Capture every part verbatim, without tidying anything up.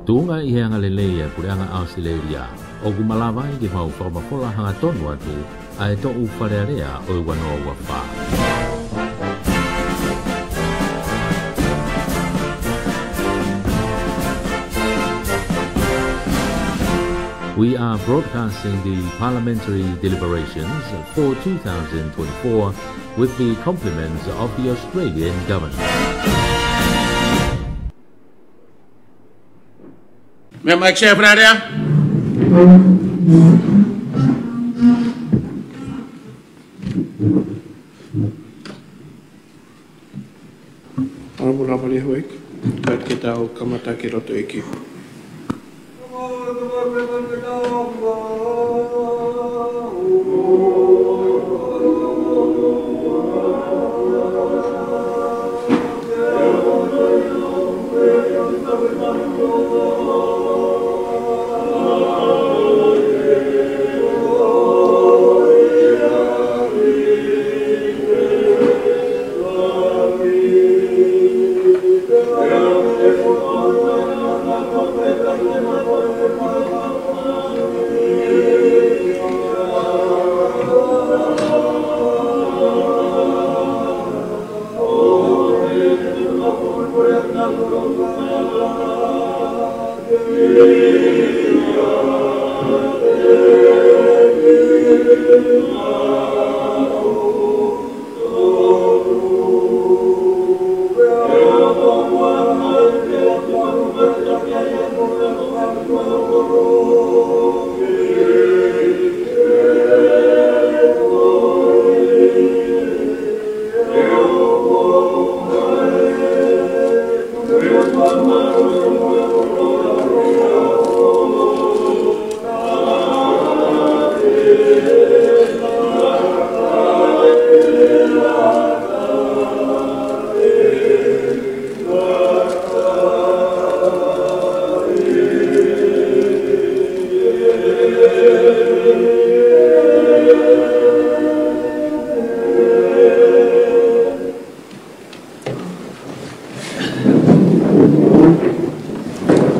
Tuʻunga ʻi he angalelei ʻa e Puleʻanga ʻAositelēlia, ʻoku malava ai ke mau fakamafola hangatonu atu ʻa e toʻu Fale Alea ʻo e ua noa ua fā. We are broadcasting the parliamentary deliberations for two thousand twenty-four with the compliments of the Australian government. Meʻa mai, Chair Fale Alea. Honourable Lavaliehouʻeiki, kae ke tau kamata ki loto ʻEiki.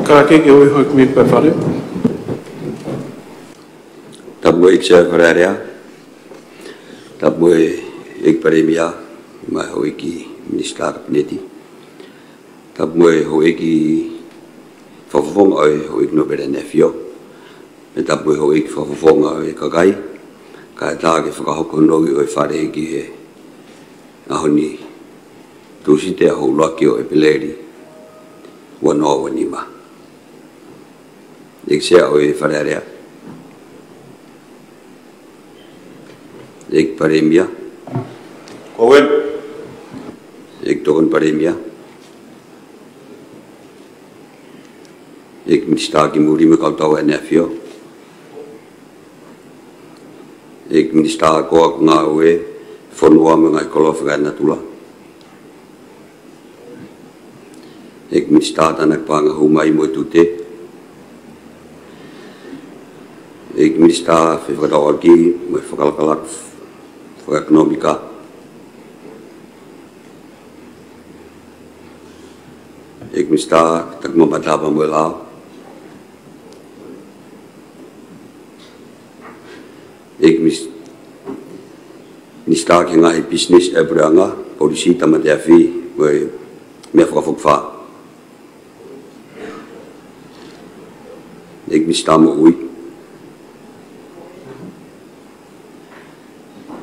Ka ke ke ui hoi kumi pa fale. Tapu mo e ʻEiki Fale Alea. Tapu mo e ʻEiki Palēmia, mo e houʻeiki Minisitā Kapineti. Tapu mo e houʻeiki fakafofonga ʻo e houʻeiki nōpele ʻAneʻi ʻAfio. Pea tapu mo e houʻeiki fakafofonga ʻo e kakai. Kae ʻatā ke fakahoko hono ui ʻo e Fale ki he ʻaho ni, Tūsite ʻaho ʻuluaki ʻo ʻEpeleli, ua noa ua nima. ʻEiki Sea ʻo e Fale Alea. ʻEiki Palēmia. Ko wen. ʻEiki Tokoni Palēmia. ʻEiki Minisitā Kimui mo e Kautau ʻAneʻi ʻAfio. ʻEiki Minisitā Ako, Ngāue, Fonua mo e Ngaahi Koloa Fakaenatula. ʻEiki Minisitā Tānaki Paʻanga Hū Mai mo e Tute. ʻEiki Minisitā Fefakatauʻaki mo e Fakalakalaka Fakaʻekonōmika. ʻEiki Minisitā Takimamata Pea mo e Lao. ʻEiki Minis-, Minisitā ki he Ngaahi Pisinisi ʻa e Puleʻanga, Polisī, Tāmate Afi mo e Meʻa Fakafokifā. ʻEiki Minisitā Moʻui.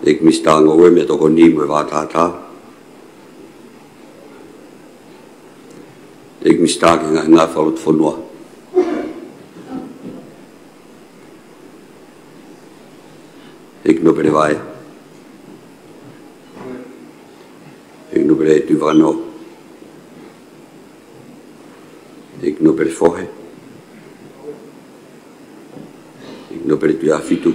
ʻEiki Minisitā Ngoue, Meʻatokoni mo e Vātātā. ʻEiki Minisitā ki he Ngaahi Ngāue Fakalotofonua. ʻEiki Nōpele Vaea. ʻEiki Nōpele Tuʻivakanō. ʻEiki Nōpele Fohe. ʻEiki Nōpele Tuʻiʻāfitu.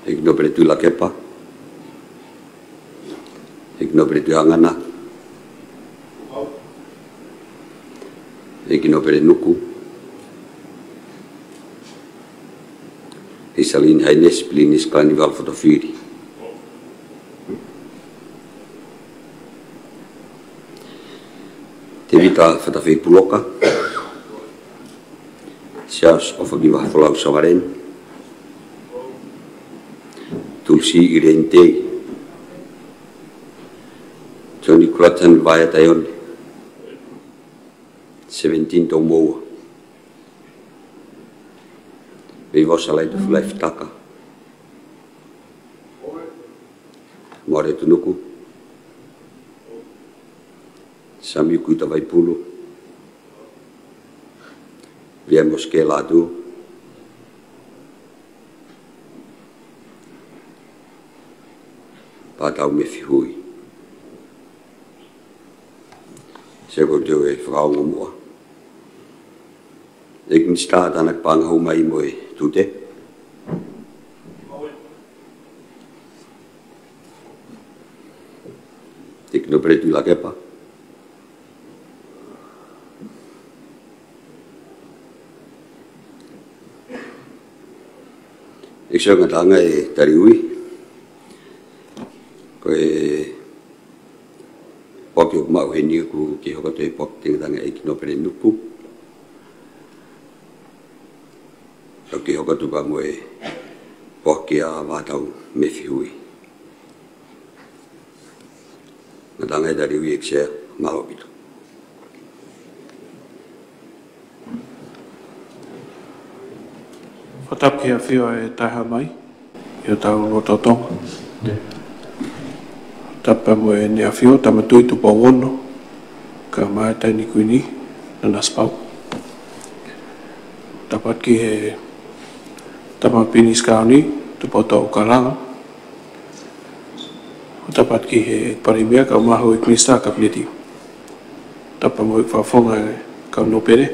ʻEiki Nōpele Tuʻilakepa. ʻEiki Nōpele Tuʻihangana. ʻEiki Nōpele Nuku. His Hellenic Highness Pilinisi Kalaniuvalu Fotofili. Tēvita Fatafehi Puloka, Siaosi ʻOfakivaha Folau Savaleni, Tulisi ʻIleini Tei, Sione Kulatani Vaea Taione, Sevenitini Toumoua, Veivosa Laitofulai Fitaka, Moale Tunuku, Sami Kuita Vaipulu, Viliami Mosikē Lātū, Pātau Mefihui. Sio ʻoku ou fakaongo muʻa ʻEiki Minisitā Tānaki Paʻanga Hū Mai mo e Tute, ʻEiki Nōpele Tuʻilakepa. ʻEiki Sio, ngataʻanga e taliui. Ko e poaki ʻoku maʻu heni ʻoku kei hoko atu he poaki ʻa e ngataʻanga ʻEiki Nōpele Nuku, ʻoku kei hoko atu pea mo e poaki ʻa Vātau Mefihui. Ngataʻanga e taliui, ʻEiki Sea, mālō ʻaupito. Fakatapu ki he ʻAfio ʻa e Taʻehāmai ʻi hotau lotolotonga. Tapu mo ʻEne ʻAfio, Tama Tuʻi Tupou Ono, kae ʻumaʻā e Taʻahine Kuini, Nanasipauʻu. Tapu atu ki he Tama Pilinisi Kāuni, Tupoutoʻa ʻUlukālanga. Tapu atu ki he Palēmia, kae ʻumaʻā e Minisitā Kapineti. Tapu mo e fakafofonga e kau nōpele.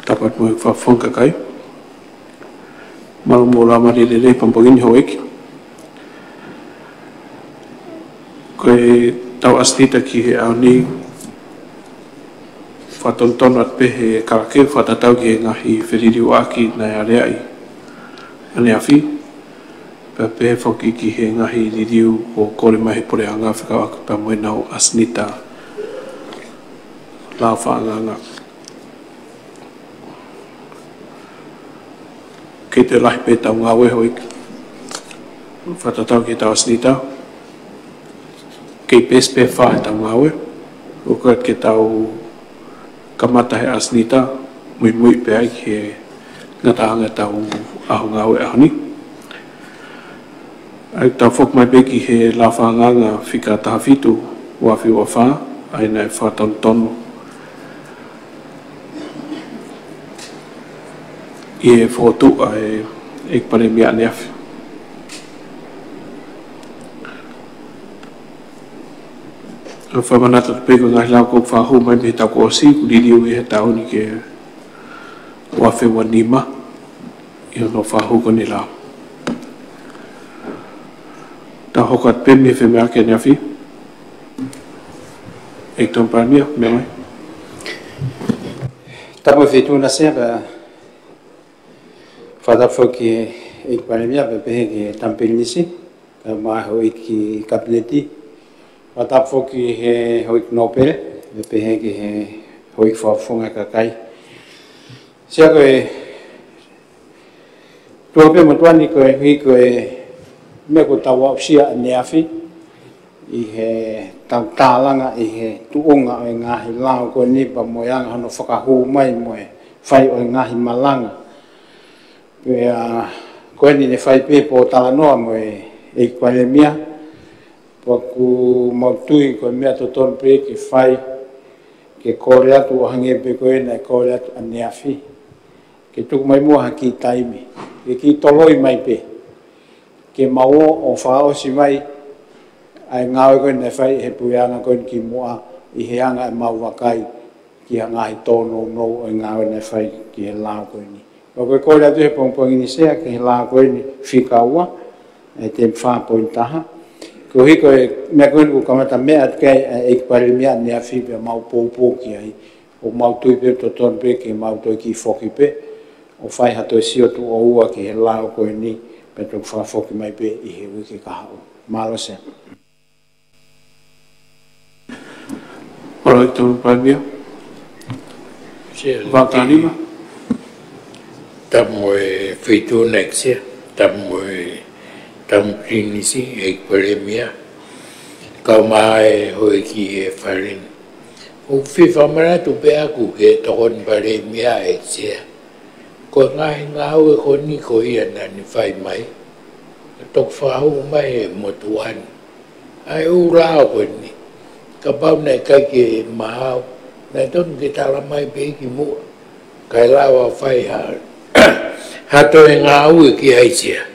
Tapu mo e fakafofonga kakai. Mālō mo e laumālie lelei pongipongi ni, Houʻeiki. Ko ʻetau ʻasenita ki he ʻaho ni, fakatonutonu atu pē he kalake fakatatau ki he ngaahi feliliuaki naʻe aleaʻi ʻaneafi. Pea pehē foki ki he ngaahi liliu kuo kole mai he puleʻanga fekauʻaki pea mo ʻenau ʻasenita lao fakaʻangaʻanga. Kei toe lahi pē ʻetau ngāue, Houʻeiki, fakatatau ki heʻetau ʻasenita. Kei peesi pē fā ʻetau ngāue. ʻOku ʻikai ke tau kamata he ʻasenita, muimui pē ai ki he ngataʻanga ʻetau ʻaho ngāue ʻaho ni. ʻA ia tau foki mai pē ki he lao fakaʻangaʻanga fika taha fitu, ua afe ua fā, ʻa ia naʻe fakatonutonu ʻi he fokotuʻu ʻa e ʻEiki Palēmia ʻaneafi. ʻOku fakamanatu pē ko e ngaahi lao kuo fakahū mai mei he taʻu kuo ʻosi, kuo liliu ʻi he taʻu ni ki he ua afe ua nima, ʻi hono fakahū ko eni e lao. Tau hoko atu pē mei he femeʻaʻaki ʻaneafi. ʻEiki Tama Palēmia, meʻa mai. Tapu mo e Feituʻu na, Sea, pea fakatapu foki ki he ʻEiki Palēmia, pea pehē ki he Tama Pilinisi, kae ʻumaʻā e houʻeiki Kapineti. Fakatapu foki ki he houʻeiki nōpele, pea pehē ki he houʻeiki fakafofonga kakai. Sea, ko e tuʻa pē mo tuʻa ni, koeʻuhi ko e meʻa kuo tau aʻusia ʻaneafi ʻi heʻetau tālanga ʻi he tuʻunga ʻo e ngaahi lao ko eni pea mo e anga hono fakahū mai mo e fai ʻo e ngaahi malanga. Pea ko eni ne fai pē pōtalanoa mo e ʻEiki Palēmia, pea ʻoku mau tui ko e meʻa totonu pē ke fai, ke kole atu ʻo hangē pē ko ē naʻe kole atu ʻaneafi, ke tuku mai muʻa ha kiʻi taimi, ke kiʻi toloi mai pē, ke mau ō ʻo fakaʻosi mai ʻa e ngāue ko ē naʻe fai ʻe he puleʻanga ko eni kimuʻa, ʻi he anga ʻemau vakai ki ha ngaahi tōnounou ʻo e ngāue naʻe fai ki he lao ko eni. Pea ko e kole atu he pongipongi ni, Sea, ki he lao ko eni fika ua, ʻa e temi fā poini taha. Koeʻuhi ko e meʻa ko eni kuo kamata meʻa atu ki ai ʻa e ʻEiki Palēmia ʻaneafi pea mau poupou ki ai, ʻoku mau tui pē totonu pē ke mau toe kiʻi foki pē ʻo fai ha toe sio tuʻo ua ki he lao ko eni, pea toki fakafoki mai pē ʻi he uike kahaʻu. Mālō, Sea. Mālō ʻEiki Tokoni Palēmia. Vakanima. Tapu mo e Feituʻuna ʻEiki Sea, tapu mo e Tamu Pilinisi ʻEiki Palēmia, kae ʻumaʻā e Houʻeiki ʻo e Fale ni. ʻOku ou fie fakamanatu pē ʻaʻaku ki he Tokoni Palēmia ʻEiki Sea. Ko e ngaahi ngāue ko eni ko ia naʻa ne fai mai, toki fakahū mai ʻe he motuʻa ni ʻa e ʻū lao ko eni. Kapau naʻe ʻikai ke maau, naʻe tonu ke tala mai pē ki muʻa, kae lava fai ha, ha toe ngāue ki ai Sea.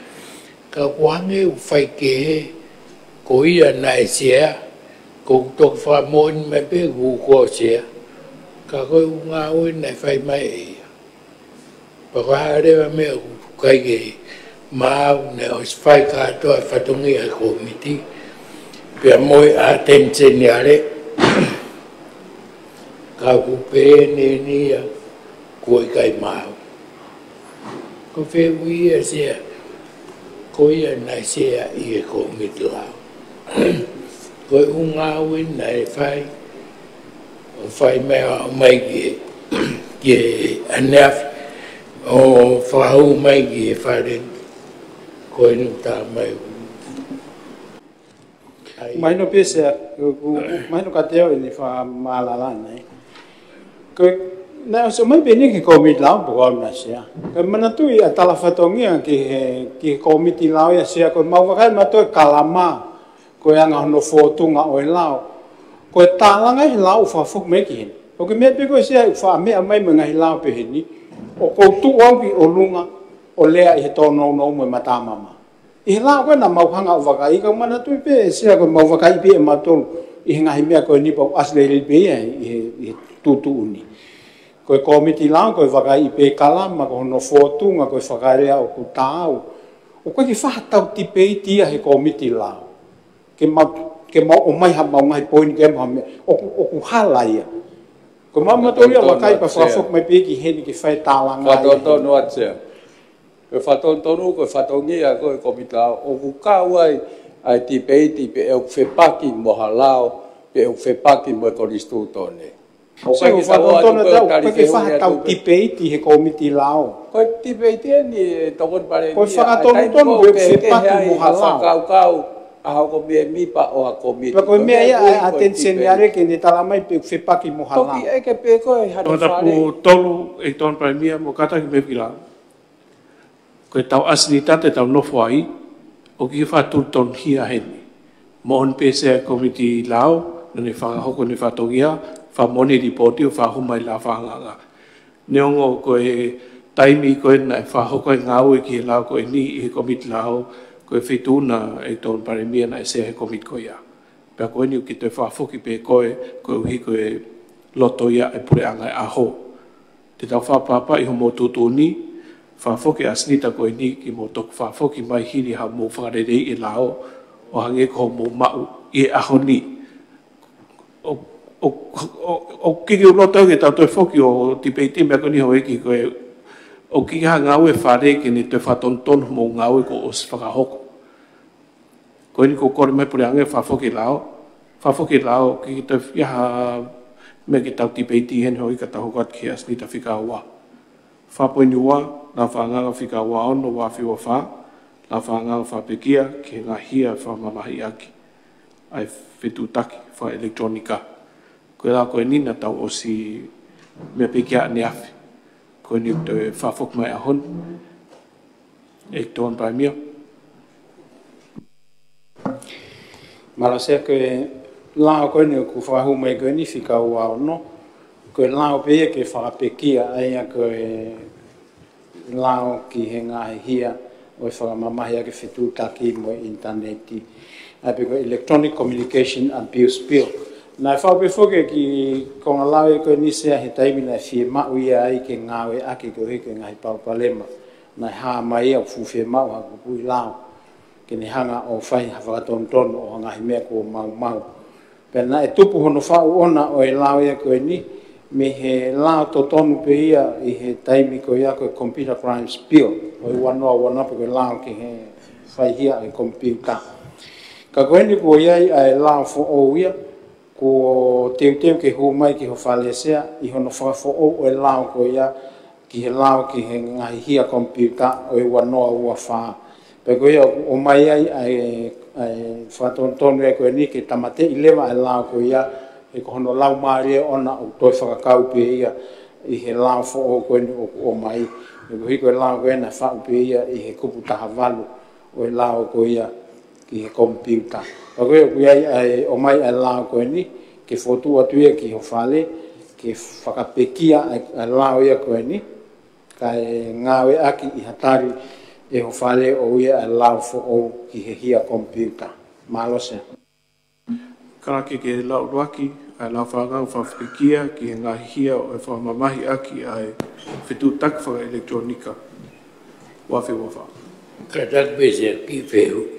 Ka ʻoku hangē ʻoku faikehe, ko ia naʻe Sea, ko e toki fakamoʻoni mai pē kuo ko Sea, ka ko e ʻū ngāue naʻe fai mai ʻe ia. Pea ko e hā leva e meʻa ʻoku ʻikai ke maau, naʻe ʻosi fai kātoa e fatongia ʻa e kōmiti, pea mo e ʻatenisione ʻa e, ka ʻoku pehē ni ia, kuo ʻikai maau. Ko e fehuʻi ia Sea, ko ia naʻe Sea ʻi he kōmiti lao. Ko e ʻū ngāue naʻe fai, ʻo fai mai ʻo aʻu mai ki he, ki he ʻaneafi, ʻo fakahū mai ki he Fale ni, ko eni ʻoku tā mai. Mahino pē Sea, ʻoku, mahino kiate au ʻene fakamālala ʻaʻana. Ko e, naʻe ʻosi ʻomai pē eni ki he kōmiti lao, pea ko au naʻe Sea. Ko e manatuʻi ʻa e tala fatongia ki he, ki he kōmiti lao ia Sea, ko e mau vakai mautolu e kalama, ko e anga hono fōtunga ʻo e lao. Ko e tālanga ʻi he lao ʻoku fakafoki mai ki heni. ʻOku ke meʻa pē koe Sea ʻoku faʻa meʻa mai mo e ngaahi lao pehē ni, ʻoku ou tuʻu au ki ʻolunga ʻo lea ʻi he tōnounou mo e matamama. ʻI he lao ko ē naʻa mau hanga ʻo vakai, ka ʻoku manatuʻi pē Sea ko e mau vakai pē ʻe mautolu ʻi he ngaahi meʻa ko eni pea ʻoku ʻasi lelei pē ia ʻi he, ʻi he tuʻutuʻuni. Ko e kōmiti lao, ko e vakai pē kalama, ko hono fōtunga, ko e fakalea ʻoku taau. ʻOku ʻikai ke faʻa tau tipeiti ia he kōmiti lao. Ke mau, ke mau ʻomai ha mau ngaahi poini ke mau ha meʻa, ʻoku, ʻoku hala ia. Ko e mau mautolu ia vakai pea fakafoki mai pē ki heni ke fai e tālanga ia. Fakatonutonu atu Sea. Ko e fakatonutonu, ko e fatongia ko e kōmiti lao, ʻoku kau ai ʻa e tipeiti pe ʻoku fepaki mo ha lao, pe ʻoku fepaki mo e konisitūtone. ʻOku ʻikai ke tau ʻoatu pē ʻo tali fehuʻi atu pē. Ko e fakatonutonu ʻoku ʻikai ke faʻa tau tipeiti he kōmiti lao. Ko e tipeiti eni ʻe Tokoni Palēmia, ko e fakatonutonu pe ʻoku fepaki mo ha lao. Fakakaukau ʻa e hoko mēmipa ʻo ha kōmiti. Pea ko e meʻa ia ʻa e ʻatenisione ʻa e ke ne tala mai pe ʻoku fepaki mo ha lao. Toki ʻeke pē ko e hano Fale. Tapu tolu ʻEiki Tokoni Palēmia mo kātaki mei he lao. Ko e tau ʻasi ni taʻe tau nofo ai, ʻoku ʻikai ke faʻa tū tonu hia heni. Moʻoni pē Sea e kōmiti lao, naʻa ne fakahoko ʻene fatongia, fakamoʻoni e lipooti ʻo fakahū mai lao fakaangaanga. Neongo ko e taimi ko ē naʻe fakahoko ai e ngāue ki he lao ko eni ʻi he kōmiti lao, ko e Feituʻuna ʻEiki Tokoni Palēmia naʻe Sea he kōmiti ko ia. Pea ko eni ʻoku ke toe fakafoki pē koe, koeʻuhi ko e loto ia e puleʻanga ʻo e ʻaho. Te tau fakapapauʻi hoʻomou tuʻutuʻuni, fakafoki e ʻasenita ko eni ke mou toki fakafoki mai hili haʻamou fakaleleiʻi e lao, ʻo hangē ko hoʻomou maʻu ʻi he ʻaho ni. ʻO, ʻo, ʻo, ʻoku ʻikai ke u loto ke tau toe foki ʻo tipeiti e meʻa ko eni Houʻeiki, ko e, ʻoku ʻikai ha ngāue ʻa e Fale ke ne toe fakatonutonu hoʻomou ngāue kuo ʻosi fakahoko. Ko eni ʻoku ou kole mai puleʻanga ke fakafoki e lao, fakafoki e lao, ʻikai ke toe ʻi ai ha meʻa ke tau tipeiti heni Houʻeiki, ka tau hoko atu ki he ʻasenita fika ua. Fā poini ua, lao fakaangaanga fika ua ono, ua afe ua fā, lao fakaangaanga fakapekia ki he ngaahi hia fakamamahiʻaki ʻa e fetuʻutaki fakaʻelekitulōnika. Ko e lao ko eni naʻa tau ʻosi meʻa pē ki ai ʻaneafi. Ko eni ʻoku toe fakafoki mai he ʻaho ni. ʻEiki Tokoni Palēmia. Mālō Sea, ko e lao ko eni ʻoku fakahū mai ko eni fika ua ono. Ko e lao pē ia ke fakapekia ʻa ia ko e lao ki he ngaahi hia ʻo e fakamamahiʻaki e fetuʻutaki mo e ʻinitaneti. ʻA ia pē ko e Electronic Communication Abuse Bill. Naʻe faʻu pē foki ki he konga lao ia ko eni Sea he taimi naʻe fiemaʻu ia ai ke ngāueʻaki koeʻuhi ko e ngaahi palopalema naʻe hā mai, ʻoku fuʻu fiemaʻu ha kupuʻi lao ke ne hanga ʻo fai ha fakatonutonu ʻo ha ngaahi meʻa kuo maumau. Pea naʻe tupu hono faʻu ʻona ʻo e lao ia ko eni mei he lao totonu pē ia ʻi he taimi ko ia ko e Computer Crimes Bill ʻo e ua noa ua noa, pe ko e lao ki he faihia ʻo e komipiuta. Ka ko eni kuo ʻi ai ʻa e lao foʻou ia, Kuo teuteu ke hū mai ki ho fale Sea ʻi hono fakafoʻou ʻo e lao ko ia ki he lao ki he ngaahi hia komipiuta ʻo e ua noa ua fā. Pea ko ia ʻoku ʻomai ai ʻa e, ʻa e fakatonutonu ē ko eni ke tāmateʻi leva ʻa e lao ko ia, he ko hono laumālie ʻoʻona ʻoku toe fakakau pē ia ʻi he lao foʻou ko eni ʻoku ʻomai. He ko e hiko e lao ko ena faʻu pē ia ʻi he kupu taha valu ʻo e lao ko ia ki he komipiuta. Pea ko ia ʻoku ʻi ai ʻa e ʻomai ʻa e lao ko eni, ke fotu atu ia ki ho fale, ke fakapekia ʻa e, ʻa e lao ia ko eni, kae ngāueʻaki ʻi ha tali ʻe ho fale ʻo ʻuhi ʻa e lao foʻou ki he hia komipiuta. Mālō Sea. Kalake ke lau ʻuluaki ʻa e lau fānau fakapekia ki he ngaahi hia ʻo e fakamamahiʻaki ʻa e fetuʻutaki fakaʻelekitulōnika ua afe ua fā. Kātaki pē Sea ki he fehuʻi.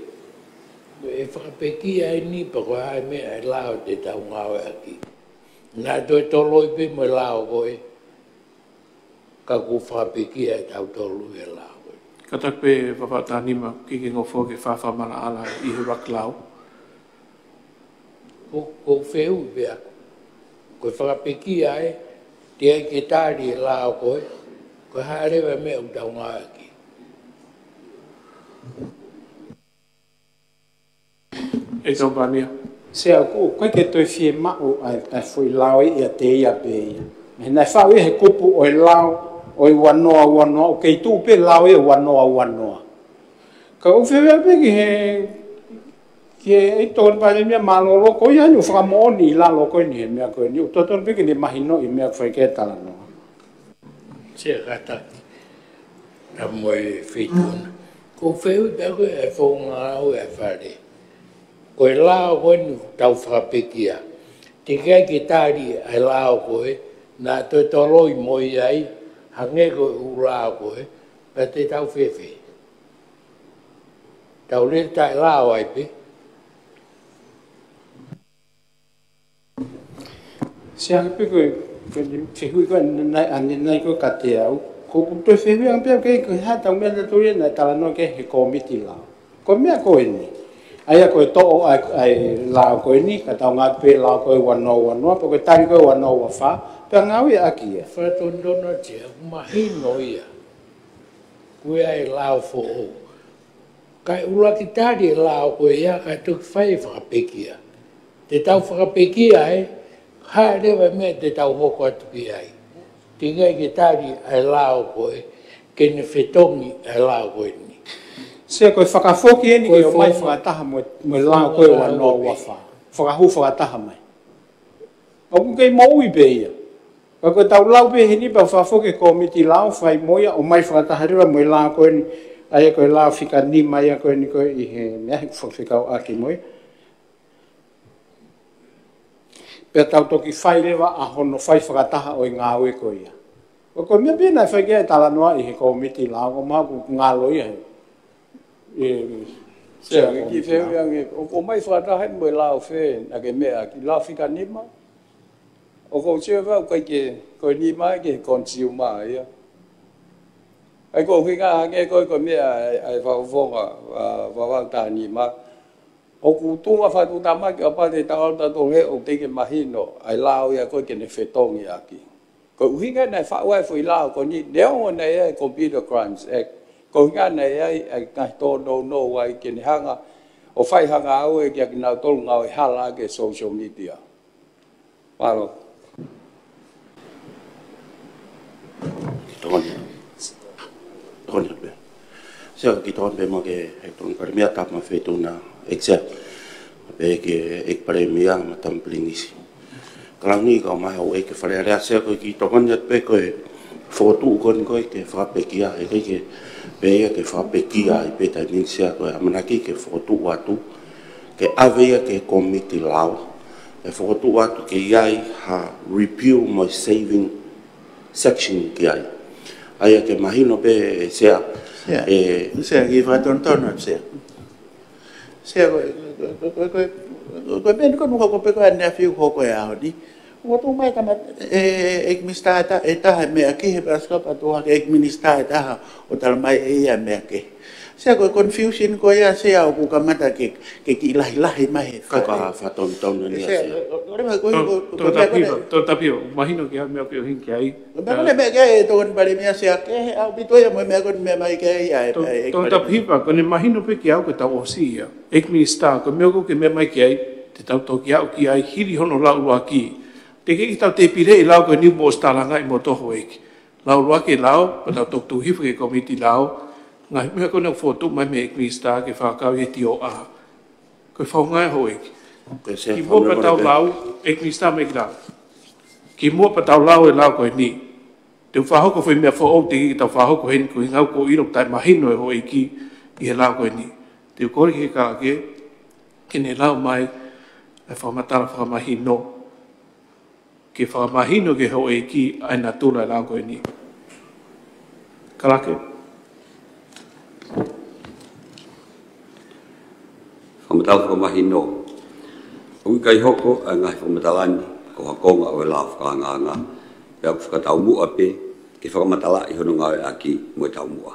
ʻE fakapekia eni pea ko e hā e meʻa ʻe lao te tau ngāueʻaki? Naʻa toe toloi pē mo e lao ko ē, ka kuo fakapekia ʻe tautolu e lao ko ē. Kātaki pē Faʻahinga Tānima, ke ke ngofua ke fāfā mana ala ʻi he ʻuluaki lao. Ko, ko e fehuʻi pē ʻaku. Ko e fakapekia ē, teʻeki ai ke tali e lao ko ē, ko e hā leva e meʻa ʻoku tau ngāueʻaki? ʻE Tongipānia. Sea, ʻoku, ʻoku ʻikai ke toe fiemaʻu ʻa e, ʻa e foʻi lao ia ʻiate ia pē ia. He naʻe faʻu ia he kupu ʻo e lao ʻo e ua noa ua noa, ʻoku kei tuʻu pē lao ia ua noa ua noa. Ka ʻoku ou fie pehē pē ki he, ki he ʻEiki Tokoni Palēmia mālōlō ko ia ʻoku fakamoʻoni ʻi lalo ko eni he meʻa ko eni. ʻOku totonu pē ke ne mahinoʻi e meʻa ʻoku fai ki ai e talanoa. Sea, kātaki. Ka mo e feituʻu na. Ko e fehuʻi pē ʻaku ʻe founga au ʻe fale. Ko e lao ko eni ʻoku tau fakapekia, teʻeki ai ke tali ʻa e lao ko ē, naʻa toe toloi mo ia ai, hangē ko e ʻū lao ko ē, pea te tau fēfē? Tau lele taʻelao ai pē. Sea, pē ko e, ko e fehuʻi ko ē ʻanenai, ʻanenai ko ē kiate au. Ko, ko e toe fehuʻi ange pē au ki he, ko e hā ʻetau meʻa naʻa tau ʻi ai naʻe talanoa ki ai he kōmiti lao. Ko e meʻa ko eni. ʻA ia ko e toʻo ʻa e, ʻa e lao ko eni, ka tau ngāueʻaki pē lao ko ē ua noa ua noa, pe ko e tali ko ē ua noa ua fā, pea ngāueʻaki ia. Fakatonutonu atu Sea, ʻoku mahino ia. Ko e ʻai lao foʻou. Kae ʻuluaki tali e lao ko ia, kae toki fai e fakapekia. Te tau fakapekia ē, hā leva e meʻa te tau hoko atu ki ai? Teʻeki ai ke tali ʻa e lao ko ē, ke ne fetongi ʻa e lao ko eni. Sea, ko e fakafoki eni ke ʻomai fakataha mo, mo e lao ko ē ua noa ua fā. Fakahū fakataha mai. ʻOku kei moʻui pē ia. Ka ko ʻetau lau pē heni pea fakafoki ki he kōmiti lao, fai mo ia, ʻomai fakataha leva mo e lao ko eni, ʻa ia ko e lao fika nima ia ko eni ko ē ʻi he meʻa he ʻoku fakafekauʻaki mo ia. Pea tau toki fai leva ʻa hono fai fakataha ʻo e ngāue ko ia. Ko, ko e meʻa pē naʻe fai ki ai e talanoa ʻi he kōmiti lao, ʻoku mahalo ia he. ʻE, Sea, Sea, kiʻi fehuʻi ange, ʻo, ʻomai fakataha mo e lao fē naʻa ke meʻa ki ai, lao fika nima? ʻOku ou sio ʻe fau ʻikai ke, ko e nima ia ki he consumer ia. ʻA ia ko e ʻuhinga hangē ko e, ko e meʻa ʻa e, ʻa e fakafofonga, ʻa, Vavaʻu Tahanima. ʻOku tuʻunga fakatuʻutāmaki ʻo kapau te tau ʻalu tautolu he ʻoku teʻeki ke mahino ʻa e lao ia ko ē ke ne fetongi ʻaki. Ko e ʻuhinga naʻe faʻu ai e foʻi lao ko eni, neongo naʻe ʻi ai e Computer Crimes Act, ko e ʻuhinga naʻe ʻi ai ʻa e ngaahi tōnounou ai ke ne hanga ʻo fai ha ngāue kiate kinautolu ngāue hala ʻaki e social media. Mālō. Kiʻi tokoni. Tokoni pē. Sea, kiʻi tokoni pē mo e ʻEiki Tokoni Palēmia, tapu mo e feituʻu na, ʻEiki Sea. Pehē ki he ʻEiki Palēmia mo Tama Pilinisi. Kalauni, kau mai hau ʻEiki Fale Alea. Sea, ko e kiʻi tokoni atu pē ko e fokotuʻu ko eni ko ē ke fakapekia, ʻe ʻikai ke pehē ia ke fakapekia ai pē taimi ni Sea, ko e ʻamanaki ke fokotuʻu atu, ke ʻave ia ki he kōmiti lao, ʻe fokotuʻu atu ke ʻi ai ha repeal mo e saving section ki ai. ʻA ia ke mahino pē Sea, Sea, ʻe Sea, kiʻi fakatonutonu atu Sea. Sea, ko e, ko e, ko e, ko e, ko e meʻa ni ko ē ʻoku hoko pē ko ē ʻaneafi ʻoku hoko he ʻaho ni. ʻOku tuʻu mai tama, ʻe, ʻe, ʻe minisitā ʻe ta-, ʻe taha ʻe meʻa ki he pelasikopa tuʻu hake ʻe minisitā ʻe taha ʻo talamai ʻe ia ʻe meʻa ki he. Sea, ko e confusion ko ia, Sea, ʻoku kamata ke, ke kiʻi lahilahi mai he fale. Ka ka fatonutonu ni, Sea, Sea. Ko, ko, ko, ko, ko, Toketā Piva, Toketā Piva, mahino ki he meʻa ʻoku ke ʻuhinga ki ai. Ko e meʻa ko ē, meʻa ki ai, Tokoni Palēmia, Sea, kehe ʻaupito ia mo e meʻa ko ē meʻa mai ki ai, ʻa e, To-, ʻa e, Toketā Piva, ko ʻene mahino pē kiate au ko e tau ʻosi ia. ʻEiki Minisitā, ko e meʻa ʻoku ke meʻa mai ki ai, te tau toki aʻu ki ai, hili hono lau ʻuluaki. Teʻeki ke tau tēpileʻi e lao ko eni mo ʻosi talangaʻi mo toho ʻEiki. Lau ʻuluaki e lao, pea tau toki tuku hifo ki he komiti lao, ngaahi meʻa ko ena ʻoku fokotuʻu mai mei he ʻEiki Minisitā ke fakakau ʻi he T O R. Ko e faʻunga ia houʻeiki. Kimuʻa pea tau lau, ʻEiki Minisitā, mai ki lau. Kimuʻa pea tau lau e lao ko eni. Te u fakahoko foʻi meʻa foʻou teʻeki ke tau fakahoko heni, ko e ʻuhinga ʻoku ou ʻilo ʻoku taʻemahino e houʻeiki ʻi he lao ko eni. Te u kole ki he Kalake, ke ne lau mai e fakamatala fakamahino. Ke fakamahino ki he houʻeiki ʻa e natula e lao ko eni. Kalake. Fakamatala fakamahino. ʻOku ʻikai hoko ʻa e ngaahi fakamatala ni ko ha konga ʻo e lao fakaangaanga, pea ʻoku fakataumuʻa pē ke fakamatalaʻi hono ngāueʻaki mo e taumuʻa.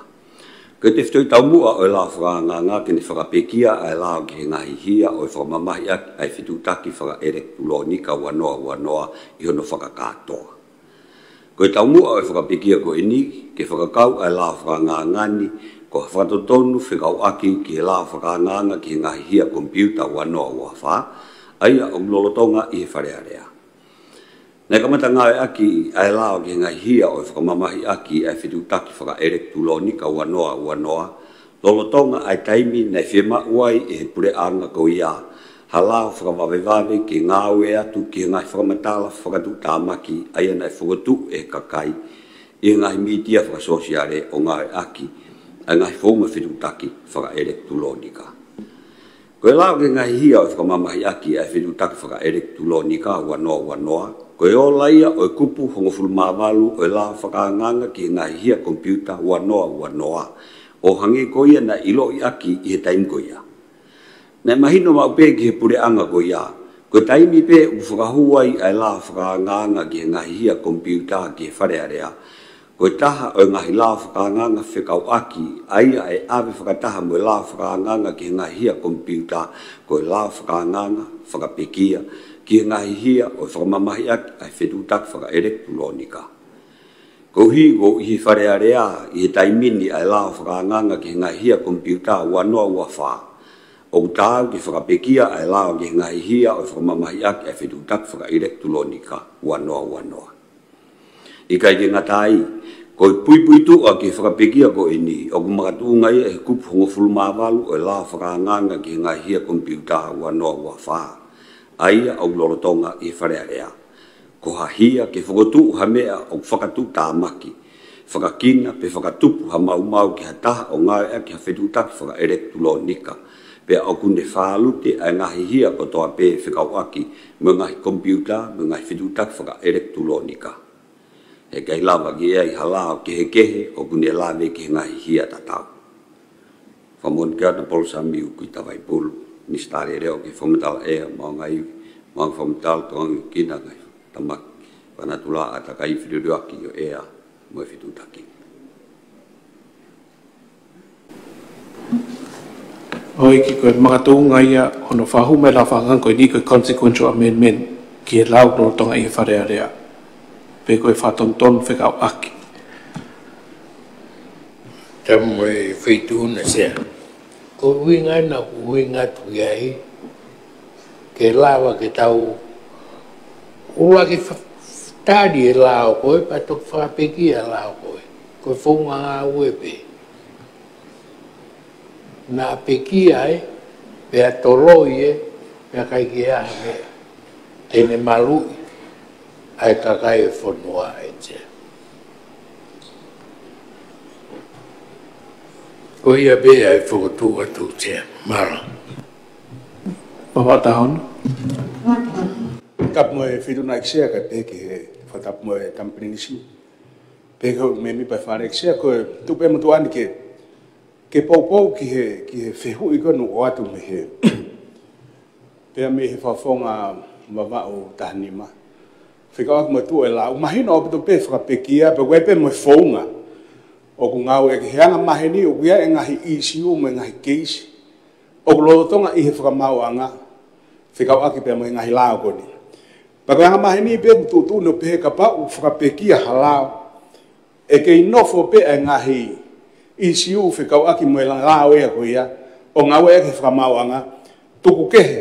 Ko e tefitoʻi taumuʻa ʻo e lao fakaangaanga ke ne fakapekia ʻa e lao ki he ngaahi hia ʻo e fakamamahiʻaki ʻa e fetuʻutaki fakaʻelekitulōnika ua noa ua noa ʻi hono fakakātoa. Ko e taumuʻa ʻo e fakapekia ko eni, ke fakakau ʻa e lao fakaangaanga ni ko ha fakatotonu fekauʻaki ki he lao fakaangaanga ki he ngaahi hia komipiuta ua noa ua fā, ʻa ia ʻoku lolotonga ʻi he Fale Alea. Naʻe kamata ngāueʻaki ʻa e lao ki he ngaahi hia ʻo e fakamamahiʻaki ʻa e fetuʻutaki fakaʻelekitulōnika ua noa ua noa, lolotonga ʻa e taimi naʻe fiemaʻu ai ʻe he puleʻanga ko ia ha lao fakavavevave ke ngāue atu ki he ngaahi fakamatala fakatuʻutāmaki ʻa ia naʻe fokotuʻu ʻe he kakai ʻi he ngaahi mītia fakasōsiale ʻo ngāueʻaki ʻa e ngaahi founga fetuʻutaki fakaʻelekitulōnika. Ko e lao ki he ngaahi hia ʻo e fakamamahiʻaki ʻa e fetuʻutaki fakaʻelekitulōnika ua noa ua noa, ko e ola ia ʻo e kupu hongofulu mā valu ʻo e lao fakaangaanga ki he ngaahi hia komipiuta ua noa ua noa, ʻo hangē ko ia naʻe ʻiloʻi ʻaki ʻi he taimi ko ia. Naʻe mahino maʻu pē ki he puleʻanga ko ia, ko e taimi pē ʻoku fakahū ai ʻa e lao fakaangaanga ki he ngaahi hia komipiuta ki he Fale Alea, ko e taha ʻo e ngaahi lao fakaangaanga fekauʻaki ʻa ia ʻe ʻave fakataha mo e lao fakaangaanga ki he ngaahi hia komipiuta, ko e lao fakaangaanga fakapekia ki he ngaahi hia ʻo e fakamamahiʻaki ʻa e fetuʻutaki fakaʻelekitulōnika. Koeʻuhi ko e ʻi he Fale Alea ʻi he taimi ni ʻa e lao fakaangaanga ki he ngaahi hia komipiuta ua noa ua fā, ʻoku taau ke fakapekia ʻa e lao ki he ngaahi hia ʻo e fakamamahiʻaki ʻa e fetuʻutaki fakaʻelekitulōnika ua noa ua noa. ʻIkai ke ngata ai, ko e puipuituʻa ki he fakapekia ko eni ʻoku makatuʻunga ia ʻi he kupu hongofulu mā valu ʻo e lao fakaangaanga ki he ngaahi hia komipiuta ua noa ua fā, ʻa ia ʻoku lolotonga ʻi he Fale Alea. Ko ha hia ke fokotuʻu ha meʻa ʻoku fakatuʻutāmaki, fakakina pe fakatupu ha maumau ki ha taha ʻo ngāueʻaki ha fetuʻutaki fakaʻelekitulōnika, pea ʻoku ne fālute ʻa e ngaahi hia kotoa pē fekauʻaki mo e ngaahi komipiuta mo e ngaahi fetuʻutaki fakaʻelekitulōnika. He ʻikai lava ke ʻi ai ha lao kehekehe ʻoku ne lave ki he ngaahi hia tatau. Fakamolemole kia Nāpolo Samiu Kuitavaipulu, Minisitā Leleo, ki he fakamatala ʻea, maʻu ngaahi, maʻu fakamatala tokanga ki he ngaahi tamaki fakanatula ʻa e kakai fetuʻutaki ʻo e ʻea mo e fetuʻutaki. ʻOku ʻikai ko e makatuʻunga ia hono fakahū mai e lao fakaangaanga ko eni ko e consequential amendment ki he lao lolotonga ʻi he Fale Alea. Pe ko e fakatonutonu fekauʻaki. Tapu mo e Feituʻu na, Sea. Ko e ʻuhinga ena ʻoku ou ʻuhinga atu ki ai, ke lava ke tau ʻuluaki fa-, tali e lao ko ē, pea toki fakapekia e lao ko ē. Ko e founga ngāue pē. Naʻa pekia ē, pea toloi ē, pea ʻikai ke ʻi ai ha meʻa te ne maluʻi ʻa e kakai ʻo e fonua ē, Sea. Ko ia pē ʻa e fokotuʻu atu, Sea. Mālō. Papa Tahon. Tapu mo e Feituʻu na, ʻEiki Sea, kae pehē ki he fakatapu mo e Tama Pilinisi. Pehē ki he mēmipa e Fale, ʻEiki Sea, ko e tuʻu pē motuʻa ni ke ke poupou ki he, ki he fehuʻi ko ē naʻe ʻoatu mei he, pea mei he Fakafofonga Vavaʻu taha nima. Fekauʻaki mo e tuʻu e lao, mahino ʻaupito pē fakapekia, pea ʻoku ʻi ai pē mo e founga. ʻOku ngāueʻaki he angamaheni ʻoku ʻi ai e ngaahi ʻīsiu mo e ngaahi keisi ʻoku lolotonga ʻi he fakamaauʻanga fekauʻaki pea mo e ngaahi lao ko eni. Pea ko e angamaheni pē ʻoku tuʻutuʻuni ʻo pehē kapau ʻoku fakapekia ha lao, ʻe kei nofo pē ʻa e ngaahi ʻīsiu fekauʻaki mo e lao ia ko ia ʻo ngāueʻaki he fakamaauʻanga, tuku kehe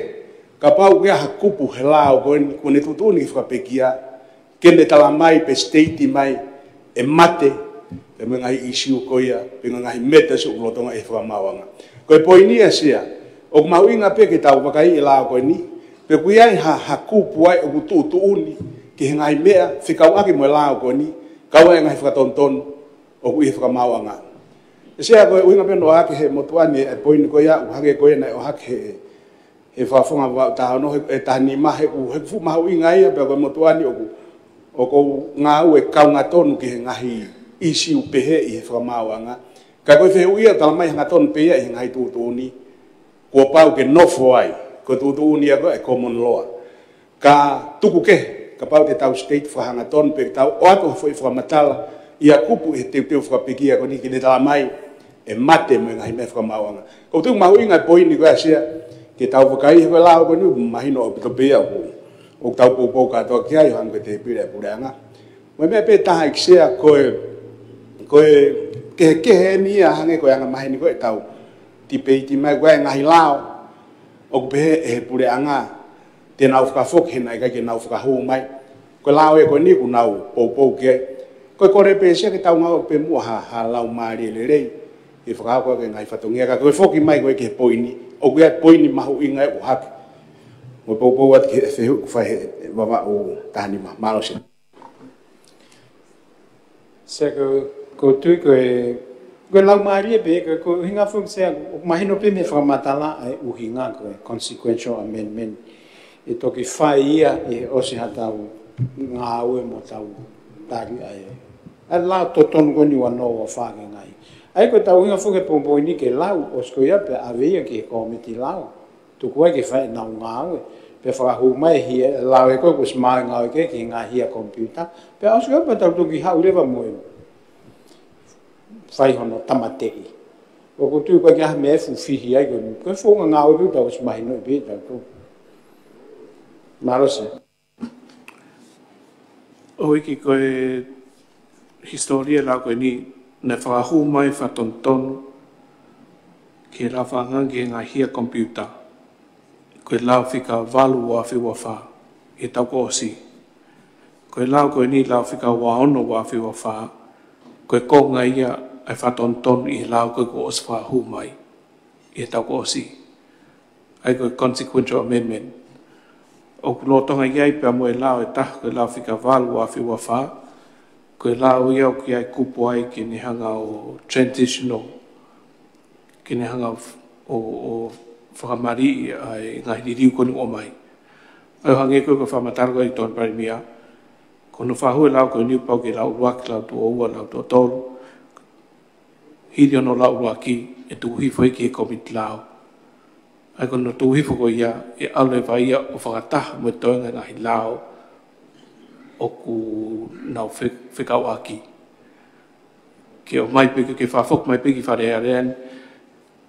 kapau ʻoku ʻi ai ha kupu he lao ko eni kuo ne tuʻutuʻuni ke fakapekia, ke ne tala mai pe state mai ʻe mate pē mo e ngaahi ʻīsiu ko ia, pe ngaahi matters ʻoku lolotonga ʻi he fakamaauʻanga. Ko e poini ia, Sea, ʻoku mahuʻinga pē ke tau vakaiʻi e lao ko eni, pe ʻoku ʻi ai ha, ha kupu ai ʻoku tuʻutuʻuni ki he ngaahi meʻa fekauʻaki mo e lao ko eni, kau ai e ngaahi fakatonutonu ʻoku ʻi he fakamaauʻanga. ʻE Sea, ko e ʻuhinga pē naʻe ʻohake ʻe he motuʻa ni e poini ko ia, ʻoku hangē ko ia naʻe ʻohake ʻe he, he Fakafofonga Vavaʻu taha ono, he, ʻe taha nima, he ʻoku, he ʻoku fuʻu mahuʻinga ia, pea ko e motuʻa ni ʻoku, ʻoku ou ngāue kaungatonu ki he ngaahi ʻīsiu pehē ʻi he fakamaauʻanga. Ka ko e fehuʻi ia ʻoku tala mai hangatonu pē ia ʻi he ngaahi tuʻutuʻuni, kuo pau ke nofo ai, ko e tuʻutuʻuni ia ko e common law. Ka tuku kehe kapau te tau state fakahangatonu pe tau ʻoatu ha foʻi fakamatala ʻi ha kupu ʻi he teuteu fakapekia ko eni ke ne tala mai ʻe mate mo e ngaahi meʻa fakamaauʻanga. Ko e tuʻu mahuʻinga e poini ko ia, Sea, ke tau vakaiʻi he ko e lao ko eni ʻoku mahino ʻaupito pē ia ʻoku, ʻoku tau poupou kātoa ki ai ʻo hangē ko e tēpile ʻa e puleʻanga. Mo e meʻa pē ʻe taha ʻEiki Sea, ko e, ko e kehekehe eni ia hangē ko e angamaheni ko ē ʻetau tipeiti mai, ko e ngaahi lao ʻoku pehē ʻe he puleʻanga te nau fakafoki he naʻe ʻikai ke nau fakahū mai. Ko e lao ia ko eni ʻoku nau poupou ki ai. Ko e kole pē Sea ke tau ngāueʻaki pē muʻa ha, ha laumālie lelei ke fakahoko ʻaki e ngaahi fatongia, ka ko e foki mai ko ē ki he poini, ʻoku ʻi ai e poini mahuʻinga ʻoku ʻohake. Mo e poupou atu ki he fehuʻi kuo fai ʻe he Vavaʻu taha nima. Mālō Sea. Sea, ko, ko e tui ko e, ko e laumālie pē, ko, ko e ʻuhinga foki Sea, ʻoku mahino pē mei he fakamatala ʻa e ʻuhinga ko e consequential amendment. ʻE toki fai ia ʻi he ʻosi haʻatau ngāue mo tau tali ʻa e, ʻa e lao totonu ko eni ua noa ua fā ki he ngaahi. ʻA ia ko ʻetau ʻuhinga foki he poupou ni ke lau, ʻosi ko ia pea ʻave ia ki he kōmiti lao. Tuku ai ke fai ʻenau ngāue. Pea fakahū mai ʻe he lao ko ē kuo ʻosi maʻu e ngāue ki he, ki he ngaahi hia komipiuta. Pea ʻosi ko ia pea tau toki haʻu leva mo e fai hono tāmateʻi. ʻOku ou tui ʻoku ʻikai ha meʻa ʻe fuʻu fihi ai ko e, ko e founga ngāue pē ʻoku tau ʻosi mahinoʻi pē ʻe tautolu. Mālō Sea. ʻOku ʻi ai ko e hisitōlia e lao ko eni, naʻe fakahū mai fakatonutonu ki he lao fakaangaanga ki he ngaahi hia komipiuta. Ko e lao fika valu ua afe ua fā ʻi he taʻu kuo ʻosi. Ko e lao ko eni, lao fika ua ono ua afe ua fā, ko e konga ia ʻa e fakatonutonu ʻi he lao ko ē kuo ʻosi fakahū mai ʻi he taʻu kuo ʻosi. ʻA ia ko e consequential amendment. ʻOku lolotonga ʻi ai pea mo e lao ʻe taha, ko e lao fika valu ua afe ua fā, ko e lao ia ʻoku ʻi ai e kupu ai ke ne hanga ʻo transitional, ke ne hanga ʻo, ʻo fakamaliʻi ʻa e ngaahi liliu ko eni ʻoku ʻomai. ʻA ia ʻo hangē ko e, ko e fakamatala ko ē ʻa e Tokoni Palēmia, ko hono fakahū e lao ko eni ʻoku pau ke lau ʻuluaki, lau tuʻo ua, lau tuʻo tolu. Hili hono lau ʻuluaki, ʻe tuku hifo ia ki he kōmiti lao. ʻA ia ko hono tuku hifo ko ia, ʻe ʻalu leva ia ʻo fakataha mo e toenga e ngaahi lao ʻoku nau fe-, fekauʻaki. Ke ʻomai pē, ke, ke fakafoki mai pē ki Fale Alea ni,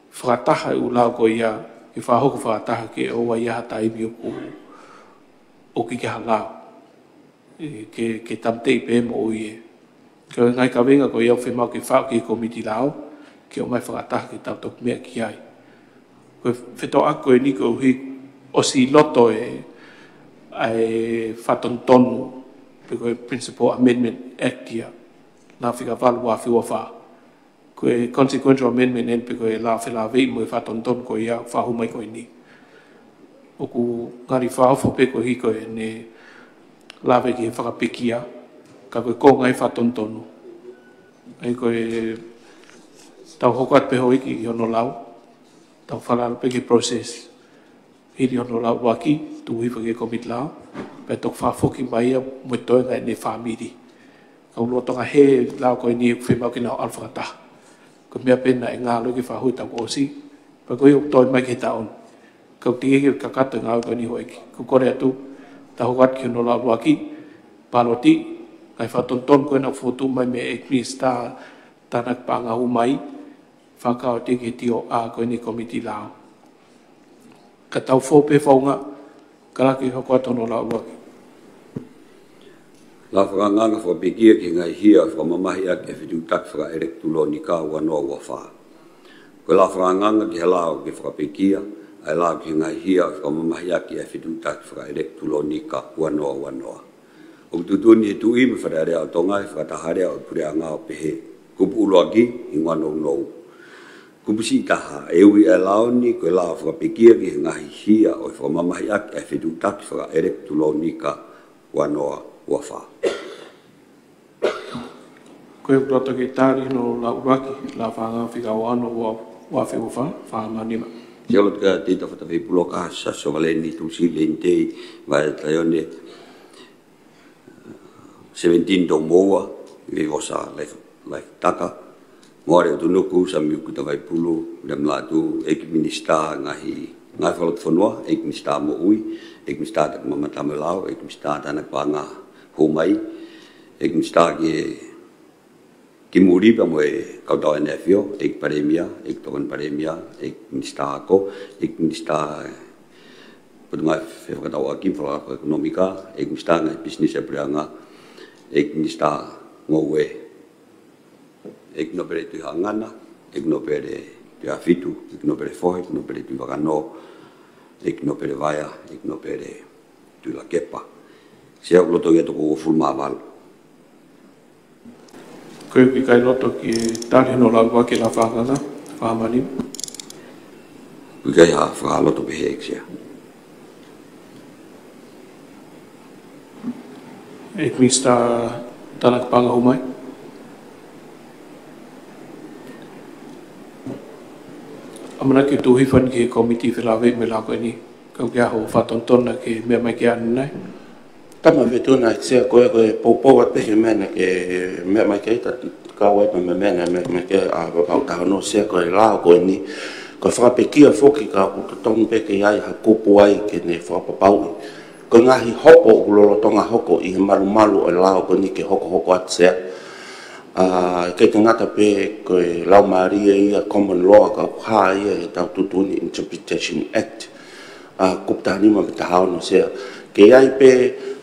fakataha e ʻū lao ko ia, ke fakahoko fakataha, ke ʻoua ʻe ʻi ai ha taimi ʻoku, ʻoku ʻikai ha lao. ʻE, ke, ke tāmateʻi pē moʻui ē. Ko e ngaahi kaveinga ko ia ʻoku fiemaʻu ke faʻu ki he kōmiti lao, ke ʻomai fakataha ke tau toki meʻa ki ai. Ko e fetōʻaki ko eni koeʻuhi ʻosi loto e, ʻa e fakatonutonu, pe ko e Principal Amendment Act ia, lao fika valu ua afe ua fā. Ko e consequential amendment eni pē ko e lao felāveʻi mo e fakatonutonu ko ia fakahū mai ko eni. ʻOku ngali fakaofo pē koeʻuhi ko ʻene lave ki he fakapekia, ka ko e konga ia e fakatonutonu. ʻA ia ko e tau hoko atu pē houʻeiki ki hono lau, tau falala pē ki he process. Hili hono lau ʻuluaki, tuku hifo ki he kōmiti lao, pea toki fakafoki mai ia mo e toenga ʻene fāmili. Ka ʻoku lolotonga hē e lao ko eni ʻoku fiemaʻu ke nau ʻalu fakataha. Ko e meʻa pē naʻe ngalo ke fakahū he taʻu kuo ʻosi, pea ko ia ʻoku toe mai ki he taʻu ni. Ka ʻoku teʻeki ke kakato e ngāue ko eni houʻeiki. ʻOku ou kole atu, tau hoko atu ki hono lau ʻuluaki, pāloti, ngaahi fakatonutonu ko ē naʻe fokotuʻu mai mei he ʻEiki Minisitā, Tānaki Paʻanga Hū Mai, fakakaukau ki he T O R ko eni Kōmiti Lao. Ka tau fou pē founga, kalake hoko atu hono lau ʻuluaki. Lao Fakaangaanga fakapekia ki he ngaahi hia ʻo e fakamamahiʻaki ʻa e fetuʻutaki fakaʻelekitulōnika ua noa ua fā. Ko e lao fakaangaanga ki he lao ke fakapekia ʻa e lao ki he ngaahi hia ʻo e fakamamahiʻaki ʻa e fetuʻutaki fakaʻelekitulōnika ua noa ua noa. ʻOku tuʻutuʻuni ʻe he Tuʻi mo e Fale Alea ʻo Tonga ʻa e fakataha lea ʻo e puleʻanga ʻo pehē: Kupu ʻuluaki, hingoa nounou. Kupu siʻi taha, ʻe ui ʻa e lao ni ko e lao fakapekia ki he ngaahi hia ʻo e fakamamahiʻaki ʻa e fetuʻutaki fakaʻelekitulōnika ua noa ua fā. Ko e loto ke tali hono lau ʻuluaki, Lao Fakaangaanga fika ua ono ua, ua afe ua fā, fā mā nima. Sia loto ka tita fata fei pulo ka sa sovaleni tu si le intei, vai taione, seventeen Toumoua, Veivosa Laif-, Laifitaka, Moale ʻOtunuku, Samiu Kuta Vaipulu, Lem Latu, ʻEiki Minisitā ngaahi, ngaahi fakalotofonua, ʻEiki Minisitā Moʻui, ʻEiki Minisitā Takamamata mo e Lao, ʻEiki Minisitā Tānaki Paʻanga Hū Mai, ʻEiki Minisitā ki, ki muli pea mo e Kautau ʻEne ʻAfio, ʻEiki Palēmia, ʻEiki Tokoni Palēmia, ʻEiki Minisitā Ako, ʻEiki Minisitā Potungāue Fefakatauʻaki mo e Fakalakalaka ʻEkonōmika, ʻEiki Minisitā ngaahi Pisinisi ʻa e Puleʻanga, ʻEiki Minisitā Ngoue, ʻEiki Nōpele Tuʻihaʻangana, ʻEiki Nōpele Tuʻihaʻafitu, ʻEiki Nōpele Fohe, ʻEiki Nōpele Tuʻivakanō, ʻEiki Nōpele Vaea, ʻEiki Nōpele Tuʻilakepa. Sia ʻoku loto ia toko uofulu mā valu. Ko e ʻikai loto ke tali hono lau ʻuluaki, Lao Fakaangaanga, fā mā nima. ʻOku ʻikai ha fakaloto pehē, ʻEiki Sea. ʻEiki Minisitā Tānaki Paʻanga Hū Mai. ʻAmanaki tuʻu hifo eni ki he Kōmiti Felāveʻi mo e Lao ko eni. Kau ke aho fatonutonu ke meʻa mai ki ai ʻanenai. Tama Fetuna, ʻEiki Sea, ko e, ko e poupou atu pē ki he meʻa naʻa ke meʻa mai ki ai, ta kau ai pē mo e meʻa naʻe meʻa mai ki ai ʻa Papau Tahono, Sea, ko e lao ko eni. Ko e fakapekia foki ka ʻoku totonu pē ke ʻi ai ha kupu ai ke ne fakapapauʻi ko e ngaahi hopo ʻoku lolotonga hoko ʻi he malumalu ʻo e lao ko eni ke hokohoko atu, Sea. ʻA, ʻikai ke ngata pē ko e laumālie ia common law ka ʻoku hā ia ʻi heʻetau tuʻutuʻuni Interpretation Act, ʻa, kupu taha nima mo e taha ono, Sea. Ke ʻi ai pē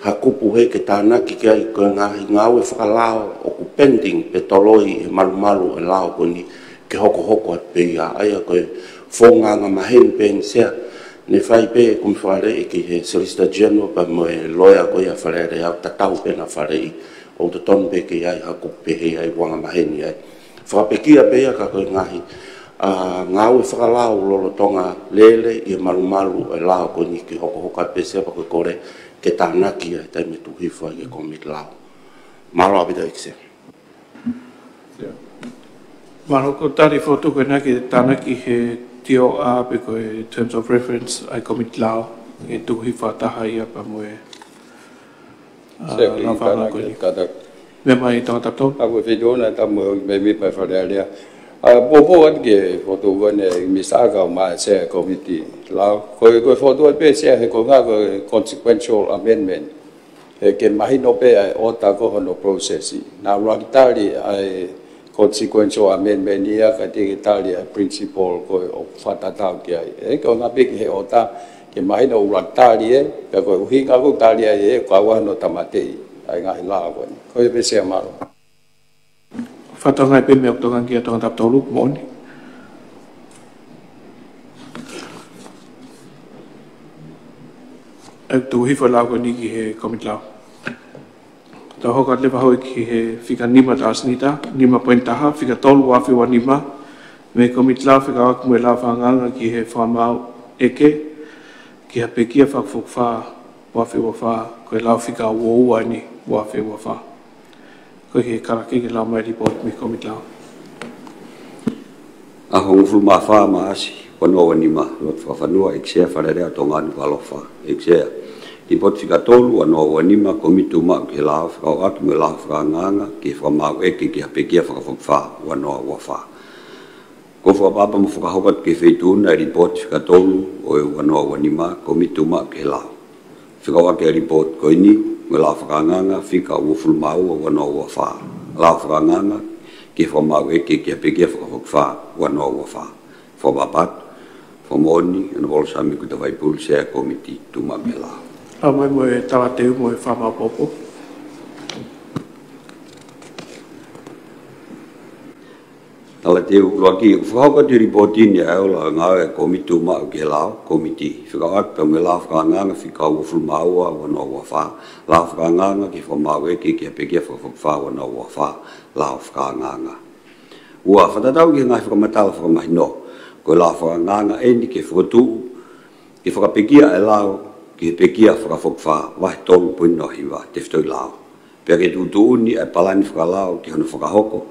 ha kupu hē ke tānaki ki ai ko e ngaahi ngāue fakalao ʻoku pending pe toloi ʻi he malumalu ʻo e lao ko eni ke hokohoko atu pē ia, ʻa ia ko e founga angamaheni pē eni, Sea. Ne fai pē kumi faleʻi ki he Solicitor General pea mo e loea ko ia Fale Alea, tatau pē naʻa faleʻi, ʻoku totonu pē ke ʻi ai ha kupu pehē ai, ʻoku angamaheni ai. Fakapekia pē ia ka ko e ngaahi, ʻa, ngāue fakalao lolotonga lele ʻi he malumalu ʻo e lao ko eni ke hokohoko atu pē, Sea, pea ko e kole ke tānaki ia he taimi ʻe tuʻu hifo ai ki he Kōmiti Lao. Mālō ʻaupito, ʻEiki Sea. Mālō. Ko e tali fotu ko ena ke tānaki he T O R pe ko e Terms of Reference ʻa e Kōmiti Lao, ke tuʻu hifo fakataha ia pea mo e, ʻa, Sea, Lao Fakaangaanga ko eni. Meʻa mai Tongatapu Tolu. ʻA, ko e Fetuna, tama Meʻa mai Fale Alea. ʻA, poupou atu ki he fotu ko ena ʻEiki Minisitā kae ʻumaʻā Sea Kōmiti Lao. Ko e, ko e fotu atu pē, Sea, he ko e ngaahi, ko e consequential amendment. ʻE, ke mahino pē ʻa e ʻota ko hono process. Naʻa ʻuluaki tali ʻa e consequential amendment ia, ka te ke tali ʻa e principle ko ē ʻoku fakatatau ki ai. ʻE, ko e ngaahi pē ki he ʻota, ke mahino ʻuluaki tali ē, ka ko e ʻuhinga ʻoku tali ai ē, ko e ʻuhinga hono tāmateʻi ʻa e ngaahi lao ko eni. Ko ia pē, Sea, mālō. Fakatokangaʻi pē meʻa ʻoku tokanga ki ai Tongatapu Tolu, moʻoni. ʻE tuʻu hifo e lao ko eni ki he Kōmiti Lao. Tau hoko atu leva hoi ki he fika nima, Tangata Senita, nima poini taha, fika tolu, ua afe ua nima, mei he Kōmiti Lao, fekauʻaki mo e Lao Fakaangaanga ki he Fakamaau ʻEke ki ha pekia fakafokifā ua afe ua fā, ko e lao fika ua ua eni, ua afe ua fā. Ko e kalake ke lau mai e lipooti mei he Kōmiti Lao. ʻAho hongofulu mā fā Maʻasi, ua noa ua nima, Lotu Fakafanua, ʻEiki Sea, Fale Alea ʻo Tonga, Nukuʻalofa. ʻEiki Sea, lipooti fika tolu, ua noa ua nima, Kōmiti Tuʻumaʻu ki he Lao, fekauʻaki mo e Lao Fakaangaanga ki he Fakamaau ʻEke ki ha pekia fakafokifā ua noa ua fā. ʻOku ou fakaʻapaʻapa mo fakahoko atu ki he Feituʻu na e lipooti fika tolu ʻo e ua noa ua nima, Kōmiti Tuʻumaʻu ki he Lao. Fekauʻaki e lipooti ko eni mo e Lao Fakaangaanga fika uofulu mā ua, ua noa ua fā. Lao Fakaangaanga ke fakamaʻu ʻeke ki he pekia fakafokifā ua noa ua fā. Fakapapatu, fakamoʻoni, Honourable Sami Kuta Vaipulu, Sea Kōmiti Tuʻumaʻu ki he Lao. Kau mai mo e talateu mo e fakamaopoopo. Talateu ʻuluaki, ʻoku fakahoko atu e lipooti ni ʻa e ola ʻo e ngāue ʻa e Kōmiti Tuʻumaʻu ki he Lao, Kōmiti, fekauʻaki pea mo e Lao Fakaangaanga fika uofulu mā ua ua noa ua fā, Lao Fakaangaanga ki he fakamaʻu ʻeke ki he pekia fakafokifā ua noa ua fā, Lao Fakaangaanga. Ua, fakatatau ki he ngaahi fakamatala fakamahino, ko e Lao Fakaangaanga ʻeni ke fokotuʻu ke fakapekia e lao ki he pekia fakafokifā, vahe tolu poini noa hiva, tefitoʻi lao. Pea ke tuʻutuʻuni ʻa e palani fakalao ki hono fakahoko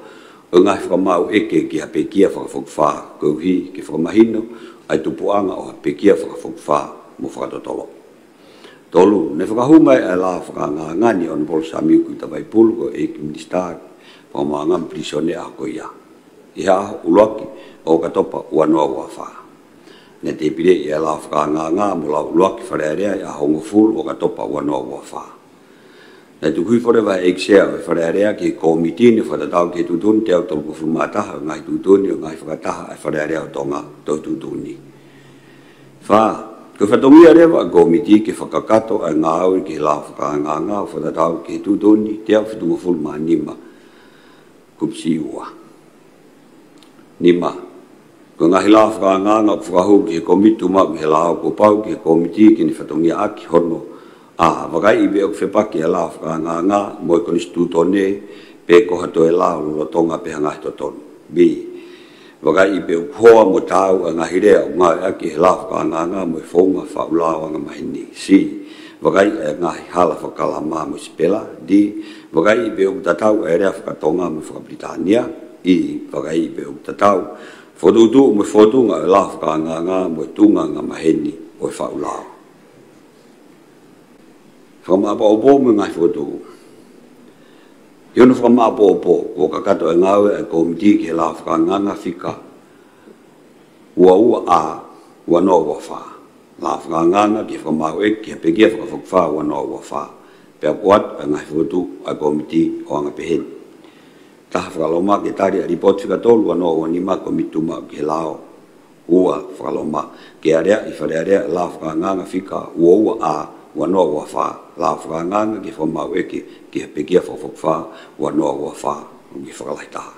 ʻo e ngaahi fakamaʻu ʻeke ki ha pekia fakafokifā, koeʻuhi ke fakamahino ʻa e tupuʻanga ʻo ha pekia fakafokifā mo fakatotolo. Tolu, naʻe fakahū mai ʻa e Lao Fakaangaanga ni ʻa Honourable Sami Kuta Vaipulu ko e ʻEiki Minisitā Fakamaauʻanga mo e Pilīsone ʻi he ʻaho ko ia, ʻi he ʻaho ʻuluaki ʻo ʻOkatopa ua noa ua fā. Naʻe tēpileʻi ʻa e Lao Fakaangaanga mo Lao ʻUluaki Fale Alea ʻi he ʻaho hongofulu ʻo ʻOkatopa ua noa ua fā. Naʻe tuku hifo leva ʻe he ʻEiki Sea ʻo e Fale Alea ki he kōmiti ni ʻo fakatatau ki he tuʻutuʻuni teau tolungofulu mā taha ʻo e ngaahi tuʻutuʻuni ʻo e ngaahi fakataha ʻa e Fale Alea ʻo Tonga, tohi tuʻutuʻuni. Fā, ko e fatongia leva ʻa e kōmiti ke fakakakato ʻa e ngāue ki he Lao Fakaangaanga ʻo fakatatau ki he tuʻutuʻuni teau fitungofulu mā nima, kupu C ua. Nima, ko e ngaahi Lao Fakaangaanga ʻoku fakahū ki he Kōmiti Tuʻumaʻu ki he Lao kuo pau ki he kōmiti ke ne fatongiaʻaki hono, a, vakaiʻi pe ʻoku fepaki ʻa e Lao Fakaangaanga mo e Konisitūtone pe ko ha toe lao lolotonga pe ha ngaahi totonu. B, vakaiʻi pe ʻoku hoa mo taau ʻa e ngaahi lea ʻoku ngāueʻaki ʻe he Lao Fakaangaanga mo e founga faʻu lao angamaheni. C, vakaiʻi ʻa e ngaahi hala fakakalama mo e sipela. D, vakaiʻi pe ʻoku tatau ʻa e lea fakatonga mo e fakapilitānia. E, vakaiʻi pe ʻoku tatau e fokotuʻutuʻu mo e fōtunga ʻo e Lao Fakaangaanga mo e tuʻunga angamaheni ʻo e faʻu lao. Fakamaʻopoʻopo mo e ngaahi fokotuʻu. ʻI hono fakamaʻopoʻopo, kuo kakato e ngāue ʻa e kōmiti ki he Lao Fakaangaanga fika ua ua A ua noa ua fā, Lao Fakaangaanga ki he fakamaʻu ʻeke ki he pekia fakafokifā ua noa ua fā. Pea ʻoku ʻoatu e ngaahi fokotuʻu ʻa e kōmiti ʻo anga peheni. Taha, fakaloma ke tali ʻa e lipooti fika tolu ua noa ua nima Kōmiti Tuʻumaʻu ki he Lao. Ua, fakaloma ke aleaʻi Fale Alea ʻa e Lao Fakaangaanga fika ua ua A ua noa ua fā, Lao Fakaangaanga ki he fakamaʻu ʻeke ki he pekia fakafokifā ua noa ua fā, ʻo ki fakalahi taha.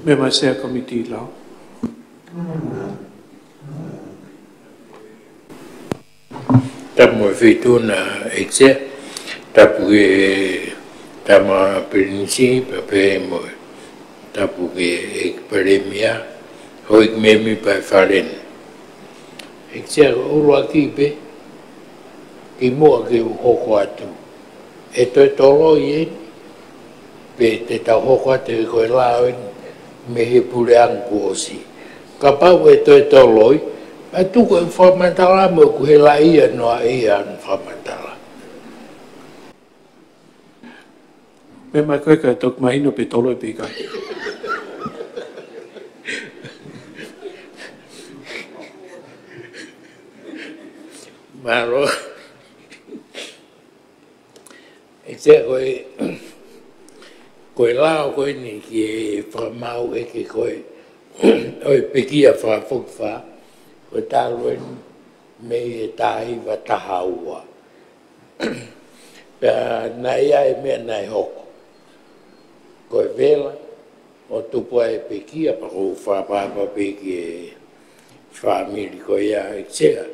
Meʻa mai Sea Kōmiti Lao. Tapu mo e Feituʻu na ʻEiki Sea, tapu ki he Tama Pilinisi, pea pehē mo e tapu ki he ʻEiki Palēmia, houʻeiki mēmipa ʻo e Fale ni. ʻEiki Sea, ko e ʻuluaki pē, kimuʻa ke u hoko atu, ʻe toe toloi eni, pe te tau hoko atu he ko e lao eni mei he puleʻanga kuo ʻosi? Kapau ʻe toe toloi, pea tuku e fakamatala mo ʻeku helaʻia noa ʻi he ʻa e fakamatala. Meʻa mai koe ka toki mahino pe toloi pe ʻikai. Mālō. ʻEiki Sea, ko e, ko e lao ko eni ki he fakamaʻu ʻeke ko ē ʻo e pekia fakafokifā, ko e talu eni mei he taha hiva taha ua. Pea naʻe ʻi ai e meʻa naʻe hoko. Ko e vela ʻo tupu ai e pekia, pea ʻoku ou fakaʻapaʻapa pē ki he fāmili ko ia ʻEiki Sea,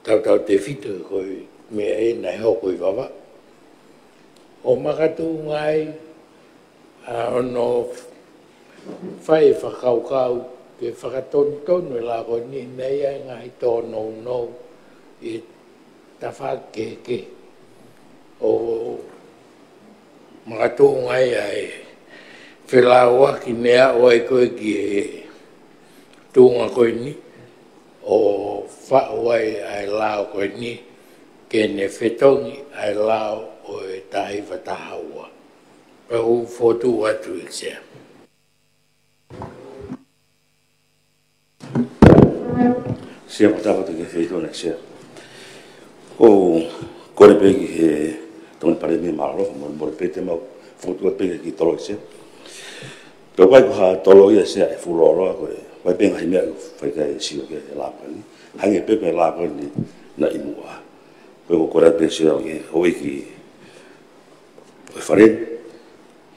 tautautefito ko e meʻa ē naʻe hoko ʻi Vavaʻu. ʻO makatuʻunga ai ʻa hono fai e fakakaukau ke fakatonutonu e lao ko eni, naʻe ʻi ai e ngaahi tōnounou ʻi he tafaʻaki kehekehe. ʻO makatuʻunga ai ʻa e felāuaki ne aʻu ai ko ē ki he tuʻunga ko eni, ʻo faʻu ai ʻa e lao ko eni ke ne fetongi ʻa e lao ʻo e taha hiva taha ua. Pea u fokotuʻu atu ʻEiki Sea. Sea, fakatapu atu ki he Feituʻu na ʻEiki Sea. ʻOku ou kole pē ki he Tokoni Palēmia, mālō, mo, mo pē te mau fokotuʻu atu pē ki he tolo ʻEiki Sea. Pea ʻoku ʻikai ko ha tolo ia Sea ʻe fuoloa, ko e ʻoku ʻi ai pē ngaahi meʻa ʻoku fai ki ai e sio ki he lākoni. Hangē pē ko e lākoni naʻe ʻi muʻa. Ko e ʻoku ou kole pē Sea ki he houʻeiki ʻo e Fale ni.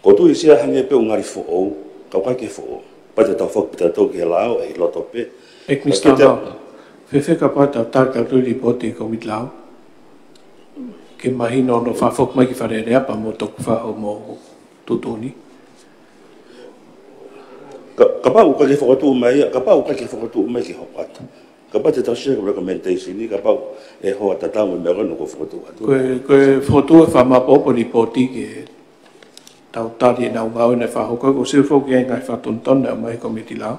ʻOku ou tui Sea hangē pē ʻoku ngali foʻou, ka ʻoku ʻikai ke foʻou. Pea te tau foki pē tautolu ki he lao ʻi loto pē. ʻEiki Minisitā Lao, fēfē kapau te tau tali tautolu e lipooti ʻa e Kōmiti Lao ke mahino hono fakafoki mai ki Fale Alea pea mo toki fai hoʻomou tuʻutuʻuni? Ka, kapau ʻoku ʻikai ke fokotuʻu mai ia, kapau ʻoku ʻikai ke fokotuʻu mai ke hoko atu. Kapau te tau sio ki he recommendation ni, kapau ʻe hoa tatau mo e meʻa ko ena kuo fokotuʻu atu. Ko e, ko e fokotuʻu e fakamaopoopo lipooti ke tau tali ʻenau ngāue naʻe fakahoko, ʻoku ou sio foki ki he ngaahi fakatonutonu naʻe ʻomai ʻe he Kōmiti Lao.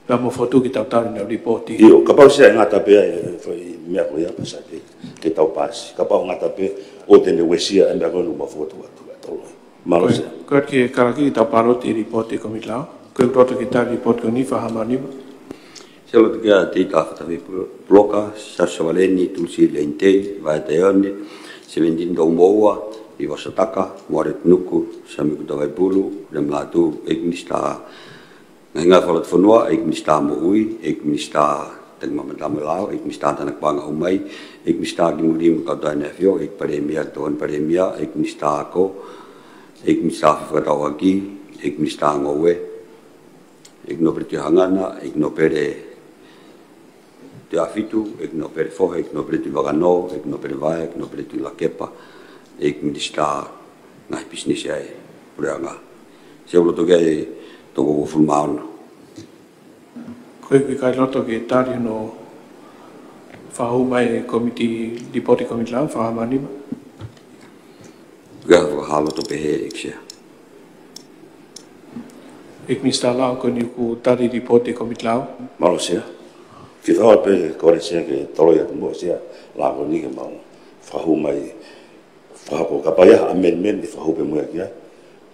Pea mo e fokotuʻu ke tau tali ʻenau lipooti. ʻIo, kapau Sea ʻe ngata pē ai e foʻi meʻa ko ia pea sai pē ke tau paasi. Kapau ngata pē ʻoku te ne uesia e meʻa ko ena kuo fokotuʻu atu ʻa e tolo. Mālō Sea. Ko e, ko e ke kalaki ke tau paloti e lipooti ʻa e Kōmiti Lao. Ko e loto ke tali e lipooti ko eni, Fakahā Maʻuniva. Sea, loto ki ai Teita Fatafepuloka, Siaosi Savaleni, Tulisi Leinitei, Vaea Taione, Sevenitini Toumoua, Ivo Sataka, Moale Tunuku, Sami Kuta Vaipulu, Lem Lātū, ʻEiki Minisitā Ngaahi Ngāue Fakalotofonua, ʻEiki Minisitā Moʻui, ʻEiki Minisitā Takimamata mo e Lao, ʻEiki Minisitā Tānaki Paʻanga ʻOmai, ʻEiki Minisitā Kimui Lima mo e Kau Tau ʻEne ʻAfio, ʻEiki Palēmia, Tokoni Palēmia, ʻEiki Minisitā Ako, ʻEiki Minisitā Fefakatauʻaki, ʻEiki Minisitā Ngoue, ʻEiki Nōpele Tuʻihangana, ʻEiki Nōpele Tuʻiafitu, ʻEiki Nōpele Fohe, ʻEiki Nōpele Tuʻivakanō, ʻEiki Nōpele Vaea, ʻEiki Nōpele Tuʻilakepa, ʻEiki Minisitā Ngaahi Pisinisi ʻa e Puleʻanga. Sea, ʻoku loto ki ai e toko uofulu mā ono. Ko e ʻikai loto ke tali hono fakahū mai e kōmiti, lipooti Kōmiti Lao, Fakahā Maʻuniva? ʻIkai ha fakahā loto pehē, ʻEiki Sea. ʻEiki Minisitā Lao, ko eni ʻoku tali e lipooti Kōmiti Lao. Mālō Sea. Ke tau pē kole Sea ke toloi atu muʻa Sea, lākoni ke mau fakahū mai, fakahoko, kapau ʻe ʻi ai ha amendment ʻe fakahū pē muʻa ki ai.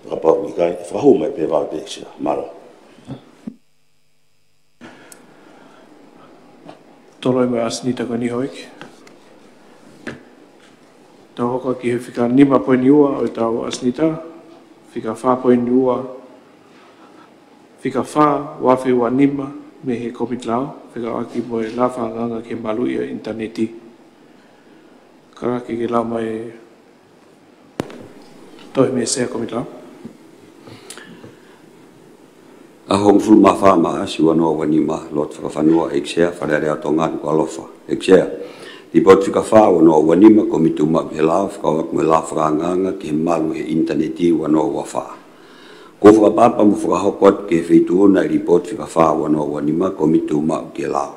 Kapau ʻikai, fakahū mai pē vave pē Sea. Mālō. Toloi mai ʻasenita ko eni houʻeiki. Tau hoko ki he fika nima poini ua ʻo ʻetau ʻasenita, fika fā poini ua, fika fā, ua afe ua nima, mei he Kōmiti Lao, fekauʻaki mo e lao fakaangaanga ki he maluʻi ʻo e ʻinitaneti. Kalaki ke lau mai e tohi mei he Sea Kōmiti Lao. ʻAho hongofulu mā fā Maʻasi ua noa ua nima, lotu fakafanua, ʻEiki Sea, Fale Alea ʻo Tonga, Nukuʻalofa. ʻEiki Sea, lipooti fika fā ua noa ua nima, Kōmiti Tuʻumaʻu ki he Lao, fekauʻaki mo e lao fakaangaanga ki he malu he ʻinitaneti ua noa ua fā. Kuo fakaʻapaʻapa mo fakahoko atu ki he Feituʻu na e lipooti fika fā ua noa ua nima, Kōmiti Tuʻumaʻu ki he Lao.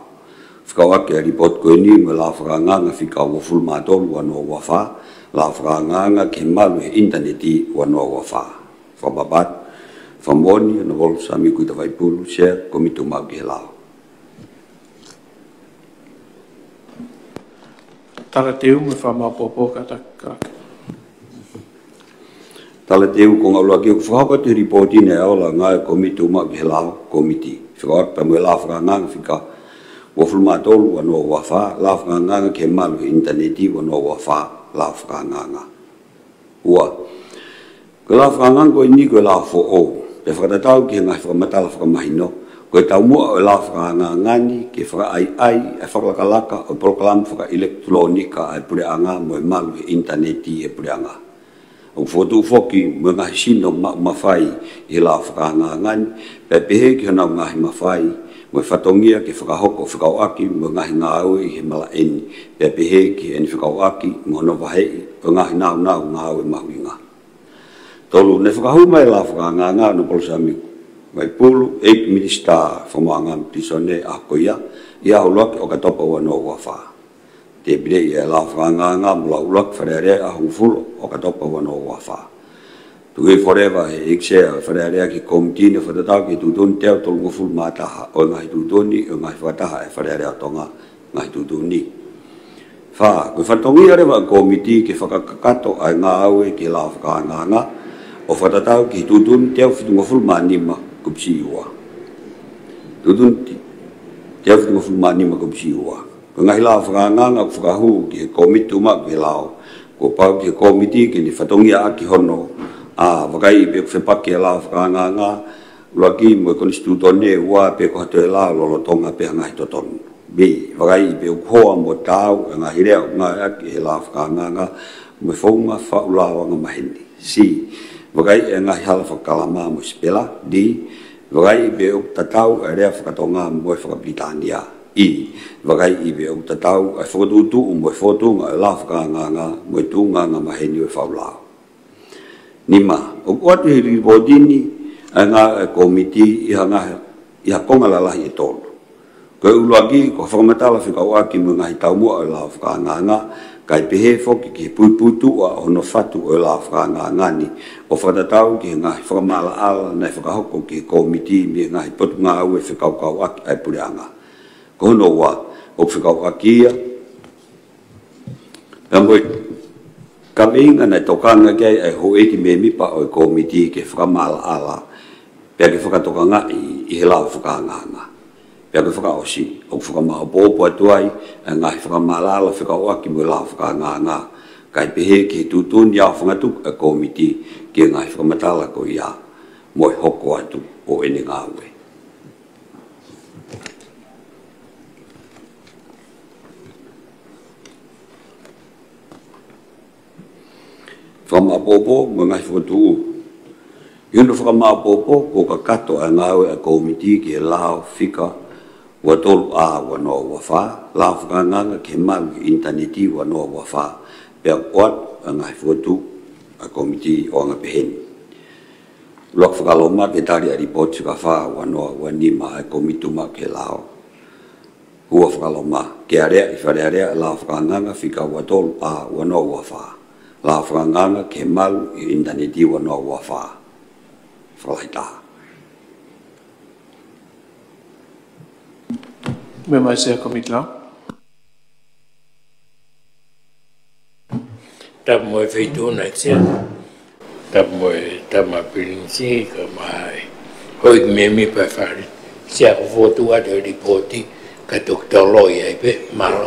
Fekauʻaki ʻa e lipooti ko eni mo e lao fakaangaanga fika uofulu mā tolu ua noa ua fā, lao fakaangaanga ki he malu he ʻinitaneti ua noa ua fā. Fakaʻapaʻapa atu, fakamoʻoni, Honourable Sami Kuta Vaipulu, Sea, Kōmiti Tuʻumaʻu ki he Lao. Talateu mo e fakamaopoopo kātaki. Talateu, konga ʻuluaki, ʻoku fakahoko atu he lipooti naʻe ola e ngāue ʻa e Kōmiti Tuʻumaʻu ki he Lao, kōmiti. Fekauʻaki pea mo e lao fakaangaanga fika uofulu mā tolu ua noa ua fā, lao fakaangaanga ki he malu he ʻinitaneti ua noa ua fā, lao fakaangaanga. Ua, ko e lao fakaangaanga ko eni ko e lao foʻou. Pea fakatatau ki he ngaahi fakamatala fakamahino, ko e taumuʻa ʻo e lao fakaangaanga ni ke fakaʻaiʻai ʻa e fakalakalaka ʻo e polokalama fakaʻilekitulōnika ʻa e puleʻanga mo e malu he ʻinitaneti he puleʻanga. ʻOku fokotuʻu foki mo e ngaahi sino maʻu mafai ʻi he lao fakaangaanga ni, pea pehē ki honau ngaahi mafai mo e fatongia ke fakahoko fekauʻaki mo e ngaahi ngāue ʻi he malaʻe ni, pea pehē ki heʻene fekauʻaki mo hono vaheʻi ʻo e ngaahi nāunau ngāue mahuʻinga. Tolu, naʻe fakahū mai e lao fakaangaanga ʻa Honourable Sami Vaipulu, ʻEiki Minisitā Fakamaauʻanga mo e Pilīsone, ʻaho ko ia, ʻi he ʻaho ʻuluaki ʻo ʻOkatopa ua noa ua fā. Tēpileʻi e lao fakaangaanga mo lau ʻuluaki Fale Alea ʻaho hongofulu ʻo ʻOkatopa ua noa ua fā. Tuku forever he ʻEiki Sea ʻo e Fale Alea ki he kōmiti ni ʻo fakatatau ki he tuʻutuʻuni teau tolungofulu mā taha ʻo e ngaahi tuʻutuʻuni ʻo e ngaahi fakataha ʻa e Fale Alea ʻo Tonga, ngaahi tuʻutuʻuni. Fā, ko e fatongia leva ʻa e kōmiti ke fakakakato ʻa e ngāue ki he lao fakaangaanga ʻo fakatatau ki he tuʻutuʻuni teau fitungofulu mā nima kupu siʻi ua. Tuʻutuʻuni teau fitungofulu mā nima kupu siʻi ua. Ko e ngaahi lao fakaangaanga ʻoku fakahū ki he Kōmiti Tuʻumaʻu ki he Lao, kuo pau ki he kōmiti ke ne fatongiaʻaki hono A, vakaiʻi pe ʻoku fepaki e lao fakaangaanga ʻuluaki mo e konisitūtone. Ua, pe ko ha toe lao lolotonga pe ha ngaahi totonu. B, vakaiʻi pe ʻoku hoa mo taau e ngaahi lea ʻoku ngāueʻaki ʻe he lao fakaangaanga mo e founga faʻu lao angamaheni. C, vakaiʻi e ngaahi hala fakakalama mo e sipela. D, vakaiʻi pe ʻoku tatau e lea fakatonga mo e fakapilitānia. E, vakaiʻi pe ʻoku tatau e fokotuʻutuʻu mo e fōtunga e lao fakaangaanga mo e tuʻunga angamaheni ʻo e faʻu lao. Nima, ʻoku ʻoatu ʻi he lipooti ni ʻa e ngāue ʻa e kōmiti ʻi ha ngaahi, ʻi ha konga lalahi ʻe tolu. Ko e ʻuluaki, ko e fakamatala fekauʻaki mo e ngaahi taumuʻa ʻo e lao fakaangaanga, kae pehē foki ki he puipuituʻa ʻo hono fatu ʻo e lao fakaangaanga ni, ʻo fakatatau ki he ngaahi fakamaʻalaʻala naʻe fakahoko ki he kōmiti mei he ngaahi potungāue fekaukauʻaki ʻa e puleʻanga. Ko hono ua, ʻoku fekauʻaki ia pea mo e kaveinga naʻe tokanga ki ai ʻa e houʻeiki mēmipa ʻo e kōmiti ke fakamaʻalaʻala pea ke fakatokangaʻi ʻi he lao fakaangaanga. Pea ko e fakaʻosi, ʻoku fakamāʻopoʻopo atu ai ʻa e ngaahi fakamaʻalaʻala fekauʻaki mo e lao fakaangaanga, kae pehē ki he tuʻutuʻuni aofangatuku ʻa e kōmiti ki he ngaahi fakamatala ko ia mo e hoko atu ʻo ʻene ngāue. Fakamāʻopoʻopo mo e ngaahi fokotuʻu. ʻI hono fakamāʻopoʻopo, kuo kakato ʻa e ngāue ʻa e kōmiti ki he lao fika ua tolu A ua noa ua fā, lao fakaangaanga ki he malu ʻi he ʻinitaneti ua noa ua fā, pea ʻoatu ʻa e ngaahi fokotuʻu ʻa e kōmiti ʻo anga pehē ni. ʻUluaki, fakaloma ke tali ʻa e lipooti fika fā ua noa ua nima ʻa e Kōmiti Tuʻumaʻu ki he Lao. Ua, fakaloma ke aleaʻi Fale Alea ʻa e lao fakaangaanga fika ua tolu A ua noa ua fā, lao fakaangaanga ki he malu ʻi he ʻinitaneti ua noa ua fā. Fakalahi taha. Meʻa mai Sea Kōmiti Lao. Tapu mo e Feituʻu na, Sea. Tapu mo e Tama Pilinisi, kae ʻumaʻā e houʻeiki mēmipa ʻo e Fale. Sea, ko e fokotuʻu atu e lipooti, kae toki toloi ai pē, mālō.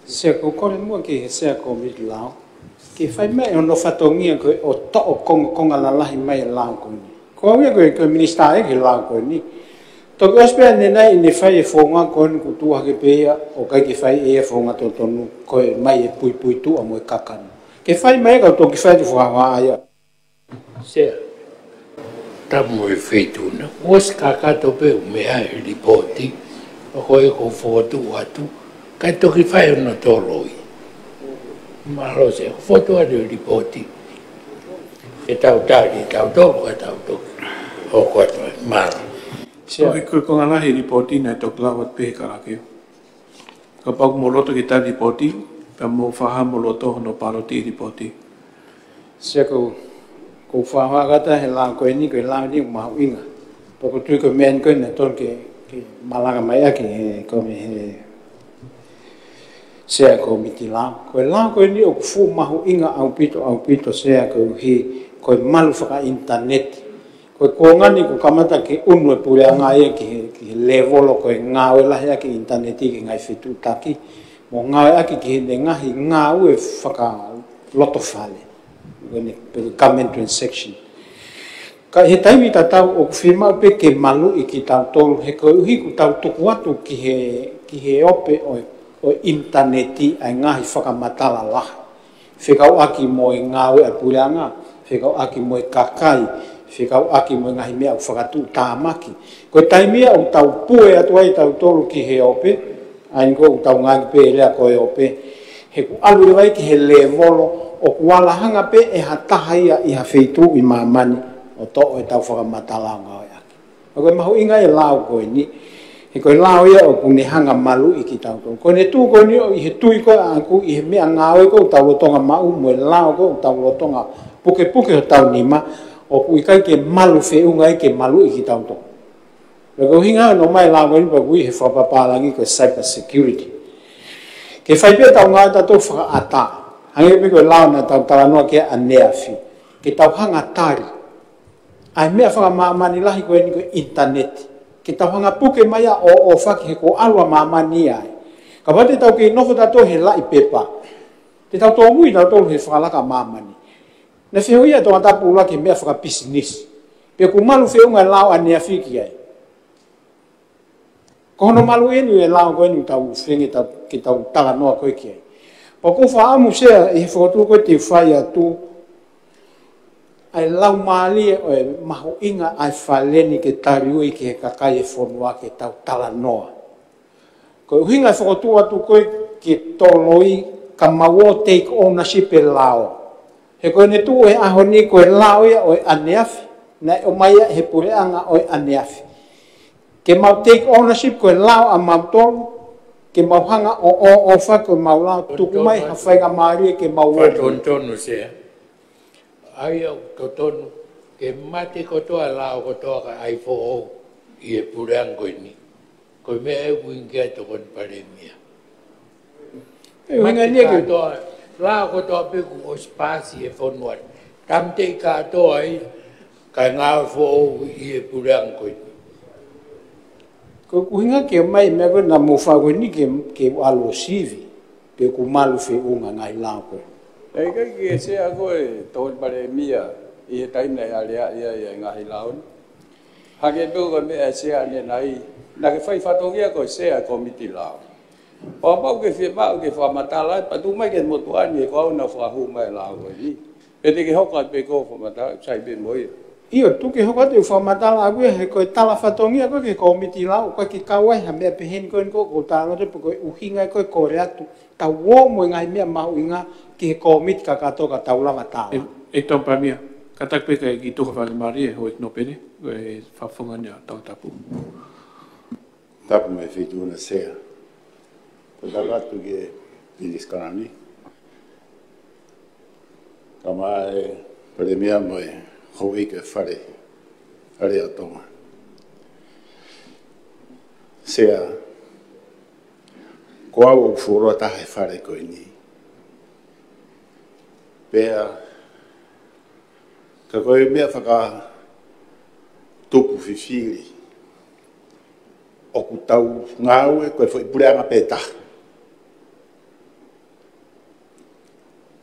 Sea, ko e kole muʻa ki he Sea Kōmiti Lao ke fai mai hono fatongia ko e ʻo toʻo kongokonga lalahi mai e lao ko eni. Ko au ia ko e, ko e minisitā ia ki he lao ko eni. Toki ʻosi pē ʻanenai ʻene fai e founga ko eni, kuo tuʻu hake pē ia ʻo ʻikai ke fai ʻe ia e founga totonu, ko e mai e puipuituʻa mo e kakano. Ke fai mai ka u toki fai atu e fakahā ia. Sea, tapu mo e Feituʻu na. Kuo ʻosi kakato pē ʻeku meʻa he lipooti, ʻa ko e ko e fokotuʻu atu, kae toki fai hono toloi. Mālō Sea, ko e fokotuʻu atu e lipooti. Ke tau tali, tau tolu, ka tau toki hoko atu ai. Mālō. Sea. Ko e, ko e konga lahi e lipooti naʻe toki lau atu pē he kalake. Kapau ʻoku mou loto ke tali e lipooti, pea mou fakahā homou loto hono pāloti e lipooti. Sea, ko, ko e fakahā ʻataʻatā he lao ko eni, ko e lao ni ʻoku mahuʻinga. Pea ʻoku ou tui ko e meʻa ni ko eni naʻe totonu ke, ke malanga mai ʻaki he, ko e meʻa he Sea Kōmiti Lao. Ko e lao ko eni ʻoku fuʻu mahuʻinga ʻaupito, ʻaupito Sea, koeʻuhi ko e malu fakaʻinitaneti. Ko e kuonga ni kuo kamata ke ʻunu e puleʻanga ia ki he, ki he lēvolo ko e ngāue lahi ʻaki e ʻinitaneti ki he ngaahi fetuʻutaki, mo ngāue ʻaki ki heʻene ngaahi ngāue fakalotofale, ko eni pe ko e government transaction. Ka ʻi he taimi tatau ʻoku fiemaʻu pē ke maluʻi kitautolu, he koeʻuhi kuo tau tuku atu ki he, ki he ope ʻo e, ʻo e ʻinitaneti ʻa e ngaahi fakamatala lahi. Fekauʻaki mo e ngāue ʻa e puleʻanga, fekauʻaki mo e kakai, fekauʻaki mo e ngaahi meʻa ʻoku fakatuʻutāmaki. Ko e taimi ia ʻoku tau pue atu ai tautolu ki he ope, ʻa eni ko ʻoku tau ngāueʻaki pē e lea ko e ope, he kuo ʻalu leva ia ki he lēvolo ʻoku ala hanga pē ʻe ha taha ia ʻi ha feituʻu ʻi māmani ʻo toʻo ʻetau fakamatala ʻo ngāueʻaki. Ka ko e mahuʻinga e lao ko eni, he ko e lao ia ʻoku ne hanga maluʻi kitautolu. Ko ʻene tuʻu ko eni ʻo ʻi he tui ko ē ʻaʻaku ʻi he meʻa ngāue ko ē ʻoku tau lolotonga maʻu mo e lao ko ē ʻoku tau lolotonga pukepuke hotau nima, ʻoku ʻikai ke malu feʻunga ai ke maluʻi kitautolu. Pea ko e ʻuhinga ia ʻoku ʻomai e lao ko eni pea ʻoku ui he fakapapālangi ko e cyber security. Ke fai pē ʻetau ngāue tautolu fakaʻatā. Hangē pē ko e lao naʻa tau talanoa ki ai ʻaneafi. Ke tau hanga tali ʻa e meʻa fakamāmani lahi ko eni ko e ʻinitaneti. Ke tau hanga puke mai ʻo, ʻo faki he kuo ʻalu ʻa māmani ai. Kapau te tau kei nofo tautolu he laʻi pepa, Te tau tōmui tautolu he fakalaka ʻa māmani. Naʻe fehuʻi ʻe Tongatapu ʻUluaki meʻa fakapisinisi. Pea kuo malu feʻunga e lao ʻaneafi ki ai. Ko hono malu eni e lao ko eni tau feinga tau, ke tau talanoa ko ē ki ai. Pea ʻoku ou fakaʻamu Sea ʻi he fokotuʻu ko ē te u fai atu, ʻa e laumālie ʻo e mahuʻinga ʻa e fale ni ke taliui ki he kakai e fonua ke tau talanoa. Ko e ʻuhinga e fokotuʻu atu ko ē ke toloi ka mau ō take ownership e lao. He ko ʻene tuʻu he ʻaho ni ko e lao ia ʻo e ʻaneafi, naʻe ʻomai ia he puleʻanga ʻo e ʻaneafi. Ke mau take ownership ko e lao ʻa mautolu, ke mau hanga ʻo ʻoʻofa ko e mau lao tuku mai ha faingamālie ke mau ō. Fakatonutonu Sea. ʻA ia ʻoku totonu ke mate kotoa lao kotoa ka ʻai foʻou ʻi he puleʻanga ko eni. Ko e meʻa ʻoku ʻuhinga ki ai e Tokoni Palēmia. ʻE ʻuhinga Mate eni ke kātoa, lao kotoa pē kuo ʻosi paasi he fonua ni. Tāmateʻi kātoa ia, kae ngāue foʻou ʻi he puleʻanga ko eni. Ko e ʻuhinga ke mai meʻa ko ē naʻa mou fai ko eni ke, ke ʻalu ʻo sivi, pe kuo malu feʻunga ngaahi lao ko ē. ʻE ʻikai ke Sea ko e Tokoni Palēmia ʻi he taimi naʻe aleaʻi ai e ngaahi lao ni. Hangē pē ko e meʻa ʻa Sea ʻanenai, naʻa ke fai fatongia ko e Sea Kōmiti Lao. Pea kapau ʻoku ke fiemaʻu ke fakamatala ai, pea tuku mai ki he motuʻa ni he ko au naʻa fakahū mai e lao ko eni. Pea te ke hoko atu pē ko e fakamatala, sai pē mo ia. ʻIo, tuku ke hoko atu e fakamatala ʻaʻaku ia he ko e tala fatongia ko ē ki he Kōmiti Lao, ʻoku ʻikai ke kau ai ha meʻa pehē ni ko eni ko ē ʻoku ou talanoa atu pē ko e ʻuhinga ko ē ʻoku ou kole atu. Tau ō mo e ngaahi meʻa mahuʻinga ki he kōmiti kakato ka tau lava tala. ʻE, ʻe Tongatapu Palēmia, kātaki pē kae kiʻi tuku ha faingamālie ʻe Houʻeiki Nōpele, ko e fakafofonga eni ʻa Tongatapu. Tapu mo e Feituʻuna Sea. Ko e tapu atu ki he Pilinisi Kalani. Kae ʻumaʻā e Palēmia mo e houʻeiki e Fale Alea ʻo Tonga. Sea, ko au ʻoku fuoloa taha he fale ko eni. Pea, ka ko e meʻa fakatupu fifili, ʻoku tau ngāue ko e foʻi puleʻanga pē taha.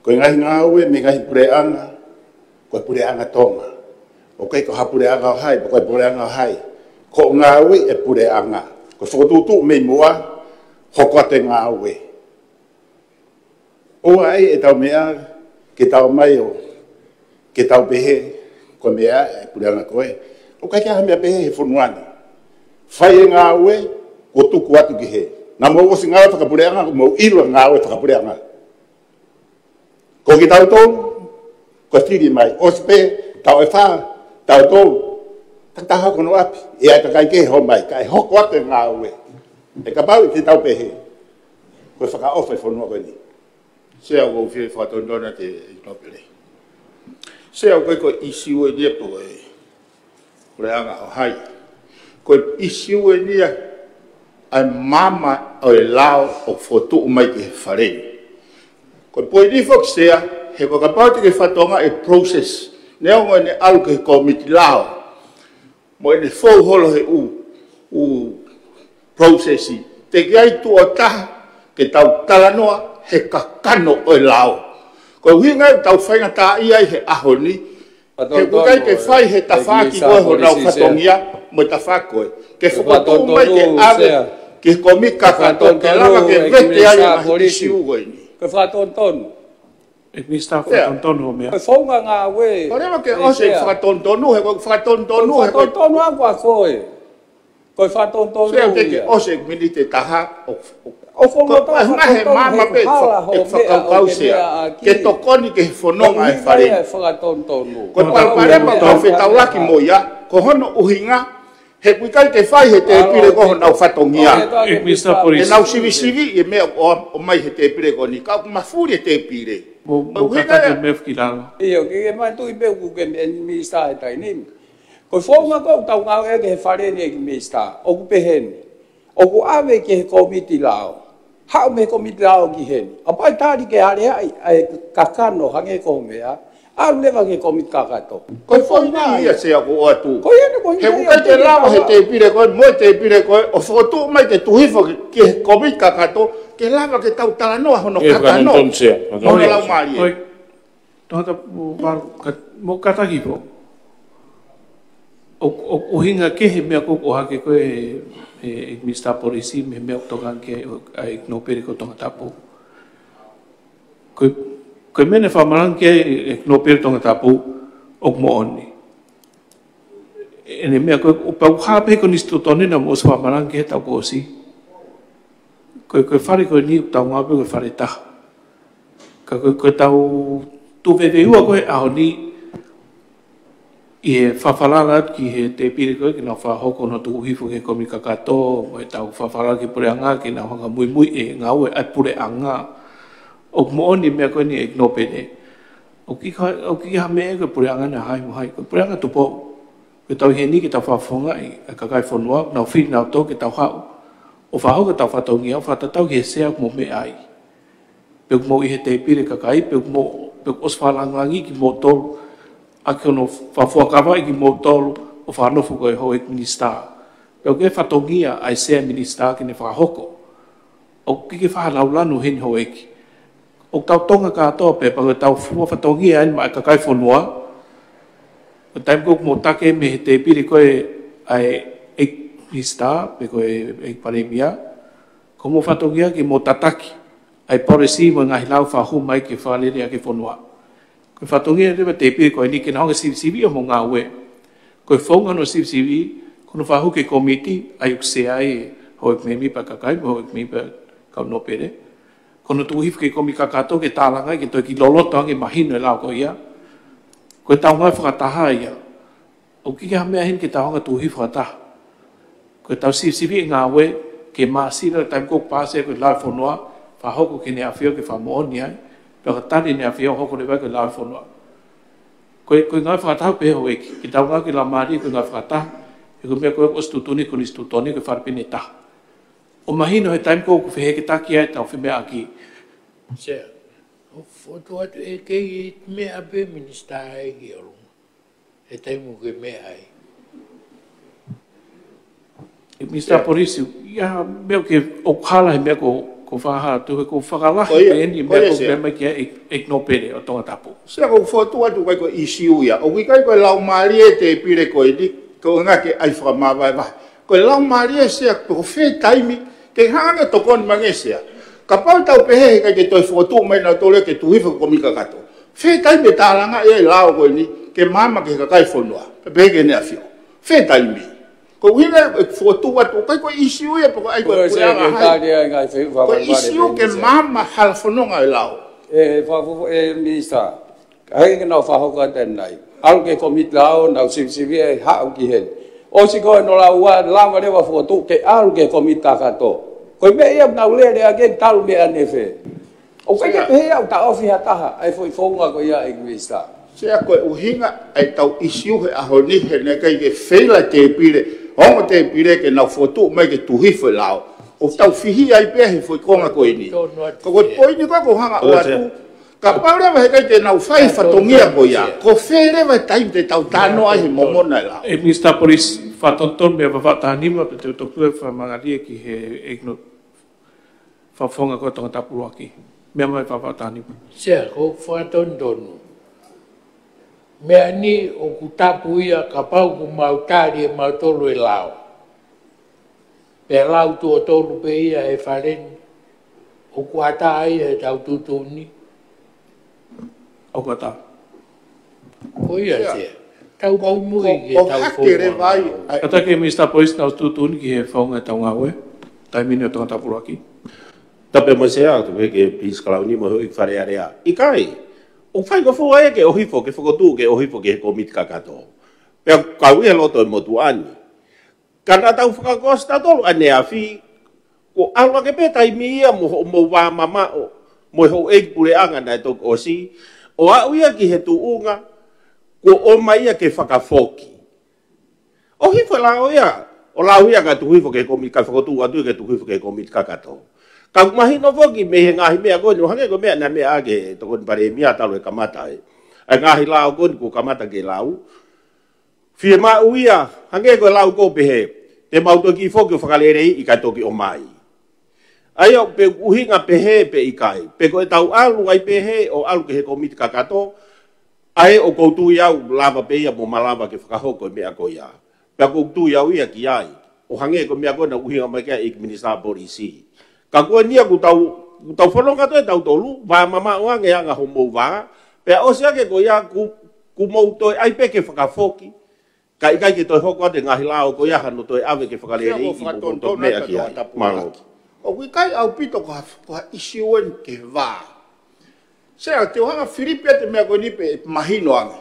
Ko e ngaahi ngāue mei he ngaahi puleʻanga, ko e puleʻanga Tonga. ʻOku ʻikai ko ha puleʻanga ʻo hai, pe ko e puleʻanga ʻo hai. Ko e ngāue e puleʻanga. Ko e fokotuʻutuʻu mei muʻa, hoko atu e ngāue. ʻOua ʻe ʻai ʻetau meʻa, ke tau mai ʻo, ke tau pehē, ko e meʻa e puleʻanga ko ē. ʻOku ʻikai ke ʻi ai ha meʻa pehē he fonua ni. Fai e ngāue, kuo tuku atu ki hē. Naʻa mou ʻosi ngāue fakapuleʻanga, kuo mou ʻilo e ngāue fakapuleʻanga. Ko kitautolu, ko e fili mai, ʻosi pē, taʻu ʻe fā, taʻu ʻe tolu, takitaha ko hono ʻapi, ʻe ʻi ai e kakai kehe ʻe hoko mai, kae hoko atu e ngāue. He kapau ʻe te tau pehē, ko e fakaʻofa e fonua ko eni. Sea, ʻoku ou fie fakatonutonu atu ʻe Nōpele. Sea, ʻoku ʻikai ko e ʻīsiu eni ia pe ko e puleʻanga ʻo hai. Ko e ʻīsiu eni ia ʻa e maama ʻo e lao ʻoku fokotuʻu mai ki he fale ni. Ko e poini foki Sea, he ko e kapau te ke fakatokangaʻi e process, neongo ʻene ʻalu ki he kōmiti lao, mo ʻene fou holo he ʻū, ʻū process, teʻeki ai tuʻo taha ke tau talanoa he kakano ʻo e lao. Ko e ʻuhinga ia ʻoku tau faingataʻaʻia ai he ʻaho ni, he ʻoku ʻikai ke fai he tafaʻaki ko ē honau fatongia mo e tafaʻaki ko ē. Ke fokotuʻu mai ke ʻave ki he kōmiti kakato ke lava ke vete ai e ngaahi ʻīsiu ko eni. Ko e fakatonutonu. ʻE Minisitā, fakatonutonu hoʻo meʻa. Ko e founga ngāue. Ko e leva ke ʻosi e fakatonutonu, he ko e fakatonutonu, he ko e fakatonutonu ʻaʻaku ʻa koe. Ko e fakatonutonu ia. Sea, ʻoku teʻeki ke ʻosi e miniti ʻe taha, ʻo, ʻo, ʻo fakatonutonu, ko e ngaahi maama pē ʻe fakakaukau Sea ke tokoni ki he fononga e fale ni. Ko e palopalema ʻoku fetaulaki mo ia, ko hono ʻuhinga, he ʻoku ʻikai ke fai he tēpile ko ē honau fatongia. ʻE Minisitā Polisi. ʻE nau sivisiviʻi e meʻa ʻoku ʻomai he tēpile ko eni, ka ʻoku mafuli e tēpile. Mou, mou kātaki move ki lalo. ʻIo, ke, ke manatuʻi pē ʻoku ke me-, Minisitā he taimi ni. Ko e founga ko ē ʻoku tau ngāueʻaki he fale ni ʻEiki Minisitā, ʻoku pehē ni. ʻOku ʻave ki he kōmiti lao. Haʻu mei he kōmiti lao ki heni. ʻA pea tali ke aleaʻi ʻa e kakano hangē ko e meʻa, ʻalu leva ki he kōmiti kakato. Ko e founga ia Sea ʻoku ou ʻoatu. Ko ia eni ko e ʻuhinga ia ʻoku ʻikai ke lava he tēpile ko ē, mo e tēpile ko ē, ʻo fokotuʻu mai ke tuku hifo ki, ki he kōmiti kakato, ʻE lava ke tau talanoa hono kakano, hono laumālie. Tongatapu, mo kātaki pē. ʻOku ʻuhinga kehe meʻa ko ē ʻoku ʻohake ko ē ʻe he Minisitā Polisi mei he meʻa ʻoku tokanga ki ai ʻa e ʻEiki Nōpele ko Tongatapu. Ko e meʻa naʻe fakamalanga ki ai ʻe he ʻEiki Nōpele Tongatapu ʻoku moʻoni. ʻEne meʻa ko ē ʻoku pau hā pē ko Nisitūtone naʻa mou ʻosi fakamalanga ki he taʻu kuo ʻosi. Ko e, ko e fale ko eni ʻoku tau ngāue pē ko e fale taha. Ka ko e, ko e tau tuʻu veiveiua ko ē he ʻaho ni ʻi he fakafalala atu ki he tēpile ko ē ke nau fakahoko hono tuku hifo ki he kōmiti kakato, mo e tau fakafalala ki he puleʻanga ke nau hanga muimui e ngāue ʻa e puleʻanga. ʻOku moʻoni meʻa ko eni ʻEiki Nōpele. ʻOku ʻikai, ʻoku ʻikai ha meʻa ko e puleʻanga naʻe hai mo hai. Ko e puleʻanga Tupou. Ko e tau ʻi heni ke tau fakafofongaʻi ʻa e kakai e fonua, nau fili nautolu ke tau haʻu ʻo fakahoko e tau fatongia, ʻo fakatatau ki he sea ʻoku mou meʻa ai. Pe ʻoku mou ʻi he tēpile kakai, pe ʻoku mou, pe ʻoku ʻosi fakalāngilangi kimoutolu, ʻaki hono fakafuakavaʻi kimoutolu ʻo fakanofo ko e houʻeiki minisitā. Pe ʻoku ʻi ai e fatongia ʻa e sea minisitā ke ne fakahoko. ʻOku ʻikai ke fakalaulanu heni houʻeiki. ʻOku tau Tonga kātoa pē, pea ko e tau fua fatongia eni maʻa e kakai e fonua. Ko e taimi ko ē ʻoku mou taki mei he tēpile ko ē ʻa e ʻeiki minisitā, pe ko e ʻeiki palēmia. Ko hoʻomou fatongia ke mou tataki ʻa e policy mo e ngaahi lao fakahū mai ke fakalele ʻaki e fonua. Ko e fatongia leva e tēpile ko eni ke nau hanga ʻo sivisiviʻi hoʻomou ngāue. Ko e founga hono sivisiviʻi, ko hono fakahū ki he kōmiti, ʻa ia ʻoku sea ai ʻe he houʻeiki mēmipa kakai, mo e houʻeiki mēmipa kau nōpele. Ko hono tuku hifo ki he kōmiti kakato ke tālangaʻi ke toe kiʻi loloto ange mahino e lao ko ia. Ko e tau ngāue fakataha ia. ʻOku ʻikai ha meʻa heni ke tau hanga ʻo tuku hifo fakataha. Ko e tau sivisiviʻi e ngāue ke māsila e taimi ko ē ʻoku pāsi ai ko e lao e fonua, fakahoko ki heʻene ʻafio ke fakamoʻoni ai, pea ka tali ʻene ʻafio hoko leva ai ko e lao e fonua. Ko e, ko e ngāue fakataha pē houʻeiki, ke tau ngāue ki he laumālie ko e ngāue fakataha, he ko e meʻa ko ē ʻoku ʻosi tuʻutuʻuni ko Nisitūtone ko e fale pē ʻe taha. ʻO mahino he taimi ko ē ʻoku fehēkitaki ai e tau femeʻaʻaki. Sea, ʻoku fokotuʻu atu ʻe kei meʻa pē minisitā ʻEiki ʻolunga. He taimi ʻoku ke meʻa ai. ʻE Minisitā Polisi, ʻi ai ha meʻa ʻoku ke ʻoku hala he meʻa ko, ko e fakahā atu he ʻoku fakalahi pē eni meʻa ʻoku meʻa mai ki ai ʻEiki Nōpele ʻo Tongatapu. Sea ʻoku fokotuʻu atu ʻikai ko e ʻīsiu ia. ʻOku ʻikai ko e laumālie e tēpile ko eni, ko e ngaahi ke ʻai fakamāvaevae. Ko e laumālie sea pe ko fē taimi, ke hanga ʻo tokoni mai ange sea. Kapau tau pehē he ʻikai ke toe fokotuʻu mai nautolu ke tuku hifo ki he kōmiti kakato. Fē taimi ʻe tālangaʻi ai e lao ko eni, ke maama ki he kakai e fonua. Pea pehē ki heʻene ʻafio. Fē taimi. Ko e ʻuhinga ʻeku fokotuʻu atu, ʻikai ko e ʻīsiu ia pe ko e ʻai ko e puleʻanga hai. Ko e ʻīsiu ke maama hala fononga e lao. ʻE, fakafo-, ʻe, Minisitā. Ka hangē ko ʻenau fakahoko atu ʻanenai. ʻAlu ki he kōmiti lao, nau sivisiviʻi ʻe haʻu ki heni. ʻOsi ko ē hono lau ua, lava leva fokotuʻu ke ʻalu ki he kōmiti kakato. Ko e meʻa ia ʻoku nau lele ʻaki eni talu mei ʻanefē. ʻOku ʻikai ke pehē ia ʻoku taʻofi ha taha, ʻa e foʻi founga ko ia ʻEiki Minisitā. Sea ko e ʻuhinga ʻa e tau ʻīsiu he ʻaho ni he naʻe ʻikai ke feila e tēpile, ongo tēpile ke nau fokotuʻu mai ke tuku hifo e lao. ʻOku tau fihi ai pē he foʻi konga ko eni. Ko e poini ko ē ʻoku ou hanga ʻo ʻoatu. Kapau leva he ʻikai ke nau fai fatongia ko ia, ko fē leva e taimi te tau talanoa ai he momona e lao. ʻE Minisitā Polisi, fakatonutonu mei he vahaʻa tahanima, pea te u toki fakamangalia ki he ʻEiki Nō-, Fakafofonga ko Tongatapu ʻuluaki. Meʻa mai vahaʻa tahanima. Sea, ko e fakatonutonu. Meʻa ni ʻoku tapu ia kapau ʻoku mau tali ʻe mautolu e lao. Pea lau tuʻo tolu pē ia he fale ni, ʻoku ʻatā ia he tau tuʻutuʻuni. ʻOku ʻatā. Ko ia, Sea. Tau muimui ki he tau founga. Kātaki Minisitā Polisi naʻa nau tuʻutuʻuni ki he founga e tau ngāue. Taimi ni ʻo Tongatapu ʻuluaki. Tapu mo e Sea, tuku ke Pisi Kalauni mo e houʻeiki Fale Alea. ʻIkai, ʻoku faingofua ia ke ʻohifo, ke fokotuʻu, ke ʻohifo ki he kōmiti kakato. Pea kau ia he loto e motuʻa ni. Ka naʻa tau fakakosi tautolu ʻaneafi, kuo ʻalu hake pē taimi ia mo hoʻomou vā mamaʻo, mo e houʻeiki puleʻanga naʻe toki ʻosi, ʻo aʻu ia ki he tuʻunga, kuo ʻomai ia ke fakafoki. ʻOhifo e lao ia, ʻo lau ia ka tuku hifo ki he kōmiti, ka fokotuʻu atu ke tuku hifo ki he kōmiti kakato. Ka ʻoku mahino foki mei he ngaahi meʻa ko eni, ʻo hangē ko e meʻa naʻe meʻa ʻaki e Tokoni Palēmia talu e kamata e. ʻA e ngaahi lao ko eni kuo kamata ke lau. Fiemaʻu ia, hangē ko e lau ko ē pehē, te mau toki foki ʻo fakaleleiʻi ka toki ʻomai. ʻA ia ʻoku pē ʻuhinga pehē pe ʻikai. Pe ko e tau ʻalu ai pehē ʻo ʻalu ki he kōmiti kakato, ʻa ē ʻoku ou tui au lava pē ia mo malava ke fakahoko e meʻa ko ia. Pea ʻoku ou tui au ia ki ai. ʻO hangē ko e meʻa ko ē naʻe ʻuhinga mai ki ai ʻEiki Minisitā Polisi. Ka ko eni ia ʻoku tau, ʻoku tau fononga atu ʻe tautolu, vā mamaʻo ange anga homou vā. Pea ʻosi ange ko ia ʻoku, ʻoku mou toe ʻai pē ke fakafoki. Ka ʻikai ke toe hoko atu e ngaahi lao ko ia hano toe ʻave ke fakaleleiʻi mo ʻoku tau meʻa ki ai. Mālō. ʻOku ʻikai ʻaupito ko ha, ko ha ʻisiū eni ke vā. Sea, te u hanga filipi atu e meʻa ko eni pē mahino ange.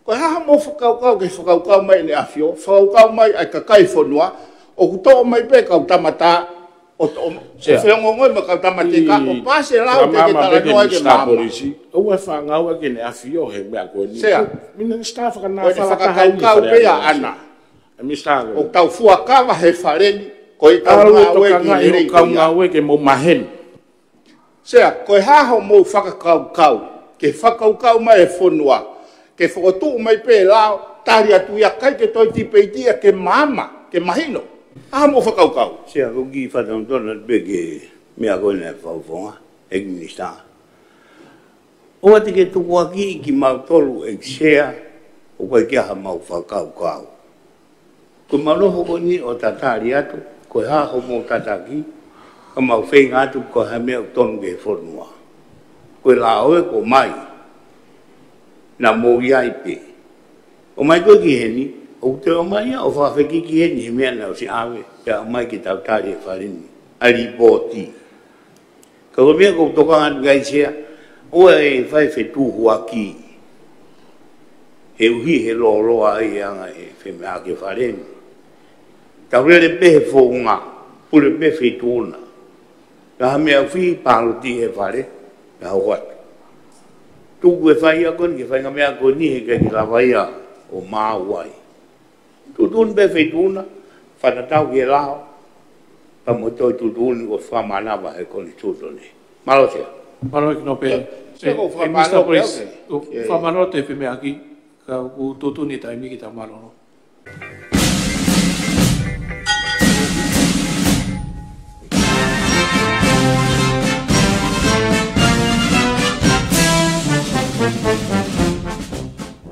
Ko e hā hoʻomou fakakaukau ke fakakaukau mai ʻEne ʻAfio, fakakaukau mai ʻa e kakai e fonua, ʻoku toʻo mai pē kau tamata, ʻo, ʻo, ʻo feongoongoi mo e kau tama teka, ʻo pasi e lao te ke talanoa ai ke maama. ʻOua ʻe fakaʻaongaʻi ʻEne ʻAfio he meʻa ko eni. Sea. Minisitā fakanāfala taha eni fakakaukau pē ia ʻana. ʻOku tau fuakava he fale ni, ko e tau ngāue ki lelei ko ia. Kau ngāue ke mou maheni. Sea, ko e hā hoʻomou fakakaukau, ke fakakaukau mai e fonua, ke fokotuʻu mai pē lao, tali atu ia ʻikai ke toe tipeiti ia ke maama, ke mahino. Hā hoʻomou fakakaukau? Sea, ko e kiʻi fakatonutonu atu pē ki he meʻa ko ena ʻa e fakafofonga, ʻEiki Minisitā. ʻOua te ke tukuakiʻi kimautolu ʻEiki Sea, ʻoku ʻikai ke ʻi ai haʻamau fakakaukau. Ko ʻemau nofo ko eni ʻo tatali atu, ko e hā hoʻomou tataki, ka mau feinga atu ko e hā e meʻa ʻoku tonu ki he fonua. Ko e lao ē kuo ʻomai, naʻa mou ʻi ai pē. ʻOmai koe ki heni, ʻoku te ʻomai ia ʻo fakafekiki heni he meʻa naʻe ʻosi ʻave, pea ʻomai ke tau tali e fale ni. ʻA e lipooti. Ka ko e meʻa ʻoku ou tokanga atu ki ai Sea, ʻoua ʻe fai fetuhuaki. He ʻuhi he lōloa ai e anga e femeʻaʻaki e fale ni. Tau lele pē he founga, pule pē Feituʻuna. Ka ha meʻa ʻoku fai pāloti e fale, ka hoko atu. Tuku e fai ako ni, ke fai ngaahi meʻa ko eni he ʻikai ke lava ia ʻo maau ai. Tuʻutuʻuni pē Feituʻuna, fakatatau ki he lao, pea mo e toe tuʻutuʻuni ʻoku fakamanava he Konisitūtone. Mālō Sea. Mālō ʻEiki Nōpele. Sea, ʻoku ou fakamālō pē au ke. ʻOku ou fakamālō atu he femeʻaʻaki, ka ʻoku tuʻutuʻuni e taimi ke tau mālōlō.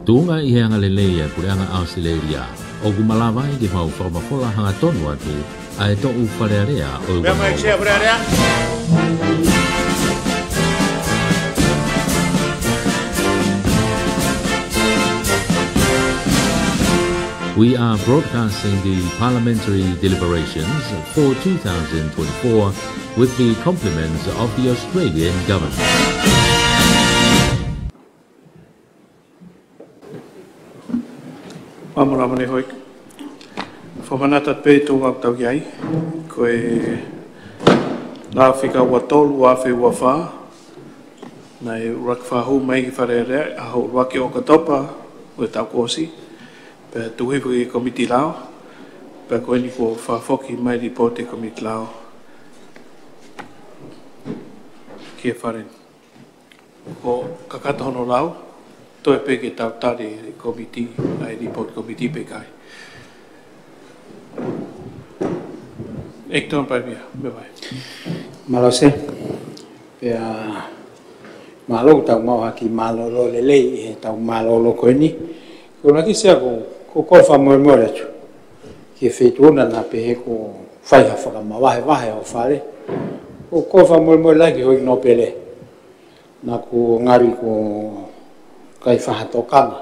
Tuʻunga ʻi he angalelei ʻa e Puleʻanga ʻAositelēlia, ʻoku malava ai ke mau fakamafola hangatonu atu ʻa e toʻu Fale Alea ʻo e Meʻa mai, Sea Fale Alea. We are broadcasting the parliamentary deliberations for two thousand twenty-four with the compliments of the Australian government. Mālō Manatua Hoi. Fakamanatu pē tuʻunga ʻoku tau ʻi ai. Ko e lao fika ua tolu, ua afe ua fā. Naʻe ʻuluaki fakahū mai ki Fale Alea, ʻaho ʻuluaki ʻo ʻOkatopa, ʻo e taʻu kuo ʻosi. Pea tuku hifo ki he Kōmiti Lao. Pea ko eni kuo fakafoki mai lipooti e Kōmiti Lao ki he Fale ni. Ko e kakato hono lau, toe pē ke tau tali e kōmiti, ʻa e lipooti kōmiti pe ʻikai. Acting Premier, meʻa mai. Mālō Sea. Pea mālō ʻoku tau maʻu ha kiʻi mālōlō lelei ʻi he tau mālōlō ko eni. Ko e ʻuluaki Sea ko, ko e kole fakamolemole atu ki he Feituʻuna naʻa pehē kuo fai ha fakamavahevahe ʻo e fale. Ko e kole fakamolemole lahi ki he ʻEiki Nōpele. Naʻa ku ngali ko e kai fahatokanga.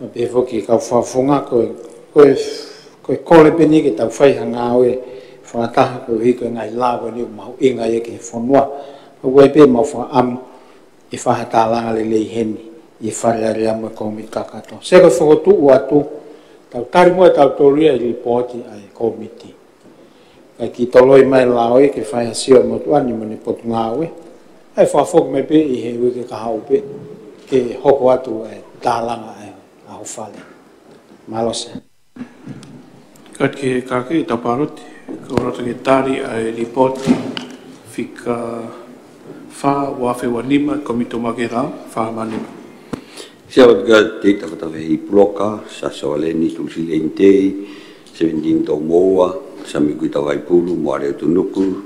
Naʻa pehē foki kau fakafofonga ko e, ko e, ko e kole pē eni ke tau fai ha ngāue fakataha koeʻuhi ko e ngaahi lao ko eni ʻoku mahuʻinga ia ki he fonua. ʻOku ʻi ai pē ʻemau fakaʻamu ʻe fai ha tālanga lelei heni ʻi he Fale Alea mo e kōmiti kakato. Sea ko e fokotuʻu atu, tau tali muʻa ʻe tautolu ia e lipooti ʻa e kōmiti. Kae kiʻi toloi mai e lao ia ke fai ha sio ʻa e motuʻa ni mo ʻene potungāue. ʻAi fakafoki mai pē ʻi he uike kahaʻu pē ke hoko atu e tālanga ʻa e ʻaho fale. Mālō Sea. Kati ki he kake ʻetau pāloti, ko e loto ke tali ʻa e lipooti fika fā ua afe ua nima, Kōmiti Maʻu Lao, fā mā nima. Sea Vatika, Teita Fatafehi Puloka, Sasa Valeni, Tulisi Leinitei, Sevenitini Toumoua, Sami Kuitavaipulu, Moale Utunuku,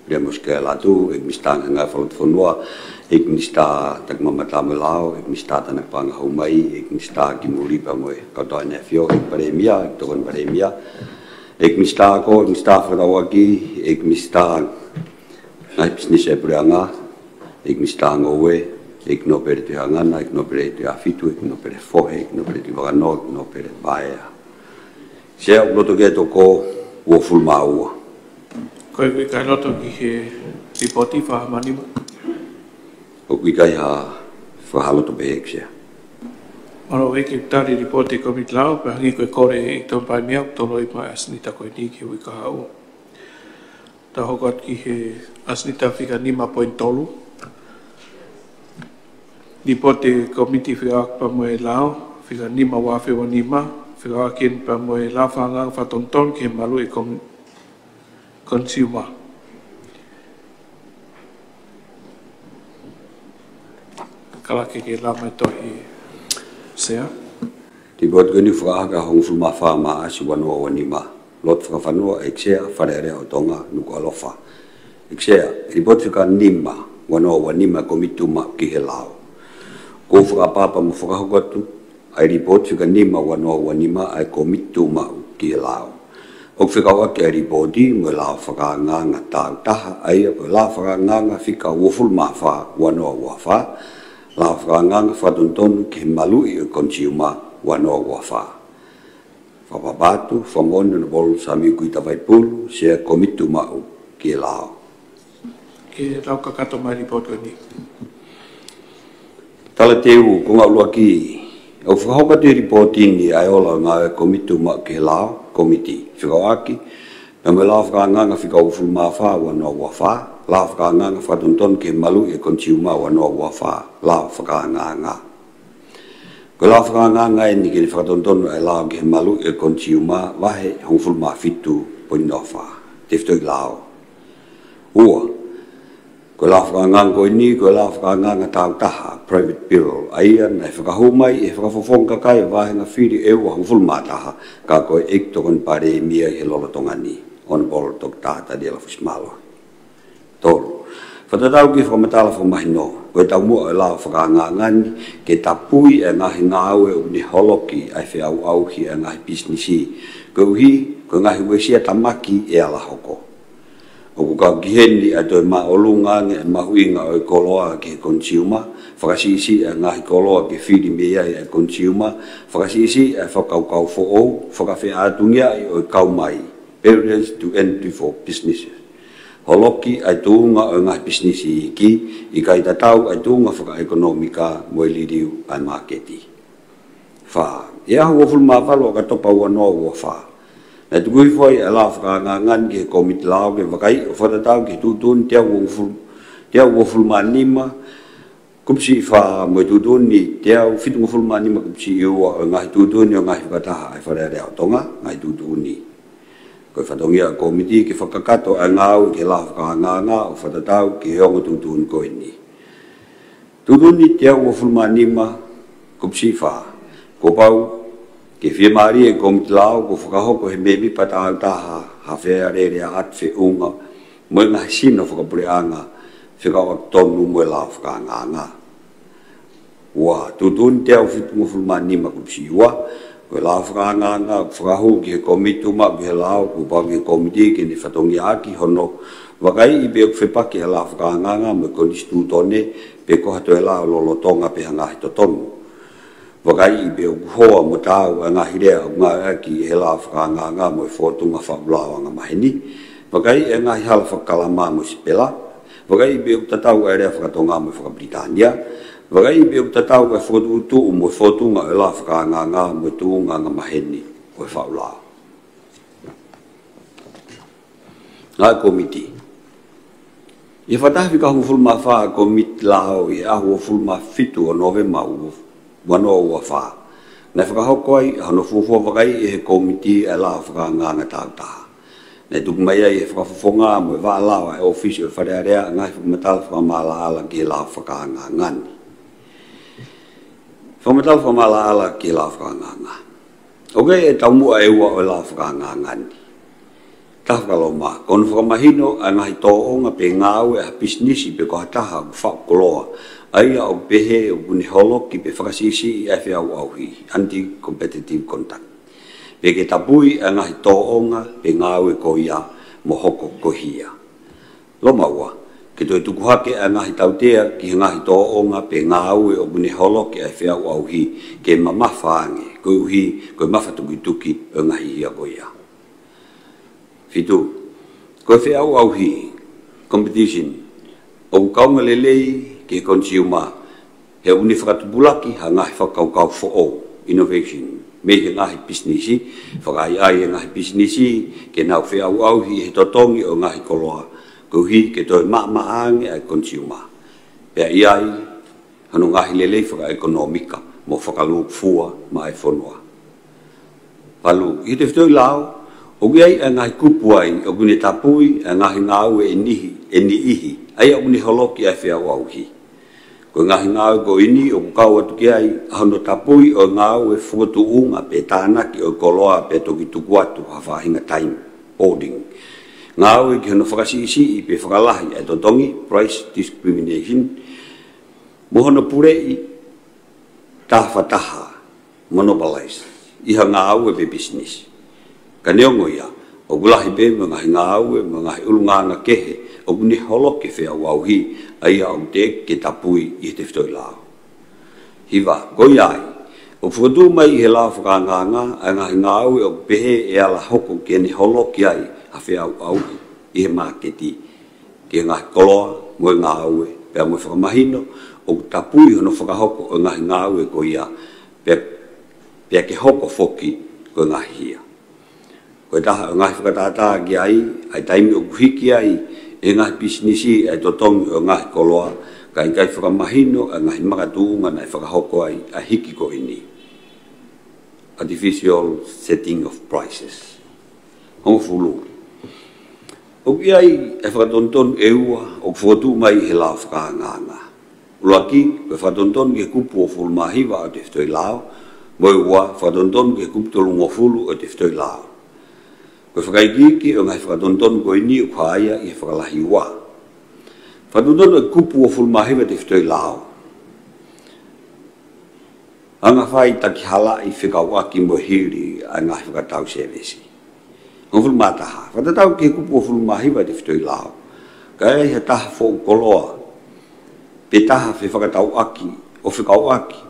Lemo Sikaila Latu, ʻEiki Minisitā Ngaahi Ngāue Fakalotofonua, ʻEiki Minisitā Takimamata mo e Lao, ʻEiki Minisitā Tānaki Paʻanga Hou Mai, ʻEiki Minisitā Kimuli pea mo e kau tau ʻEne ʻAfio, ʻEiki Palēmia, ʻEiki Tokoni Palēmia, ʻEiki Minisitā Ako, ʻEiki Minisitā Fekauʻaki, ʻEiki Minisitā Ngaahi Pisinisi ʻa e Puleʻanga, ʻEiki Minisitā Ngoue, ʻEiki Nōpele Tuʻi Hangana, ʻEiki Nōpele Tuʻi ʻAhofitu, ʻEiki Nōpele Fohe, ʻEiki Nōpele Tuʻi Vakanoa, ʻEiki Nōpele Paea. Sea, ʻoku loto ke toko uofulu mā ua. Ko e ʻikai loto ki he lipooti, fakamanima. ʻOku ʻikai ha fakahā loto pehē, ʻEiki Sea. Mālō ʻEiki, tali lipooti Komiti Lao, pea hangē ko e kole ʻe Tokoni Palēmia, ʻoku toloi mai ʻa e ʻasenita ko eni ki he uike kahaʻu. Tau hoko atu ki he ʻasenita fika nima poini tolu. Lipooti Komiti Fekauʻaki pea mo e Lao, fika nima ua afe ua nima, fekauʻaki pea mo e Lao Fakaangaanga Fakatonutonu ki he Maluʻi e Komi-, Consumer. Kalake ke lau mai tohi, Sea. Lipooti ko eni ʻoku fakaʻaho ki he hongofulu mā fā Maʻasi ua noa ua nima. Lotu fakafanua, ʻEiki Sea, Fale Alea ʻo Tonga, Nukuʻalofa. ʻEiki Sea, lipooti fika nima ua noa ua nima Komiti Tuʻu Maʻu ki he Lao. ʻOku ou fakaʻapaʻapa mo fakahoko atu ʻa e lipooti fika nima ua noa ua nima ʻa e Komiti Tuʻu Maʻu ki he Lao. ʻOku fekauʻaki ʻa e lipooti mo e Lao Fakaangaanga Tāutaha, ʻa ia ko e Lao Fakaangaanga fika uofulu mā fā ua noa ua fā, Lao Fakaangaanga Fakatonutonu ki he Maluʻi e Consumer ua noa ua fā. Fakaʻapaʻapa atu, fakamoʻoni Honourable Samiu Kuita Vaipulu, Sea Komiti Tuʻu Maʻu ki he Lao. Ke lau kakato mai lipooti ko eni. Talateu, konga ʻuluaki, ʻoku fakahoko atu ʻi he lipooti ni ʻa e ola ʻo e ngāue ʻa e Komiti Tuʻu Maʻu ki he Lao, Komiti, fekauʻaki pea mo e Lao Fakaangaanga fika uofulu mā fā ua noa ua fā, Lao Fakaangaanga Fakatonutonu ki he Maluʻi e Consumer ua noa ua fā, Lao Fakaangaanga. Ko e Lao Fakaangaanga eni ke ne fakatonutonu ʻa e lao ki he Maluʻi e Consumer, vahe hongofulu mā fitu poini noa fā, tefitoʻi lao. Ua, ko e Lao Fakaangaanga ko eni, ko e Lao Fakaangaanga Tāutaha, Private Bureau, ʻa ia naʻe fakahū mai ʻe he Fakafofonga Kakai ʻo e Vāhenga Fili ʻe ua hongofulu mā taha, ka ko e ʻEiki Tokoni Palēmia ʻi he lolotonga ni, Honourable Doctor Taniela Fusimālohi. Tolu, fakatatau ki he fakamatala fakamahino, ko e taumuʻa ʻo e Lao Fakaangaanga ni ke tapui ʻa e ngaahi ngāue ʻoku ne holoki ʻa e feʻauʻauhi ʻa e ngaahi pisinisi, koeʻuhi ko e ngaahi uesia tamaki ʻe ala hoko. ʻOku kau ki heni ʻa e toe māʻolunga ange ʻa e mahuʻinga ʻo e koloa ki he consumer, fakasiʻisiʻi ʻa e ngaahi koloa ke fili mei ai ʻa e consumer, fakasiʻisiʻi ʻa e fakakaukau foʻou, fakafeʻātungiaʻi ʻo e kau mai, barriers to entry for businesses. Holoki ʻa e tuʻunga ʻo e ngaahi pisinisi iiki, ʻikai tatau ʻa e tuʻunga fakaʻekonōmika mo e liliu ʻa e māketi. Fā, ʻi he ʻaho uofulu mā valu ʻo ʻOkatopa ua noa ua fā, naʻe tuku hifo ai ʻa e Lao Fakaangaanga ni ki he Komiti Lao ke vakaiʻi ʻo fakatatau ki he tuʻutuʻuni teau uofulu, teau uofulu mā nima, kupu siʻi fā mo e tuʻutuʻuni teau fitungofulu mā nima kupu siʻi ua ʻo e ngaahi tuʻutuʻuni ʻo e ngaahi fakataha ʻa e Fale Alea ʻo Tonga, ngaahi tuʻutuʻuni. Ko e fatongia ʻo e Komiti ke fakakakato ʻa e ngāue ki he Lao Fakaangaanga ʻo fakatatau ki he ongo tuʻutuʻuni ko eni. Tuʻutuʻuni teau uofulu mā nima kupu siʻi fā, kuo pau ke fiemālie ʻa e Komiti Lao ke fakahoko ʻe he mēmipa tāutaha ha fealēleaʻaki feʻunga mo e ngaahi sino fakapuleʻanga fekauʻaki tonu mo e Lao Fakaangaanga. Ua, tuʻutuʻuni teau fitungofulu mā nima kupu siʻi ua, ko e Lao Fakaangaanga ʻoku fakahū ki he Komiti Tuʻu Maʻu ki he Lao, kuo pau ki he Komiti ke ne fatongiaʻaki hono vakaiʻi pe ʻoku fepaki ʻa e Lao Fakaangaanga mo e Konisitūtone, pe ko ha toe lao lolotonga pe ha ngaahi totonu. Vakaiʻi pe ʻoku hoa mo taau ʻa e ngaahi lea ʻoku ngāueʻaki ʻi he Lao Fakaangaanga mo e fōtunga faʻu lao angamaheni. Vakaiʻi ʻa e ngaahi hala fakakalama mo e sipela. Vakaiʻi pe ʻoku tatau ʻa e lea fakatonga mo e fakapilitānia. Vakaiʻi pe ʻoku tatau ʻa e fokotuʻutuʻu mo e fōtunga ʻo e Lao Fakaangaanga mo e tuʻunga angamaheni ʻo e faʻu lao. Ngaahi Komiti. ʻI he fakataha fika hongofulu mā fā ʻa e Komiti Lao ʻi he ʻaho uofulu mā fitu ʻo Nōvema ua noa ua fā, naʻe fakahoko ai ʻa hono fuofua vakaiʻi ʻe he Komiti ʻa e Lao Fakaangaanga Tāutaha. Naʻe tuku mai ai ʻe he Fakafofonga mo e Vaʻa Lao ʻa e ʻŌfisi ʻo e Fale Alea ʻa e ngaahi fakamatala fakamaʻalaʻala ki he Lao Fakaangaanga ni. Fakamatala fakamaʻalaʻala ki he Lao Fakaangaanga. ʻOku ʻi ai e taumuʻa ʻe ua ʻo e Lao Fakaangaanga ni. Taha fakaloma, ko hono fakamahino ʻa e ngaahi tōʻonga pe ngāue ʻa ha pisinisi pe ko ha taha ʻoku faʻu koloa, ʻa ia ʻoku pehē ʻoku ne holoki pe fakasiʻisiʻi ʻa e feʻauʻauhi, anti-competitive conduct. Pea ke tapui ʻa e ngaahi tōʻonga pe ngāue ko ia mo hoko ko e hia. Loma ua, ke toe tuku hake ʻa e ngaahi tautea ki he ngaahi tōʻonga pe ngāue ʻoku ne holoki ʻa e feʻauʻauhi ke mamafa ange, koeʻuhi ko e mafatukituki ʻo e ngaahi hia ko ia. Fitu, ko e feʻauʻauhi, competition, ʻoku kaunga lelei ki he consumer, he ʻoku ne fakatupulaki ha ngaahi fakakaukau foʻou, innovation, mei he ngaahi pisinisi, fakaʻaiʻai e ngaahi pisinisi ke nau feʻauʻauhi he totongi ʻo e ngaahi koloa, koeʻuhi ke toe maʻamaʻa ange ʻa e consumer. Pea ʻi ai hono ngaahi lelei fakaʻekonōmika mo fakalūkufua maʻa e fonua. Valu, ʻi he tefitoʻi lao, ʻoku ʻi ai ʻa e ngaahi kupu ai ʻoku ne tapui ʻa e ngaahi ngāue ʻe niʻihi, ʻe niʻihi, ʻa ia ʻoku ne holoki ʻa e feʻauʻauhi. Ko e ngaahi ngāue ko eni ʻoku kau atu ki ai ʻa hono tapui ʻo e ngāue fokotuʻunga pe tānaki ʻo e koloa pea toki tuku atu ha faʻahinga taimi, hoarding. Ngāue ki hono fakasiʻisiʻi pe fakalahi ʻa e totongi, price discrimination, mo hono puleʻi tāfataha, monopolize, ʻi ha ngāue pe pisinisi. Ka neongo ia, ʻoku lahi pē mo e ngaahi ngāue mo e ngaahi ʻulungaanga kehe ʻoku ne holoki e feʻauʻauhi, ʻa ia ʻoku teʻeki ke tapui ʻi he tefitoʻi lao. Hiva, ko ia ai, ʻoku fokotuʻu mai ʻi he lao fakaangaanga ʻa e ngaahi ngāue ʻoku pehē ʻe ala hoko ke ne holoki ai ha feʻauʻauhi ʻi he māketi, ki he ngaahi koloa mo e ngāue, pea mo e fakamahino ʻoku tapui hono fakahoko ʻo e ngaahi ngāue ko ia, pea, pea ke hoko foki ko e ngaahi hia. Ko e taha ʻo e ngaahi fakatātā ki ai, ʻa e taimi ʻoku hiki ai ʻe he ngaahi pisinisi ʻa e totongi ʻo e ngaahi koloa, kae ʻikai fakamahino ʻa e ngaahi makatuʻunga naʻe fakahoko ai ʻa e hiki ko eni. Artificial setting of prices. Hongofulu. ʻOku ʻi ai e fakatonutonu ʻe ua ʻoku fokotuʻu mai ʻi he lao fakaangaanga. ʻUluaki, ko e fakatonutonu ki he kupu uofulu mā hiva ʻo e tefitoʻi lao, mo e ua, fakatonutonu ki he kupu tolungofulu ʻo e tefitoʻi lao. Ko e fakaikiiki ʻo e ngaahi fakatonutonu ko eni ʻoku hā ia ʻi he fakalahi ua. Fakatonutonu e kupu uofulu mā hiva ʻo e tefitoʻi lao. Angafai takihalaʻi fekauʻaki mo e hili ʻa e ngaahi fakatau sēvesi. Hongofulu mā taha. Fakatatau ki he kupu uofulu mā hiva ʻo e tefitoʻi lao, ka ʻi ai ha taha foʻu koloa pe taha fefakatauʻaki ʻo fekauʻaki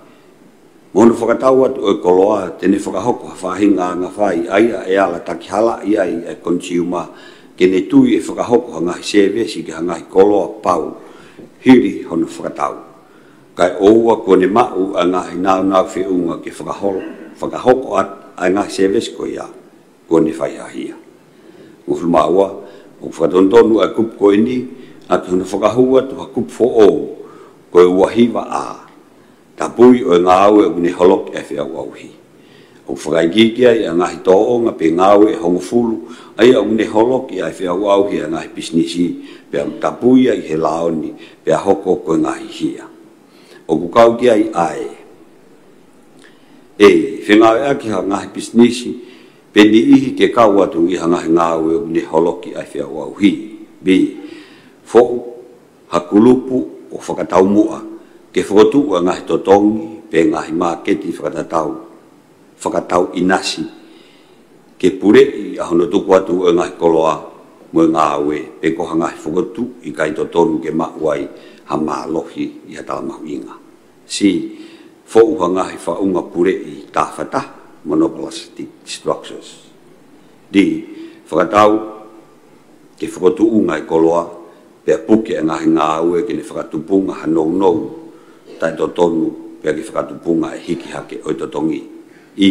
mo hono fakatau atu ʻo e koloa, te ne fakahoko ha faʻahinga angafai ʻa ia ʻe ala takihalaʻi ai ʻa e consumer ke ne tui ʻe fakahoko ha ngaahi sēvesi ki ha ngaahi koloa pau hili hono fakatau, kae ʻoua kuo ne maʻu ʻa e ngaahi nāunau feʻunga ke fakaholo, fakahoko atu ʻa e ngaahi sēvesi ko ia kuo ne fai ha hia. Hongofulu mā ua. ʻOku fakatonutonu ʻa e kupu ko eni ʻaki hono fakahū atu ha kupu foʻou, ko e ua hiva A, tapui ʻo e ngāue ʻoku ne holoki ʻa e feʻauʻauhi. ʻOku fakaikiiki ai ʻa e ngaahi tōʻonga pe ngāue ʻe hongofulu, ʻa ia ʻoku ne holoki ʻa e feʻauʻauhi ʻa e ngaahi pisinisi, pea ʻoku tapui ia ʻi he lao ni, pea hoko ko e ngaahi hia. ʻOku kau ki ai ʻa e A, fengāueʻaki ha ngaahi pisinisi pe niʻihi ke kau atu ʻi ha ngaahi ngāue ʻoku ne holoki ʻa e feʻauʻauhi. B, foʻu ha kulupu ʻo fakataumuʻa ke fokotuʻu ʻa e ngaahi totongi pe ngaahi māketi fakatatau, fakatau ʻinasi, ke puleʻi ʻa hono tuku atu ʻo e ngaahi koloa mo e ngāue, pe ko ha ngaahi fokotuʻu ʻikai totonu ke maʻu ai ha mālohi ʻi ha tala mahuʻinga. C, foʻu ha ngaahi faʻunga puleʻi tāfataha, monopolistic structures. D, fakatau ke fokotuʻunga e koloa, pea puke e ngaahi ngāue ke ne fakatupunga ha nounou taʻetotonu, pea ke fakatupunga e hiki hake ʻo e totongi. E,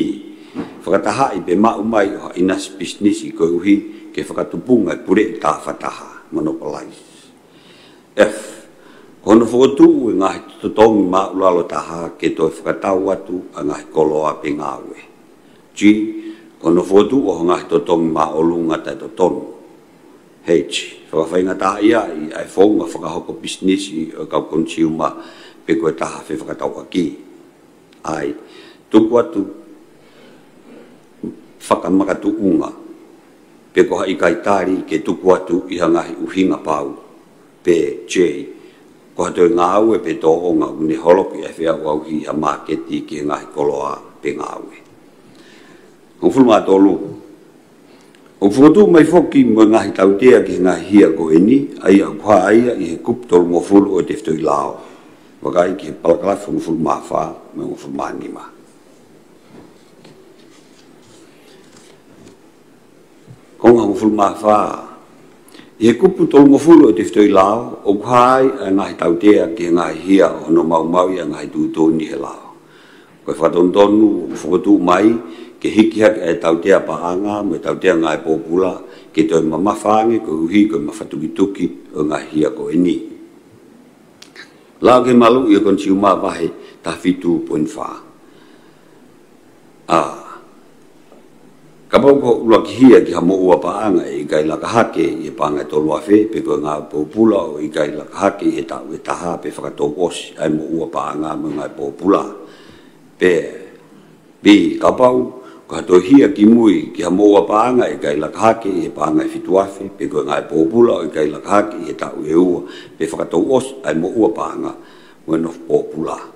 fakatahaʻi pe maʻu mai ʻo ha ʻinasi pisinisi koeʻuhi ke fakatupunga e puleʻi tāfataha, monopolize. F, ko hono fokotuʻu e ngaahi totongi māʻulalo taha ke toe fakatau atu ʻa e ngaahi koloa pe ngāue. G, ko hono fokotuʻu ʻo ha ngaahi totongi māʻolunga taʻetotonu. H, fakafaingataʻaʻiaʻi ʻa e founga fakahoko pisinisi ʻo e kau consumer pe ko e taha fefakatauʻaki. I, tuku atu fakamakatuʻunga pe ko ha ʻikai tali ke tuku atu ʻi ha ngaahi ʻuhinga pau, pe J, ko ha toe ngāue pe tōʻonga ʻoku ne holoki ʻa e feʻauʻauhi ʻi ha māketi ki he ngaahi koloa pe ngāue. Hongofulu mā tolu. ʻOku fokotuʻu mai foki mo e ngaahi tautea ki he ngaahi hia ko eni, ʻa ia ʻoku hā ia ʻi he kupu tolungofulu ʻo e tefitoʻi lao. Vakai ki he palakalafi hongofulu mā fā mo e hongofulu mā nima. Konga hongofulu mā fā. ʻI he kupu tolungofulu ʻo e tefitoʻi lao, ʻoku hā ai ʻa e ngaahi tautea ki he ngaahi hia ʻo hono maumauʻi ʻa e ngaahi tuʻutuʻuni he lao. Ko e fakatonutonu ʻoku fokotuʻu mai ke hiki hake ʻa e tautea paʻanga mo e tautea ngāue pōpula ke toe mamafa ange koeʻuhi ko e mafatukituki ʻo e ngaahi hia ko eni. Lao ki he maluʻi ʻo e konisiuma, vahe taha fitu poini fā. A, kapau ko ha ʻuluaki hia ki ha moʻua paʻanga ʻe ʻikai laka hake ʻi he paʻanga ʻe tolu afe, pe ko e ngāue pōpula ʻo ʻikai laka hake ʻi he taʻu ʻe taha pe fakatouʻosi ʻa e moʻua paʻanga mo e ngāue pōpula. Pe B, kapau ko ha toe hia kimui ki ha moʻua paʻanga ʻe ʻikai laka hake ʻi he paʻanga ʻe fitu afe, pe ko e ngāue pōpula ʻo ʻikai laka hake ʻi he taʻu ʻe ua pe fakatouʻosi ʻa e moʻua paʻanga mo e nofo pōpula.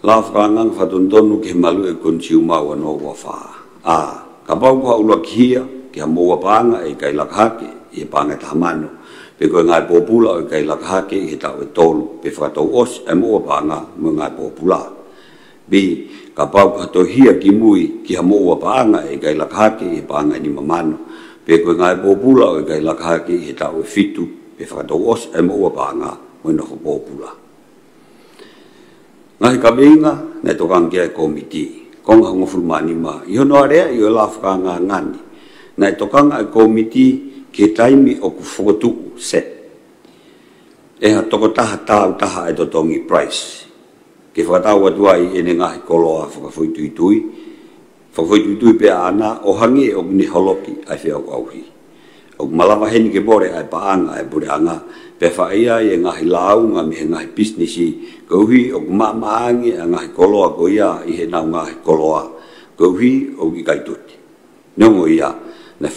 Lao fakaangaanga fakatonutonu ki he maluʻi ʻo e konisiuma, ua noa ua fā. A, kapau ko ha ʻuluaki hia ki ha moʻua paʻanga ʻe ʻikai laka hake ʻi he paʻanga ʻe taha mano, pe ko e ngāue pōpula ʻo ʻikai laka hake ʻi he taʻu ʻe tolu pe fakatouʻosi ʻa e moʻua paʻanga mo e ngāue pōpula. B, kapau ko ha toe hia kimui ki ha moʻua paʻanga ʻe ʻikai laka hake ʻi he paʻanga ʻe nima mano, pe ko e ngāue pōpula ʻo ʻikai laka hake ʻi he taʻu ʻe fitu pe fakatouʻosi ʻa e moʻua paʻanga mo e nofo pōpula. Ngaahi kaveinga naʻe tokanga ki ai e kōmiti. Konga hongofulu mā nima. ʻI hono aleaʻi ʻo e lao fakaangaanga ni, naʻe tokanga e kōmiti ki he taimi ʻoku fokotuʻu, set, ʻe ha tokotaha taautaha ʻa e totongi, price, ke fakatau atu ai ʻene ngaahi koloa fakafoʻituitui, fakafoʻituitui pē ʻaʻana ʻo hangē ʻoku ne holoki ʻa e feʻauʻauhi. ʻOku malava heni ke vole ʻa e paʻanga ʻa e puleʻanga, pea fai ai e ngaahi lāunga mei he ngaahi pisinisi, koeʻuhi ʻoku maʻamaʻa ange ʻa e ngaahi koloa ko ia ʻi heʻenau ngaahi koloa, koeʻuhi ʻoku ʻikai tuti. Neongo ia, naʻe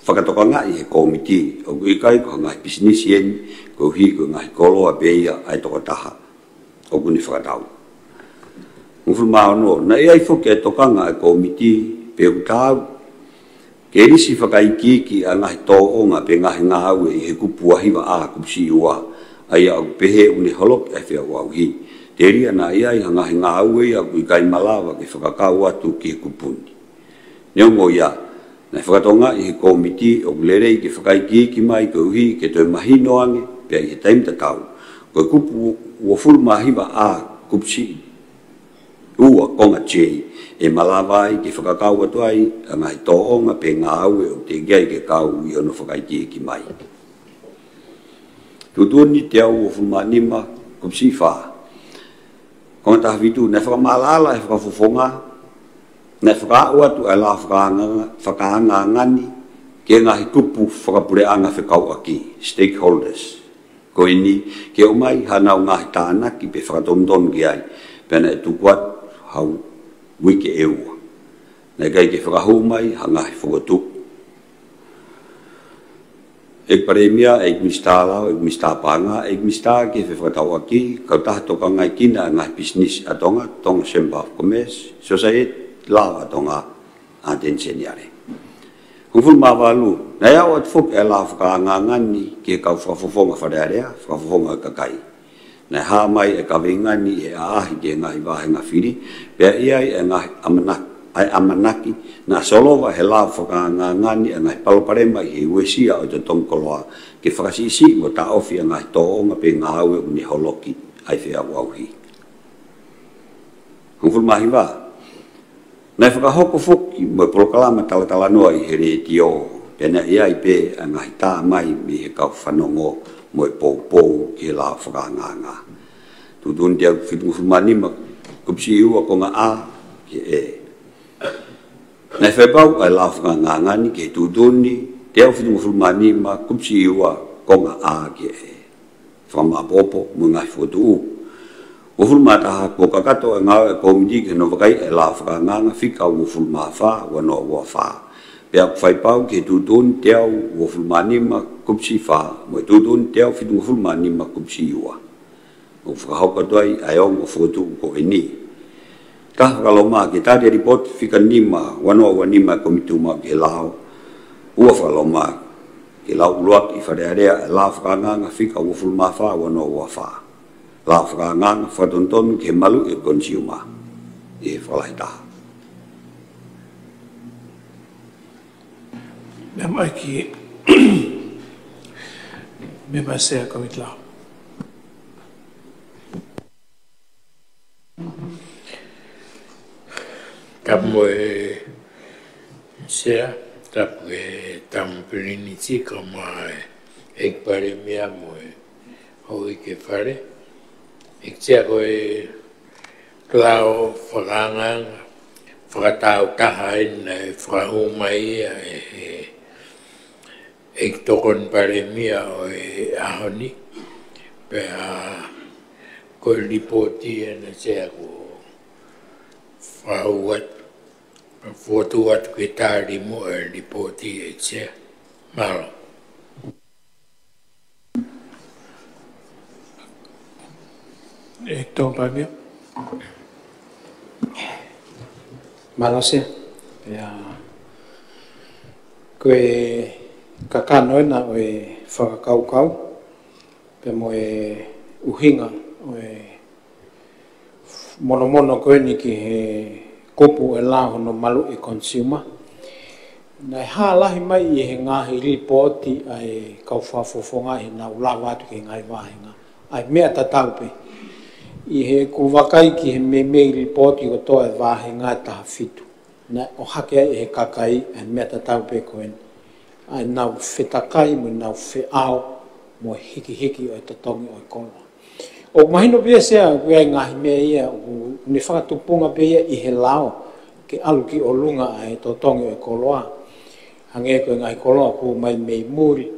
fakatokangaʻi he kōmiti ʻoku ʻikai ko ha ngaahi pisinisi eni, koeʻuhi ko e ngaahi koloa pē ia ʻa e tokotaha ʻoku ne fakatau. Hongofulu mā ono. Naʻe ʻi ai foki e tokanga ʻa e kōmiti pe ʻoku taau ke lisi fakaikiiki ʻa e ngaahi tōʻonga pe ngaahi ngāue ʻi he kupu ua hiva A, kupu siʻi ua, ʻa ia ʻoku pehē ʻoku ne holoki ʻa e feʻauʻauhi, telia naʻa ʻi ai ha ngaahi ngāue ia ʻoku ʻikai malava ke fakakau atu ki he kupu ni. Neongo ia, naʻe fakatokangaʻi he kōmiti ʻoku lelei ke fakaikiiki mai koeʻuhi ke toe mahino ange, pea ʻi he taimi tatau, ko e kupu uofulu mā hiva A, kupu siʻi ua, konga J, ʻe malava ai ke fakakau atu ai ʻa e ngaahi tōʻonga pe ngāue ʻoku teʻeki ai ke kau ʻi hono fakaikiiki mai. Tuʻutuʻuni teau uofulu mā nima, kupu siʻi fā. Konga taha fitu. Naʻe fakamaʻalaʻala ʻe he Fakafofonga, naʻe fakaaʻu atu ʻa e lao fakaanga-, fakaangaanga ni ki he ngaahi kupu fakapuleʻanga fekauʻaki, stakeholders, ko eni ke ʻomai haʻanau ngaahi tānaki pe fakatonutonu ki ai, pea naʻe tuku atu ha uike ʻe ua. Naʻe ʻikai ke fakahū mai ha ngaahi fokotuʻu. ʻEiki Palēmia, ʻEiki Minisitā Lao, ʻEiki Minisitā Paʻanga, ʻEiki Minisitā ki he Fefakatauʻaki, Kautaha Tokangaekina ʻa e Ngaahi Pisinisi ʻa Tonga, Tonga Chamber of Commerce, Sosaieti Lao ʻa Tonga, ʻAteni Seniale. Hongofulu mā valu. Naʻe aʻu atu foki ʻa e lao fakaangaanga ni ki he kau Fakafofonga Fale Alea, Fakafofonga ʻo e kakai. Naʻe hā mai e kaveinga ni he ʻaʻahi ki he ngaahi vāhenga fili, pea ʻi ai e ngaahi ʻamana-, ʻa e ʻamanaki naʻa solova he lao fakaangaanga ni ʻa e ngaahi palopalema ʻi he uesia ʻo e totongi koloa, ke fakasiʻisiʻi mo taʻofi ʻa e ngaahi tōʻonga pe ngāue ʻoku ne holoki ʻa e feʻauʻauhi. Hongofulu mā hiva. Naʻe fakahoko foki mo e polokalama talatalanoa ʻi he letiō, pea naʻe ʻi ai pē ʻa e ngaahi tā mai mei he kau fanongo mo e poupou ki he lao fakaangaanga. Tuʻutuʻuni teau fitungofulu mā nima, kupu siʻi ua, konga A ki he E. Naʻe fepau ʻa e lao fakaangaanga ni ki he tuʻutuʻuni teau fitungofulu mā nima, kupu siʻi ua, konga A ki he E. Fakamāʻopoʻopo mo e ngaahi fokotuʻu. Uofulu mā taha. Kuo kakato e ngāue ʻa e kōmiti ki hono vakaiʻi e lao fakaangaanga fika uofulu mā fā, ua noa ua fā. Pea ʻoku fai pau ki he tuʻutuʻuni teau uofulu mā nima kupu siʻi fā, mo e tuʻutuʻuni teau fitungofulu mā nima kupu siʻi ua. ʻOku fakahoko atu ai ʻa e ongo fokotuʻu ko eni. Taha, fakaloma ke tali ʻa e lipooti fika nima ua noa ua nima ʻa e Kōmiti Tuʻumaʻu ki he Lao. Ua, fakaloma ke lau ʻuluaki ʻi Fale Alea ʻa e lao fakaangaanga fika uofulu mā fā ua noa ua fā. Lao fakaangaanga fakatonutonu ki he maluʻi ʻo e konisiuma. ʻI he fakalahi taha. Meʻa mai ki he Sea Kōmiti Lao. Tapu mo e Sea, tapu ki he Tama Pilinisi, kae ʻumaʻā e ʻEiki Palēmia mo e Houʻeiki Fale. ʻEiki Sea, ko e lao fakaangaanga fakatāutaha eni naʻe fakahū mai ia ʻe he ʻEiki Tokoni Palēmia ʻo e ʻaho ni, pea ko e lipooti ena, Sea, kuo fotu atu, fotu atu ke tali muʻa e lipooti, ʻEiki Sea. Mālō. ʻEiki Tokoni Palēmia. Mālō Sea. Pea ko e kakano ena ʻo e fakakaukau pea mo e ʻuhinga ʻo e monomono ko eni ki he kupu ʻo e lao hono maluʻi e konisiuma. Naʻe hā lahi mai ʻi he ngaahi lipooti ʻa e kau fakafofonga ʻi heʻenau lava atu ki he ngaahi vāhenga, ʻa e meʻa tatau pē. ʻI heʻeku vakai ki he meimei lipooti kotoa ʻo e vāhenga ʻe taha fitu, naʻe ʻohake ai ʻe he kakai ʻa e meʻa tatau pē ko eni, ʻa ʻenau fetakai mo ʻenau feʻao mo e hikihiki ʻo e totongi ʻo e koloa. ʻOku mahino pē ia, Sea, ʻoku ʻi ai e ngaahi meʻa ia ʻoku ne fakatupunga pē ia ʻi he lao ke ʻalu ki ʻolunga ʻa e totongi ʻo e koloa. Hangē ko e ngaahi koloa ʻoku hū mai mei muli,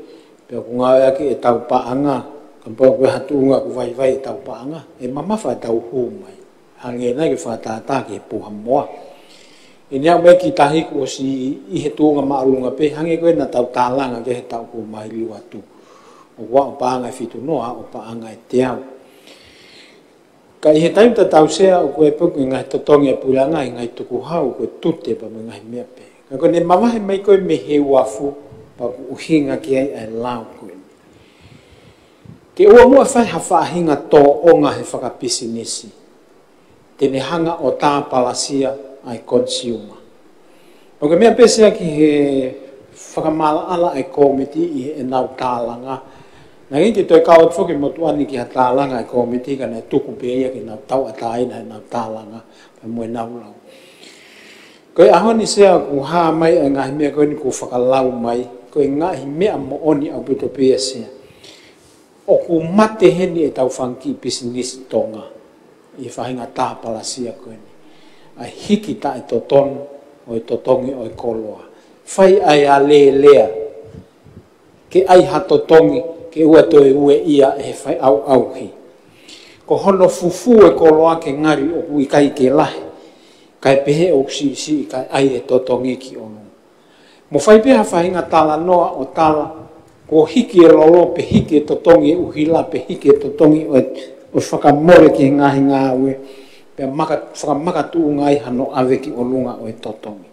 pea ʻoku ngāueʻaki ʻetau paʻanga, kapau ko e hā e tuʻunga ʻoku vaivai ʻetau paʻanga, ʻe mamafa ʻetau hū mai. Hangē nai ke fakatātā ki he puha moa. ʻI heʻene aʻu mai ki tahi, kuo ʻosi ʻi he tuʻunga māʻolunga pē, hangē ko ē naʻa tau tālanga ki ai he taʻu kuo maliu atu. ʻOku aʻu paʻanga ʻe fitu noa, aʻu paʻanga ʻe teau. Ka ʻi he taimi tatau, Sea, ʻoku ʻi ai pē ko e ngaahi totongi ʻa e puleʻanga, ʻi he ngaahi tukuhau, ko e tute pea mo e ngaahi meʻa pē. Ka ko ʻene mavahe mai ko ē mei he uafu, pea ʻoku ʻuhinga ki ai ʻa e lao ko eni. Ke ʻoua muʻa fai ha faʻahinga tōʻonga he fakapisinisi te ne hanga ʻo tāpalasia ʻa e konisiuma. ʻOku meʻa pē, Sea, ki he fakamaʻalaʻala ʻa e kōmiti ʻi heʻenau tālanga. Naʻe ʻikai ke toe kau atu foki e motuʻa ni ki ha tālanga ʻa e kōmiti, ka naʻe tuku pē ia ke nau tauʻatāina heʻenau tālanga pea mo ʻenau lau. Ko e ʻaho ni, Sea, ʻoku hā mai ʻa e ngaahi meʻa ko eni kuo fakalau mai, ko e ngaahi meʻa moʻoni ʻaupito pē ia, Sea. ʻOku mate heni ʻetau fanga kiʻi pisinisi Tonga ʻi he faʻahinga tāpalasia ko eni, ʻa e hiki taʻetotonu ʻo e totongi ʻo e koloa. Fai ʻa e alēlea ke ʻai ha totongi ke ʻoua toe ueʻia ʻe he faiʻauʻauhi. Ko hono fufū e koloa ke ngali ʻoku ʻikai ke lahi, kae pehē ʻoku siʻisiʻi kae ʻai e totongi ki ʻolunga. Mo fai pē ha faʻahinga talanoa ʻo tala kuo hiki e lolo pe hiki e totongi e ʻuhila pe hiki e totongi ʻo e, ʻo e fakamole ki he ngaahi ngāue, pea maka, fakamakatuʻunga ai hano ʻave ki ʻolunga ʻo e totongi.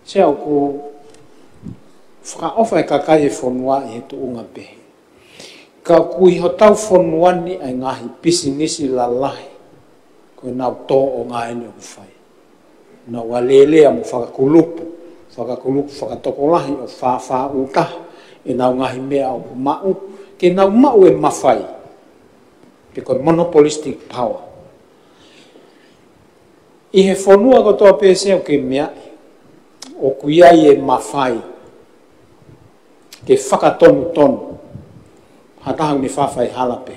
Sea, ʻoku fakaʻofa e kakai e fonua ʻi he tuʻunga pehē. Ka ʻoku ʻi hotau fonua ni ʻa e ngaahi pisinisi lalahi, ko ʻenau tōʻonga eni ʻoku fai. Nau alēlea mo fakakulupu, fakakulupu fakatokolahi ʻo fāfā ʻū taha ʻenau ngaahi meʻa ʻoku maʻu, ke nau maʻu e mafai, pe ko e monopolistic power. ʻI he fonua kotoa pē, Sea, ʻoku ke meaʻi, ʻoku ʻi ai e mafai ke fakatonutonu ha taha ʻoku ne faʻa fai hala pē.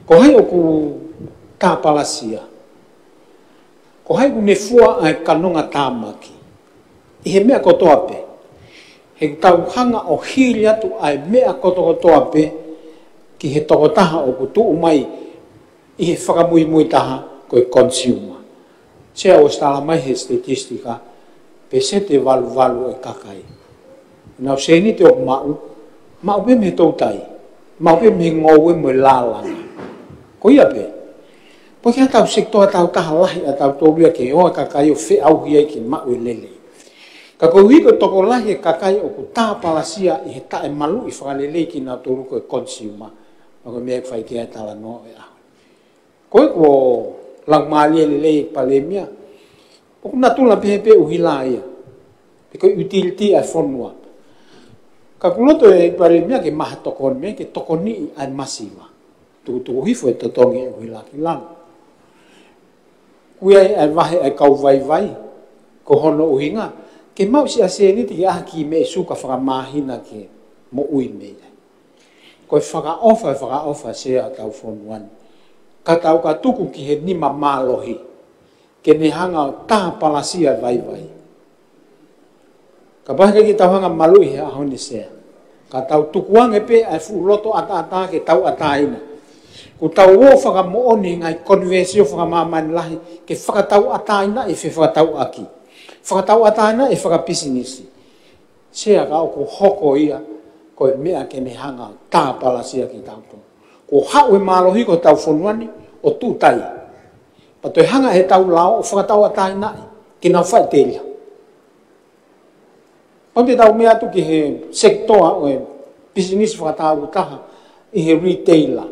Ko hai ʻoku tāpalasia? Ko hai ʻoku ne fua ʻa e kanonga tāmaki ʻi he meʻa kotoa pē? He ʻoku tau hanga ʻo hili atu ʻa e meʻa kotokotoa pē ki he tokotaha ʻoku tuʻu mai ʻi he fakamuimui taha, ko e consumer. Sea, ʻosi tala mai he statistika, peseti ʻe valuvalu ʻo e kakai. Nau sēniti ʻoku maʻu, maʻu pē mei he toutai, maʻu pē mei he ngoue mo e lālanga. Ko ia pē. Pea ko e hā ʻetau sekitoa tau taha lahi ʻa tautolu ia ke ʻoua ʻe kakai ʻo feʻauhi ai ke maʻu e lelei. Ka koeʻuhi ko e tokolahi e kakai ʻoku tāpalasia ʻi he taʻemaluʻi fakalelei kinautolu ko e consumer. Pea ko e meʻa ʻoku fai ki ai e talanoa ʻo e ʻaho. Ko e ko e laumālie lelei e Palēmia. ʻOku natula pehē pē ʻuhila ia. Pe ko e utility ʻa e fonua. Ka ʻoku loto e Palēmia ke maʻu ha tokoni mei ai ke tokoniʻi ʻa e masiva. Tukutuku hifo e totongi e ʻuhila ki lalo. Ko ia ʻa e vahe ʻa e kau vaivai. Ko hono ʻuhinga. Ke maʻu siʻa sēniti ke ʻai ha kiʻi meʻi suka fakamāhina ke moʻui mei ai. Ko e fakaʻofa, e fakaʻofa Sea ʻa hotau fonua ni. Ka tau ka tuku ki he nima mālohi. Ke ne hanga ʻo tāpalasia e vaivai. Kapau he ʻikai ke tau hanga ʻo maluʻi he ʻaho ni Sea. Ka tau tukuange pē ʻa e fuʻu loto ʻataʻatā ke tauʻatāina. Ko ʻetau ō ʻo fakamoʻoni he ngaahi konivēsio fakamāmani lahi ke fakatauʻatāina e fefakatauʻaki. Fakatauʻatāina e fakapisinisi. Sea ka ʻoku hoko ia, ko e meʻa ke ne hanga ʻo tāpalasia kitautolu. Kuo haʻu e mālohi ko hotau fonua ni ʻo tuʻu tai. Pea toe hanga ʻe heʻetau lao ʻo fakatauʻatāinaʻi, ke nau faʻiteliha. Pea te tau meʻa atu ki he sekitoa ʻo e pisinisi fakatāutaha ʻi he retailer.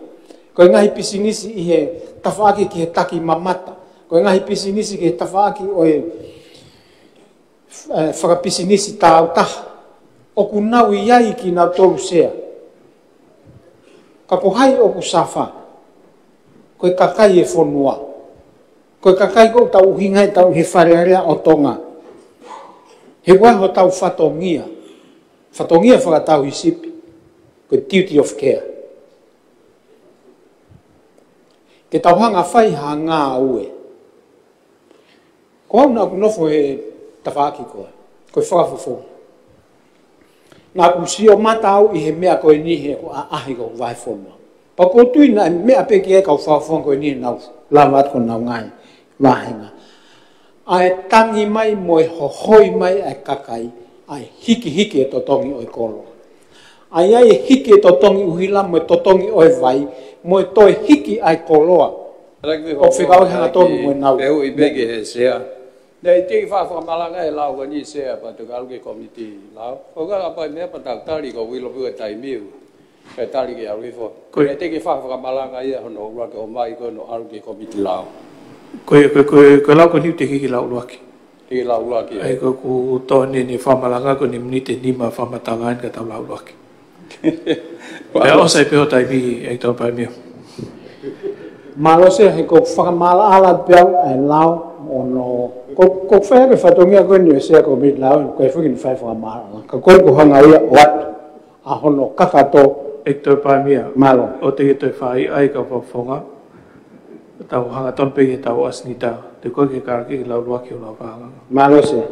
Ko e ngaahi pisinisi ʻi he tafaʻaki ki he taki mamata. Ko e ngaahi pisinisi ki he tafaʻaki ʻo e eh, fakapisinisi tāutaha. ʻOku nau ʻi ai kinautolu Sea. Ka ko hai ʻoku safa. Ko e kakai e fonua. Ko e kakai ʻoku tau ʻuhinga ai ʻetau he Fale Alea ʻo Tonga. He ʻoku ʻi ai hotau fatongia. Fatongia fakatauhisipi. Ko e duty of care. Ke tau hanga ʻo fai ha ngāue. Ko au naʻa ku nofo he tafaʻaki ko ē, ko e fakafofonga. Naʻa ku sio mata au ʻi he meʻa ko eni he ko e ʻaʻahi ko e vahefonua. Pea ʻoku ou tui naʻe meʻa pē ki ai e kau fakafofonga ko eni naʻa nau lava atu ko ʻenau ngaahi vāhenga. ʻA e tangi mai mo e hohoi mai ʻa e kakai, ʻa e hikihiki e totongi ʻo e koloa. ʻA ia ʻe hiki e totongi ʻuhila mo e totongi ʻo e vai, mo e toe hiki ʻa e koloa. ʻOku fekauʻi hangatonu mo ʻenau. Pea u ʻi pē ki he Sea. Naʻe teʻeki fai fakamalanga e lao ko eni Sea pea toki ʻalu ki he komiti lao. Ko e ka apa meʻa pea tau tali ko e ʻilo pē e taimi ʻoku ke tali ke ʻalu hifo. Ko e. Naʻe teʻeki fai fakamalanga ia hono ʻuluaki ʻomai ko hono ʻalu ki he komiti lao. Ko e, ko e, ko e, ko e lao ko eni teʻeki ke lao ʻuluaki. Teʻeki lao ʻuluaki. ʻAi ko ʻeku tō eni fakamalanga ko eni miniti ʻe nima fakamatala eni ka tau lao ʻuluaki. Pea ʻosi pē hoʻo taimi ʻEiki Tokoni Palēmia. Mālō Sea he ko e fakamaʻalaʻala pē au ʻa e lao ʻoku, ko, ko e fai ʻaki e fatongia ko eni ʻo e Sea Komiti Lao, ko e fiki ni fai fakamaʻalaʻala. Ka ko e ko e hanga ia ʻo ʻoatu ʻa hono kakato. ʻEiki Tokoni Palēmia. Mālō. ʻOua te ke toe fai ai kau fakafofonga. Tau hangatonu pē ki heʻetau ʻasenita. Te u kole ke ke lau ʻuluaki hoʻo lafanganga. Mālō Sea.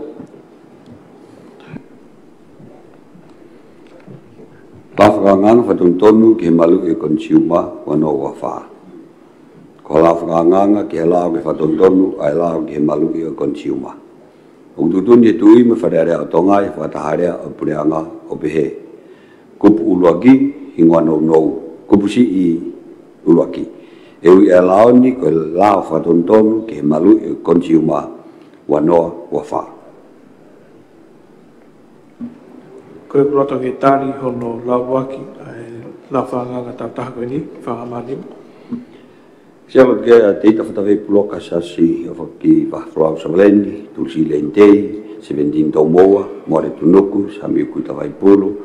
Lafanganga fakatonutonu ki he maluʻi ʻo e consumer ua noa ua fā. Ko e lafanganga ki he lao ke fakatonutonu ʻa e lao ki he maluʻi ʻo e consumer. ʻOku tuʻutuʻuni ʻe he Tuʻi mo e Fale Alea ʻo Tonga ʻi he fakataha lea ʻo e Puleʻanga ʻo pehē. Kupu ʻuluaki, hingoa nounou. Kupu siʻi ʻuluaki. ʻE ui ʻa e lao ni ko e lao fakatonutonu ki he maluʻi ʻo e consumer ua noa ua fā. Ko e loto ke tali hono lau ʻuluaki ʻa e lafanganga tau taha ko eni, fanga mani. Sea, ʻoku ke a Teita Fatafei Puloka Siasi ʻo Fakafeʻao Savaleni, Tulisi Lenitei, Sevenitini Toumoua, Moale Tunuku, Samiuku Tavaipulu,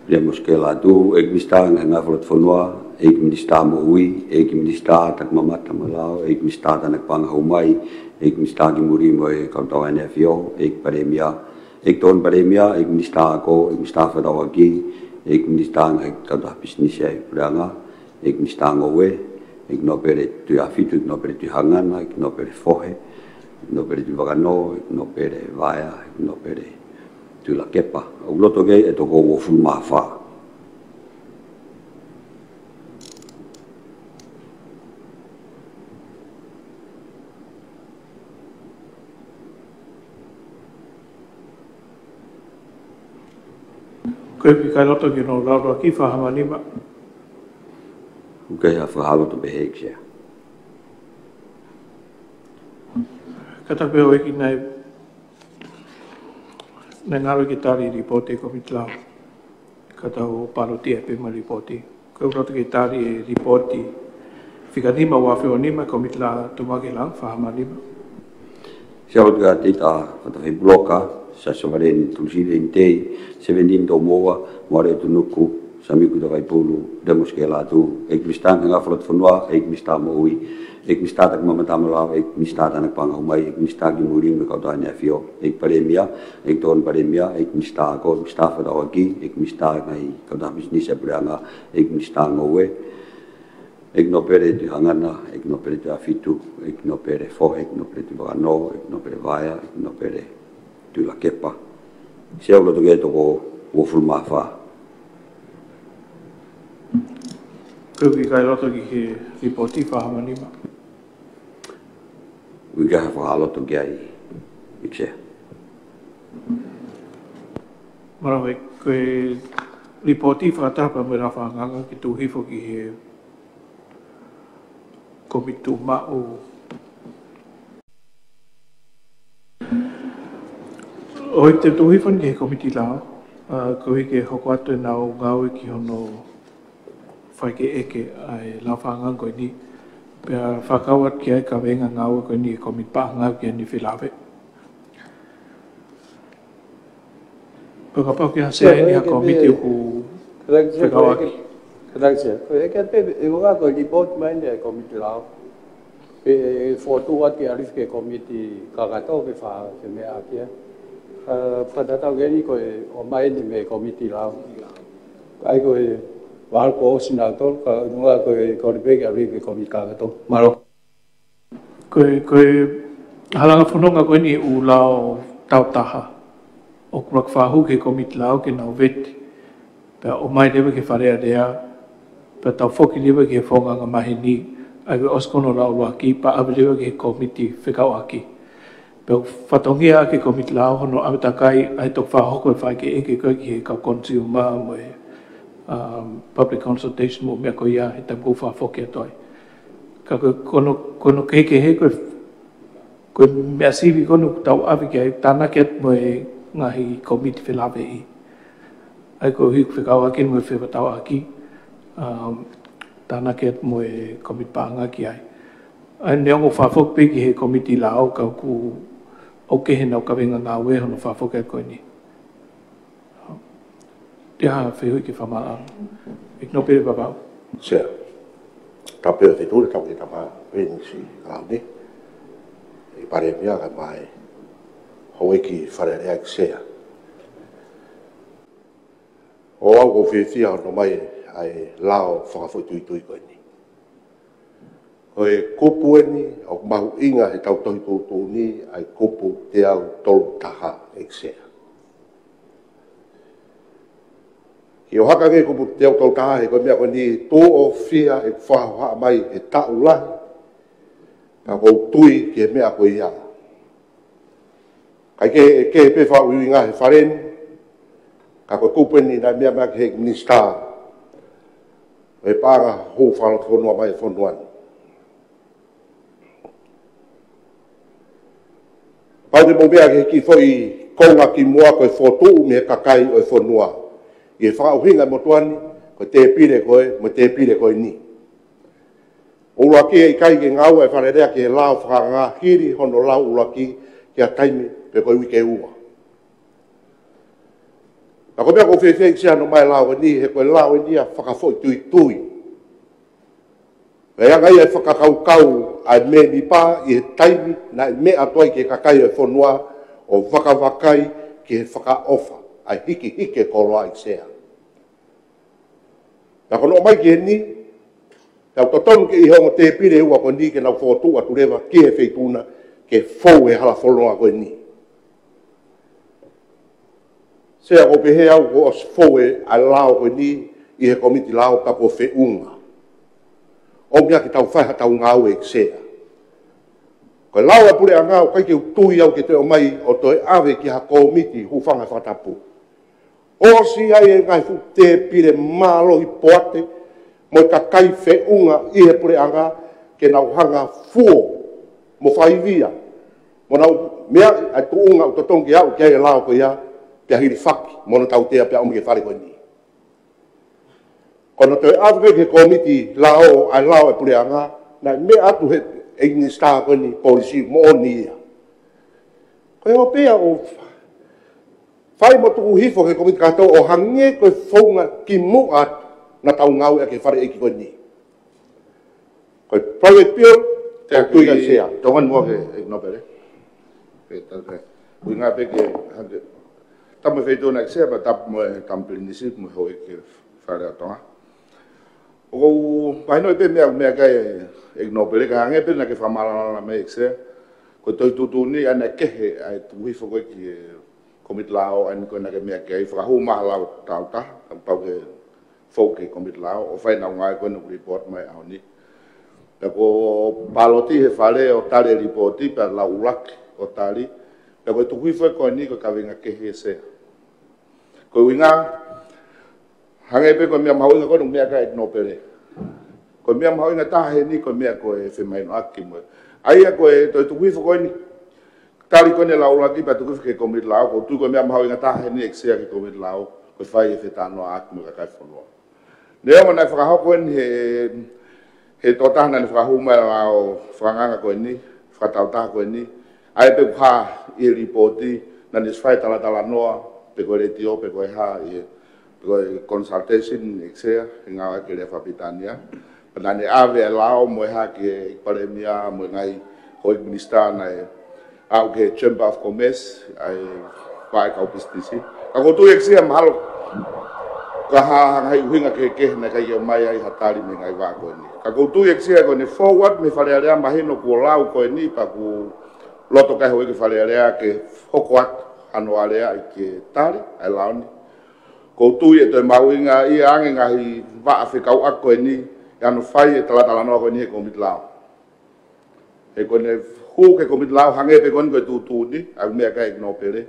Piliami Mosekela Atu, ʻEiki Minisitā Ngaahi Folofola Fonua, ʻEiki Minisitā Moʻui, ʻEiki Minisitā Taki Mamata mo e Lao, ʻEiki Minisitā Tānaki Paʻanga Hou Mai, ʻEiki Minisitā ki Muli mo e Kau Tauʻatāina ʻAfio, ʻEiki Palēmia, ʻEiki Tokoni Palēmia, ʻEiki Minisitā Ako, ʻEiki Minisitā Fetaulaki, ʻEiki Minisitā Ngaahi Kautaha Pisinisi ʻa e Puleʻanga, ʻEiki Minisitā Ngoue, ʻEiki Nōpele Tuʻiʻāfitu, ʻEiki Nōpele Tuʻihangana, ʻEiki Nōpele Fohe, ʻEiki Nōpele Tuʻivakanō, ʻEiki Nōpele Vaea, ʻEiki Nōpele Tuʻilakepa. ʻOku loto ke ʻe toko uofulu mā fā. Ko e ʻikai loto ki hono lau ʻuluaki, fakahamanima. ʻOku ʻikai ha fakahā loto pehē, ʻEiki Sea. Ka tau pē ʻEiki, naʻe, naʻe ngalo ke tali e lipooti ʻa e Kōmiti Lao. Ka tau palotia pē mo e lipooti. Ko e ʻuluaki ke tali e lipooti fika nima ua afe ua nima, Kōmiti Lao, Tupou-mo-Aʻusilaulau, fakahamanima. Sea, ʻoku ʻikai te ta fata fai puloka, Siaosi Sovaleni Tulusili Initei, Sevenini Toumoua, Moale ʻOtunuku, Samiu Kuitavaipulu, Remosi Kelatu, ʻEiki Minisitā Ngaahi Folofola ʻo e Fonua, ʻEiki Minisitā Moʻui, ʻEiki Minisitā Taki Maama Tama Lao, ʻEiki Minisitā Tānaki Paʻanga Hū Mai, ʻEiki Minisitā Kimui Limu mo e Kautaha ʻEne ʻAfio, ʻEiki Palēmia, ʻEiki Tokoni Palēmia, ʻEiki Minisitā Ako, ʻEiki Minisitā Fefakatauʻaki, ʻEiki Minisitā Ngaahi Kautaha Pisinisi ʻa e Puleʻanga, ʻEiki Minisitā Ngoue, ʻEiki Nōpele Tuʻihaʻangana, ʻEiki Nōpele Tuʻiafitu, ʻEiki Nōpele Fohe, ʻEiki Nōpele Tuʻivakanō, ʻEiki Nōpele Vaea, ʻEiki Nōpele Tuʻilakepa. Sea, ʻoku loto ki he toko uofulu mā fā. Ko e ʻikai loto ki he lipooti, fakahamanima. ʻOku ʻikai ha fakahā loto ki ai, ʻEiki Sea. Mālō. Ko e lipooti fakataha pea mo e lau fakaangaanga ke tuku hifo ki he Kōmiti Tuʻumaʻu. ʻOku tuku hifo eni ki he Kōmiti Lao, ʻa, koeʻuhi ke hoko atu ʻenau ngāue ki hono fai ke ʻeke ʻa e lau fakaangaanga ko eni. Pea fakakau atu ki ai e kaveinga ngāue ko eni ʻa e Kōmiti Paʻanga ki he felāveʻi. Pea kapau ʻoku ʻi ai ha Sea, ʻi ai ha kōmiti ʻoku fekauʻaki. Ko e ʻeke pē, ʻe ua ko e lipooti mai eni ʻa e Kōmiti Lao. ʻE, ʻe fokotuʻu atu ki he ʻAlifi ki he Kōmiti Kakato ke fa-, ke meʻa ki ai. ʻA, fakatatau ki heni ko e ʻomai eni mei he Kōmiti Lao. ʻA ia ko e valu kuo ʻosi nautolu, ka ʻe ua ko e kole pē ki he ʻAlifi ki he Kōmiti Kakato. Mālō. Ko e, ko e halanga fononga ko eni ʻū lao tauʻatāina. ʻOku ʻuluaki fakahū ki he Kōmiti Lao ke nau vete. Pea ʻomai leva ki he Fale Alea. Pea tau foki leva ki he founga angamaheni. ʻA ia ʻoku ʻosi ko hono lau ʻuluaki, pea ʻave leva ki he kōmiti fekauʻaki. Pea ʻoku fatongia ʻaki e Kōmiti Lao hono ʻave takai ʻa e toko fakahoko e fai ke ʻeke ko ē ki he kau consumer mo e, um, public consultation mo e meʻa ko ia he taimi ʻoku fakafoki atu ai. Ka ko, ko hono, ko hono kehekehe ko e, ko e meʻa sivi ko eni ʻoku tau ʻave ki ai, tānaki atu mo e ngaahi kōmiti felāveʻi. ʻA ia ko e ʻuhi ʻoku fekauʻaki mo e fefakatauʻaki, um, tānaki atu mo e Kōmiti Paʻanga ki ai. ʻA ia neongo ʻoku fakafoki pē ki he Kōmiti Lao ka ʻoku, ʻoku kehe ʻenau kaveinga ngāue hono fakafoki atu ko eni. ʻI ai ha fehuʻi ke fakamaʻalaʻala? ʻEiki Nōpele Vavaʻu. Sea. Tapu mo e Feituʻu, tapu ki he Tama Pisinisi Lao ni. ʻEiki Palēmia kae ʻumaʻā e houʻeiki Fale Alea, ʻEiki Sea. ʻOku ou fiefia hono ʻomai ʻa e lao fakafoʻituitui ko eni. Ko e kupu eni ʻoku mahuʻinga heʻetau tohi tuʻutuʻuni, ʻa e kupu teau tolu taha, ʻEiki Sea. Ke u haka ange ki he kupu teau tolu taha, he ko e meʻa ko eni tuʻo fiha ʻeku fakahohaʻa mai he taʻu lahi, ka ʻoku ou tui ki he meʻa ko ia. ʻIkai ke, ke pē fakaʻuhinga he Fale ni, ka ko e kupu eni naʻe meʻa mai ki he Minisitā ʻo e Paʻanga, Hū Fakalotofonua mai e fonua ni. Kapau te mou meʻa ki he kiʻi foʻi konga kimuʻa, ko e fokotuʻu mei he kakai ʻo e fonua ʻi he fakaʻuhinga e motuʻa ni, ko e tēpile ko ē mo e tēpile ko eni. ʻUluaki, ʻe ʻikai ke ngāue e Fale Alea ki he lao fakaangaanga hili hono lau ʻuluaki ki ha taimi pe ko e uike ʻe ua. Ka ko e meʻa ʻoku ou fiefia ʻEiki Sea hono ʻomai e lao eni, he ko e lao eni ia fakafoʻituitui. Pea ʻe anga ia e fakakaukau ʻa e mēmipa ʻi he taimi naʻe meʻa atu ai ki he kakai ʻo e fonua ʻo vakavakai ki he fakaʻofa ʻa e hikihiki e koloa, ʻEiki Sea. Ka ko hono ʻomai ki heni, ʻoku totonu ke ʻi ai e ongo tēpile ʻe ua ko eni ke nau fokotuʻu atu leva ki he feituʻu na ke fou he hala fononga ko eni. Sea, ʻoku ou pehē au kuo ʻosi fou ʻa e lao ko eni ʻi he Kōmiti Lao ka kuo feʻunga. ʻOmai ke tau fai haʻatau ngāue, ʻEiki Sea. Ko e lao ʻa e Puleʻanga ʻoku ʻikai ke u tui au ke toe ʻomai ʻo toe ʻave ki ha kōmiti hūfanga he fakatapu. ʻOsi ai e ngaahi fuʻu tēpile mālohi poate mo e kakai feʻunga ʻi he puleʻanga ke nau hanga fuo mo faivia mo nau meaʻi ʻa e tuʻunga ʻoku totonu ke aʻu ki ai e lao ko ia, pea hilifaki mo hono tautea pea ʻomi ki he fale ko eni. Ko hono toe ʻave ki he komiti lao, ʻa e lao ʻa e puleʻanga, naʻe meʻa atu he ʻEiki Minisitā ko eni, polisi moʻoni ia. Ko e ʻoua pē ia ʻo fai mo tuku hifo ki he komiti kakato ʻo hangē ko e founga kimuʻa naʻa tau ngāueʻaki he fale ʻeiki ko eni. Ko e private bill, ʻoku ou tui ki ai, Sea. Tokoni muʻa ki he ʻEiki Nōpele. Ke tau ke. ʻUhinga pē ke hake. Tapu mo e Feituʻu na, ʻEiki Sea, pea tapu mo e Tama Pilinisi mo e Houʻeiki Fale ʻo Tonga. ʻOku ou mahinoʻi pē meʻa, meʻa ki ai ʻEiki Nōpele, ka hangē pē naʻa ke fakamaʻalaʻala mai, ʻEiki Sea. Ko e tohi tuʻutuʻuni ʻa ē naʻe kehe ʻa e tuku hifo ko ē ki he komiti lao, ʻa eni ko ē naʻa ke meʻa ki ai, fakahū mai ha lau tauta, kapau ke foki ki he komiti lao, ʻo fai ʻenau ngāue ko ē ʻoku report mai ʻaho ni. Pea ko e pāloti he fale ʻo tali e report, pea lau ʻuluaki ʻo tali, pea ko e tuku hifo ko eni ko e kaveinga kehe, Sea. Ko e ʻuhinga, hangē pē ko e meʻa mahuʻinga ko ē naʻe meʻa ki ai ʻEiki Nōpele. Ko e meʻa mahuʻinga taha heni ko e meʻa ko e femahinoʻaki mo e. ʻA ia ko e toe tuku hifo ko eni, tali ko eni e lau ʻuluaki pea tuku hifo ki he komiti lao, ʻoku ou tui ko e meʻa mahuʻinga taha heni, ʻEiki Sea, ki he komiti lao, ko e fai e fetalanoaʻaki mo e kakai e fonua. Neongo naʻe fakahoko eni he, he tokotaha naʻa ne fakahū mai e lao fakaangaanga ko eni, fakatautaha ko eni, ʻa ia pē ʻoku hā ʻi he report, naʻa ne fai e talatalanoa, pe ko e letiō, pe ko e hā ʻi he, pe ko e consultation, ʻEiki Sea, he ngāueʻaki e lea fakapilitānia. Pea naʻa ne ʻave e lao mo e hā ki he Palēmia mo e ngaahi houʻeiki minisitā naʻe aʻu ki he Chamber of Commerce, ʻa e vaʻe kau pisinisi. Ka ʻoku ou tui, ʻEiki Sea, mahalo ka hā ha ngaahi ʻuhinga kehekehe naʻe ʻikai ke ʻomai ai ha tali mei he ngaahi vaʻa ko eni. Ka ʻoku ou tui, ʻEiki Sea, ko ʻene fou atu mei he Fale Alea, mahino kuo lau ko eni pea kuo loto ki ai e houʻeiki Fale Alea ke hoko atu hano aleaʻi ke tali ʻa e lao ni. ʻOku ou tui ʻe toe mahuʻinga ia ange ngaahi vaʻa fekauʻaki ko eni ʻi hano fai e talatalanoa ko eni he komiti lao. He ko ʻene hū ki he komiti lao, hangē pē ko eni ko e tuʻutuʻuni, ʻa ē naʻe meʻa ki ai ʻEiki Nōpele.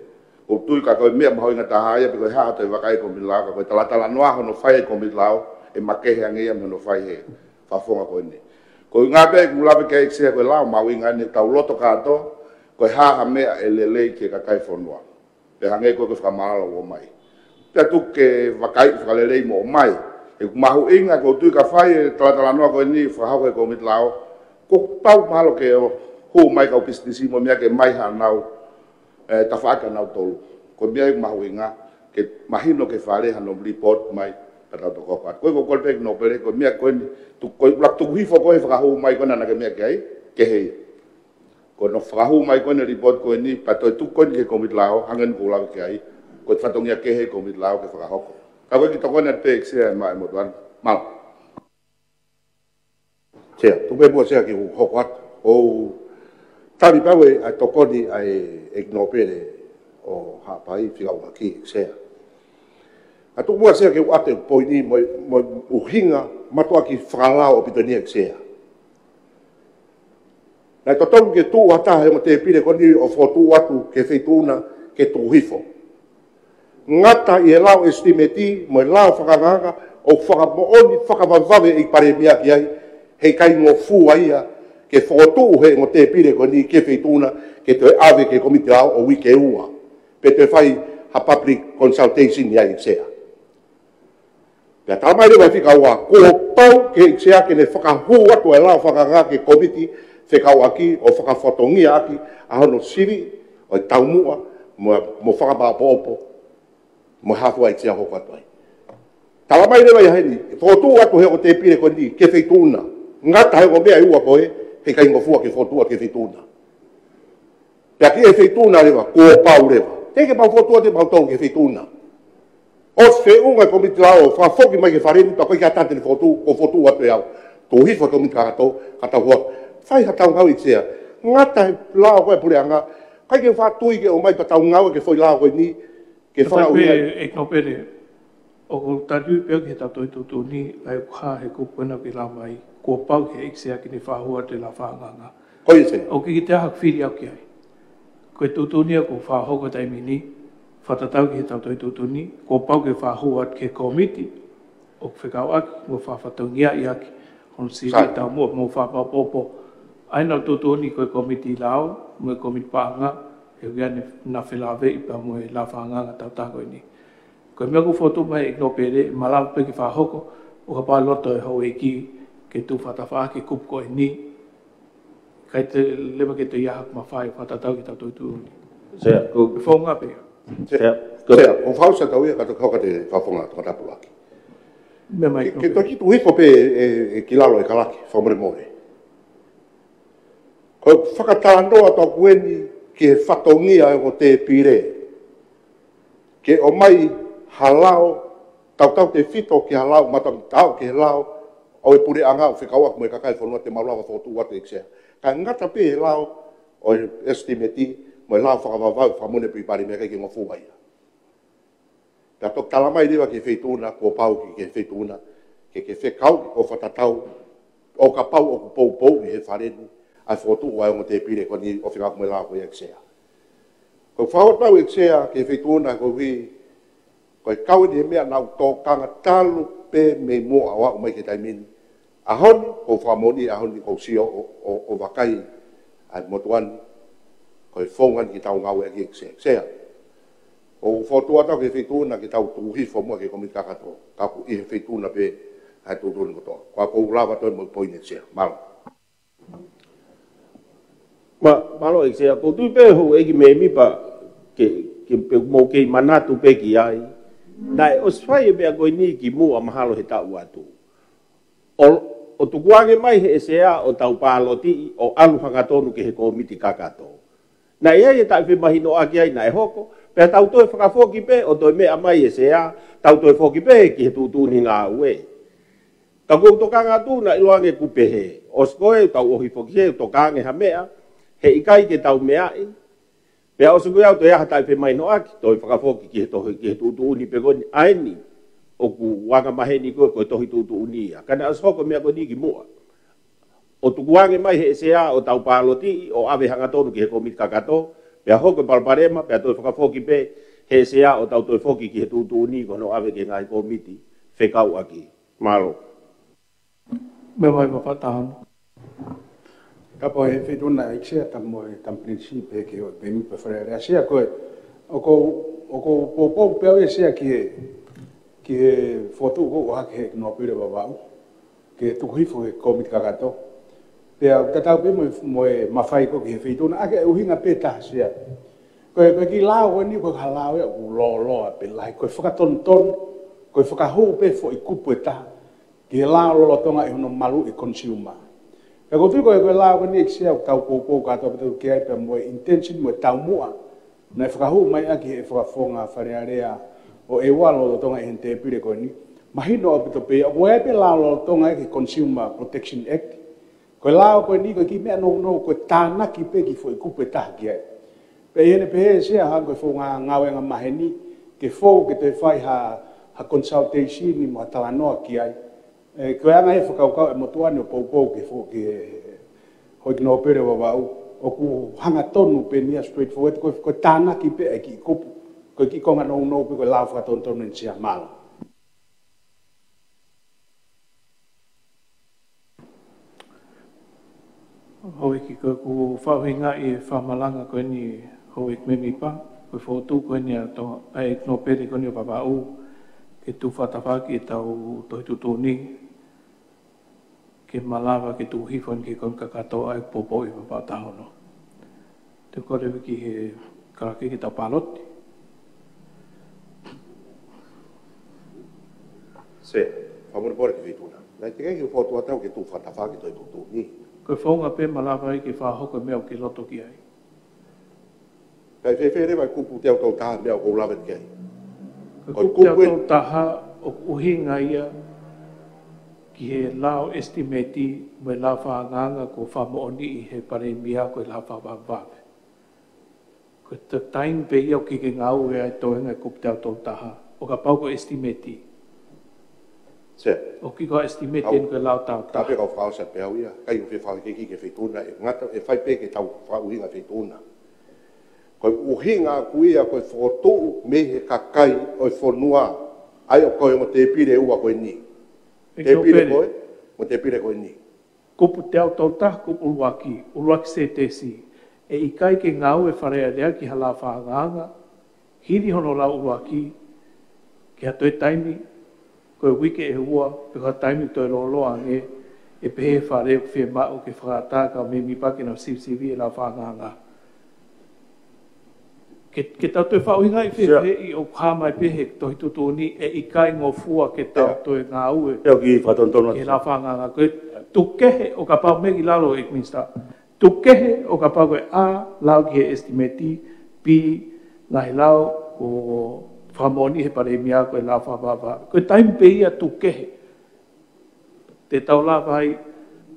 ʻOku ou tui ka ko e meʻa mahuʻinga taha ia, pe ko e hā ha toe vakai e komiti lao, ka ko e talatalanoa hono fai e komiti lao, ʻe makehe ange ia mei hono fai he fakafofonga ko eni. Ko e ʻuhinga pē ʻeku lave ki ai, ʻEiki Sea, ko e lao mahuʻinga eni, tau loto kātoa, ko e hā ha meʻa ʻe lelei ki he kakai e fonua. Pea hangē ko e fakamaʻalaʻala ʻoku ʻomai, pea tuku ke vakai fakalelei mo ʻomai. ʻOku mahuʻinga, ʻoku ou tui ka fai e talatalanoa ko eni fakahoko he komiti lao, kuo pau mahalo ke hū mai kau pisinisi mo e meʻa ke ʻomai haʻanau, ē, tafaʻaki ʻanautolu. Ko e meʻa ia ʻoku mahuʻinga, ke mahino ki he Fale hano report mai, pea tau toki hoko atu. Ko e, ʻoku ou kole pē ʻEiki Nōpele, ko e meʻa ko eni, tu-, ko e ʻuluaki tuku hifo ko ē he fakahū mai ko ena naʻa ke meʻa ki ai, kehe ia. Ko hono fakahū mai ko eni e report ko eni, pea toe tuku ko eni ki he komiti lao, hangē ko ʻeku lave ki ai, ko e fatongia kehe e komiti lao ke fakahoko. Ka ko e kiʻi tokoni atu pē, ʻEiki Sea, maʻa e motuʻa ni. Mālō. Sea, tuku pē muʻa, Sea, ke u hoko atu. ʻOku ou tali pē au ʻa e tokoni ʻa e ʻEiki Nōpele ʻo Haʻapai, fika ʻuluaki, ʻEiki Sea. Ka tuku muʻa, Sea, ke u ʻoatu e poini mo, mo e ʻuhinga mātuʻaki fakalao ʻaupito eni, ʻEiki Sea. Naʻe totonu ke tuʻu ha taha he ongo tēpile ko eni ʻo fokotuʻu atu ki he Feituʻu na ke tuku hifo. Ngata ʻi he lao ʻesitimeti mo e lao fakaangaanga ʻoku fakamoʻoni fakavavevave ʻe he Palēmia ki ai, heʻikai ngofua ia ke fokotuʻu he ongo tēpile ko eni ki he Feituʻu na ke toe ʻave ki he komiti lao ʻo uike ua, pe toe fai ha public consultation ia, ʻEiki Sea. Pea talamai leva ʻe he fika ua, kuo pau ki he ʻEiki Sea ke ne fakahū atu e lao fakaangaanga ki he komiti fekauʻaki ʻo fakafatongiaʻaki ʻa hono sivi ʻo e taumuʻa mo, mo fakamāʻopoʻopo mo e hā fua, ʻEiki Sea, ʻoku hoko atu ai. Talamai leva ia heni, fokotuʻu atu he ongo tēpile ko eni ki he Feituʻu na. Ngata he ongo meʻa ʻe ua ko ē, heʻikai ngofua ke fokotuʻu atu ki he Feituʻu na. Pea ki he Feituʻu na leva, kuo pau leva. Teʻeki ke mau fokotuʻu atu ʻe mautolu ki he Feituʻu na. ʻOsi feʻunga e komiti lao ʻo fakafoki mai ki he Fale ni, pea ʻikai ke ʻatā ke ne fokotuʻu, kuo fokotuʻu atu ʻe au. Tuku hifo e komiti kakato, ka tau hoko. Fai haʻatau ngāue, ʻEiki Sea. Ngata he lao ko ē ʻa e puleʻanga, ʻikai ke faʻa tui ke ʻomai pea tau ngāue ki he foʻi lao ko eni, ke fakaʻuhingaʻi. ʻEiki Nōpele, ʻoku ou tali pē au ki heʻetau tohi tuʻutuʻuni, ʻa ia ʻoku hā he kupu ko ena ʻoku ke lau mai, kuo pau ki he ʻEiki Sea ke ne fakahū atu e lao fakaangaanga. Ko ia, ʻEiki Sea. ʻOku ʻikai ke toe ʻi ai haku fili ʻaʻaku ki ai. Ko e tuʻutuʻuni ia kuo fakahoko he taimi ni, Fakatatau ki heʻetau tohi tuʻutuʻuni, kuo pau ke fakahū atu ki he kōmiti ʻoku fekauʻaki mo fakafatongiaʻi ʻaki hono sivi ʻetau muʻa mo fakapopo. ʻA ia ʻoku tuʻutuʻuni ko e kōmiti lao mo e kōmiti paʻanga, he ʻoku ʻi ai ʻena felāveʻi pea mo e lao fakaangaanga tau taha ko eni. Ko e meʻa ʻoku fokotuʻu mai ʻe ʻEiki Nōpele, malava pē ke fakahoko, ʻo kapau ʻe loto e houʻeiki ke tuku fakatafaʻaki e kupu ko eni, ʻikai te leva ke toe ʻi ai haʻaku mafai ʻo fakatatau ki heʻetau tohi tuʻutuʻuni. Sea, ko e founga pē. Sea, ko e Sea, ʻoku ou fakaʻosi atu au ia kae toki hoko atu e fakafofonga toketā pulaki. Meʻa mai, Ke, ke toki tuku hifo pē ʻe, ʻe ki lalo e kalake, fakamolemole. Ko e fakatalanoa atu ʻeni ki he fatongia ʻo e ongo tēpile. Ke ʻomai ha lao, tautautefito ki ha lao, mata tau ki he lao ʻo e puleʻanga ʻoku fekauʻaki mo e kakai e fonua te mau lava fokotuʻu atu ʻEiki Sea. Kae ngata pē he lao ʻo e estimate mo e lao fakavavevave fakamoʻoni pē ʻi Palemia, ʻikai ke ngofua ia. Pea toki talamai leva ki he Feituʻuna, kuo pau ki, ki he Feituʻuna ke, ke fekauʻi ʻo fakatatau, ʻo kapau ʻoku poupouʻi he Fale ni ʻa e fokotuʻu ʻa e ongo tēpile ko eni ʻo fekauʻaki mo e lao ko ia ʻEiki Sea. Ko e fakatapu ʻEiki Sea ki he Feituʻuna, koeʻuhi ko e kau eni he meʻa naʻa ku tokanga talu pē mei muʻa ʻo aʻu mai ki he taimi ni. ʻAho ni, ʻoku ou fakamoʻoni, ʻaho ni ʻoku ou sio ʻo, ʻo, ʻo vakai ʻa e motuʻa ni, ko e founga eni ke tau ngāueʻaki ʻEiki Sea. Sea, ʻoku ou fokotuʻu atu ki he Feituʻuna ke tau tuku hifo muʻa ki he kōmiti kakato, ka ʻoku ʻi he Feituʻuna pē ʻa e tuʻutuʻuni kotoa. Ko ia ʻoku ou lava atu mo e poini ʻEiki Sea. Mālō. Ma, mālō ʻEiki Sea, ʻoku ou tui pē houʻeiki mēmipa ke, ke pē mou kei manatu pē ki ai. Naʻe ʻosi fai e meʻa ko eni kimuʻa mahalo he taʻu atu. ʻO, ʻo tukuange mai ʻe he Sea ʻo tau pālotiʻi ʻo ʻalu hangatonu ki he kōmiti kakato. Naʻe ʻi ai e taʻefemahinoʻaki ai naʻe hoko, pea tau toe fakafoki pē ʻo toe meʻa mai ʻe he Sea, tau toe foki pē ki he tuʻutuʻuni ngāue. Ka ʻoku ou tokanga atu naʻe ʻiloange ʻoku pehē. ʻOsi ko ē, tau ʻohifo ki hē, tokange ha meʻa, heʻikai ke tau meaʻi. Pea ʻosi ko ia ʻoku toe ʻi ai ha taʻefemahinoʻaki, toe fakafoki ki he tohi, ki he tuʻutuʻuni pē ko eni ʻa eni. ʻOku angamaheni ko ē, ko e tohi tuʻutuʻuni ia. Ka naʻe ʻosi hoko e meʻa ko eni kimuʻa. ʻO tukuange mai ʻe he Sea ʻo tau pālotiʻi, ʻo ʻave hangatonu ki he kōmiti kakato, pea hoko e palopalema, pea toe fakafoki pē ʻe he Sea ʻo tau toe foki ki he tuʻutuʻuni ko hono ʻave ki he ngaahi kōmiti fekauʻaki. Mālō. Meʻa mai Papa Tahono. Ka pau he Feituʻuna ʻEiki Sea, ka mo e Taha Pilinisi pē ki he ʻo e mēmipa Fale Alea Sea ko ē. ʻOku ou, ʻoku ou poupou pē au ia Sea ki he, ki he fokotuʻu ko ē ʻoku ʻohake ʻe he ʻEiki Nōpele Vavaʻu ke tuku hifo ki he kōmiti kakato. Pea ʻoku tatau pē mo e, mo e mafai ko ē ki he Feituʻuna, ʻa ia ko e ʻuhinga pē taha Sea. Ko e, ko e kiʻi lao ko eni, ko e kiʻi lao ia ʻoku lōloa pē lahi, ko e fakatonutonu, ko e fakahū pē foʻi kupu ʻe taha ki he lao lolotonga ʻi hono maluʻi e consumer. Pea ʻoku ou tui ko e, ko e lao ko eni ʻEiki Sea ʻoku tau poupou kātoa pē ʻetau ki ai pea mo e intention mo e taumuʻa naʻe fakahū mai ʻaki ʻe he fakafofonga Fale Alea ʻo ʻEua lolotonga ʻi he tēpile ko eni. Mahino ʻaupito pē, ʻoku ʻi ai pē lao lolotonga ʻi he Consumer Protection Act. Ko e lao ko eni ko e kiʻi meʻa nounou, ko e tānaki pē kiʻi foʻi kupu ʻe taha ki ai. Pea ʻi heʻene pehē Sea, hangē ko e founga ngāue angamaheni, ke fou ke toe fai ha, ha consultation mo ha talanoa ki ai. ʻE, ko e anga e fakakaukau e motuʻa ni ʻo poupou ki he fo-, ki he houʻeiki Nōpele Vavaʻu, ʻoku hangatonu pē eni ia, straightforward, ko e, ko e tānaki pē ʻa e kiʻi kupu, ko e kiʻi konga nounou pē, ko e lao fakatonutonu eni Sea. Mālō. Houʻeiki, ko ʻeku fakaʻuhingaʻi e fakamalanga ko eni houʻeiki mēmipa, ko e fokotuʻu ko eni ʻa e Tonga, ʻa e ʻEiki Nōpele ko eni ʻo Vavaʻu, ke tuku fakatafaʻaki ʻetau tohi tuʻutuʻuni, ke malava ke tuku hifo eni ki he kōmiti kakato ʻa e poupouʻi Papa Tahono. Te u kole ki he kalake ke tau pāloti. Sea, fakamolemole ki he Feituʻuna. Naʻe teʻeki ke u fokotuʻu atu au ke tuku fakatafaʻaki e tohi tuʻutuʻuni. Ko e founga pē malava ai ke fakahoko e meʻa ʻoku ke loto ki ai. Kae fēfē leva e kupu teau tolu taha meʻa ʻoku ou lave ki ai? Ko e kupu teau tolu taha ʻoku ʻuhinga ia ki he lao estimate mo e lao fakaangaanga kuo fakamoʻoniʻi ʻe he Palēmia ko e lao fakavavevave. Ko e taimi pē ia ʻoku ke ngāue ai toenga e kupu teau tolu taha, ʻo kapau ko e estimate. Sea. ʻOku ʻikai ko e estimate eni ko e lao tau taha. Ka pē kau fakaʻosi pē au ia, ʻikai ʻoku ou fie fakahekeheka ki he Feituʻuna, ʻe ngata, ʻe fai pē ke tau fakaʻuhinga Feituʻuna. Ko e ʻuhinga ʻaku ia ko e fokotuʻu mei he kakai ʻo e fonua, ʻa ia ʻoku kau he ongo tēpile ʻe ua ko eni. Tēpile ko ē, ongo tēpile ko eni. Kupu teau tolu taha, kupu ʻuluaki, ʻuluaki sētesi. ʻE ʻikai ke ngāue Fale Alea ki ha lao fakaangaanga, hili hono lau ʻuluaki, ki ha toe taimi, ko e uike ʻe ua, pe ko ha taimi toe lōloa ange, ʻe pehē ʻe Fale ʻoku fiemaʻu ke fakaʻatā kau mēmipa ke nau sivisiviʻi e lao fakaangaanga. Ke, ke tau toe fakaʻuhingaʻi fēfē ʻi ʻoku hā mai pē he tohi tuʻutuʻuni ʻe ʻikai ngofua ke tau toe ngāue ki he lao fakaangaanga. Ko e tukukehe ʻo kapau mei ki lalo ʻEiki Minisitā. Tukukehe ʻo kapau ko e A, lao ki he estimate, B, ngaahi lao ʻoku fakamoʻoni he Palēmia ko e lao fakavavevave. Ko e taimi pē ia tukukehe. Te tau lava ai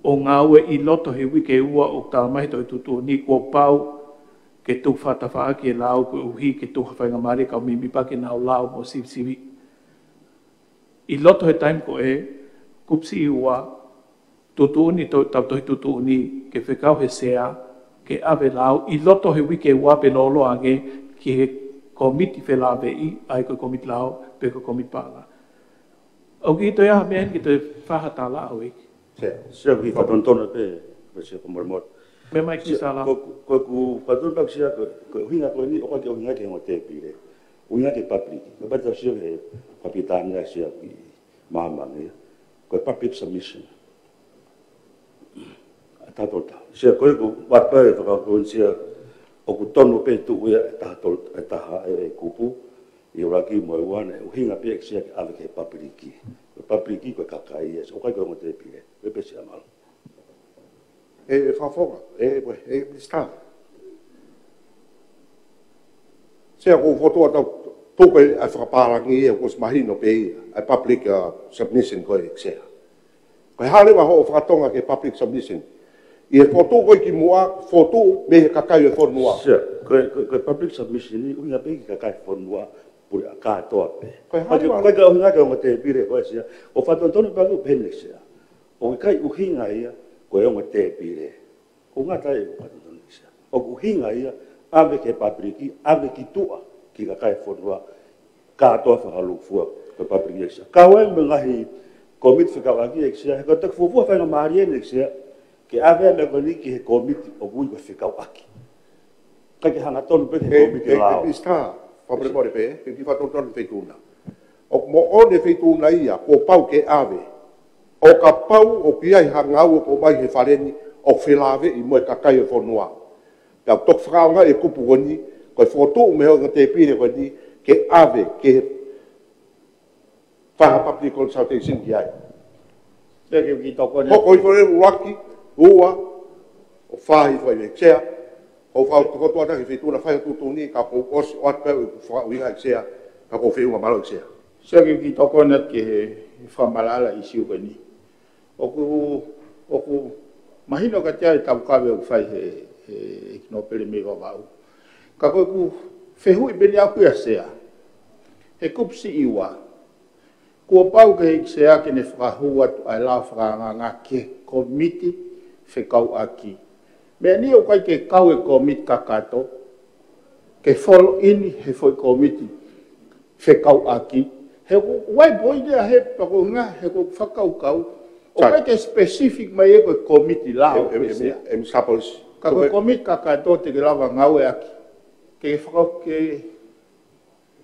ʻo ngāue ʻi loto he uike ʻe ua ʻoku talamai he tohi tuʻutuʻuni kuo pau ke tuku fakatafaʻaki e lao koeʻuhi ke tuku ha faingamālie kau mēmipa ke nau lau mo sivisiviʻi. ʻI loto he taimi ko ē, kupu siʻi ua, tuʻutuʻuni, tau tohi tuʻutuʻuni ke fekau he Sea ke ʻave lao ʻi loto he uike ʻe ua pe lōloa ange ki he kōmiti felāveʻi, ʻa ia ko e kōmiti lao pe ko e kōmiti paʻanga. ʻOku ʻi ai ha meʻa ʻeni ke toe fakatātā ʻEiki? Sea, ʻoku ou fakatonutonu pē, pē Sea, ko e molemole. Meʻa mai ki Sea, Sala. Ko, ko, ko e fakatonutonu pē Sea, ko, ko e ʻuhinga ko eni, ʻoku ʻikai ke ʻuhinga ki he ongo tēpile. ʻUhinga ki he public. Ko e pati tau sio he papitania Sea ki māmani. Ko e public submission. ʻA e taha tolu taha. Sea, ko e ʻoku ou pehē fakakoloa Sea, ʻoku tonu pē tuʻu ia ʻe taha tolu, ʻe taha e kupu, ʻi ʻuluaki mo e ua naʻe ʻuhinga pē ʻEiki Sea ke ʻave ki he papiliki. Ko e papiliki ko e kakai ia, ʻoku ʻikai ko e ongo tēpile. Pea pehē Sea mālō. ʻE, ʻe Fakafofonga, ʻe, ʻe, ʻe Minisitā. Sea, ʻoku ou fokotuʻu atu, tuku ʻa e fakapālangi ia, kuo ʻosi mahino pē ia, ʻa e public, uh, submission ko ē ʻEiki Sea. Ko e hā leva hoʻo fakatonga ki he public submission? ʻI he fokotuʻu ko ē kimuʻa, fokotuʻu mei he kakai ʻo e fonua. Sea, ko e, ko e, ko e public submission ni, ʻuhinga pē ki he kakai ʻo e fonua, puleʻanga kātoa pē. Ko e hā leva? ʻOku ʻikai ke ʻuhinga ki he ongo tēpile ko ē Sea. ʻOku ou fakatonutonu pē ʻeku pehē ni Sea. ʻOku ʻikai ʻuhinga ia, ko e ongo tēpile. ʻOku ngata ai ʻeku fakatonutonu Sea. ʻOku ʻuhinga ia, ʻave ki he papiliki, ʻave ki tuʻa, ki he kakai ʻo e fonua, kātoa fakalūkufua, ko e papiliki ʻEiki Sea. Kau ai mo e ngaahi kōmiti fekauʻaki ʻEiki Sea, he ko e toki fuofua faingamālie ʻeni ʻEiki Sea, ke ʻave ʻa e meʻa ko eni ki he kōmiti ʻoku ui ko e fekauʻaki. ʻIkai ke hangatonu pē ki he kōmiti lao. ʻE, ʻe, Minisitā, fakamolemole pē, ke u kiʻi fakatonutonu Feituʻu na. ʻOku moʻoni Feituʻu na ia, kuo pau ke ʻave. ʻO kapau ʻoku ʻi ai ha ngāue ʻoku ʻomai he Fale ni, ʻoku felāveʻi mo e kakai ʻo e fonua. Pea ʻoku toki fakaʻaongaʻi e kupu ko eni, ko e fokotuʻu mei he ongo tēpile ko eni, ke ʻave, ke fai ha public consultation ki ai. Sea, ke u kiʻi tokoni. Hoko hifo leva ʻuluaki, ua, ʻo fā hifo ai ʻEiki Sea. ʻOku ou fakatonutonu atu ki he Feituʻu na fai ha tuʻutuʻuni, ka kuo ʻosi ʻoatu pē ʻeku fakaʻuhinga ʻEiki Sea, ka ʻoku ou feʻunga mālō ʻEiki Sea. Sea, ke u kiʻi tokoni atu ki he fakamaʻalaʻala ʻīsiu ko eni. ʻOku, ʻoku mahino kiate au e taukaveʻi ʻoku fai he, he ʻEiki Nōpele mei Vavaʻu. Ka ko ʻeku fehuʻi pē ʻeni ʻaʻaku ia Sea. He kupu siʻi ua. Kuo pau ki he ʻEiki Sea ke ne fakahū atu ʻa e lao fakaangaanga ki he kōmiti fekauʻaki. Meʻa ni ʻoku ʻikai ke kau e kōmiti kakato, ke follow in he foʻi kōmiti fekauʻaki. He ʻoku ʻi ai e poini ia he pea ko e ʻuhinga, he ʻoku ou fakakaukau, ʻoku ʻikai ke specific mai ia ko e kōmiti lao ʻe, ʻe, ʻe Sea. ʻE, ʻe, ʻe Minisitā Polisi. Ka ko e kōmiti kakato te ke lava ngāueʻaki. Ke faka-, ke,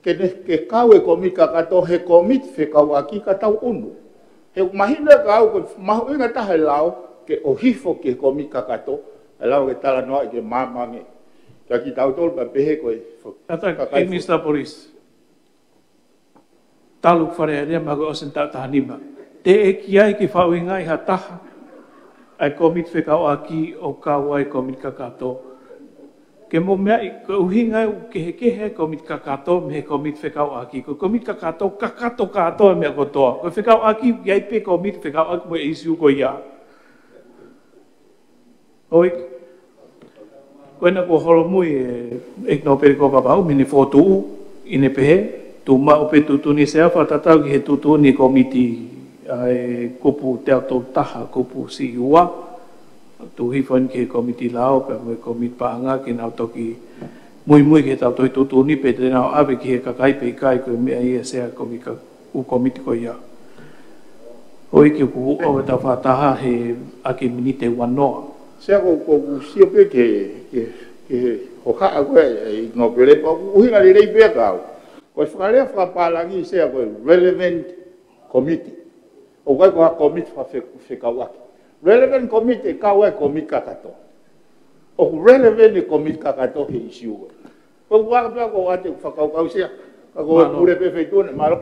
ke ne, ke kau e kōmiti kakato he kōmiti fekauʻaki ka tau ʻunu. He ʻoku mahino kiate au ko e mahuʻinga taha e lao ke ʻohifo ki he kōmiti kakato, ʻa e lao ke talanoaʻi ke māmani. Kiate kitautolu pea pehē ko e fo-, kakai fo- Minisitā Polisi. Talu Fale Alea mahalo ʻosi eni taʻu taha nima. Teʻeki ai ke fakaʻuhingaʻi ha taha ʻa e kōmiti fekauʻaki ʻo kau ai e kōmiti kakato. Ke mou meaʻi, ko e ʻuhinga ia ʻoku kehekehe e kōmiti kakato mei he kōmiti fekauʻaki. Ko e kōmiti kakato, kakato kātoa e meʻa kotoa. Ko e fekauʻaki, ʻoku ʻi ai pē kōmiti fekauʻaki mo e ʻīsiu ko ia. ʻOi, ko ena kuo holomui e, ʻEiki Nōpele ko Vavaʻu, mei heʻene fokotuʻu, ʻi heʻene pehē, tuʻu maʻu pē tuʻutuʻuni Sea fakatatau ki he tuʻutuʻuni kōmiti, ʻa e kupu teau tolu taha, kupu siʻi ua, tuʻu hifo eni ki he kōmiti lao, pea mo e kōmiti paʻanga, ke nau toki muimui ki he tau Tohi Tuʻutuʻuni pe te nau ʻave ki he kakai pe ʻikai, ko e meʻa ia Sea ko e ka-, ʻū komiti ko ia. Houʻeiki, ʻoku ʻoua ʻe tau fakataha he ʻaki e miniti ʻe uanoa. Sea, ko, ko, ʻoku ou sio pē ki he, ki he, ki he hohaʻa ko ē ʻa e ʻingoa pele pau, ʻuhinga lelei pē ia kiate au. Ko e fakalea fakapālangi, Sea, ko e relevant committee. ʻOku ʻikai ko ha komiti fakafe-, fekauʻaki. Relevant committee ʻe kau ai e komiti kakato. ʻOku relevant e komiti kakato he ʻisiū ko ē. Ko e ʻuhinga pē ia ʻoku ou ʻoatu e fakakaukau, Sea. Ka ko e Mālō. Pule pē feituʻu ni, mālō.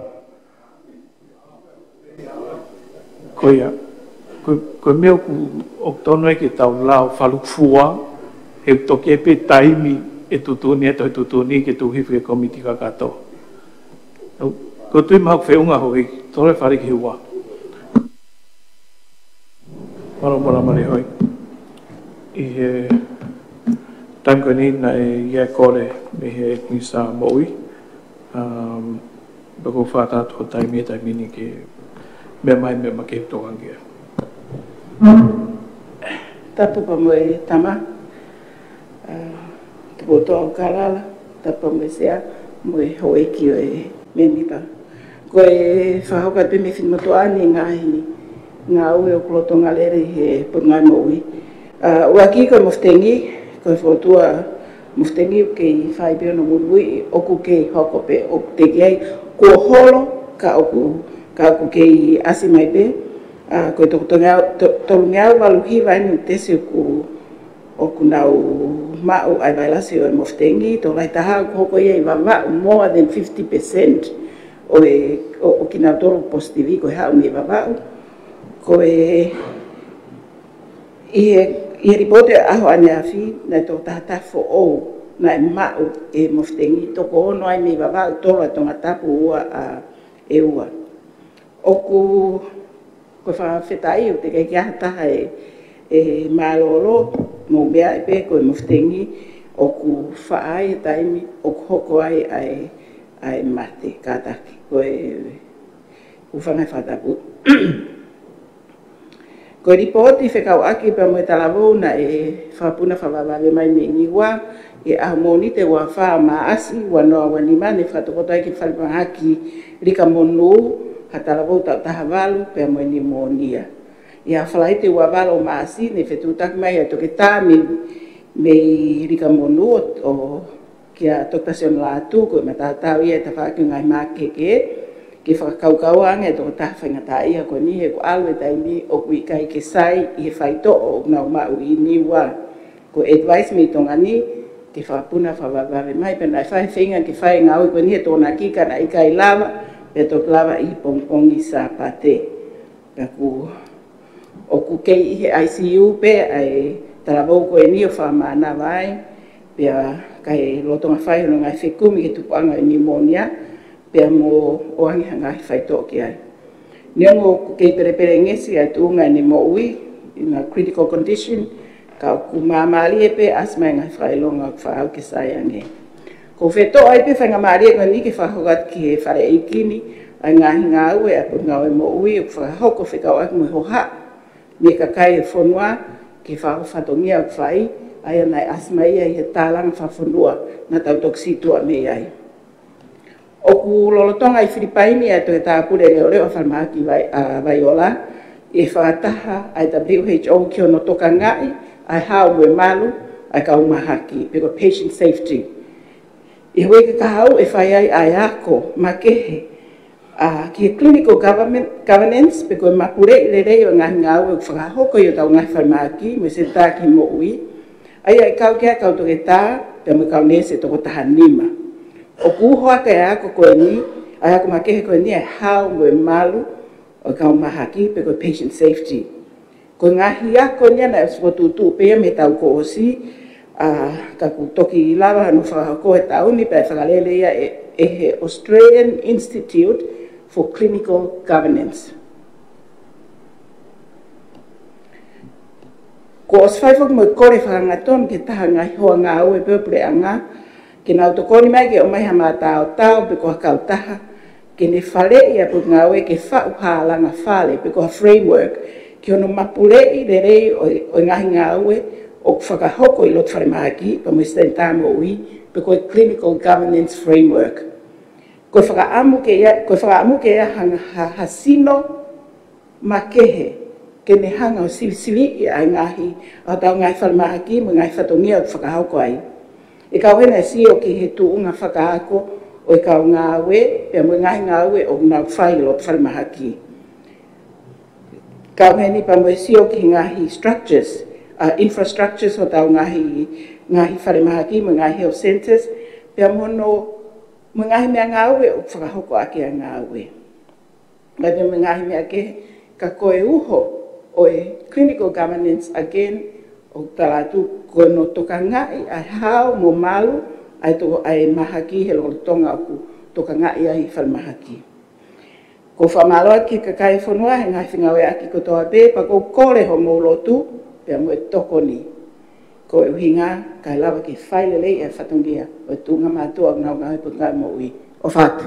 Ko ia, ko, ko e meʻa ʻoku, ʻoku totonu ai ke tau lau falukufua, he ʻoku toki ʻi ai pē taimi ʻe tuʻutuʻuni ai e Tohi Tuʻutuʻuni ke tuku hifo ki he komiti kakato. ʻOku ou tui mahalo ʻoku feʻunga, houʻeiki, tole fale ki he ua. Mālō, mālō, mālō, houʻeiki. ʻI he taimi ko eni naʻe ʻi ai e kole mei he Minisitā Moʻui. Um, pea ʻoku ou fakataha atu ho taimi he taimi ni ke meʻa mai, meʻa mai ke tokanga ki ai. Tapu pea mo e tama, ʻa, Tupotoa ʻo Kalala, tapu pea mo e Sea, mo e houʻeiki ʻo e mēmipa. Ko e fakahoko atu pē mei Finemotuʻa ni e ngaahi ngāue ʻoku lolotonga lele ʻi he Potungāue Moʻui. ʻA, ʻuluaki ko e mofetengi, ko e fokotuʻu mofetengi ʻoku kei fai pē hono muimui, ʻoku kei hoko pē, ʻoku teʻeki ai kuo holo, ka ʻoku, ka ʻoku kei ʻasi mai pē, ʻa, ko e toko tolungeau, to-, tolungeau valu hiva eni ʻoku tesi ʻoku, ʻoku nau maʻu ʻa e vailasi ʻo e mofetengi, tokolahi taha ʻoku hoko ia ʻi Vavaʻu, more than fifty percent ʻo e, ʻo, ʻo kinautolu positive ko e haʻu mei Vavaʻu. Ko e, ʻi he, ʻi he lipooti ʻo e ʻaho ʻaneafi, naʻe toko taha taha foʻou naʻe maʻu e mofetengi, toko ono ai mei Vavaʻu, tolu ʻa Tongatapu, ua ʻa ʻEua. ʻOku, ko e fakafetaʻi ʻoku teʻeki ai ke ʻi ai ha taha ʻe, ʻe mālōlō, mou meaʻi pē ko e mofetengi ʻoku faʻa ʻi ai e taimi ʻoku hoko ai ʻa e, ʻa e mate kātaki. Ko e hūfanga he fakatapu. Ko e lipooti fekauʻaki pea mo e talavou naʻe fakapuna fakavavevave mai mei Niua, ʻi he ʻaho Mōnite ua fā Maʻasi, ua noa ua nima, naʻe fakatokoto ai ki he falemahaki Lika Monū ha talavou taʻu taha valu pea mo e niumōnia. ʻI he Falaite ua valu ʻo Maʻasi, naʻe fetuʻutaki mai ʻa e toketā mei, mei Lika Monū ʻo, ʻo kia Toketā Sione Lātū, ko e mataotao ia ʻi he tafaʻaki ʻo e ngaahi mahaki kehekehe, ke fakakaukauʻi ange e tokotaha faingataʻaʻia ko eni he ʻoku ʻalu e taimi ʻoku ʻikai ke sai ʻi he faitoʻo ʻoku nau maʻu ʻi Niua. Ko e advice mei Tonga ni, ke fakapuna fakavavevave mai, pea naʻe fai e feinga ke fai e ngāue ko eni he Tokonaki ka naʻe ʻikai lava, pea toki lava ʻi he pongipongi Sāpate. Pea ʻoku, ʻoku kei ʻi he I C U pē ʻa e talavou ko eni ʻo fakamānava ai, pea ka ʻi he lolotonga fai hono ngaahi fekumi ki he tupuʻanga ʻo e niumōnia, pea mo ʻoange ha ngaahi faitoʻo ki ai. Neongo ʻoku kei pelepelengesi ʻa e tuʻunga ʻene moʻui, in a critical condition, ka ʻoku māmālie pē ʻasi mai e ngaahi fakaʻilonga ʻoku faʻa aʻu ke sai ange. ʻOku ou fetoʻo ai pē e faingamālie ko eni ke fakahoko atu ki he fale ʻeiki ni ʻa e ngaahi ngāue ʻa e Potungāue Moʻui ʻoku fakahoko fekauʻaki mo e hohaʻa mei he kakai ʻo e fonua ki he fatongia ʻoku fai, ʻa ia naʻe ʻasi mai ia ʻi he tālanga fakafonua naʻa tau toki sītuʻa mei ai. ʻOku lolotonga ʻi Filipaini ʻa e Toketā Pule Leʻoleʻo ʻa e Falemahaki Vai-, ʻa Vaiola, ʻi he fakataha ʻa e W H O ki hono tokangaʻi ʻa e hao mo e malu ʻa e kau mahaki, pe ko e patient safety. ʻI he uike kahaʻu ʻe fai ai ʻa e ako makehe, ʻa, ki he clinical government, governance, pe ko e mapuleʻi lelei ʻo e ngaahi ngāue ʻoku fakahoko ʻi hotau ngaahi falemahaki mo e Senitā ki he Moʻui, ʻa ia ʻe kau ki ai e kau toketā pea mo e kau neesi ʻe toko taha nima. ʻOku uho ake ʻa e ako ko eni, ʻa e ako makehe ko eni, ʻa e hao mo e malu ʻo e kau mahaki, pe ko e patient safety. Ko e ngaahi ako ni naʻe ʻosi fokotuʻutuʻu pē ia mei he taʻu kuo ʻosi, ʻa, ka kuo toki lava hono fakahoko he taʻu ni pea ʻe fakalele ia ʻe, ʻe he Australian Institute for Clinical Governance. Kuo ʻosi fai foki mo e kole fakahangatonu ki he taha ngaahi hoa ngāue pē ʻo e puleʻanga, ke nau tokoni mai ke ʻomai ha mataotao pe ko ha kautaha, ke ne faleʻi ʻa e potungāue ke faʻu ha langa fale pe ko ha framework, ki hono mapuleʻi lelei ʻo e, ʻo e ngaahi ngāue ʻoku fakahoko ʻi loto falemahaki, pea mo e Senitā Moʻui, pe ko e Clinical Governance Framework. Ko e fakaʻamu ke ʻi ai, ko e fakaʻamu ke ʻi ai ha, ha, ha sino makehe, ke ne hanga ʻo silisiliʻi ʻa e ngaahi, ʻa hotau ngaahi falemahaki, mo e ngaahi fatongia ʻoku fakahoko ai. ʻE kau heni ʻa e sio ki he tuʻunga fakaako ʻo e kau ngāue, pea mo e ngaahi ngāue ʻoku nau fai ʻi loto falemahaki. Kau heni pea mo e sio ki he ngaahi structures, ʻa, infrastructures ʻo hotau ngaahi, ngaahi falemahaki, mo e ngaahi health centres, pea mo hono, mo e ngaahi meʻangāue ʻoku fakahoko ʻaki ʻa e ngāue. Pea mo e ngaahi meʻa kehe, ka ko e uho ʻo e clinical governance, again, ʻoku tala atu ko hono tokangaʻi ʻa e hao mo malu ʻa e to-, ʻa e mahaki he lolotonga ʻoku tokangaʻi ai e falemahaki. ʻOku ou fakamālō atu ki he kakai e fonua he ngaahi fengāueʻaki kotoa pē, pea ʻoku ou kole hoʻomou lotu pea mo e tokoni. Ko e ʻuhinga kae lava ke fai lelei e fatongia ʻo e tuʻunga mātuʻa ʻoku nau ngāue he Potungāue Moʻui. ʻOfa atu.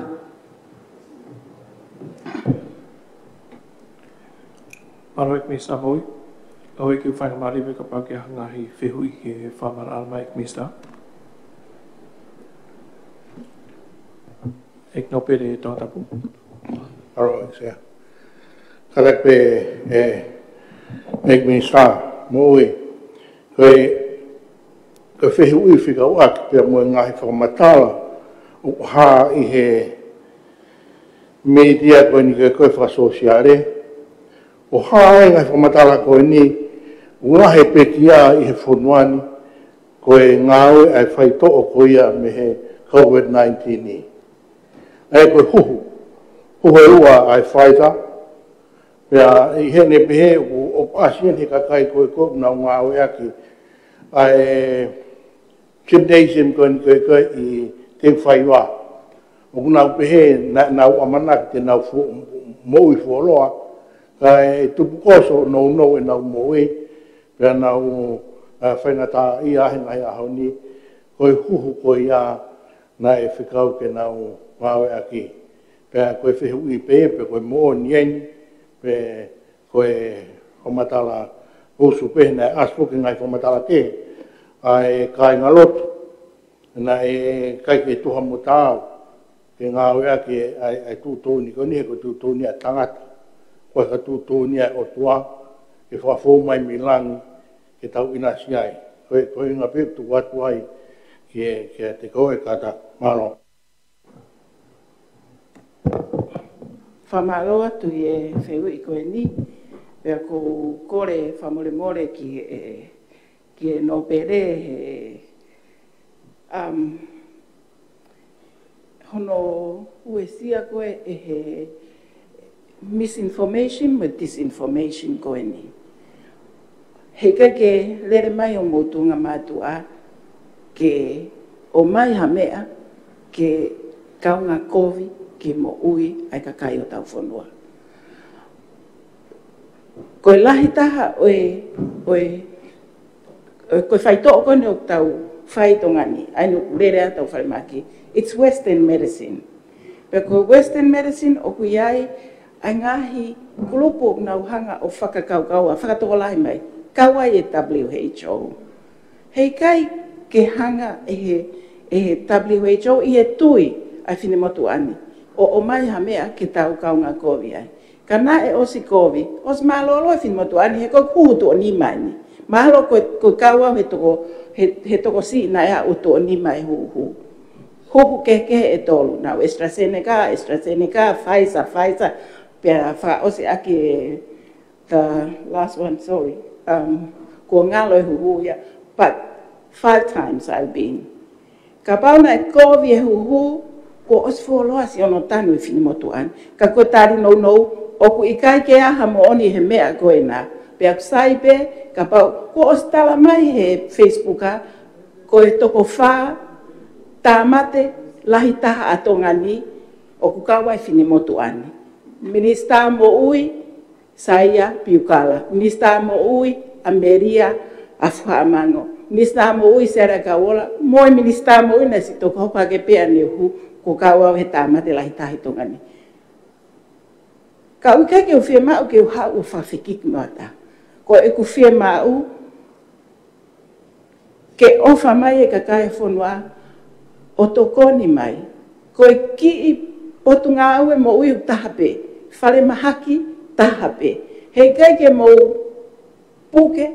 Mālō ʻEiki Minisitā Moʻui. Houʻeiki ʻoku fai ha mālie pē kapau ʻoku ʻi ai ha ngaahi fehuʻi ke fakamaʻalaʻala mai ʻEiki Minisitā. ʻEiki Nōpele Tongatapu. Mālō ʻEiki Sea. Kātaki pē ʻEiki Minisitā Moʻui. Ko e, ko e fehuʻi fekauʻaki pea mo e ngaahi fakamatala ʻoku hā ʻi he mītia ko eni ko e fakasōsiale. ʻOku hā e ngaahi fakamatala ko eni, ʻoku lahi e pekia ʻi he fonua ni, ko e ngāue ʻa e faitoʻo ko ia mei he COVID nineteen ni. ʻA ia ko e huhu, huhu ʻe ua ʻa e Pfizer, pea ʻi heʻene pehē ʻoku, ʻoku ʻasi eni he kakai ko ē ʻoku nau ngāueʻaki ʻa e gymnasium ko eni ko ē ko ē ʻi Teufaiva. ʻOku nau pehē naʻa nau ʻamanaki te nau fo-, moʻui fuoloa, kae tupukoso nounou ʻenau moʻui, pea nau, ā, faingataʻaʻia he ngaahi ʻaho ni, ko e huhu ko ia naʻe fekau ke nau ngāueʻaki. Pea ko e fehuʻi pē, pe ko e moʻoni eni, pe ko e fakamatala usu pē naʻe ʻasi foki he ngaahi fakamatala kehe ʻa e kāingalotu, naʻe ʻikai ke tuha mo taau ke ngāueʻaki ʻa e, ʻa e tuʻutuʻuni ko eni he ko e tuʻutuʻuni ʻa e tangata. ʻIkai ko e tuʻutuʻuni ʻa e ʻOtua ke fakafou mai mei langi ke tau ʻinasi ai. Ko e, ko e ʻuhinga pē ʻoku tuku atu ai ki he, kiate koe Kātaki. Mālō. Fakamālō atu ʻi he fehuʻi ko eni, pea ʻoku ou kole fakamolemole ki he, ki he Nōpele he, um, hono uesia ko ē ʻe he misinformation mo e disinformation ko eni. Heʻikai ke lele mai homou tuʻunga mātuʻa ke ʻomai ha meʻa ke kaungā kovi ki he moʻui ʻa e kakai ʻo hotau fonua. Ko e lahi taha ʻo e, ʻo e, ʻo e, ko e faitoʻo ko eni ʻoku tau fai ʻi Tonga ni, ʻa eni ʻoku lele ai hotau falemahaki, it's Western medicine. Pea ko e Western medicine ʻoku ʻi ai ʻa e ngaahi kulupu ʻoku nau hanga ʻo fakakaukau ʻa fakatokolahi mai, kau ai e W H O. Heʻikai ke hanga ʻe he, ʻe he W H O ʻi he tui ʻa e finemotuʻa ni ʻo ʻomai ha meʻa ke tau kaungā kovi ai. Ka naʻe ʻosi kovi, ʻosi mālōlō e finemotuʻa ni he ko e huhu tuʻo nima eni. Mahalo ko e, ko e kau au he toko, he, he tokosiʻi naʻe aʻu tuʻo nima e huhu. Huhu kehekehe ʻe tolu, naʻe AstraZeneca, AstraZeneca, Pfizer, Pfizer, pea fakaʻosi ʻaki e, the last one, sorry. Um, kuo ngalo e huhu ia, but five times I've been. Kapau naʻe kovi e huhu, kuo ʻosi fuoloa siʻono tanu e finemotuʻa ni. Ka ko e tali nounou, ʻoku ʻikai ke ʻi ai ha moʻoni he meʻa ko ena. Pea ʻoku sai pē, kapau, kuo ʻosi tala mai he Facebook ʻa, ko e toko fā tāmate lahi taha ʻa Tonga ni, ʻoku kau ai e finemotuʻa ni. Minisitā Moʻui, Saia Piukala, Minisitā Moʻui, ʻAmelia ʻAfuhaʻamango, Minisitā Moʻui, Sera Kauola, mo e Minisitā Moʻui naʻe siʻi toki hoko hake pē ʻene huhu, kuo kau au he tāmate lahi taha ʻi Tonga ni. Ka ʻoku ʻikai ke u fiemaʻu ke u haʻu ʻo fakafekiki mo ha taha. Ko ʻeku fiemaʻu, ke ʻofa mai e kakai e fonua ʻo tokoni mai. Ko e kiʻi potungāue moʻui ʻoku taha pē, falemahaki taha pē. Heʻikai ke mou puke,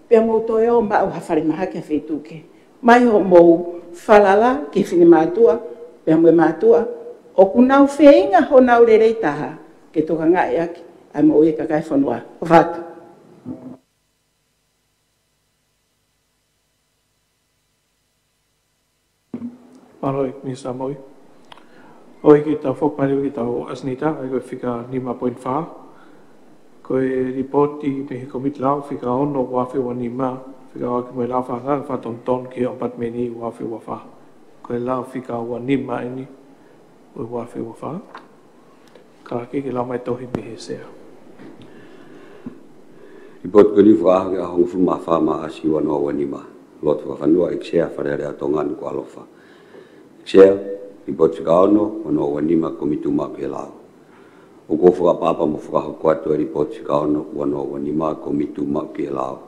pea mou toe ō maʻu ha falemahaki ha feituʻu kehe. Mai hoʻomou falala ki he finemātuʻa, pea mo e mātuʻa, ʻoku nau feinga honau lelei taha, ke tokangaʻi ʻaki ʻa e moʻui e kakai e fonua. ʻOfa atu. Mālō e Minisitā Moʻui. ʻOi ke tau foki mai leva ki heʻetau ʻasenita, ʻa ia ko e fika nima poini fā. Ko e lipooti mei he Kōmiti Lao, fika ono, ua afe ua nima, fekauʻaki mo e lao fakaangaanga fakatonutonu ki he ʻOmipatimeni ua afe ua fā. Ko e lao fika ua nima eni, ʻo e ua afe ua fā. Kalake ke lau mai e tohi mei he Sea. Lipooti ko eni fakaʻaho ki he ʻaho hongofulu mā fā Maʻasi ua noa ua nima. Lotu Fakafanua, ʻEiki Sea Fale Alea ʻo Tonga Nukuʻalofa. ʻEiki Sea, lipooti fika ono, ua noa ua nima, Kōmiti Tuʻumaʻu ki he Lao. ʻOku ou fakaʻapaʻapa mo fakahoko atu e lipooti fika ono, ua noa ua nima, Kōmiti Tuʻumaʻu ki he Lao.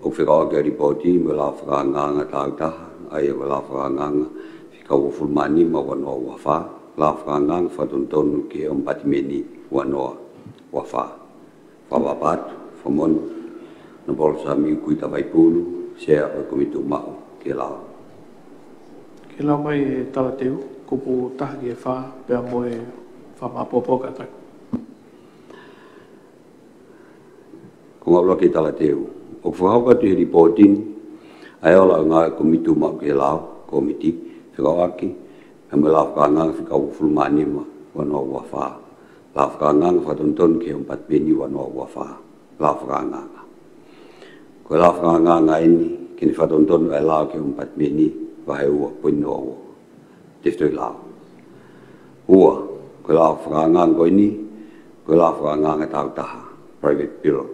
ʻOku fekauʻaki e lipooti mo e lao fakaangaanga tāutaha, ʻa ia ko e lao fakaangaanga fika uofulu mā nima, ua noa ua fā, lao fakaangaanga fakatonutonu ki he ʻOmipatimeni ua noa ua fā. Fakaʻapaʻapa atu, fakamolemole, Honourable Samiu Kuita Vaipulu, Sea ʻo e Kōmiti Tuʻumaʻu ki he Lao. Ke lau mai e talateu, kupu taha ki he fā, pea mo e fakamāʻopoʻopo kātaki. Ko e ngāue ʻa e talateu. ʻOku fakahoko atu ʻi he lipooti ni ʻa e ola ʻo e ngāue ʻa e Kōmiti Tuʻumaʻu ki he Lao, Kōmiti, fekauʻaki mo e lao fakaangaanga fika uofulu mā nima, ua noa ua fā. Lao fakaangaanga fakatonutonu ki he ʻOmipatimeni ua noa ua fā. Lao fakaangaanga. Ko e lao fakaangaanga eni ke ne fakatonutonu ʻa e lao ki he ʻOmipatimeni, vahe ua poini noa ua. Tefitoʻi lao. Ua, ko e lao fakaangaanga ko eni, ko e lao fakaangaanga tāutaha, private pillar.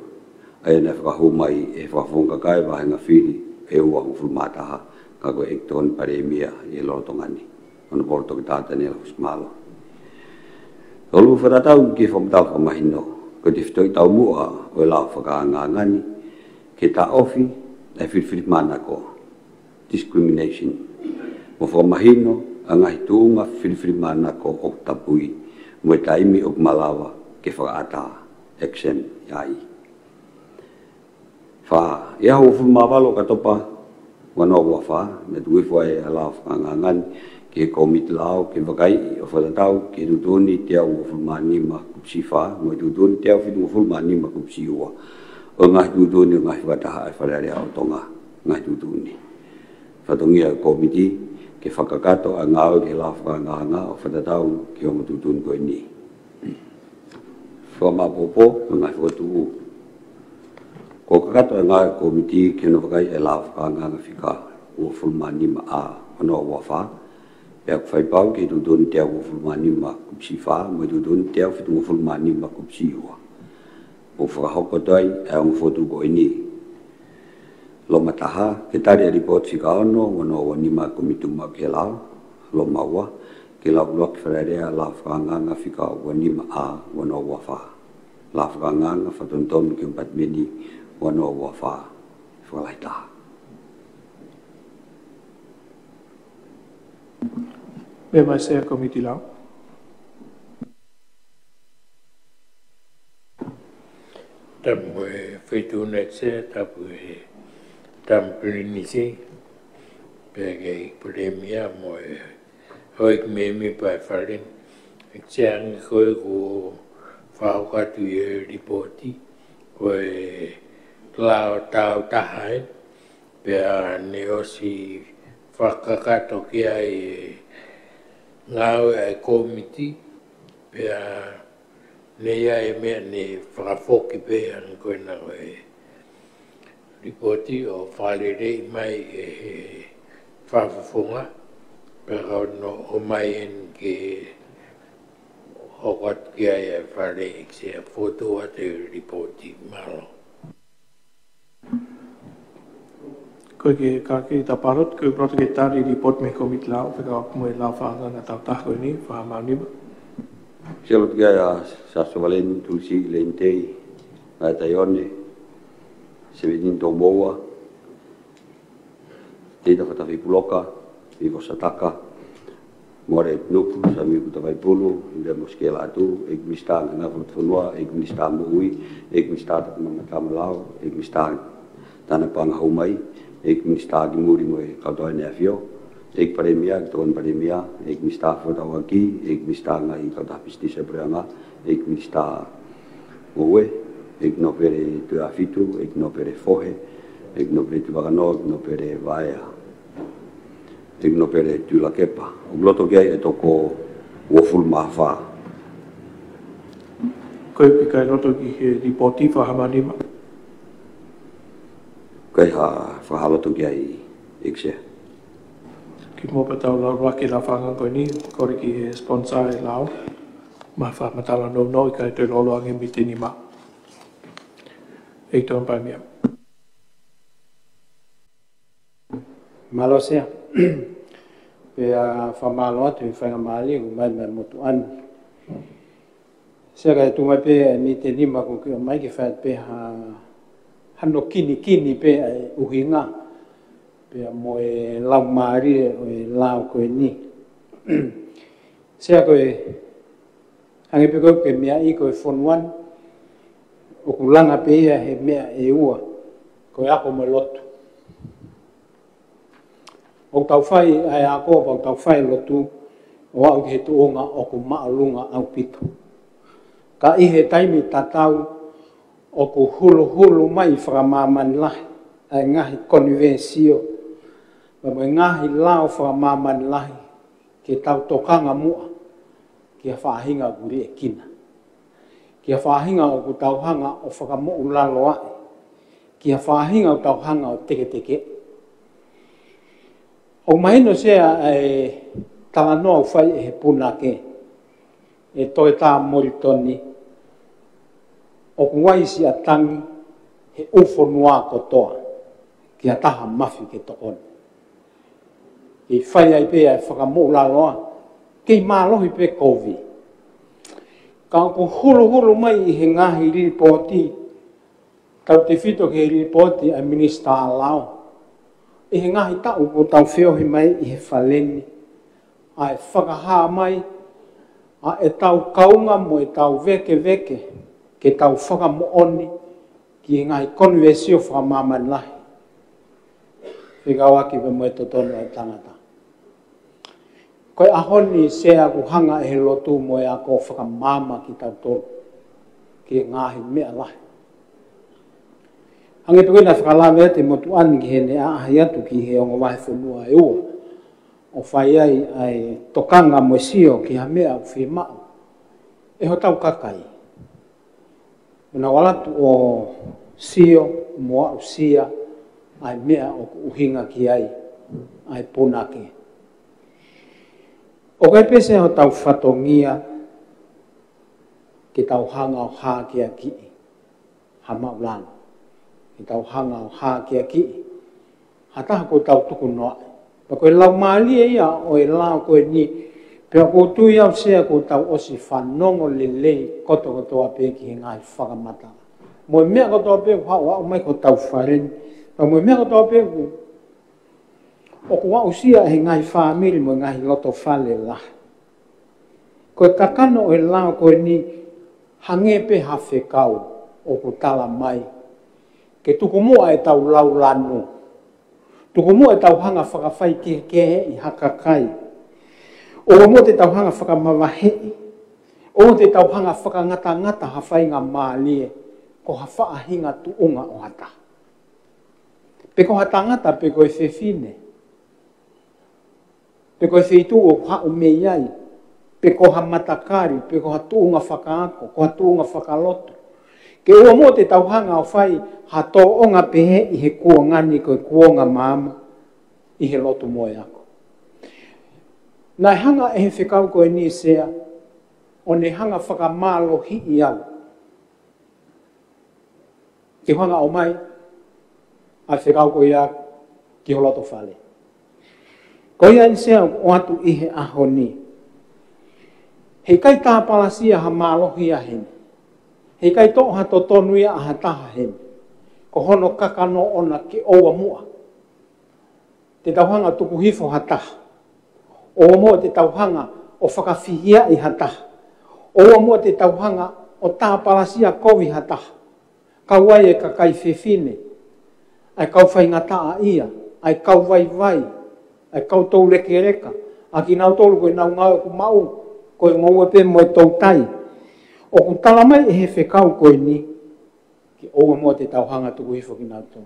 ʻA ia naʻe fakahū mai ʻe he Fakafofonga Kakai vāhenga fili ʻe ua hongofulu mā taha, ka ko e ʻEiki Tokoni Palēmia ʻi he lolotonga ni, Honourable Toketā Taniela Fusimālohi. ʻOku fakatatau ki he fakamatala fakamahino, ko e tefitoʻi taumuʻa ʻo e lao fakaangaanga ni, ke taʻofi ʻa e filifilimānako, discrimination, mo fakamahino ʻa e ngaahi tuʻunga filifilimānako ʻoku tapui, mo e taimi ʻoku malava ke fakaʻatā, action, ai. Fā, ʻi he ʻaho hongofulu mā valu ʻo ʻOkatopa ua noa ua fā, naʻe tuku hifo ai ʻa e lao fakaangaanga ni ki he Kōmiti Lao ke vakaiʻi ʻo fakatatau ki he tuʻutuʻuni teau uofulu mā nima kupu C fā, mo e tuʻutuʻuni teau fitungofulu mā nima kupu C ua. ʻO e ngaahi tuʻutuʻuni ʻo e ngaahi fakataha ʻa e Fale Alea ʻo Tonga, ngaahi tuʻutuʻuni. Fatongia ʻa e Kōmiti ke fakakakato ʻa e ngāue ki he lao fakaangaanga ʻo fakatatau ki he ongo tuʻutuʻuni ko eni. Fakamāʻopoʻopo, ngaahi fokotuʻu. Ko e kakato ʻa e ngāue ʻa e Kōmiti ki hono vakaiʻi ʻa e lao fakaangaanga fika uofulu mā nima A, ua noa ua fā. Pea ʻoku fai pau ki he tuʻutuʻuni teau uofulu mā nima kupu C fā, mo e tuʻutuʻuni teau fitungofulu mā nima kupu C ua. ʻOku fakahoko atu ai ʻa e ongo fokotuʻu ko eni. Loma taha, ke tali ʻa e lipooti fika ono, ua noa ua nima Kōmiti Tuʻumaʻu ki he Lao. Loma ua, ke lau ʻuluaki Fale Alea lao fakaangaanga fika ua nima A, ua noa ua fā. Lao fakaangaanga fakatonutonu ki he ʻOmipatimeni ua noa ua fā. Fakalahi taha. Meʻa mai Sea Kōmiti Lao. Tapu mo e Feituʻu na, Sea, tapu mo e Tama Pilinisi, pea ki he Palēmia mo e houʻeiki mēmipa ʻo e Fale. ʻEiki Sea, hangē ko ē kuo fakahoko atu ʻi he lipooti, ko e lao tāutaha ē, pea ne ʻosi fakakakato ki ai e ngāue ʻa e Kōmiti, pea ne ʻi ai e meʻa ne fakafoki pē hangē ko ena ko e lipooti ʻo fakaleleiʻi mai ʻe he Fakafofonga, pea ka ʻoku ʻomai eni ke hoko atu ki ai ʻa e Fale, ʻEiki Sea, fokotuʻu atu e lipooti. Mālō. Ko e ke kaki ta palot, ko e palot ke tali lipooti mei he Kōmiti Lao, fekauʻaki mo e lao fakaangaanga tāutaha ko eni, fā mā nima. Sea, lotu ki ai ʻa Sā Sovaleni, Tulisi, Leni Tei, Ngāue Taione, Seveni Tomoua, Tita Fatafei Puloka, Ivo Sataka, More Nuku, Sami Kutavaipulu, India Mosikela Atu, ʻEiki Minisitā Ngāue Fakafonua, ʻEiki Minisitā Moʻui, ʻEiki Minisitā Tapa Maʻa Māmani Lao, ʻEiki Minisitā Tana Panga Haumai, ʻEiki Minisitā Kimuri mo e Kautau ʻEne ʻAfio, ʻEiki Palēmia, ʻEiki Tokoni Palēmia, ʻEiki Minisitā Fefakatauʻaki, ʻEiki Minisitā Ngaahi Kautaha Pisinisi ʻa e Puleʻanga, ʻEiki Minisitā Ngoue, ʻEiki Nōpele Tuʻiafitu, ʻEiki Nōpele Fohe, ʻEiki Nōpele Tuʻi Vakanoa, ʻEiki Nōpele Vaea, ʻEiki Nōpele Tuʻilakepa. ʻOku loto ki ai e toko uofulu mā fā. Ko e pika e loto ki he lipooti fakahamanima. Ko e hā fakahā loto ki ai, ʻEiki Sea? Kimuʻa pea tau lau ʻaki e lafanga ko eni, kole ki he sponsor e lao, mo e fakamatala nounou ʻikai toe loloa ange mītini mā. ʻEiki Tokoni Palēmia. Mālō Sea. Pea fakamālō atu he faingamālie ʻoku ʻomai mai motuʻa ni. Sea, ka e tuʻu mai pē e mītini mā ʻoku ke ʻomai ke fai pē ha, hano kinikini pē ʻa e ʻuhinga pea mo e laumālie ʻo e lao ko eni. Sea, ko e hangē pē ko e meʻa ʻi ko e fonua ni, ʻoku langa pē ia he meʻa ʻe ua, ko e ako mo e lotu. ʻOku tau fai ʻa e ako, ʻoku tau fai e lotu, ʻo aʻu ki he tuʻunga ʻoku māʻolunga ʻaupito. Ka ʻi he taimi tatau, ʻoku huluhulu mai fakamāmani lahi ʻa e ngaahi konivesio, pea mo e ngaahi lao fakamāmani lahi, ke tau tokanga muʻa ki ha faʻahinga ʻoku liʻekina, ki ha faʻahinga ʻoku tau hanga ʻo fakamoʻulaloaʻi, ki ha faʻahinga ʻoku tau hanga ʻo teketeke. ʻOku mahino Sea ʻa e talanoa ʻoku fai ʻe he punake, ʻe Toetā Molitoni, ʻoku ʻi ai siʻa tangi he ʻū fonua kotoa, ki ha taha mafi ke tokoni. Kei fai ai pē ʻa e fakamoʻulaloa, kei mālohi pē kovi. Ka ʻoku huluhulu mai ʻi he ngaahi lipooti, tautefito ki he lipooti ʻa e Minisitā Lao, ʻi he ngaahi taʻu kuo tau feohi mai ʻi he Fale ni, ʻa e fakahā mai ʻa ʻetau kaunga mo ʻetau vēkeveke ke tau fakamoʻoni ki he ngaahi konivesio fakamāmani lahi, fekauʻaki pea mo e totonu ʻa e tangata. Ko e ʻaho ni Sea ʻoku hanga ʻe he lotu mo e ako ʻo fakamaama kitautolu ki he ngaahi meʻa lahi. Hangē pē ko ia naʻe fakalave atu e motuʻa ni ki heʻene ʻaʻahi atu ki he ongo vahefonua ʻe ua, ʻo fai ai ʻa e tokanga mo e sio ki ha meʻa ʻoku fiemaʻu ʻe hotau kakai. Mo na wala atu ʻo sio mo aʻusia ʻa e meʻa ʻoku ʻuhinga ki ai ʻa e punake. ʻOku ʻi ai pē Sea hotau fatongia ke tau hanga ʻo hākeakiʻi ha maʻulalo, ke tau hanga ʻo hākeakiʻi ha taha kuo tau tukunoaʻi. Pea ko e laumālie ia ʻo e lao ko eni, pea ʻoku ou tui au Sea kuo tau ʻosi fanongo lelei kotokotoa pē ki he ngaahi fakamatala mo e meʻa kotoa pē ʻoku haʻu mai ki hotau Fale ni, pea mo e meʻa kotoa pē ʻoku, ʻoku aʻusia ʻe he ngaahi fāmili mo e ngaahi loto fale lahi. Ko e kakano ʻo e lao ko eni, hangē pē ha fekau ʻoku tala mai, ke tuku muʻa ʻetau lau lanu, tuku muʻa ʻetau hanga fakafaikehekeheʻi ha kakai, ʻoua muʻa te tau hanga fakamavaheʻi, ʻoua te tau hanga fakangatangata ha faingamālie ko ha faʻahinga tuʻunga ʻo ha taha, pe ko ha tangata, pe ko e fefine, pe ko e feituʻu ʻoku haʻu mei ai, pe ko ha matakali, pe ko ha tuʻunga fakaako, ko ha tuʻunga fakalotu. Ke ʻoua muʻa te tau hanga ʻo fai ha tōʻonga pehē ʻi he kuonga ni ko e kuonga maama ʻi he lotu mo e ako. Naʻe hanga ʻe he fekau ko eni Sea ʻo ne hanga fakamālohiʻi au ke u hanga ʻo ʻomai ʻa e fekau ko ia ki ho loto fale. Ko ia eni Sea ʻoku ʻoatu ʻi he ʻaho ni, heʻikai tāpalasia ha mālohi ia heni, heʻikai toʻo ha totonu ia ʻa ha taha heni, ko hono kakano ʻona ke ʻoua muʻa te tau hanga ʻo tuku hifo ha taha. ʻOua muʻa te tau hanga ʻo fakafihiaʻi ha taha. ʻOua muʻa te tau hanga ʻo tāpalasia kovi ha taha. Kau ai e kakai fefine, ʻa e kau faingataʻaʻia, ʻa e kau vaivai, ʻa e kau toulekeleka, ʻa kinautolu ko ʻenau ngāue ʻoku maʻu, ko e ngoue pē mo e toutai. ʻOku tala mai ʻe he fekau ko eni, ke ʻoua muʻa te tau hanga ʻo tuku hifo kinautolu.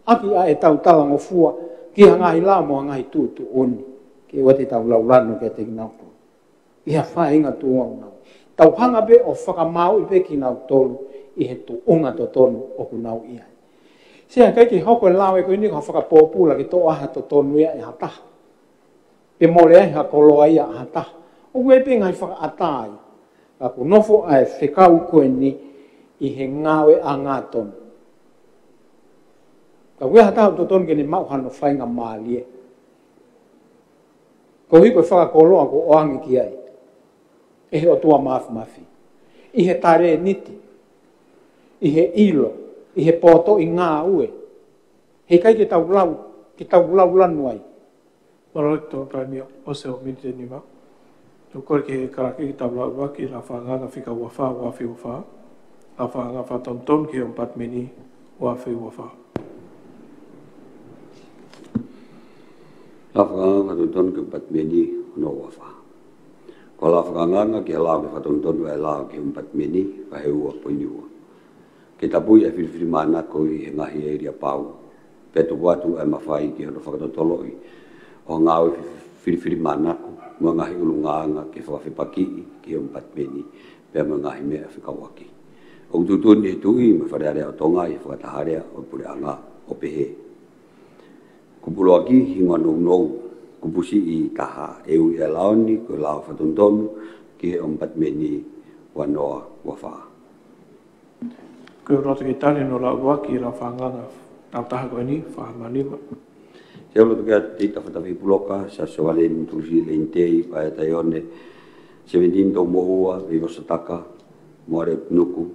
ʻAki ʻa ʻetau talangofua ki ha ngaahi lao mo ha ngaahi tuʻutuʻuni, ke ʻoua te tau laulanu kiate kinautolu ʻi ha faʻahinga tuʻunga. Tau hanga pē ʻo fakamāuʻi pē kinautolu ʻi he tuʻunga totonu ʻoku nau ʻi ai. Sea, ʻikai ke hoko e lao ko eni ko ha fakapōpula ke toʻo ʻa e totonu ia ʻe ha taha, pe mole ai ha koloa ia ʻa ha taha. ʻOku ʻi ai pē ngaahi fakaʻatā ia. Ka ʻoku nofo ʻa e fekau ko eni ʻi he ngāueʻanga tonu. Ka ʻoku ʻi ai ha taha ʻoku totonu ke ne maʻu hano faingamālie, koeʻuhi ko e fakakoloa kuo ʻoange ki ai ʻe he ʻOtua Māfimafi, ʻi he talēniti, ʻi he ʻilo, ʻi he potoʻi ngāue. Heʻikai ke tau lau, ke tau laulanu ai. Mālō ʻEiki Tokoni Palēmia, ʻosi e miniti ʻe nima. Tuku ki he Kalake ke tau lau ʻaki e Lao Fakaʻangaʻanga fika ua fā, ua afe ua fā. Lao Fakaʻangaʻanga Fakatonutonu ki he ʻOmipatimeni, ua afe ua fā. Lao Fakaʻangaʻanga Fakatonutonu ki he ʻOmipatimeni, ua noa ua fā. Ko e Lao Fakaʻangaʻanga ki he Lao ke Fakatonutonu ʻa e Lao ki he ʻOmipatimeni, vahe ua poini ua. Ke tapui ʻa e filifilimānako ʻi he ngaahi ʻēlia pau, pea tuku atu ʻa e mafai ki hono fakatotoloʻi ʻo e ngāue fi-, filifilimānako mo e ngaahi ʻulungaanga ke fakafepakiʻi ki he ʻOmipatimeni, pea mo e ngaahi meʻa fekauʻaki. ʻOku tuʻutuʻuni ʻe he Tuʻi mo e Fale Alea ʻo Tonga ʻi he fakataha lea ʻo e Puleʻanga ʻo pehē: Kupu ʻuluaki, hingoa nounou. Kupu siʻi taha, ʻe ui ʻa e lao ni ko e Lao Fakatonutonu ki he ʻOmipatimeni, ua noa ua fā. Ko e loto ke tali hono lau ʻuluaki e Lao Fakaʻangaʻanga tautaha ko eni, fā mā nima. Te u loto ke ʻata Teita Fatafihi Puloka, Siaosi Sovaleni Mutulusi Leinitei, Paea Taione, Sevenitini Toumoʻua, Veivosa Taka, Moale Tunuku,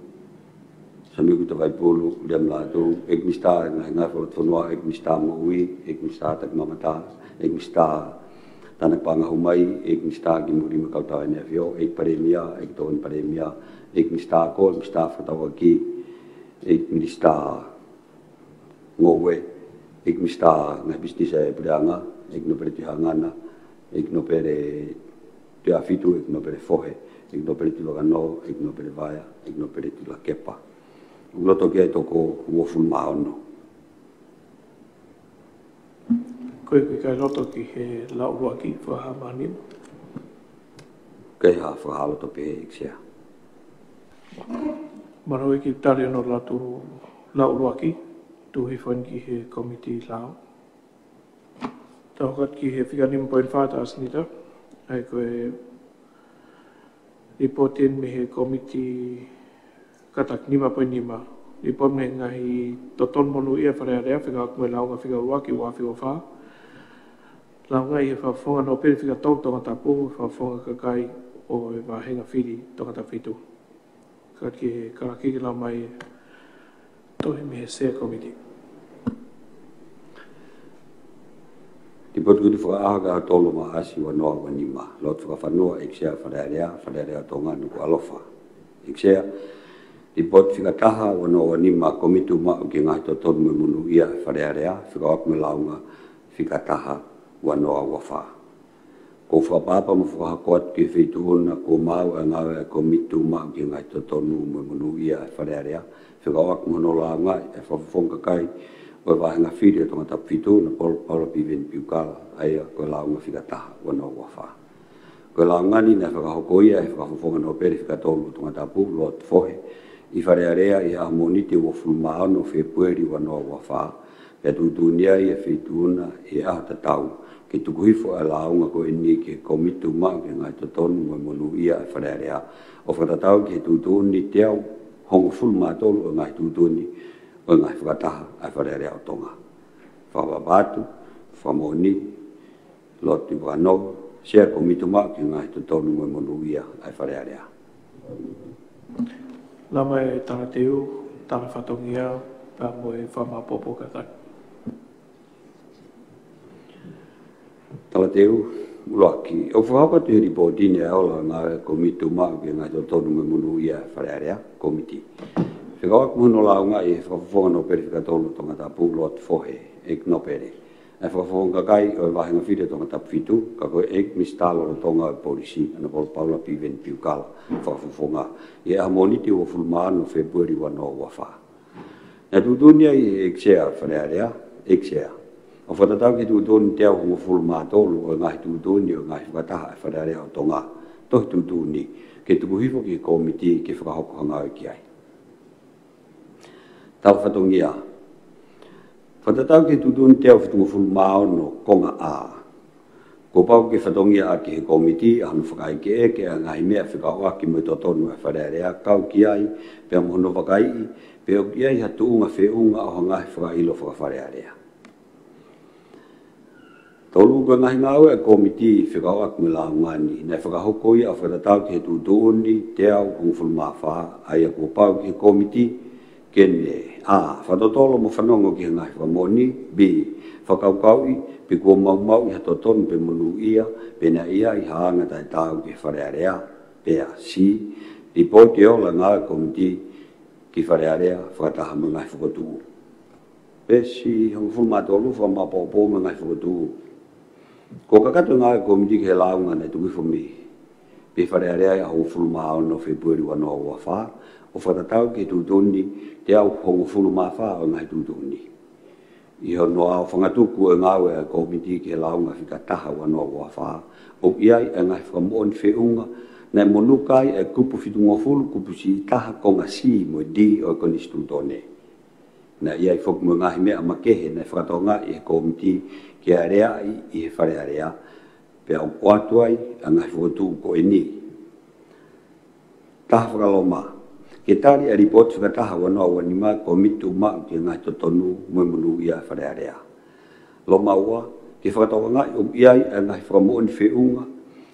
Samiuku Tavaipulu, Liam Lātū, ʻEiki Minisitā Ngaahi Ngāue Fakalotofonua, ʻEiki Minisitā Moʻui, ʻEiki Minisitā Takimamata, ʻEiki Minisitā Tānaki Paʻanga Hū Mai, ʻEiki Minisitā Kimui mo e Kau Tau ʻEne ʻAfio, ʻEiki Palēmia, ʻEiki Tokoni Palēmia, ʻEiki Minisitā Ako, ʻEiki Minisitā Fakatauʻaki, ʻEiki Minisitā Ngoue, ʻEiki Minisitā Ngaahi Pisinisi ʻa e Puleʻanga, ʻEiki Nōpele Tuʻihaʻangana, ʻEiki Nōpele Tuʻiʻāfitu, ʻEiki Nōpele Fohe, ʻEiki Nōpele Tuʻivakanō, ʻEiki Nōpele Vaea, ʻEiki Nōpele Tuʻilakepa. ʻOku loto ke toko uofulu mā ono. Ko e ʻikai loto ki he lau ʻuluaki, fā mā nima. ʻIkai ha fakahā loto pehē, ʻEiki Sea. Mālō ʻEiki, tali hono lau ʻuluaki, tuku hifo eni ki he Kōmiti Lao. Tau hoko atu ki he fika nima poini fā, Tangata Senitā, ʻa ia ko e lipooti eni mei he Kōmiti Kātaki, nima poini nima. Lipooti mei he Ngaahi Totonu Monūʻia ʻa e Fale Alea, fekauʻaki mo e Lāunga fika ʻuluaki, ua afe ua fā. Lāunga ʻi he Fakafofonga Nōpele fika tolu Tongatapu, Fakafofonga Kakai ʻo e Vāhenga Fili Tongatapu fitu. Kau ki he Kalake ke lau mai e tohi mei he Sea Kōmiti. Lipooti Komiti Fakaʻaho ki he ʻaho tolu ʻo Maʻasi ua noa ua nima. Lotu fakafonua, ʻEiki Sea Fale Alea, Fale Alea ʻo Tonga, Nukuʻalofa. ʻEiki Sea, lipooti fika taha ua noa ua nima, Kōmiti Tuʻumaʻu ki he Ngaahi Totonu mo e Monūʻia ʻa e Fale Alea, fekauʻaki mo e Lāunga fika taha ua noa ua fā. ʻOku ou fakaʻapaʻapa mo fakahoko atu ki he Feituʻuna kuo maau ʻa e ngāue ʻa e Kōmiti Tuʻumaʻu ki he Ngaahi Totonu mo e Monūʻia ʻa e Fale Alea, fekauʻaki mo hono lāungaʻi ʻe he Fakafofonga Kakai ʻo e Vāhenga Fili ʻo Tongatapu fitu, Honourable Paula Piveni Piukala, ʻa ia ko e Lāunga fika taha ua noa ua fā. Ko e lāunga ni naʻe fakahoko ia ʻe he Fakafofonga Nōpele fika tolu ʻo Tongatapu, Lord Fohe, ʻi Fale Alea ʻi he ʻaho Mōnite uofulu mā ono Fēpueli ua noa ua fā, pea tuʻutuʻuni ai ʻe he Feituʻuna ʻi he ʻaho tatau ke tuku hifo ʻa e lāunga ko eni ki he Kōmiti Tuʻumaʻu ki he Ngaahi Totonu mo e Monūʻia ʻa e Fale Alea, ʻo fakatatau ki he tuʻutuʻuni teau hongofulu mā tolu ʻo e ngaahi tuʻutuʻuni ʻo e ngaahi fakataha ʻa e Fale Alea ʻo Tonga. Fakaʻapaʻapa atu, fakamoʻoni, Lord Tuʻivakanō, Sea Kōmiti Tuʻumaʻu ki he Ngaahi Totonu mo e Monūʻia ʻa e Fale Alea. Lau mai e tala teu, tala fatongia, pea mo e fakamāʻopoʻopo kātaki. Talateu, ʻuluaki, ʻoku fakahoko atu he lipooti ni ʻa e ola ʻo e ngāue ʻa e Kōmiti Tuʻumaʻu ki he Ngaahi Totonu mo e Monūʻia ʻa e Fale Alea, Kōmiti. Fekauʻaki mo hono lāungaʻi ʻe he Fakafofonga Nōpele Fika Tolu ʻo Tongatapu, Lord Fohe, ʻEiki Nōpele, ʻa e Fakafofonga Kakai ʻo e Vāhenga Fili ʻo Tongatapu Fitu, ka ko e ʻEiki Misitā Lolotonga ʻo e Polisi, ʻAnapolo Paula P. Veni Piukala, Fakafofonga, ʻi he ʻaho Mōnite uofulu mā ono Fēpueli ua noa ua fā. Naʻe tuʻutuʻuni ai ʻe he ʻEiki Sea ʻo e Fale Alea, ʻEiki Sea, ʻo fakatatau ki he tuʻutuʻuni teau hongofulu mā tolu ʻo e ngaahi tuʻutuʻuni ʻo e ngaahi fakataha ʻa e Fale Alea ʻo Tonga, tohi tuʻutuʻuni, ke tuku hifo ki he Kōmiti ke fakahoko ha ngāue ki ai. Tala fatongia. Fakatatau ki he tuʻutuʻuni teau fitungofulu mā ono konga A, kuo pau ke fatongia ʻaki ʻe he Kōmiti ʻa hono fakaʻekeʻeke ʻa e ngaahi meʻa fekauʻaki mo e totonu ʻa e Fale Alea, kau ki ai pea mo hono vakaiʻi pe ʻoku ʻi ai ha tuʻunga feʻunga ʻo ha ngaahi fakaʻilo faka-Fale Alea. Tolu, ko e ngaahi ngāue ʻa e Kōmiti fekauʻaki mo e lāunga ni, naʻe fakahoko ia ʻo fakatatau ki he tuʻutuʻuni teau hongofulu mā fā, ʻa ia kuo pau ki he Kōmiti ke ne: A, fakatotolo mo fanongo ki he ngaahi fakamoʻoni. B, fakakaukauʻi pe kuo maumauʻi ha totonu pe monūʻia pe naʻe ʻi ai ha anga taʻetaau ki he Fale Alea. Pea C, lipooti e ola e ngāue ʻa e Kōmiti ki Fale Alea fakataha mo e ngaahi fokotuʻu. Peesi hongofulu mā tolu, fakamaopoopo mo e ngaahi fokotuʻu. Kuo kakato e ngāue ʻa e Kōmiti ki he lāunga naʻe tuku hifo mei he Fale Alea ʻi he ʻaho hongofulu mā ono Fēpueli ua noa ua fā, ʻo fakatatau ki he tuʻutuʻuni teau hongofulu mā fā ʻo e ngaahi tuʻutuʻuni. ʻI hono ʻaofangatuku e ngāue ʻa e Kōmiti ki he lāunga fika taha ua noa ua fā, ʻoku ʻi ai e ngaahi fakamoʻoni feʻunga naʻe monuka ai e kupu fitungofulu kupu siʻi taha konga C mo e D ʻo e Konisitūtone. Naʻe ʻi ai foki mo e ngaahi meʻa makehe naʻe fakatokangaʻi ʻe he Kōmiti ke aleaʻi ʻi he Fale Alea, pea ʻoku ʻoatu ai ʻa e ngaahi fokotuʻu ko eni. Taha, fakaloma, ke tali ʻa e lipooti fika taha ua noa ua nima ʻa e Kōmiti Tuʻumaʻu ki he Ngaahi Totonu mo e Monūʻia ʻa e Fale Alea. Loma ua, ke fakatokangaʻi ʻoku ʻi ai ʻa e ngaahi fakamoʻoni feʻunga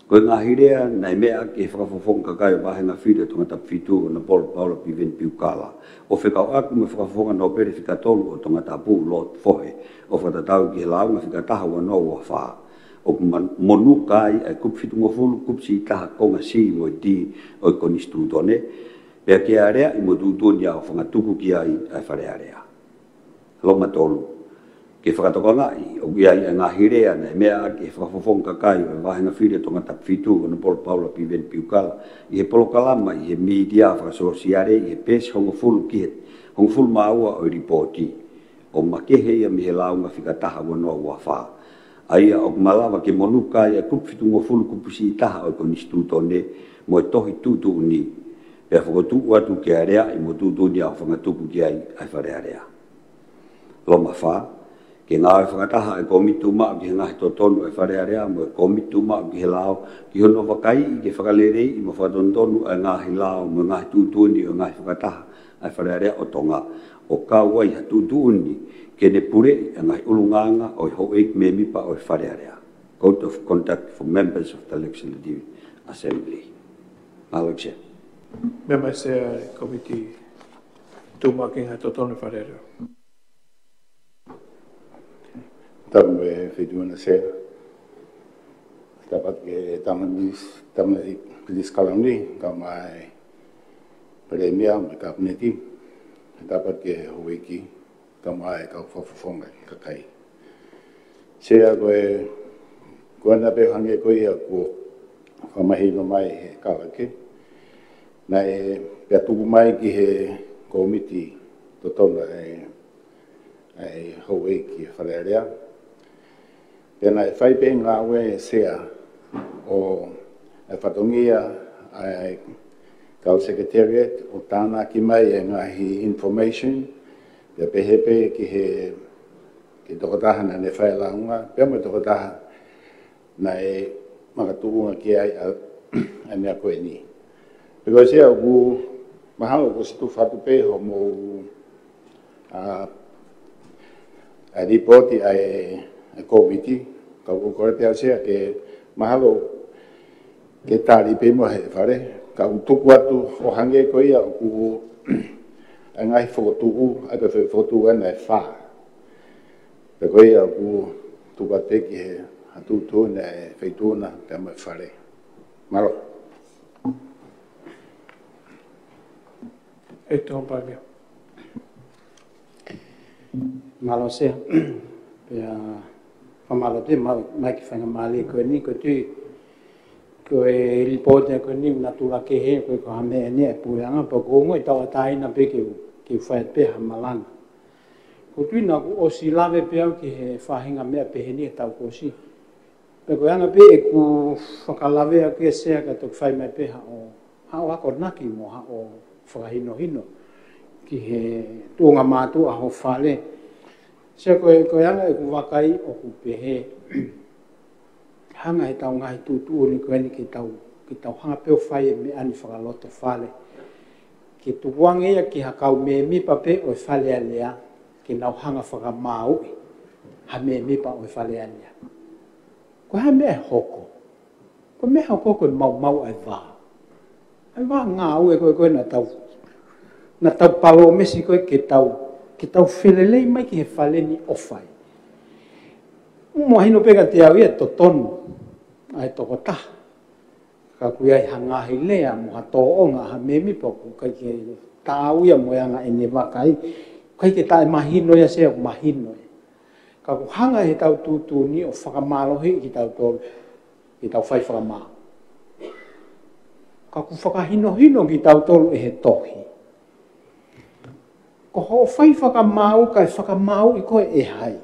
ko e ngaahi lea naʻe meʻa ʻaki ʻe he Fakafofonga Kakai ʻo e Vāhenga Fili ʻo Tongatapu Fitu, ʻAnapolo Paula P. Veni Piukala, ʻo fekauʻaki mo e Fakafofonga Nōpele fika tolu ʻo Tongatapu, Lord Fohe, ʻo fakatatau ki he lāunga fika taha ua noa ua fā, ʻoku ma-, monuka ai ʻa e kupu fitungofulu kupu siʻi taha konga C mo e D ʻo e Konisitūtone, pea ke aleaʻi mo tuʻutuʻuni ʻaofangatuku ki ai ʻa e Fale Alea. Loma tolu, ke fakatokangaʻi ʻoku ʻi ai ʻa e ngaahi lea naʻe meʻa ʻaki ʻe he Fakafofonga Kakai ʻo e Vāhenga Fili ʻo Tongatapu Fitu, ʻAnapolo Paula P. Veni Piukala, ʻi he polokalama ʻi he mītia fakasōsiale ʻi he peesi hongofulu ki he hongofulu mā ua ʻo e lipooti, ʻo makehe ia mei he lāunga fika taha ua noa ua fā, ʻa ia ʻoku malava ke monuka ai ʻa e kupu fitungofulu kupu siʻi taha ʻo e Konisitūtone mo e tohi tuʻutuʻuni, pea fokotuʻu atu ke aleaʻi mo tuʻutuʻuni ʻaofangatuku ki ai ʻa e Fale Alea. Loma fā, ke ngāue fakataha ʻa e Kōmiti Tuʻumaʻu ki he Ngaahi Totonu ʻa e Fale Alea mo e Kōmiti Tuʻumaʻu ki he Lao ki hono vakaiʻi ke fakaleleiʻi mo fakatonutonu ʻa e ngaahi lao mo e ngaahi tuʻutuʻuni ʻo e ngaahi fakataha ʻa e Fale Alea ʻo Tonga, ʻo kau ai ha tuʻutuʻuni ke ne puleʻi ʻa e ngaahi ʻulungaanga ʻo e houʻeiki mēmipa ʻo e Fale Alea. Code of Conduct for Members of the Legislative Assembly. Mālō, Chair. Meʻa mai Sea ʻa e Kōmiti Tuʻumaʻu ki he Ngaahi Totonu ʻa e Fale Alea. Tapu mo e Feituʻuna Sea. Tapu atu ki he Tama Minis-, Tama Pilinisi Kalauni, kae ʻumaʻā e Palēmia mo e Kapineti. Tapu atu ki he houʻeiki, kae ʻumaʻā e kau Fakafofonga Kakai. Sea, ko e, ko ena pē, hangē ko ia kuo fakamahino mai ʻe he Kalake, naʻe pea tuku mai ki he Kōmiti Totonu ʻa e, ʻa e houʻeiki ʻo e Fale Alea. Pea naʻe fai pē ngāue, Sea, ʻo e fatongia ʻa e kau Secretariat ʻo tānaki mai e ngaahi information, pea pehē pē ki he, ki he tokotaha naʻa ne fai e lāunga, pea mo e tokotaha naʻe makatuʻunga ki ai ʻa, ʻa e meʻa ko eni. Pea ko e Sea, ʻoku mahalo kuo ʻosi tufa atu pē hoʻomou, ʻa, ʻa e lipooti ʻa e, ʻa e Kōmiti, ka ʻoku ou kole pē au, Sea, ke mahalo ke tali pē mo e Fale, ka ʻoku tuku atu ʻo hangē ko ia ʻoku ʻa e ngaahi fokotuʻu, ʻa e fokotuʻu ʻe fā. Pea ko ia ʻoku tuku atu ki he ʻa tuʻutuʻuni ʻa e feituʻu na pea mo e fale. Mālō. ʻE Tokoni Palēmia. Mālō Sea. Pea fakamālō atu, mālō mai ki he faingamālie ko eni, ko e tui, ko e lipooti ko eni, natula kehe, ko e ko ha meʻa eni ʻa e puleʻanga, pea ko e ongo ʻi tauʻatāina pē ke u, ke u fai pē ha malanga. Ko e tui naʻá ku ʻosi lave pē au ki he faʻahinga meʻa pehē ni he taʻu kuo ʻosi. Pea ko e anga pē ʻeku fakalavea ki he Sea ka toki fai mai pē haʻo, haʻo akonaki mo haʻo fakahinohino ki he tuʻunga mātuʻa ho fale. Sea ko e, ko e anga ʻeku vakai ʻoku pehē. Hanga he tau ngaahi tuʻutuʻuni ko eni ke tau, ke tau hanga pē ʻo fai e meʻa ni fakalotofale. Ke tukuange ia ki ha kau mēmipa pē ʻo e Fale Alea, ke nau hanga fakamaauʻi ha mēmipa ʻo e Fale Alea. Ko e hā e meʻa ʻe hoko? Ko e meʻa ʻe hoko ko e maumau ʻa e vā. ʻA e vā ngāue ko ē, ko ē naʻa tau, naʻa tau palōmesi ko ē ke tau, ke tau felelei mai ki he fale ni ʻo fai. Mahino pē kiate au ia ʻe totonu ʻa e tokotaha. Ka ʻoku ʻi ai ha ngaahi lea mo ha tōʻonga ha mēmipa ʻoku ʻikai ke taau ia mo e anga ʻene vakai. ʻIkai ke taʻemahino ia Sea, ʻoku mahino ia. Ka ʻoku hanga he tau tuʻutuʻuni ʻo fakamālohiʻi kitautolu, ke tau fai fakamaau. Ka ʻoku fakahinohino kitautolu ʻe he tohi. Ko hoʻo fai fakamaau, kae fakamaauʻi koe ʻe hai?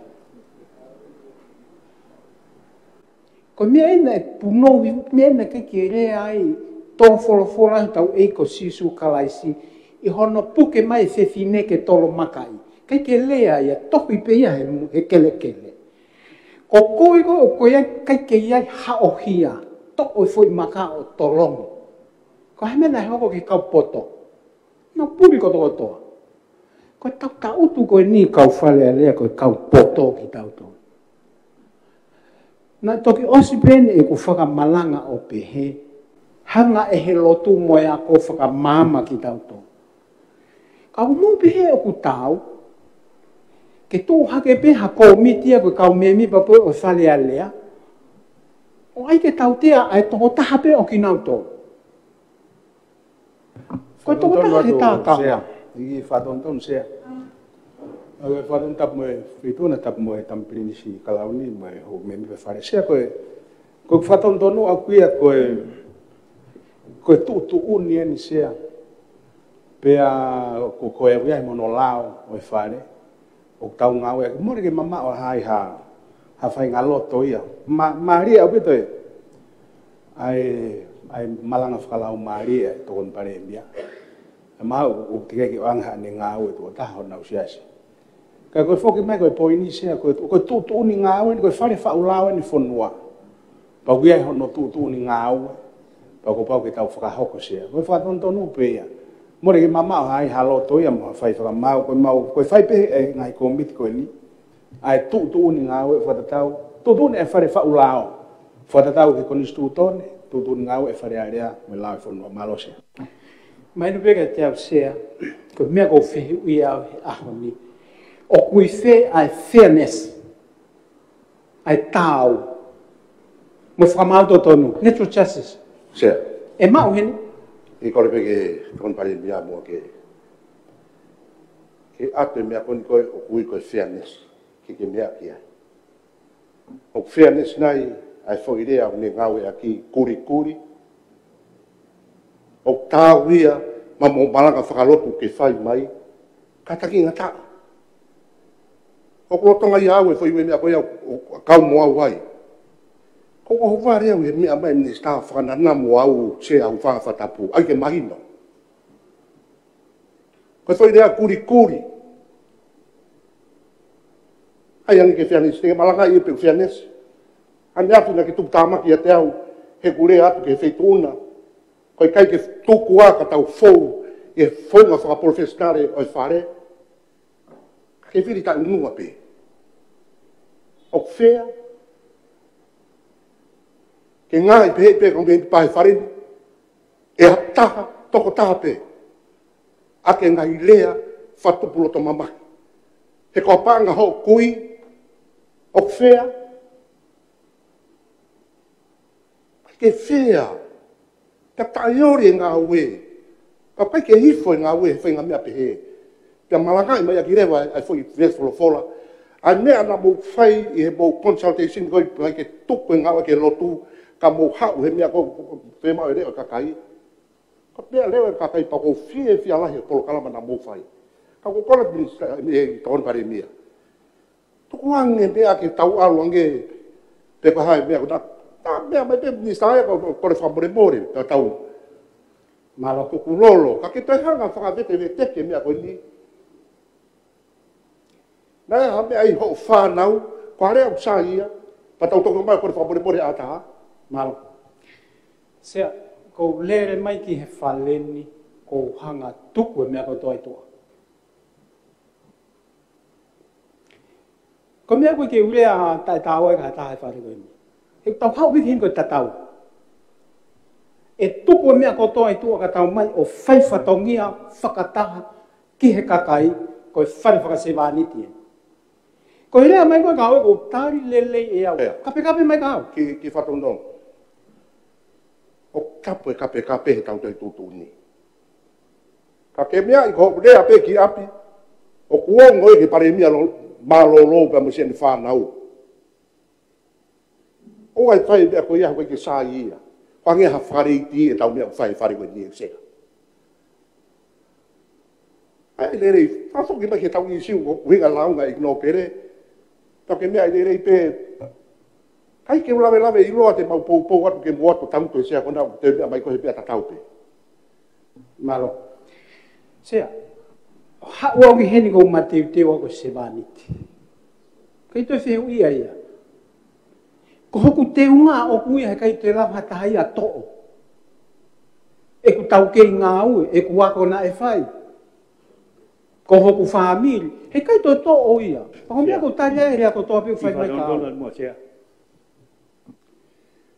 Ko e meʻa ena ʻe punou, meʻa ena ʻikai ke lea ai, tō folofola he tau ʻEiki ko Sīsū Kalaisi, ʻi hono puke mai e fefine ke tolomakaʻi. ʻIkai ke lea ia, tohi pē ia he, he kelekele. Ko koe ko, ko ia ʻikai ke ʻi ai haʻo hia, toʻo e foʻi maka ʻo tolongi. Ko e hā e meʻa naʻe hoko ki he kau poto? Nau puli kotokotoa. Ko e tau taʻutu ko eni kau Fale Alea, ko e kau poto kitautolu. Naʻe toki ʻosi pē eni ʻeku fakamalanga ʻo pehē, hanga ʻe he lotu mo e ako ʻo fakamaama kitautolu. Ka ʻoku mou pehē ʻoku taau, ke tuʻu hake pē ha kōmiti ia ko e kau mēmipa pē ʻo e Fale Alea, ʻo ʻai ke tautea ʻa e tokotaha pē ʻo kinautolu. Ko e tokotaha he tā kama. Sea. ʻIo, fakatonutonu Sea. ʻA e fakatonutonu, tapu mo e feituʻu na, tapu mo e Tama Pilinisi Kalauni mo e houʻeiki mēmipa Fale. Sea, ko e, ko e fakatonutonu ʻaʻaku ia ko e, ko e tuʻutuʻuni eni Sea. Pea ko, ko e ʻuhinga ia mo hono lao ʻo e Fale. ʻOku tau ngāueʻaki, mole ke mamaʻo ha, ha, ha faʻahinga loto ia. Mā, mālie ʻaupito ē. ʻA e, ʻa e malanga fakalaumālie ʻa e Tokoni Palēmia. ʻE maʻu, ʻoku teʻeki ke ʻoange haʻane ngāue tuʻo taha honau siasi. Ka ko e foki mai ko e poini Sea, ko e, ko e tuʻutuʻuni ngāue, ko e fale faʻu lao eni e fonua. Pau ke ʻi ai hono tuʻutuʻuni ngāue, pea kuo pau ke tau fakahoko Sea. Ko e fakatonutonu pē ia. Mole ke mamaʻo ha, ha loto ia mo ha fai fakamaau, ko e maʻu, ko e fai pē ʻe he ngaahi kōmiti ko eni. ʻA e tuʻutuʻuni ngāue fakatatau, tuʻutuʻuni e fale faʻu lao. Fakatatau ki he konisitūtone, tuʻutuʻuni ngāue e Fale Alea, mo e lao e fonua. Mālō Sea. Mahino pē kiate au Sea, ko e meʻa ʻoku ou fehuʻia au he ʻaho ni. ʻOku ʻi fē ʻa e fairness? ʻA e taau. Mo e fakamaau totonu. Natural justice. Sea. ʻE maʻu heni? ʻE kole pē ki he Tokoni Palēmia muʻa ke, ke ʻatu e meʻa ko eni ko e ʻoku ui ko e fairness. Ke ke meʻa ki ai. ʻOku fairness nai ʻa e foʻi lea ʻoku ne ngāueʻaki kulikuli? ʻOku taau ia mo hoʻomou malanga fakalotu ke fai mai? Kātaki ngata. ʻOku lolotonga ia au e foʻi meʻa ko ia ʻoku kau mo au ai. Ko ko ho vale au he meʻa mai Minisitā fakananamu au Sea ʻo fakatapu. ʻAi ke mahino. Ko e foʻi lea kulikuli. ʻAi ange ke fairness, te ke malangaʻi pe ʻoku fairness. Ane atu naʻa ke tuku tāmaki ʻiate au, he ʻoku lea atu ki he feituʻu na. Ko e ʻikai ke tuku ā ka tau fou, ʻi he founga fakapolofesinale ʻo e Fale. Ka ke fili taʻeʻunua pē. ʻOku fair? Ke ngaahi pē, pē, ko e mēmipa he Fale ni. ʻE ha taha, tokotaha pē. ʻA e ngaahi lea, fakatupu loto mamahi. He ko e paʻanga hoʻo kui, ʻoku fair? ke fea, ka taʻeoli e ngāue, ka ʻikai ke hifo e ngāue he faʻahinga meʻa pehē. Pea malangaʻi mai ʻaki leva ʻa e foʻi veesi folofola. ʻA e meʻa naʻa mou fai ʻi he mou consultation ko ē, ʻikai ke tuku e ngāue ke lotu, ka mou haʻu he meʻa ko ē, pea maʻu e leʻo e kakai. Ka pea leʻo e kakai pea ʻoku ou fiefia lahi he polokalama naʻa mou fai. Ka ʻoku ou kole ki he Tokoni Palēmia, tuku ange meʻa ke tau ʻalu ange, pe ko e hā e meʻa ko ena. Naʻa meʻa mai pē Minisitā ia, ko e kole fakamolemole, pea tau. Mālō. Tukulolo, ka ke toe hanga fakaveteveteki e meʻa ko eni. Naʻe ʻi ai ha meʻa ʻi hoʻo fānau, ko e lea ʻoku sai ia, pea tau toki mai kole fakamolemole ʻataʻatā. Mālō. Sea, ʻoku ou lele mai ki he fale ni, ʻoku ou hanga tuku e meʻa kotoa ʻi tuʻa. Ko e meʻa ko ē ke u lea taʻetaau ai ki ha taha he fale ko eni. He tau haʻu viki hini ko e tatau. ʻE tuku e meʻa kotoa ʻi tuʻa ka tau mai ʻo fai fatongia fakataha ki he kakai, ko e fale fakasevāniti ē. Ko e lea mai ko ē kia au ʻoku tali lelei ʻe au. ʻIo. Kapekape mai kia au. Ki, ki Fatonutonu. ʻOku tapu e kapekape he tau toe tuʻutuʻuni. Ka ke meaʻi ko hoʻo lea pē ki ʻapi, ʻoku ongo ia ki he Palēmia lo-, mālōlō pea mo siʻene fānau. ʻOua ʻe fai e meʻa ko ia, ʻoku ʻikai ke sai ia. Ko e hangē ha fakaʻeiki ʻetau meʻa ʻoku fai he fale ko eni ʻe Sea. ʻAi lelei, fakafoki mai ki heʻetau ʻīsiu ko e ʻuhinga lāunga ʻi Nōpele. Tau ke meaʻi lelei pē. ʻIkai ke u lavelaveʻiloa te mau poupou atu ke mou ō atu tangutu ʻe Sea ko ena ʻoku te meʻa mai ko e he meʻa tatau pē. Mālō. Sea, haʻu au ki heni ʻoku ou mateuteu au ko e sevāniti. ʻIkai toe fehuʻia ia. Ko hoku teunga ʻoku ʻikai toe lava ha taha ia ʻo toʻo ʻeku taukei ngāue, ʻeku ako naʻe fai. Ko hoku fāmili, heʻikai toe toʻo ia. Pea ko e meʻa Sea. ʻOku ou tali ai e lea kotoa pē ʻoku fai mai kia au. Fatonutonu atu mo Sea.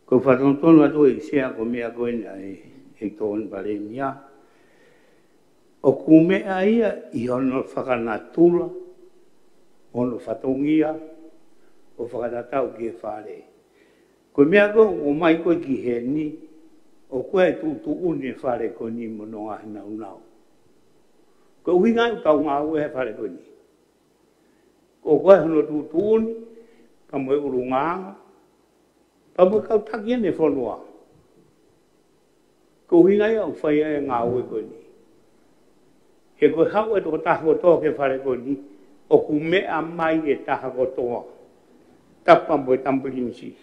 ʻOku ou fatonutonu atu ʻe Sea ko e meʻa ko eni ʻa e, ʻe Tokoni Palēmia. ʻOku meʻa ia ʻi hono fakanatula, hono fatongia, ʻo fakatatau ki he fale. Ko e meʻa ko ē ʻoku ʻomai ko ē ki heni, ʻoku ʻi ai e tuʻutuʻuni e fale ko eni mo hono ngaahi nāunau. Ko e ʻuhinga ia ʻoku tau ngāue he fale ko eni. Ko e ko ē hono tuʻutuʻuni, pea mo e ʻulungaanga, pea mo e kau taki ʻene fonua. Ko e ʻuhinga ia ʻoku fai ai e ngāue ko eni. He ko e haʻu e tokotaha kotoa ki he fale ko eni, ʻoku meʻa mai e taha kotoa. Tapu pea mo e tamapilinisi.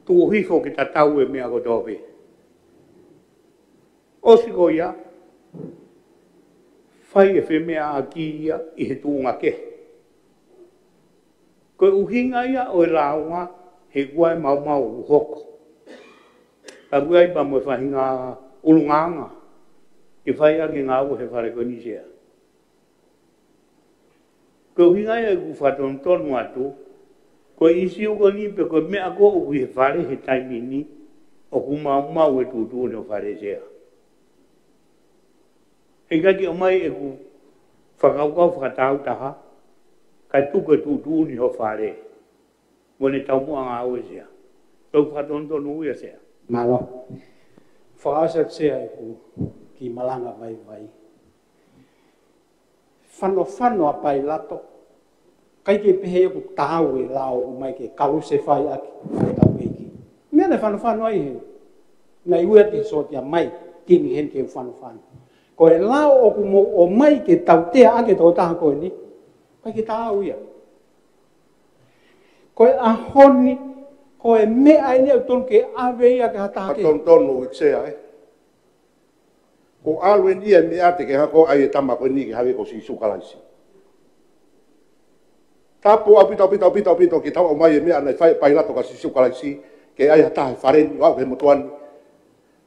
Tuʻu hifo ke tatau e meʻa kotoa pē. ʻOsi ko ia, fai e femeʻaʻaki ia ʻi he tuʻunga kehe. Ko e ʻuhinga ia ʻo e lāunga, he ʻoku ʻi ai e maumau ʻoku hoko. Ka ʻoku ʻi ai pea mo e faʻahinga ʻulungaanga ke fai ʻaki e ngāue he fale ko eni Sea. Ko e ʻuhinga ia ʻeku fatonutonu atu, ko e ʻīsiu ko eni pe ko e meʻa ko ē ʻoku ʻi he fale he taimi ni, ʻoku maumau e tuʻutuʻuni ʻo e fale Sea. Heʻikai ke ʻomai ʻeku fakakaukau fakatāutaha, kae tuku e tuʻutuʻuni ho fale. Mo ʻene taumuʻa ngāue Sea. Ko e fatonutonu ia Sea. Mālō. Fakaʻosi atu Sea ʻeku kiʻi malanga vaivai. Fanofano ʻa Pailato, ʻikai ke pehē ia ʻoku taau e lao ʻomai ke kalusefai ʻaki ʻa e tauʻeiki. Meʻa naʻe fanofano ai he, naʻe ui atu he sōtia mai, King Henry ke fanofano. Ko e lao ʻoku mou ʻomai ke tautea ʻaki e tokotaha ko eni, ʻikai ke taau ia. Ko e ʻaho ni, ko e meʻa eni ʻoku tonu ke ʻave ia ki ha taha kehe. Fatonutonu ʻEiki Sea, ē. Ko e ʻalu eni ia e meʻa te ke hako ai e tama ko eni ke hangē ko Sīsū Kalaisi. Tapu ʻaupito, ʻaupito, ʻaupito, ʻaupito, ke tau ʻomai e meʻa naʻe fai ʻe Pailato kia Sīsū Kalaisi, ke ʻai ha taha he fale ni, ʻo aʻu ki he motuʻa ni,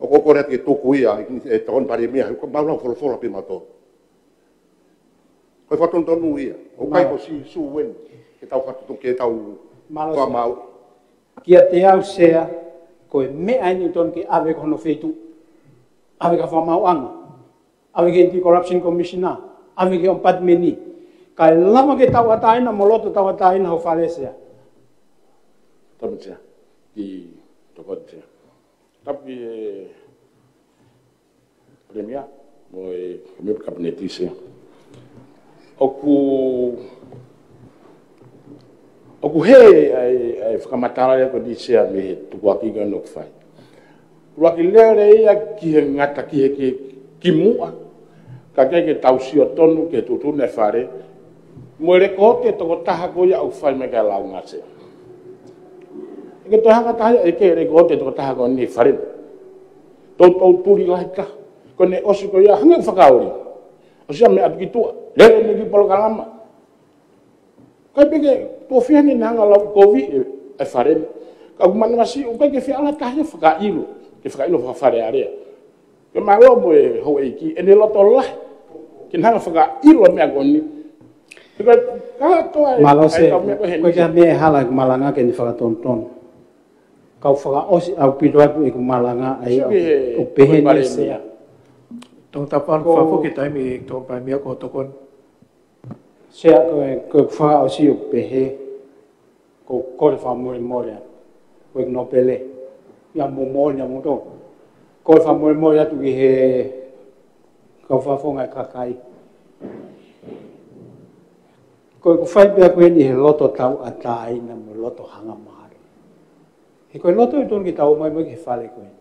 ʻoku ou kole atu ke tuku ia, ʻe Tokoni Palēmia, he ko e maumau folofola pē mautolu. Ko e fatonutonu ia. ʻOku ʻikai ko Sīsū eni ke tau fatonutonu, ke tau fakamaau. Kiate au Sea, ko e meʻa eni ʻoku tonu ke ʻave ki hono feituʻu. ʻAve ki he fakamaauʻanga. ʻAve ki he Anti-Corruption Commissioner. ʻAve ki he Ombudsman. Kae lava ke tauʻatāina mo loto tauʻatāina ho fale Sea. Tonu Sea. Ki Tokoni Sea. Tapu ki he Palēmia mo e kau mēmipa Kapineti Sea. ʻOku, ʻoku hē ʻa e, ʻa e fakamatala ia ko eni Sea mei he tukuakiʻi ko eni ʻoku fai. ʻUluaki lele ia ki he ngata ki he ki, ki muʻa. Ka ʻikai ke tau sio tonu ki he tuʻutuʻuni e fale. Mo e lekooti e tokotaha ko ia ʻoku fai mai ki ai e lāunga Sea. ʻIkai toe hanga taha ia ʻo ʻeke e lekooti e tokotaha ko eni he fale. Toutou tuli lahi ka. Ko ʻene ʻosi ko ia hangē ʻoku fakaoli. ʻOsi ia mei ʻapi ki tuʻa. Lele mei he kiʻi polokalama. ʻIkai pē ke tuʻo fiha ʻene hanga ʻo lau kovi e, e fale. Ka ʻoku manavasiʻi, ʻoku ʻikai ke fie ala taha ia ʻo fakaʻilo. Ke fakaʻilo fakafalealea. Ke mālō mo e houʻeiki, ʻene loto lahi. Ke ne hanga ʻo fakaʻilo e meʻa ko eni. He ko e kātoa e, Mālō ʻa e Sea, kau meʻa ko ē he ko e ʻikai ha meʻa ʻe hala ʻeku malanga ke ne fakatonutonu. Kau fakaʻosi ʻaupito atu ʻeku malanga ʻa ia Sio ki he, ʻoku pehē ko e ni Palēmia. Sea. Tō tapa Ko fafo ki taimi tō Palēmia ko tokon. Sea ko e, ko e fakaʻosi ʻoku pehē, ko e kole fakamolemole atu. Ko e nōpele. Ia mo moʻoni ia mo tō. Kole fakamolemole atu ki he kau fakafofonga e kakai. Ko ʻeku fai pē ʻaku eni he loto tauʻatāina mo loto hangamahalo. He ko e loto ʻoku tonu ke tau ō mai mo ia ki he fale ko eni.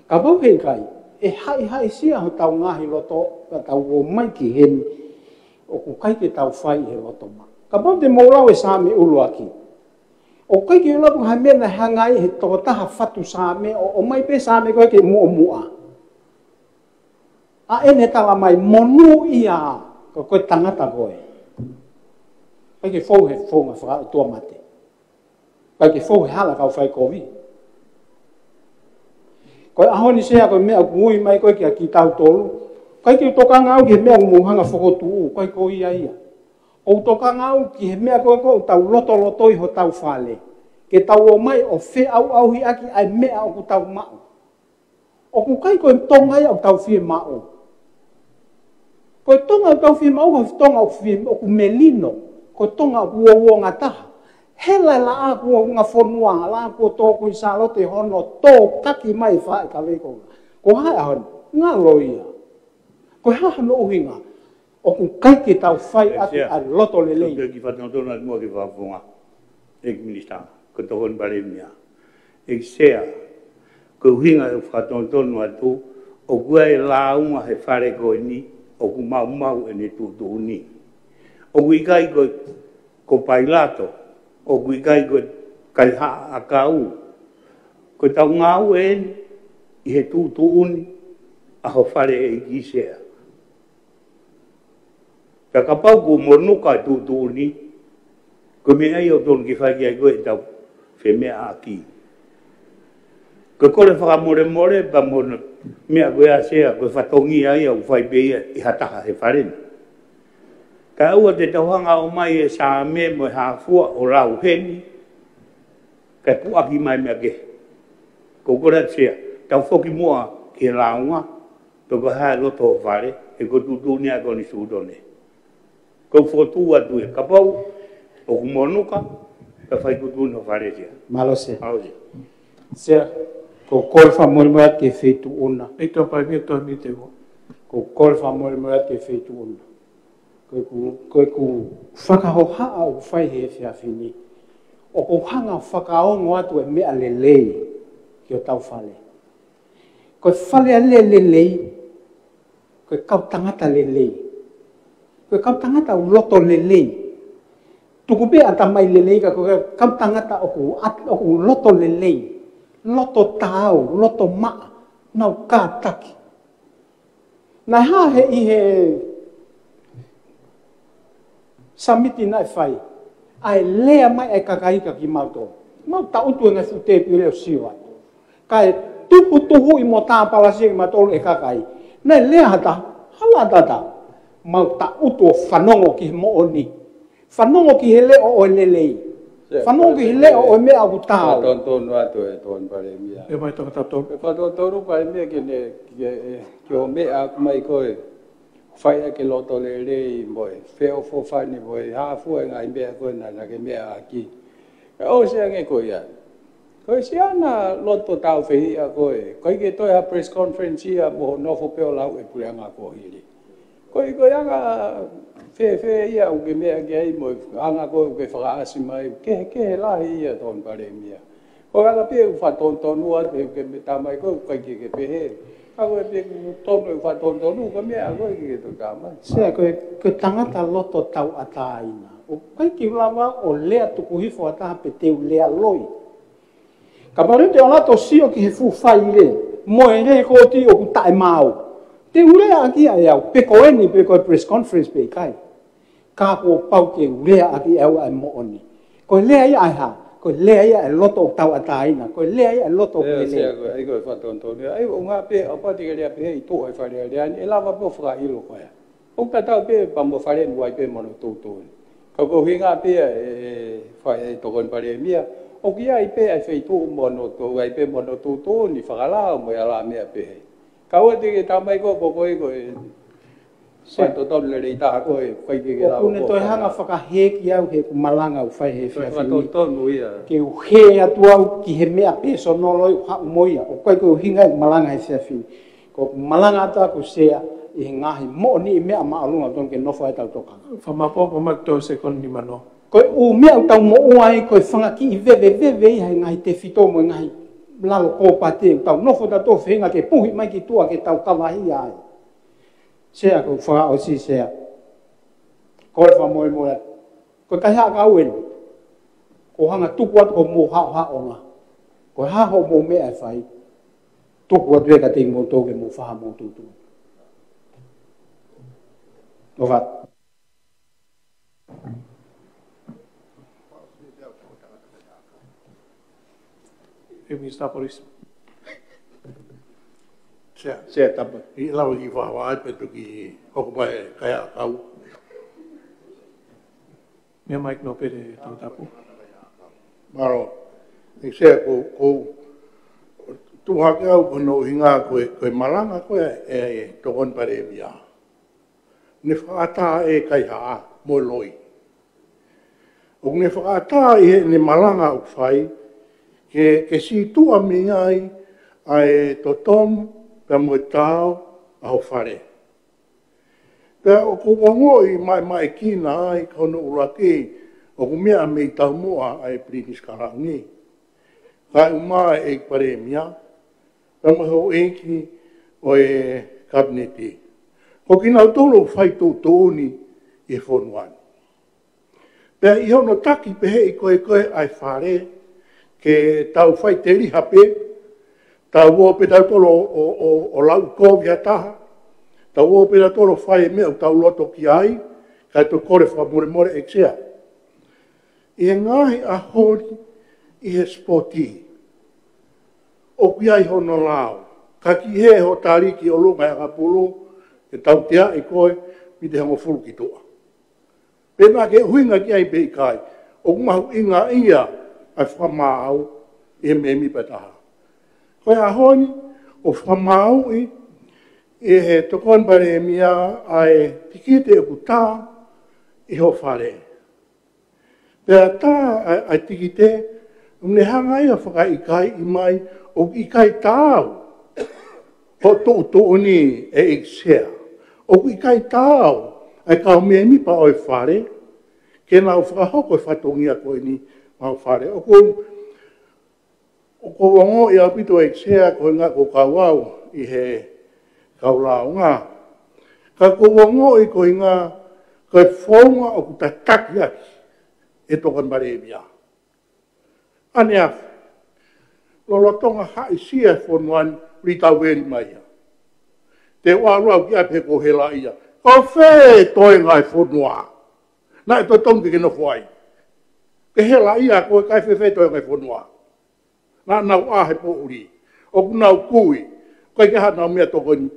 Kapau he ʻikai, ʻe haʻihaʻisia hotau ngaahi loto, ka tau ō mai ki heni, ʻoku ʻikai ke tau fai he loto maʻa. Kapau te mou lau e Saame ʻuluaki. ʻOku ʻikai ke ʻilo pe ko e hā e meʻa naʻe hanga ai he tokotaha fatu Saame ʻo, ʻomai pē Saame ko ē ke muʻomuʻa. ʻA ʻene tala mai monūʻia, ka ko e tangata koe. ʻIkai ke fou he founga fakaʻotuamate. ʻIkai ke fou he hala kau fai kovi. Ko e ʻaho ni Sea ko e meʻa ʻoku ui mai ko ē kia kitautolu. ʻIkai ke u tokanga au ki he meʻa ʻoku mou hanga ʻo fokotuʻu, ʻikai ko ia ia. ʻOku ou tokanga au ki he meʻa ko ē ʻoku tau lotolotoi hotau fale. Ke tau ō mai ʻo feʻauʻauhiʻaki ʻa e meʻa ʻoku tau maʻu. ʻOku ʻikai ko e Tonga ia ʻoku tau fiemaʻu. Ko e Tonga ʻoku tau fiemaʻu, ko e Tonga ʻoku fie, ʻoku melino. Ko e Tonga ʻoku uouongataha. Hela e laʻā kuo ngafonua, laʻā kuo tō ko ē ʻi Sālote hono tō kaki mai e faʻē kavei ko ē. Ko e hā e ʻaho ni? Ngalo ia. Ko e hā hono ʻuhinga? ʻOku ʻikai ke tau fai ʻaki ʻa e loto lelei. Sio ki he fakatonutonu atu muʻa ki he fakafofonga. ʻEiki Minisitā, ko e Tokoni Palēmia. ʻEiki Sea, ko e ʻuhinga ʻeku fakatonutonu atu, ʻoku ʻi ai e lāunga he fale ko eni, ʻoku maumau ʻene tuʻutuʻuni. ʻOku ʻikai ko, ko e pailato, ʻoku ʻikai ko e kaihaʻa ʻakau. Ko ʻetau ngāue eni ʻi he tuʻutuʻuni ʻa ho fale ʻEiki Sea. Ka kapau kuo monuka e tuʻutuʻuni, ko e meʻa ia ʻoku tonu ke fai ki ai ko ē ʻetau femeʻaʻaki. Ko e kole fakamolemole pea mo e meʻa ko ia Sea, ko e fatongia ia ʻoku fai pē ia ʻe ha taha he fale ni. Kae ʻoua te tau hanga ʻo ʻomai e Saame mo e hā fua ʻo lau heni, kae puʻaki mai meʻa kehe. Ko e kole atu Sea, tau foki muʻa ki he lāunga, pe ko e hā e loto ho fale, he ko e tuʻutuʻuni ia ko eni Sutone. Ko e fokotuʻu atu ia, kapau ʻoku monuka, ka fai tuʻutuʻuni ho fale Sea. Mālō Sea. Mālō Sea. Sea, ko e kole fakamolemole atu ki he Feituʻu na. ʻEiki Tokoni Palēmia, tō miniti ua. Ko e kole fakamolemole atu ki he Feituʻu na. Ko ʻeku, ko ʻeku fakahohaʻa ʻoku fai he efiafi ni. ʻOku ou hanga ʻo fakaongo atu e meʻa lelei ki hotau fale. Ko e Fale Alea lelei, ko e kau tangata lelei. Ko e kau tangata ʻoku loto lelei. Tuku pē ʻatamai lelei ka ko e kau tangata ʻoku at-, ʻoku loto lelei. Loto taau, loto maʻa, nau kātaki. Naʻe hā he ʻi he sāmiti naʻe fai, ʻa e lea mai ʻa e kakai kia kimautolu. Mau taʻutu e ngaahi fuʻu tēpile lea ʻo sio ai. Kae tuhutuhuʻi mo tāpalasia kimautolu ʻe he kakai. Naʻe lea ha taha, hala ha taha. Mau taʻutu ʻo fanongo ki he moʻoni. Fanongo ki he leʻo ʻo e lelei. Sea, Fanongo ki he leʻo ʻo e meʻa ʻoku taau. Fakatonutonu atu ʻEiki Tokoni Palēmia. ʻE mai tangata tonu. Fakatonutonu Palēmia ki he, ki he, ki hoʻo meʻa ʻaku mai ko ē. Fai ʻaki e loto lelei mo e feʻofoʻofani mo e hā fua e ngaahi meʻa ko ē naʻa, naʻa ke meʻa ʻaki. ʻE ʻosi ange ko ia. Ko e siana loto tau fehiʻa ko ē, ʻikai ke toe ha press conference ia mo nofo pē ʻo lau e puleʻanga kuo hili. Ko e, ko e anga fēfē ia ʻoku ke meʻa ki ai mo e anga ko ē ʻoku ke fakaʻasi mai, kehekehe lahi ia Tokoni Palēmia. Ko e anga pē ʻoku fakatonutonu atu he ʻoku ke meʻa mai ko ē ʻikai ke ke pehē. Ka ko e pē ʻoku tonu ʻoku fakatonutonu, ko e meʻa ko ē ke ke toki tā mai. Sea ko e, ko e tangata loto tauʻatāina. ʻOku ʻikai ke u lava ʻo lea tuku hifo ʻa taha pe te u lea loi. Kapau te u ʻalu atu ʻo sio ki he fuʻu faile, mo e lēkooti ʻoku taʻemaau. Te u lea ʻaki ia ʻe au, pe ko eni, pe ko e press conference pe ʻikai. Ka kuo pau ke u lea ʻaki ʻe au ʻa e moʻoni. Ko e lea ia ʻa e hā, ko e lea ia ʻa e loto ʻoku tauʻatāina, ko e lea ia ʻa e loto ʻoku lelei. Sea ko e, ʻai ko e fakatonutonu ia. ʻAi, ʻo ngā pē, ʻo pati ke lea pē he ʻi tuʻa ʻi Fale Alea ni, ʻe lava pē ʻo fakaʻilo ko ia. ʻOku tatau pē pea mo Fale ni ʻoku ʻi ai pē mo hono tuʻutuʻuni. Ka ko e ʻuhinga pē ia ʻe, ʻe, fa-, ʻe Tokoni Palēmia, ʻoku ʻi ai pē ʻa e feituʻu mo hono tu-, ʻoku ʻi ai pē mo hono tuʻutuʻuni fakalao mo e ala meʻa pehē. Ka ʻoua te ke tā mai ko, ko, ko e, ko e, se totonu lelei taha ko e, ʻikai ke ke lau ʻoku ne ko toe hanga fakahē ki au he ʻeku malanga ʻoku fai he efiafi ni. Fakatonutonu ia. Ke u hē atu au ki he meʻa pēsonolo ʻoku haʻu mo ia. ʻOku ʻikai ko e ʻuhinga ʻeku malanga he efiafi ni. Ko ʻeku malanga atu ʻaku Sea ʻi he ngaahi moʻoniʻi meʻa māʻolunga ʻoku tonu ke nofo ai ʻetau tokanga. Fakamāopoopo mai ki he sekoni nimanoa. Ko e ʻū meʻa ʻoku tau moʻua ai, ko e fanga kiʻi veveveve ia he ngaahi tefito mo e ngaahi lalo kōpate ʻoku tau nofo tautolu ʻo feinga ke puhi mai ki tuʻa ke tau kavahia ai. Sea ko e fakaʻosi Sea. Ko e fakamolemole atu. Ko e kaihaʻa kau eni. Ko e hanga tuku atu hoʻomou haʻohaʻonga. Ko e hā hoʻomou meʻa ʻe fai. Tuku atu ia kiate kimoutolu ke mou fai haʻamou tuʻutuʻuni. ʻOfa atu. ʻE Minisitā Polisi. Sea, Sea Tapa. ʻI lau ki fāfā ai pe toki hoko mai e kaihaʻa kau. Meʻa mai ki nō pele Tongatapu. Mālō. ʻEiki Sea ko, ko, tuʻu hake au ko hono ʻuhinga ko e, ko e malanga ko ē ʻa e, ʻa e Tokoni Palēmia. Ne fakaʻatā e kaihaʻa mo e loi. ʻOku ne fakaʻatā ʻi heʻene malanga ʻoku fai, ke, ke sītuʻa mei ai ʻa e totonu pea mo e taau ʻa ho fale. Pea ʻoku ou ongoʻi maʻemaʻekina ai ka hono ʻuluaki ʻoku meʻa mei taumuʻa ʻa e Pilinisi Kalauni. Kae ʻumaʻā e ʻEiki Palēmia, pea mo e houʻeiki ʻo e Kapineti. Ko kinautolu ʻoku fai tuʻutuʻuni ʻi he fonua ni. Pea ʻi hono taki pehē ʻe koe ko ē ʻa e fale, ke tau fai teliha pē, tau ō pē tautolu ʻo, ʻo, ʻo, ʻo lau kovi ha taha, tau ō pē tautolu ʻo fai e meʻa ʻoku tau loto ki ai, kae toki kole fakamolemole ʻEiki Sea. ʻI he ngaahi ʻaho ni ʻi he sipoti, ʻoku ʻi ai hono lao, ka ki he hoʻo tali ki ʻolunga ʻi he ʻakapulu, ke tauteaʻi koe, mita ʻe hongofulu ki tuʻa. Pe naʻa ke ʻuhinga ki ai pe ʻikai, ʻoku mahuʻinga ia ʻa e fakamaau ʻi he mēmipa ʻe taha. Ko e ʻaho ni, ʻoku fakamaauʻi ʻe he Tokoni Palēmia ʻa e tikite ʻoku tā ʻi ho fale. Pea tā ʻa e, ʻa e tikite, ʻoku ne hanga ia ʻo fakaʻikaiʻi mai, ʻoku ʻikai taau hoʻo tuʻutuʻuni ʻEiki Sea. ʻOku ʻikai taau ʻa e kau mēmipa ʻo e fale, ke nau fakahoko e fatongia ko eni maʻa ho fale. ʻOku, ʻoku ou ongoʻi ʻaupito ʻEiki Sea ko e ʻuhinga ʻoku ou kau au ʻi he kau lāunga. Ka ʻoku ou ongoʻi ko e ʻuhinga ko e founga ʻoku tataki ʻaki ʻe he Tokoni Palēmia. ʻAneafi, lolotonga haʻisia e fonua ni, lī tau veli mai ia. Te u ʻalu au ki ʻapi he ʻoku ou helaʻia. Ko fē toenga e fonua naʻe totonu ke ke nofo ai? Ke helaʻia koe, kae fēfē toenga e fonua? Naʻa nau ʻā he poʻuli, ʻoku nau kui, ʻikai ke ʻi ai haʻanau meʻatokoni.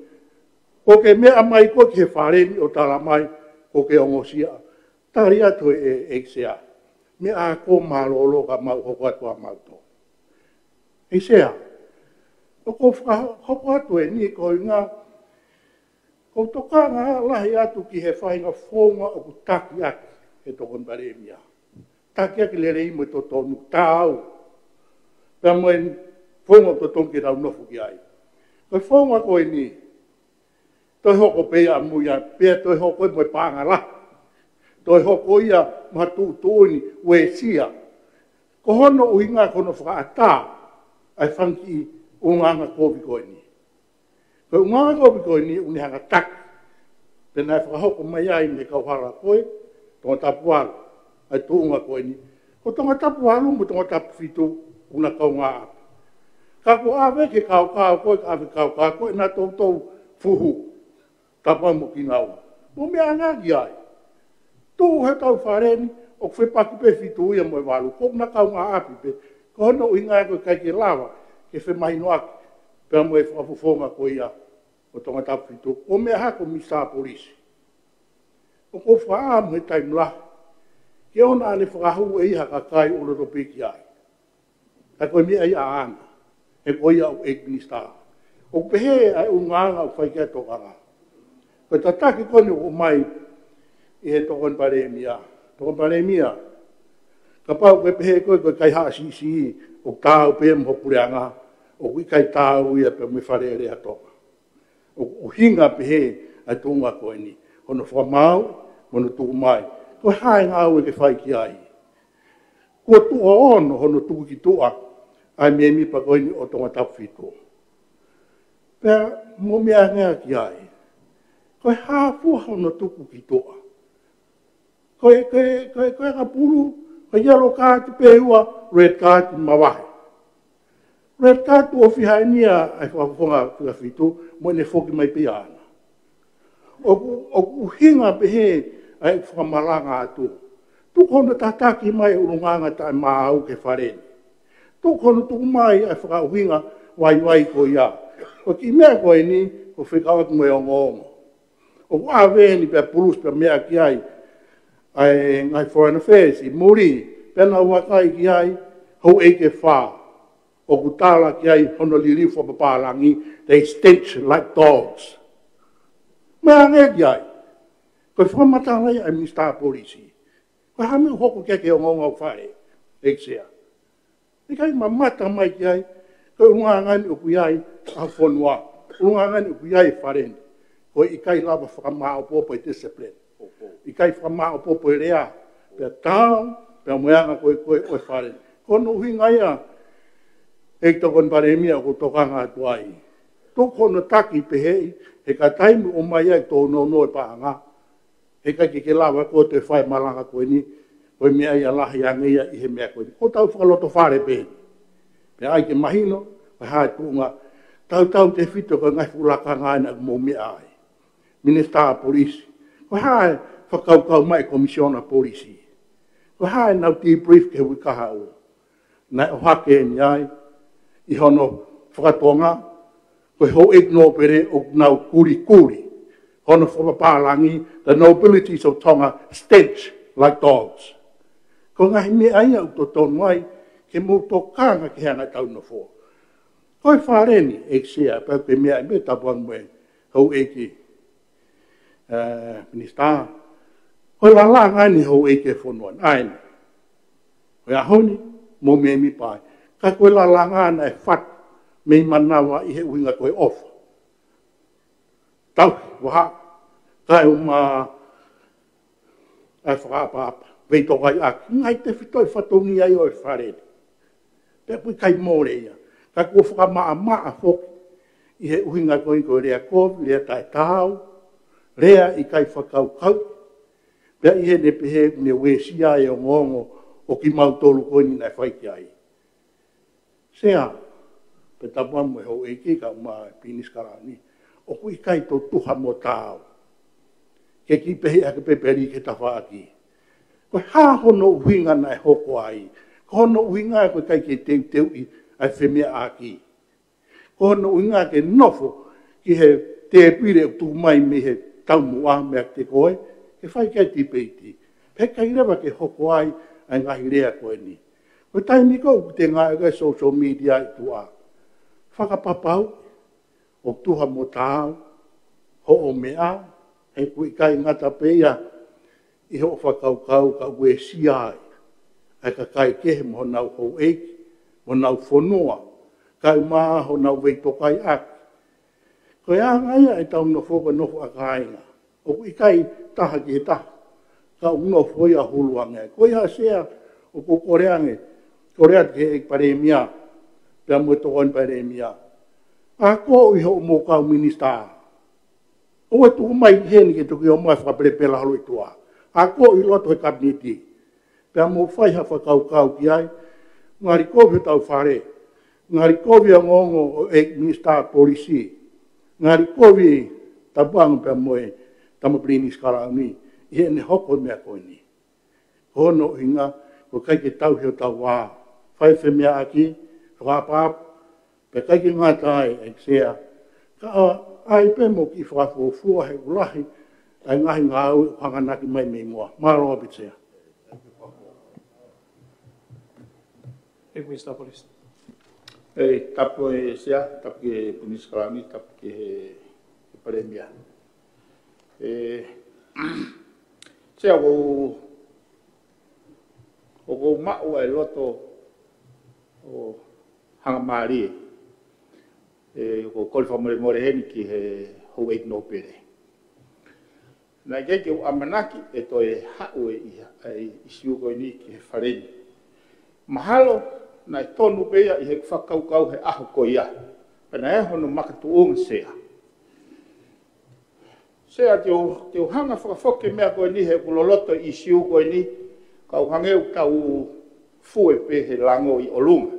Ko ke meʻa mai koe ki he fale ni ʻo tala mai, ko ke ongosia. Tali atu ē, ʻEiki Sea. Meʻa ako mālōlō ka mau hoko atu ʻa mautolu. ʻEiki Sea, ʻoku ou fakahoko atu eni ko e ʻuhinga, ʻoku ou tokanga lahi atu ki he faʻahinga founga ʻoku taki ʻaki ʻe he Tokoni Palēmia. Taki ʻaki lelei mo e totonu, taau. pea mo e founga ʻoku totonu ke nau nofo ki ai. Ko e founga ko eni, toe hoko pē ia ʻamui ia, pea toe hoko ia mo e paʻanga lahi. Toe hoko ia mo ha tuʻutuʻuni uesia. Ko hono ʻuhinga ko hono fakaʻatā ʻa e fanga kiʻi ʻulungaanga kovi ko eni. Ko e ʻulungaanga kovi ko eni ʻoku ne hanga ʻo taki. Pea naʻe fakahoko mai ai mei he kauhala ko ē, Tongatapu valu, ʻa e tuʻunga ko eni. Ko Tongatapu valu mo Tongatapu fitu ʻoku na kaungāʻapi. Ka kuo ʻave ke kaukau ko ē, ka ʻave ke kaukau ko ē, naʻa toutou fuhu. Tapa mo Kinaua. Mou meʻa ange ki ai. Tuʻu he tau fale ni, ʻoku fepaki pē fitu ia mo e valu. Ko ʻena kaungāʻapi pē. Ko hono ʻuhinga ko e ʻikai ke lava ke femahinoʻaki pea mo e fakafofonga ko ia ʻo Tongatapu fitu. Ko e meʻa hake, Minisitā Polisi, ʻoku ou fakaʻamu he taimi lahi ke ʻoua naʻa ne fakahū ʻe ia ha kakai ʻo loto pē ki ai. Ka ko e meʻa ia ʻaʻana, he ko ia ʻoku ʻEiki Minisitā. ʻOku pehē ʻa e ʻulungaanga ʻoku fai ki ai e tokanga. Ko e tataki ko eni ʻoku ʻomai ʻe he Tokoni Palēmia. Tokoni Palēmia, kapau ʻoku ke pehē ko e, ko e kaihaʻa siʻisiʻi, ʻoku taau pē mo ho puleʻanga, ʻoku ʻikai taau ia pea mo e Fale Alea Tonga. ʻOku ʻuhinga pehē ʻa e tuʻunga ko eni, hono fakamaau, mo hono tuku mai. Ko e hā e ngāue ʻoku ke fai ki ai? Kuo tuʻo ono hono tuku ki tuʻa ʻa e mēmipa ko eni ʻo Tongatapu fitu. Pea mou meʻa ange ki ai. Ko e hā fua hono tuku ki tuʻa? Ko e, ko e, ko e, ko e kapulu, ko e yellow card pē ua, red card mavahe. Red card ʻoku ʻofi heni ʻa e fakafofonga fika fitu, mo ʻene foki mai pē ʻaʻana. ʻOku, ʻoku ʻuhinga pehē ʻa e fakamalanga atu. Tuku hono tataki mai ʻulungaanga taʻemaau ki he fale ni. Tuku hono tuku mai ʻa e fakaʻuhinga vaivai ko ia. Ko e kiʻi meʻa ko eni, ʻoku fekauʻaki mo e ongoongo. ʻOku ʻave eni pea pulusi pea meʻa ki ai ʻa e ngaahi Foreign Affairs ʻi muli, pea nau vakai ki ai houʻeiki ʻe fā ʻoku tala ki ai hono liliu fakapapālangi, they stench like dogs. Meʻa ange ki ai. Ko e fakamatala ia ʻa e Minisitā Polisi. Ko e hā e meʻa ʻoku hoko ki ai ki he ongoongo ʻoku fai, ʻEiki Sea? ʻIkai mamata mai ki ai, ko e ʻulungaanga eni ʻoku ʻi ai ʻa e fonua, ʻulungaanga eni ʻoku ʻi ai e fale ni, ko e ʻikai lava fakamāʻopoʻopo e discipline. ʻIkai fakamāʻopoʻopo e lea, pea taau, pea mo e anga ko ē ko ē ʻo e fale ni. Ko hono ʻuhinga ia, ʻEiki Tokoni Palēmia, ʻoku ou tokanga atu ai. Tuku hono taki pehē, he ka taimi ʻoku ʻomai ai ʻo nounou e paʻanga, heʻikai ke ke lava koe ʻo toe fai e malanga ko eni, ko e meʻa ia lahi ange ia ʻi he meʻa ko eni. Ko hotau fakalotofale pē. Pea ʻai ke mahino, ko e hā e tuʻunga, tautautefito ko e ngaahi fuʻu lakanga ena ʻoku mou meʻa ai. Minisitā Polisi, ko e hā e fakakaukau mai e Komisiona Polisi? Ko e hā ʻenau debrief ki he uike kahaʻu? Naʻe ʻohake eni ai, ʻi hono faka-Tonga, ko e houʻeiki nōpele ʻoku nau kulikuli. Hono fakapapālangi, the nobilities of Tonga stench like dogs. Ko e ngaahi meʻa ia ʻoku totonu ai ke mou tokanga ki he anga ʻetau nofo. Ko e fale ni, ʻEiki Sea, pea ko e meʻa ʻi he tapuangi mo e houʻeiki, ē, Minisitā, ko e lalanga eni houʻeiki e fonua ni. ʻA eni. Ko e ʻaho ni, mou mēmipa ai. Ka ko e lalanga naʻe fatu mei manava ʻi he ʻuhinga ko e ʻofa. Tauhi, vahaʻa, kae ʻumaʻā ʻa e fakaʻapaʻapa, veitokaiʻaki, ngaahi tefitoʻi fatongia ia ʻo e fale ni. Pea ʻoku ʻikai mole ia. Ka kuo fakamaʻamaʻa foki ʻi he ʻuhinga ko ē ko e lea kovi, lea taʻetaau, lea ʻikai fakakaukau. Pea ʻi heʻene pehē ʻoku ne uesia e ongoongo ʻo kimautolu ko eni naʻe fai ki ai. Sea, pea tapuangi mo e houʻeiki kae ʻumaʻā e Pilinisi Kalauni, ʻoku ʻikai toe tuha mo taau. Ke kiʻi pehē hake pē pea lī ki he tafaʻaki. Ko e hā hono ʻuhinga naʻe hoko ai? Ko hono ʻuhinga ko e ʻikai ke teuteuʻi ʻa e femeʻaʻaki. Ko hono ʻuhinga ke nofo ki he tēpile ʻoku tuku mai mei he taumuʻa, meʻa kiate koe, ke fai ki ai e tipeiti. Pea ʻikai leva ke hoko ai ʻa e ngaahi lea ko eni. Ko e taimi ko ē ʻoku te ngāueʻaki e social media ʻi tuʻa, fakapapauʻi ʻoku tuha mo taau hoʻo meʻa, he ʻoku ʻikai ngata pē ia ʻi hoʻo fakakaukau ka ʻoku uesia ai ʻa e kakai kehe mo honau houʻeiki, mo honau fonua, kae ʻumaʻā honau veitokaiʻaki. Ko e anga ia ʻetau nofo ko e nofo ʻa kāinga. ʻOku ʻikai taha ki he taha, ka ʻoku nofo ia hulu ange. Ko ia Sea, ʻoku ou kole ange, kole atu ki he Palēmia, pea mo e Tokoni Palēmia, akoʻi hoʻomou kau minisitā. ʻOua ʻe tuku mai heni ke toki ō mai fakapelepela holo ʻi tuʻa. Akoʻi loto he Kapineti. Pea mou fai ha fakakaukau ki ai, ngali kovi hotau Fale, ngali kovi ongoongo ʻo e Minisitā Polisi, ngali kovi Tapuanga pea mo e Tama Pilinisi Kalauni, ʻi heʻene hoko e meʻa ko eni. Ko hono ʻuhinga, ʻoku ʻikai ke tauhi hotau vā. Fai femeaʻaki, fakaʻapaʻapa, pea ʻikai ke ngata ai, ʻEiki Sea, ka ʻai pē mo kiʻi fakafuofua he ʻoku lahi ʻa e ngaahi ngāue ʻoku hanganaki mai mei muʻa. Mālō ʻaupito Sea. ʻEiki Minisitā Polisi. ʻE, tapu e Sea, tapu ki he Pilinisi Kalauni, tapu ki he, he Palēmia. ʻE, Sea, ʻoku ou, ʻoku ou maʻu ʻa e loto ʻo hangamālie. ʻE, ʻoku ou kole fakamolemole heni ki he houʻeiki nōpele. Naʻe ʻikai ke u ʻamanaki ʻe toe haʻu e ʻi-, ʻa e ʻīsiu ko eni ki he Fale ni. Mahalo naʻe tonu pē ia ʻi he fakakaukau he ʻaho ko ia. Pea naʻe hono makatuʻunga Sea. Sea, te u, te u hanga fakafoki e meʻa ko eni he ʻoku loloto e ʻīsiu ko eni, ka ʻoku hangē ʻoku tau fue pē he lango ʻi ʻolunga.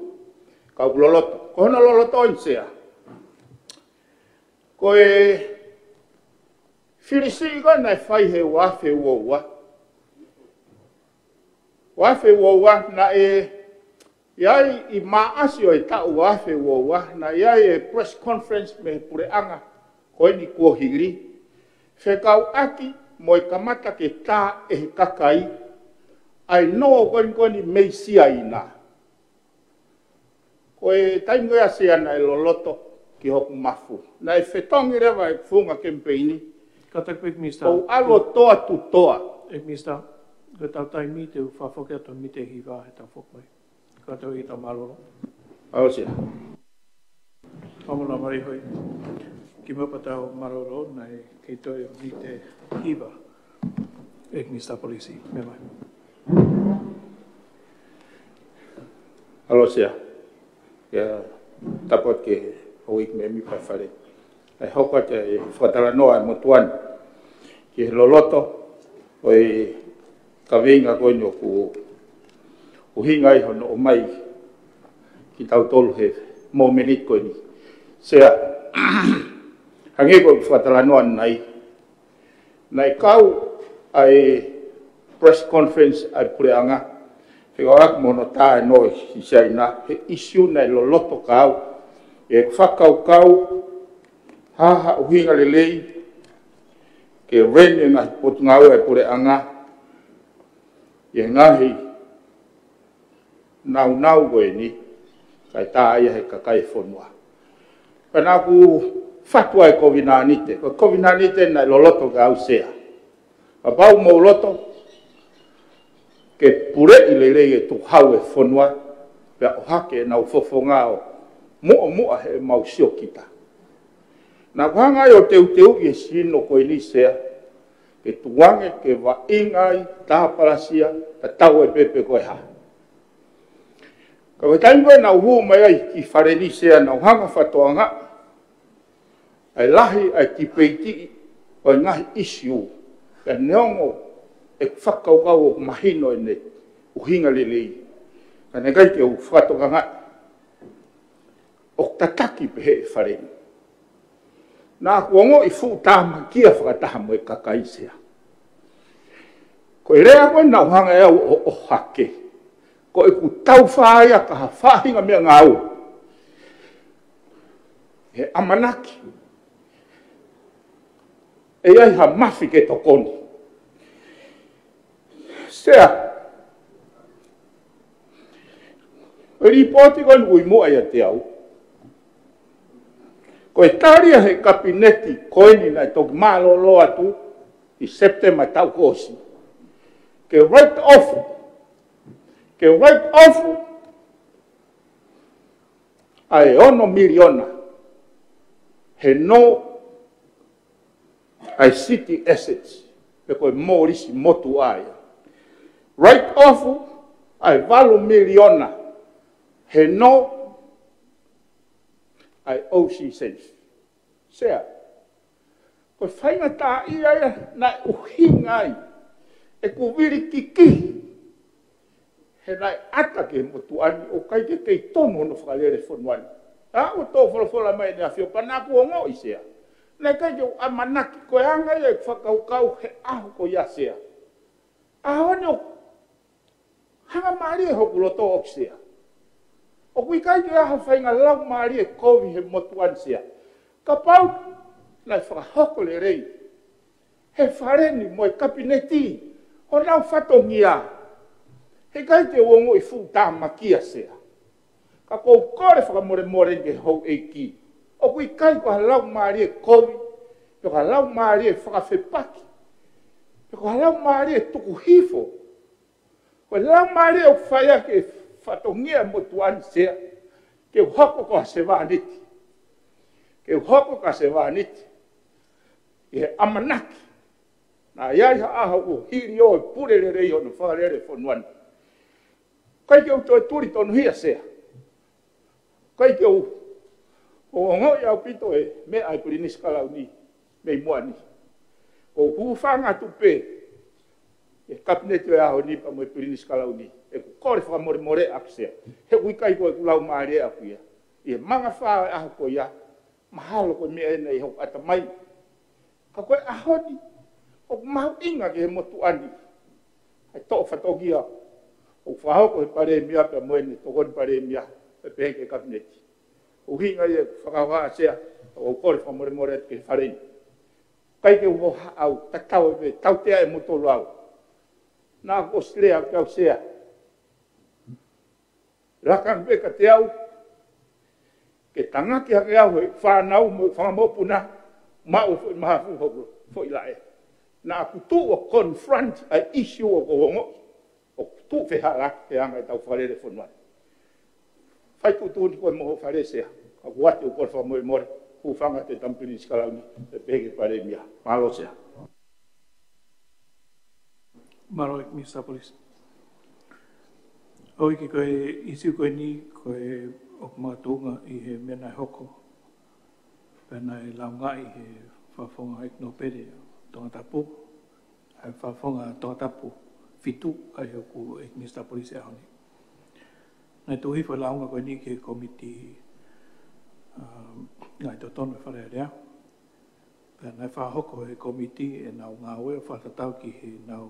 Ka ʻoku loloto. Ko hono loloto eni Sea, ko e fili siʻi ko ē naʻe fai he ua afe ua ua. Ua afe ua ua naʻe ʻi ai ʻi Maʻasi ʻo e taʻu ua afe ua ua, naʻe ʻi ai e press conference mei he puleʻanga ko eni kuo hili, fekauʻaki mo e kamata ke tā ʻe he kakai ʻa e nō ko eni ko eni mei Siaina. Ko e taimi ko ia Sea naʻe loloto ki hoku mafu. Naʻe fetongi leva e funga kemipeini. Kātaki pē ʻEiki Minisitā. ʻOku ou ʻalu ʻo toa tutoa. ʻEiki Minisitā, ko ʻetau taimi te u fakafoki atu mite hiva he tau foki mai. Kātaki ʻetau mālōlō. Mālō Sea. Mālō Sea Marihoi. Kimuʻa pea tau mālōlō, naʻe kei toe mite hiva. ʻEiki Minisitā Polisi, meʻa mai. Mālō Sea. Ia, tapu atu ki he houʻeiki mēmipa Fale. ʻE hoko atu e fakatalanoa e motuʻa ni ki he loloto ʻo e kaveinga ko eni ʻoku ʻuhinga ai hono ʻomai kitautolu he mōmeniti ko eni. Sea, hangē ko e fakatalanoa ʻanenai, naʻe kau ʻa e press conference ʻa e puleʻanga, fekauʻaki mo hono tā e nō ʻi Siaina, he ʻīsiu naʻe loloto kau, ʻi he fakakaukau, ha ha ʻuhinga lelei ke run e ngaahi potungāue ʻa e puleʻanga ʻi he ngaahi naunau ko eni, kae tā ia he kakai e fonua. Pea naʻa ku fatu ai e kovinānite, ko e kovinānite naʻe loloto kia au Sea. Kapau ʻoku mou loto ke puleʻi lelei e tukuhau e fonua, pea ʻohake ʻenau fofonga ʻo muʻomuʻa heʻemau siokita. Naʻa ku hanga ai ʻo teuteuʻi e sino ko eni Sea, ke tuku ange ke vaʻinga ai, tāpalasia, tatau ai pē pe ko e hā. Ka ko e taimi ko ē naʻa ku hū mai ai ki Fale ni Sea, naʻa ku hanga fakatokangaʻi ʻa e lahi ʻa e tipeiti ʻo e ngaahi ʻīsiu. Pea neongo e fakakaukau ʻoku mahino ʻene ʻuhinga lelei, ka naʻe ʻikai ke u fakatokangaʻi ʻoku tataki pehē ʻe Fale ni. Naʻa ku ongoʻi fuʻu tāmakia fakataha mo e kakai Sea. Ko e lea ko ē naʻa ku hanga ʻe au ʻo ʻohake, ko ʻeku taufā ia ki ha faʻahinga meʻangāue he ʻamanaki ʻe ʻi ai ha mafi ke tokoni. Sea, ko e lipooti ko eni ʻoku ʻi muʻa ʻiate au, ko e tali ia he Kapineti ko eni naʻe toki mālōlō atu ʻi Sepitema taʻu kuo ʻosi, ke write off, ke write off ʻa e ono miliona he nō ʻa e city assets, pe ko e molisi motuʻa ia. Write off ʻa e valu miliona he nō ʻa e O C Safe. Sea, ko e faingataʻaʻia ia naʻe ʻuhinga ai ʻeku vili kikihi he naʻe ʻata ki he motuʻa ni ʻoku ʻikai ke kei tonu hono fakalele fonua ni. ʻA ʻoku toe folofola mai ʻEne ʻAfio pea naʻa ku ongoʻi, Sea, naʻe ʻikai ke u ʻamanaki ko e anga ia ʻeku fakakaukau he ʻaho ko ia, Sea. ʻAho ni ʻoku hangamālie hoku loto ʻoku, Sea. ʻOku ʻikai ke ʻi ai ha faʻahinga laumālie kovi he motuʻa ni, Sea. Kapau naʻe fakahoko lelei he Fale ni mo e Kapineti honau fatongia, he ʻikai te u ongoʻi fuʻu tāmakia, Sea. Ka ʻoku ou kole fakamolemole ki he houʻeiki. ʻOku ʻikai ko ha laumālie kovi, pe ko ha laumālie fakafepaki, pe ko ha laumālie tuku hifo. Ko e laumālie ʻoku fai ʻaki e fatongia motuʻa ni, Sea, ke u hoko ko ha sevāniti. Ke u hoko ko ha sevāniti ʻi he ʻamanaki naʻa ʻi ai ha ʻaho ʻoku hili ʻo e pule lelei hono fakalele fonua ni. ʻIkai ke u toe tuli tonuhia, Sea. ʻIkai ke u, ʻoku ou ongoʻi ʻaupito e meʻa ʻa e Pilinisi Kalauni mei muʻa ni. ʻOku ou hūfanga atu pē he Kapineti ʻo e ʻaho ni pea mo e Pilinisi Kalauni. ʻOku ou kole fakamolemole ʻaku, Sea, he ʻoku ʻikai ko ʻeku laumālie ʻaku ia. ʻI he mangafā ʻo e ʻaho ko ia, mahalo ko e meʻa ena ʻi hoku ʻatamai. Ka ko e ʻaho ni ʻoku mahuʻinga ki he motuʻa ni ʻa e toʻo fatongia ʻoku fakahoko ʻe he Palēmia pea mo ʻene Tokoni Palēmia, pea pehē ki he Kapineti. ʻUhinga ia ʻeku fakahoha, Sea, ʻoku ou kole fakamolemole atu ki he Fale ni. ʻIkai ke u hohaʻa au, tatau ai pē, tautea ʻe moutolu au. Naʻa ku ʻOsitelēlia ʻaupito au, Sea. Lakanga pē kiate au ke tangaki hake au he fānau mo e fanga mokopuna, maʻu e foʻi mahafu, hoku foʻi laʻe. Naʻa ku tuʻu ʻo confront ʻa e issue ʻoku ou ongoʻi ʻoku tuʻu fehālaaki he anga ʻetau fakalele fonua ni. Fai tuʻutuʻuni koe mo hoʻo Fale, Sea. Ka ʻoku ou ʻoatu ʻeku kole fakamolemole, hūfanga atu e tama Pilinisi Kalauni, pea pehē ki he Palēmia. Mālō, Sea. Mālō ʻEiki Minisitā Polisi. ʻOku ʻikai ko e ʻīsiu ko eni ko e ʻoku makatuʻunga ʻi he meʻa naʻe hoko pea naʻe lāungaʻi he Fakafofonga ʻEiki Nōpele Tongatapu, ʻa e Fakafofonga Tongatapu fitu, ʻa ia ʻoku ʻEiki Minisitā Polisi he ʻaho ni. Naʻe tuʻu hifo e lāunga ko eni ki he Kōmiti, um, Ngaahi Totonu ʻo e Fale Alea. Pea naʻe fakahoko ʻe he kōmiti ʻenau ngāue ʻo fakatatau ki heʻenau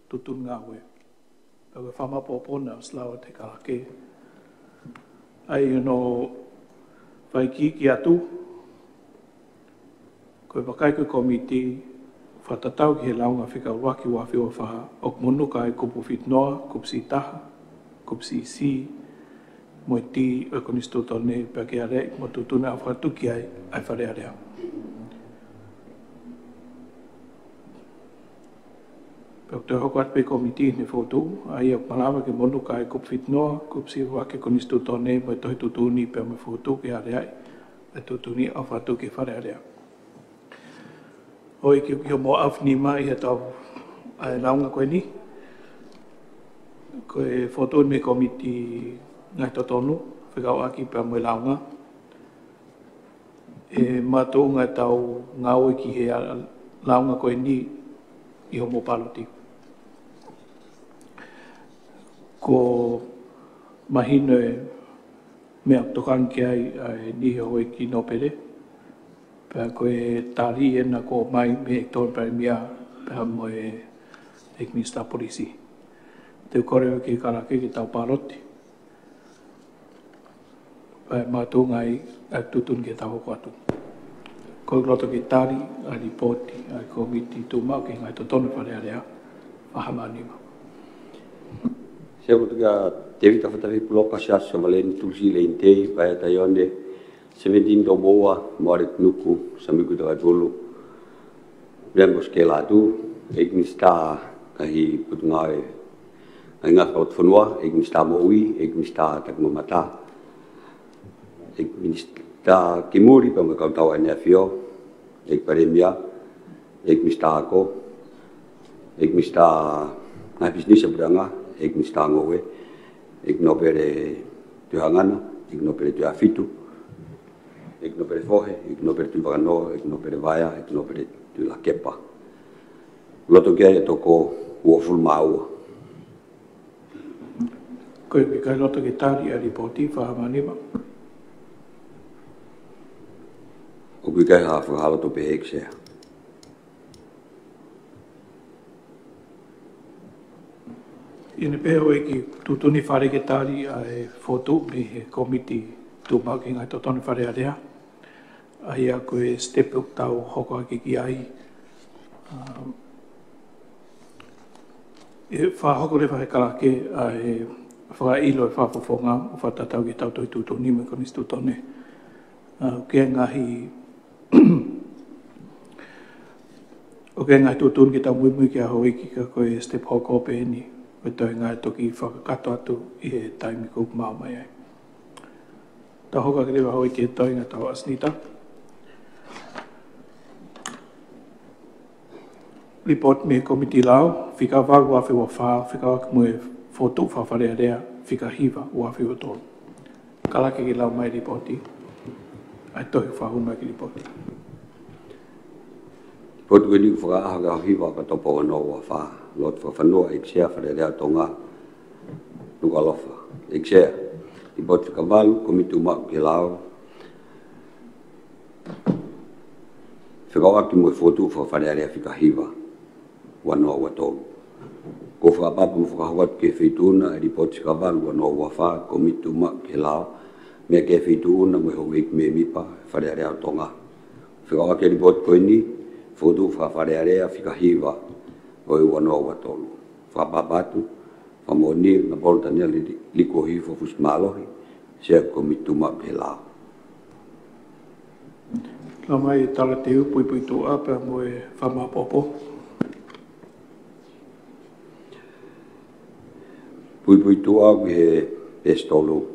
tuʻutuʻuni ngāue. Pea ko e fakamaopoopo naʻe ʻosi lau ʻe he Kalake, ʻa ia ʻoku ou fakaʻekeʻeke atu, ko e vakai ko e kōmiti, fakatatau ki he lāunga fika ʻuluaki ua afe ua fā, ʻoku monū ki ai e kupu fitu noa, kupu siʻi taha, kupu siʻi C, mo e D ʻo e Konisitūtone, pea ke aleaʻi mo tuʻutuʻuni ʻo fakatuʻu ki ai ʻa e Fale Alea. Pea ʻoku toe hoko atu pē ʻe he kōmiti ʻene fokotuʻu, ʻa ia ʻoku malava ke monū ki ai e kupu fitu noa, kupu siʻi ʻuluaki ʻo e Konisitūtone, mo e tohi tuʻutuʻuni pea mo e fokotuʻu ke aleaʻi ʻa e tuʻutuʻuni ʻo fakatuʻu ki he Fale Alea. ʻOku ʻikai ke u ʻaofinima ʻi heʻetau ʻai lāunga ko eni. Ko e fokotuʻu mei he Kōmiti Ngaahi Totonu, fekauʻaki pea mo e lāunga, ʻe makatuʻunga ʻetau ngāue ki he lāunga ko eni ʻi hoʻomou pāloti. Ko e mahino e meʻa ʻoku tokanga ki ai ʻa e niʻihi houʻeiki nōpele, pea ko e tali ena ʻoku ʻomai mei he Tokoni Palēmia pea mo e ʻEiki Minisitā Polisi. Te u kole ki he Kalake ke tau pāloti, pea makatuʻunga ai ʻa e tuʻutuʻuni ke tau hoko atu. Ko e loto ke tali ʻa e lipooti ʻa e Kōmiti Tuʻumaʻu ki he Ngaahi Totonu ʻo e Fale Alea, ʻa Haʻamanima. Sea, ko e tuku kia Tēvita Fatahi Puloka, Siaosi Savaleni, Tulisi Leinitei, Paea Taione, Sevenitini Tomoua, Moale Tunuku, Samiku Tavaipulu, Lemos Kelatu, ʻEiki Minisitā Ngaahi Potungāue, Ngaahi Ngāue Fakalotofonua, ʻEiki Minisitā Moʻui, ʻEiki Minisitā Takimamata, Minisitā ki muli pea mo e kau tau ʻEne ʻAfio, ʻEiki Palēmia, ʻEiki Minisitā Ako, ʻEiki Minisitā Ngaahi Pisinisi ʻa e Puleʻanga, ʻEiki Minisitā Ngoue, ʻEiki Nōpele Tuʻihaʻangana, ʻEiki Nōpele Tuʻiafitu, ʻEiki Nōpele Fohe, ʻEiki Nōpele Tuʻivakanō, ʻEiki Nōpele Vaea, ʻEiki Nōpele Tuʻilakepa. Loto ki ai e toko uofulu mā ua. Ko e ʻikai loto ke tali ʻa e lipooti fā mā nima. ʻOku ʻikai ha fakahā loto pehē ʻEiki Sea. ʻI heʻene pehē ʻEiki, tuʻutuʻuni fale ke tali ʻa e fokotuʻu mei he Kōmiti Tuʻumaʻu ki he Ngaahi Totonu Fale Alea. ʻA ia ko e step ʻoku tau hoko ake ki ai. Um, ʻe fakahoko leva he kalake ʻa e fakaʻilo ʻe he Fakafofonga ʻo fakatatau ki heʻetau Tohi Tuʻutuʻuni mo e Konisitūtone. Uh, ʻoku ʻi ai e ngaahi, ʻoku ʻi ai e ngaahi tuʻutuʻuni ke tau muimui ki ai ʻEiki, ka ko e step hoko pē eni, ko e toenga ʻe toki fakakakato atu ʻi he taimi ʻoku maʻu mai ai. Tau hoko ake leva ʻEiki ki he toenga ʻetau ʻasenita. Lipooti mei he Kōmiti Lao, fika valu ua afe ua fā, fekauʻaki mo e fokotuʻu fakafale alea, fika hiva ua afe ua tolu. Kalake ke lau mai e lipooti, ʻa e tohi fakahū mai ki he lipooti. Lipooti ko eni ʻoku fakaʻaho ki he ʻaho hiva ʻo ʻOkatopa ua noa ua fā, lotu fakafanua ʻEiki Sea Fale Alea ʻo Tonga, Nukuʻalofa. ʻEiki Sea, lipooti fika valu, Kōmiti Tuʻumaʻu ki he Lao, fekauʻaki mo e fokotuʻu fakafale alea fika hiva, ua noa ua tolu. Ko e fakaʻapaʻapa mo fakahoko atu ki he Feituʻu na e lipooti fika valu ua noa ua fā, Kōmiti Tuʻumaʻu ki he Lao, meʻa ki he Feituʻu na mo e houʻeiki mēmipa Fale Alea ʻo Tonga. Fekauʻaki e lipooti ko eni, fokotuʻu fakafale alea fika hiva ʻo e ua noa ua tolu. Fakaʻapaʻapa atu, fakamoʻoni, Napolo Taniela Li-, Likuohifo Fusimālohi, Sea Kōmiti Tuʻumaʻu ki he Lao. Lau mai e talateu, puipuituʻa pea mo e fakamaopoopo. Puipuituʻa ki he peesi tolu.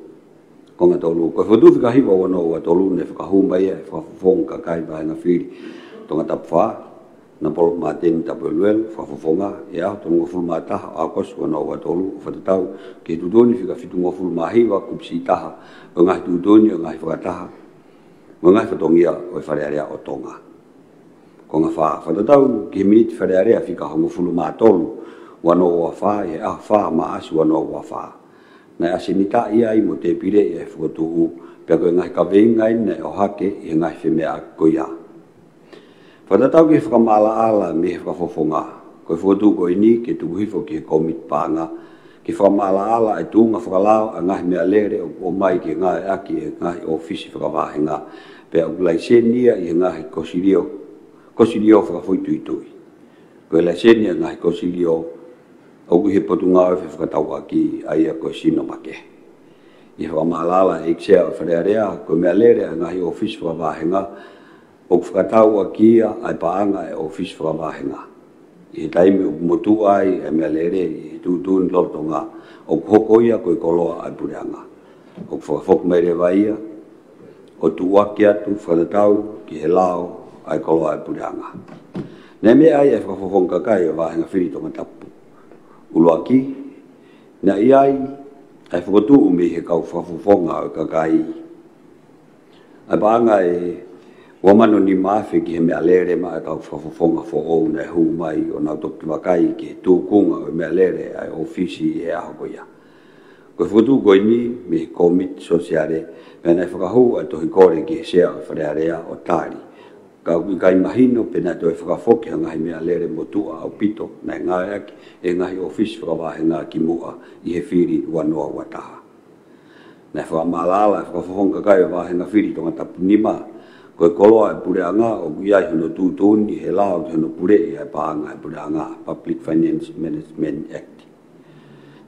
Konga tolu. Ko e fokotuʻu fika hiva ua noa ua tolu naʻe fakahū mai ʻe he Fakafofonga Kakai Vāhenga Fili Tongatapu fā, Napolo Māteni Tapueluelu, Fakafofonga, ʻi he ʻaho tolungofulu mā taha ʻo ʻAokosi ua noa ua tolu, ʻo fakatatau ki he tuʻutuʻuni fika fitungofulu mā hiva, kupu C taha ʻo e ngaahi tuʻutuʻuni ʻo e ngaahi fakataha mo e ngaahi fatongia ʻo e Fale Alea ʻo Tonga. Konga fā, fakatatau ki he miniti Fale Alea fika hongofulu mā tolu, ua noa ua fā, ʻi he ʻaho fā Maʻasi ua noa ua fā. Naʻe ʻasenitaʻi ai mo tēpileʻi e fokotuʻu, pea ko e ngaahi kaveinga ia naʻe ʻohake ʻi he ngaahi femeʻaʻaki ko ia. Fakatatau ki he fakamaʻalaʻala mei he Fakafofonga, ko e fokotuʻu ko eni ke tuku hifo ki he Kōmiti Paʻanga, ke fakamaʻalaʻala e tuʻunga fakalao ʻa e ngaahi meʻalele ʻoku ʻomai ke ngāueʻaki ʻe he ngaahi ʻōfisi fakavāhenga, pea ʻoku laiseni ia ʻi he ngaahi kosilio, kosilio fakafoʻituitui. Ko e laiseni ʻa e ngaahi kosilio ʻoku ʻi he Potungāue Fefakatauʻaki, ʻa ia ko e sino makehe. ʻI he fakamaʻalaʻala ʻEiki Sea ʻo e Fale Alea, ko e meʻalele ʻa e ngaahi ʻōfisi fakavāhenga, ʻoku fakatauʻaki ia ʻa e paʻanga ʻa e ʻōfisi fakavāhenga. ʻI he taimi ʻoku motuʻa ai ʻa e meʻalele ʻi he tuʻutuʻuni lolotonga, ʻoku hoko ia ko e koloa ʻa e Puleʻanga. ʻOku fakafoki mai leva ia ʻo tuʻuaki atu fakatatau ki he lao ʻa e koloa ʻa e Puleʻanga. Naʻe meʻa ai ʻa e Fakafofonga Kakai ʻo e Vāhenga Fili Tongatapu. ʻUluaki, naʻe ʻi ai ʻa e fokotuʻu mei he kau fakafofonga ʻo e kakai ʻa e paʻanga ʻe ua mano nima afe ki he meʻalele maʻa e kau fakafofonga foʻou naʻe hū mai ʻo nau toki vakai ki he tūkunga ʻo e meʻalele ʻa e ʻōfisi ʻi he ʻaho ko ia. Ko e fokotuʻu ko eni mei he Kōmiti Sōsiale, pea naʻe fakahū ʻa e tohi kole ki he Sea ʻo e Fale Alea ʻo tali. Ka ʻoku ʻikai mahino pe naʻe toe fakafoki ha ngaahi meʻalele motuʻa ʻaupito naʻe ngāueʻaki ʻe he ngaahi ʻōfisi fakavāhenga kimuʻa ʻi he fili ua noa ua taha. Naʻe fakamaʻalaʻala ʻe he Fakafofonga Kakai ʻo e Vāhenga Fili Tongatapu nima, ko e koloa ʻa e Puleʻanga ʻoku ʻi ai hono tuʻutuʻuni ʻi he lao ki hono puleʻi ʻa e paʻanga ʻa e Puleʻanga, Public Finance Management Act.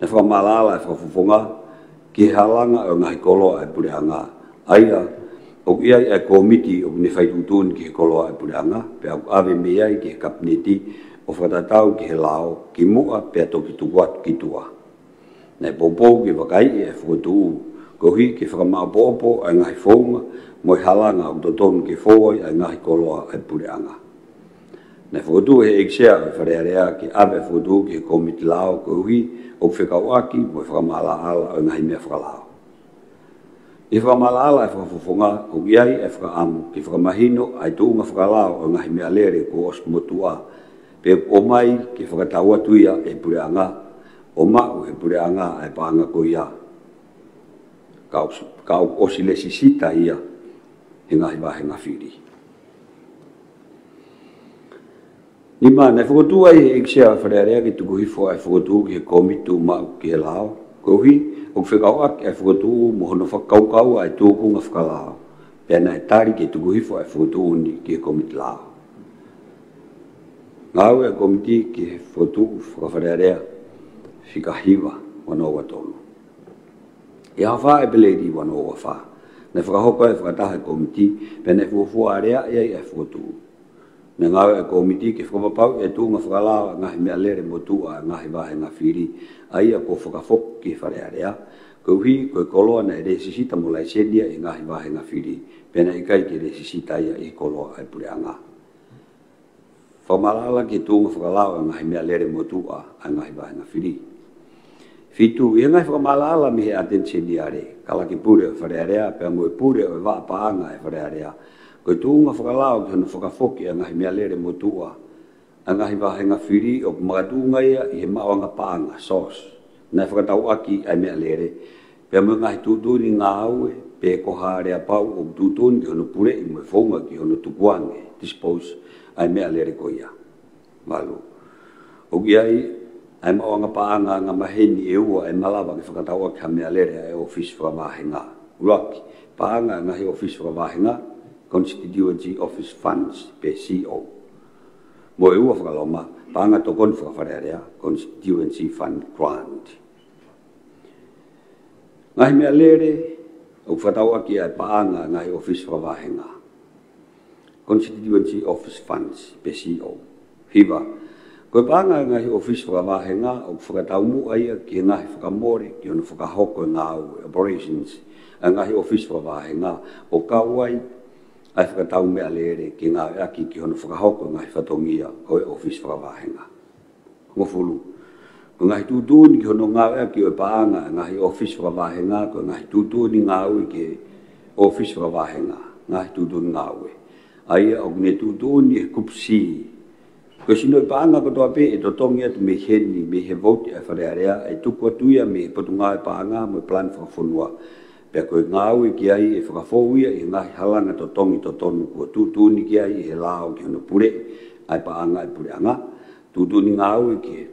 Naʻe fakamaʻalaʻala ʻe he Fakafofonga ki he halanga ʻo e ngaahi koloa ʻa e Puleʻanga, ʻa ia ʻoku ʻi ai ʻa e kōmiti ʻoku ne fai tuʻutuʻuni ki he koloa ʻa e Puleʻanga, pea ʻoku ʻave mei ai ki he Kapineti ʻo fakatatau ki he lao kimuʻa pea toki tuku atu ki tuʻa. Naʻe poupou ke vakaiʻi ʻa e fokotuʻu koeʻuhi ke fakamāʻopoʻopo ʻa e ngaahi founga mo e halanga ʻoku totonu ke fou ai ʻa e ngaahi koloa ʻa e puleʻanga. Naʻe fokotuʻu ʻe he ʻEiki Sea ʻo e Fale Alea ke ʻave ʻa e fokotuʻu ki he Kōmiti Lao koeʻuhi ʻoku fekauʻaki mo e fakamaʻalaʻala ʻo e ngaahi meʻa fakalao. ʻI he fakamaʻalaʻala ʻa e Fakafofonga, ʻoku ʻi ai ʻa e fakaʻamu ke fakamahino ʻa e tuʻunga fakalao ʻo e ngaahi meʻalele kuo ʻosi motuʻa, pe ʻoku ʻomai ke fakatau atu ia ʻe he puleʻanga, ʻo maʻu ʻe he puleʻanga ʻa e paʻanga ko ia, ka ʻosi, ka ʻoku ʻosi lēsisita ia he ngaahi vāhenga fili. Nima, naʻe fokotuʻu ai ʻe he ʻEiki Sea ʻo e Fale Alea ke tuku hifo ʻa e fokotuʻu ki he Kōmiti Tuʻumaʻu ki he Lao, koeʻuhi ʻoku fekauʻaki ʻa e fokotuʻu mo hono fakakaukauʻi ʻa e tūkunga fakalao, pea naʻe tali ke tuku hifo ʻa e fokotuʻu ni ki he Kōmiti Lao. Ngāue ʻa e Kōmiti ki he Fokotuʻu Fakafale Alea, fika hiva, ua noa ua tolu. ʻI he ʻaho fā ʻo ʻEpeleli ua noa ua fā, naʻe fakahoko ai ʻa e fakataha ʻa e Kōmiti, pea naʻe fuofua aleaʻi ai ʻa e fokotuʻu. Naʻe ngāue ʻa e Kōmiti ke fakapapauʻi ʻa e tuʻunga fakalao ʻo e ngaahi meʻalele motuʻa ʻa e ngaahi vāhenga fili, ʻa ia kuo fakafoki ki he Fale Alea, koeʻuhi ko e koloa naʻe lēsisita mo laiseni ia ʻi he ngaahi vāhenga fili, pea naʻe ʻikai ke lēsisita ia ʻi he koloa ʻa e puleʻanga. Fakamaʻalaʻala ki he tuʻunga fakalao ʻo e ngaahi meʻalele motuʻa ʻa e ngaahi vāhenga fili. Fitu, ʻi he ngaahi fakamaʻalaʻala mei he ʻAteni Seniale, Kalake Pule ʻo e Fale Alea, pea mo e Pule ʻo e Vaʻa Paʻanga ʻa e Fale Alea, ko e tuʻunga fakalao ki hono fakafoki ʻa e ngaahi meʻalele motuʻa ʻa e ngaahi vāhenga fili ʻoku makatuʻunga ia ʻi he maʻuʻanga paʻanga, source, naʻe fakatauʻaki ai ʻa e meʻalele, pea mo e ngaahi tuʻutuʻuni ngāue pe ko ha aleapau ʻoku tuʻutuʻuni ki hono puleʻi mo e founga ki hono tukuange, dispose, ʻa e meʻalele ko ia. Valu, ʻoku ʻi ai ʻa e maʻuʻanga paʻanga angamaheni ʻe ua ʻe malava ke fakatauʻaki ha meʻalele ʻa e ʻōfisi fakavāhenga. ʻUluaki, paʻanga ʻa e ngaahi ʻōfisi fakavāhenga, Constituency Office Funds, pe C O. Mo e ua fakaloma, paʻanga tokoni fakafale alea, Constituency Fund Grant. Ngaahi meʻalele ʻoku fakatauʻaki ai ʻa e paʻanga ʻa e ngaahi ʻōfisi fakavāhenga, Constituency Office Funds, pe C O. Hiva, ko e paʻanga ʻa e ngaahi ʻōfisi fakavāhenga ʻoku fakataumuʻa ia ki he ngaahi fakamole ki hono fakahoko e ngāue, operations, ʻa e ngaahi ʻōfisi fakavāhenga, ʻo kau ai ʻa e fakatau meʻalele ke ngāueʻaki ki hono fakahoko e ngaahi fatongia ʻo e ʻōfisi fakavāhenga. Hongofulu, ko e ngaahi tuʻutuʻuni ki hono ngāueʻaki ʻo e paʻanga ʻa e ngaahi ʻōfisi fakavāhenga, ko e ngaahi tuʻutuʻuni ngāue ki he ʻōfisi fakavāhenga, ngaahi tuʻutuʻuni ngāue, ʻa ia ʻoku ne tuʻutuʻuni ʻe he kupu C. Ko e sinoʻi paʻanga kotoa pē ʻe totongi atu mei heni, mei he vouti ʻa e Fale Alea, ʻe tuku atu ia mei he Potungāue Paʻanga mo e Palani Fakafonua, pea ko e ngāue ki ai ʻe fakafou ia ʻi he ngaahi halanga totongi totonu kuo tuʻutuʻuni ki ai ʻe he lao ki hono puleʻi ʻa e paʻanga ʻa e puleʻanga, tuʻutuʻuni ngāue ki he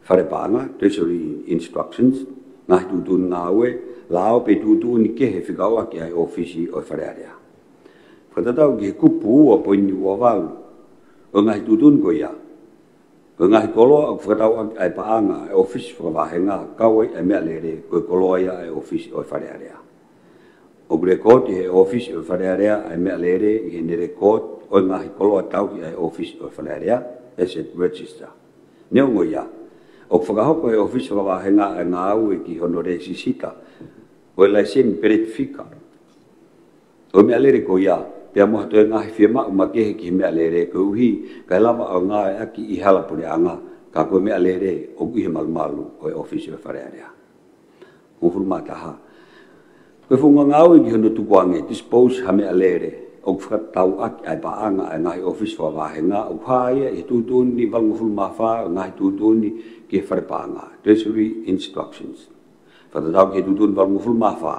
Fale Paʻanga, Treasury Instructions, ngaahi tuʻutuʻuni ngāue, lao pe tuʻutuʻuni kehe fekauʻaki ʻa e ʻōfisi ʻo e Fale Alea. Fakatatau ki he kupu ua poini ua valu ʻo e ngaahi tuʻutuʻuni ko ia, ko e ngaahi koloa ʻoku fakatauʻaki ai ʻa e paʻanga ʻa e ʻōfisi fakavāhenga, kau ai ʻa e meʻalele, ko e koloa ia ʻa e ʻōfisi ʻo e Fale Alea. ʻOku lekooti ʻe he ʻōfisi ʻo e Fale Alea ʻa e meʻalele ʻi heʻene lekooti ʻo e ngaahi koloa tauhi ʻa e ʻōfisi ʻo e Fale Alea, Asset Register. Neongo ia, ʻoku fakahoko ʻe he ʻōfisi fakavāhenga ʻa e ngāue ki hono lēsisita ʻo e laiseni peleti fika ʻo e meʻalele ko ia, pea mo ha toe ngaahi fiemaʻu makehe ki he meʻalele koeʻuhi kae lava ʻo ngāueʻaki ʻi he hala puleʻanga, ka ko e meʻalele ʻoku ʻi he malumalu ʻo e ʻōfisi ʻo e Fale Alea. Hongofulu mā taha, ko e founga ngāue ki hono tukuange, dispose, ha meʻalele ʻoku fakatauʻaki ai ʻa e paʻanga ʻa e ngaahi ʻōfisi fakavāhenga, ʻoku hā ia ʻi he tuʻutuʻuni valungofulu mā fā ʻo e ngaahi tuʻutuʻuni ki he Fale Paʻanga, Treasury Instructions. Fakatatau ki he tuʻutuʻuni valungofulu mā fā,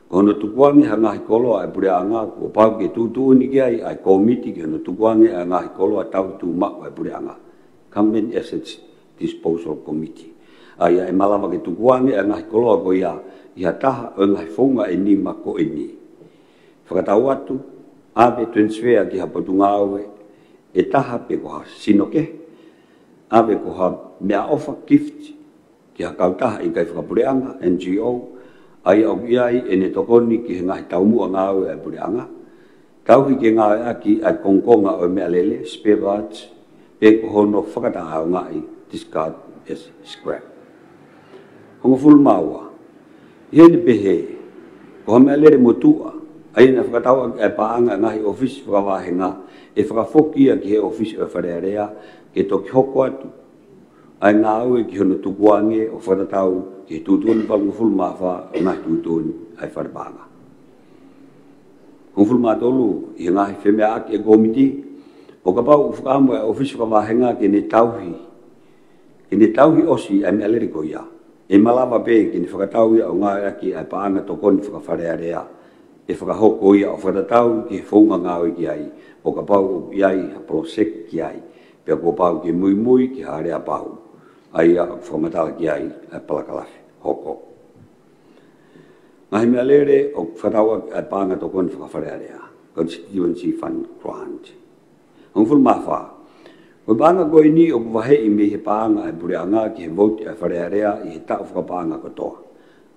ko hono tukuange ha ngaahi koloa ʻa e puleʻanga kuo pau ke tuʻutuʻuni ki ai ʻa e kōmiti ki hono tukuange ʻa e ngaahi koloa tauhi tuʻumaʻu ʻa e puleʻanga, Government Assets Disposal Committee, ʻa ia ʻe malava ke tukuange ʻa e ngaahi koloa ko ia ʻi ha taha ʻo e ngaahi founga ʻe nima ko eni. Fakatau atu, ʻave, transfer, ki ha potungāue ʻe taha pe ko ha sino kehe, ʻave ko ha meʻaʻofa, gift, ki ha kautaha ʻikai fakapuleʻanga, N G O, ʻa ia ʻoku ʻi ai ʻene tokoni ki he ngaahi taumuʻa ngāue ʻa e puleʻanga, tauhi ke ngāueʻaki ʻa e kongokonga ʻo e meʻalele, spare parts, pe ko hono fakataʻeʻaongaʻi, discard as scrap. Hongofulu mā ua, ʻI heʻene pehē, ko ha meʻalele motuʻa ʻa ia naʻe fakatau ʻaki ʻa e paʻanga ʻa e ngaahi ʻōfisi fakavahenga, ʻe fakafoki ia ki he ʻōfisi ʻo e Fale Alea, ke toki hoko atu ʻa e ngāue ki hono tukuange ʻo fakatatau ki he tuʻutuʻuni valungofulu mā fā ʻo e ngaahi tuʻutuʻuni ʻa e Fale Paʻanga. Hongofulu mā tolu, ʻi he ngaahi femeʻaʻaki ʻa e kōmiti, ʻo kapau ʻoku fakaʻamu ʻa e ʻōfisi fakavahenga ke ne tauhi, ke ne tauhi ʻosi ʻa e meʻalele ko ia, ʻe malava pē ke ne fakatau ia ʻo ngāueʻaki ʻa e paʻanga tokoni fakafalealea, ʻe fakahoko ia ʻo fakatatau ki he founga ngāue ki ai, ʻo kapau ʻoku ʻi ai ha poloseki ki ai, pea kuo pau ke muimui ki ha aleapau, ʻa ia ʻoku fakamatala ki ai ʻa e palakalafi hoko. Ngaahi meʻalele ʻoku fakatau ʻaki ʻa e paʻanga tokoni fakafalealea, Constituency Fund Grant. Hongofulu mā fā. Ko e paʻanga ko eni ʻoku vaheʻi mei he paʻanga ʻa e puleʻanga ki he vouti ʻa e Fale Alea ʻi he taʻu fakapaʻanga kotoa.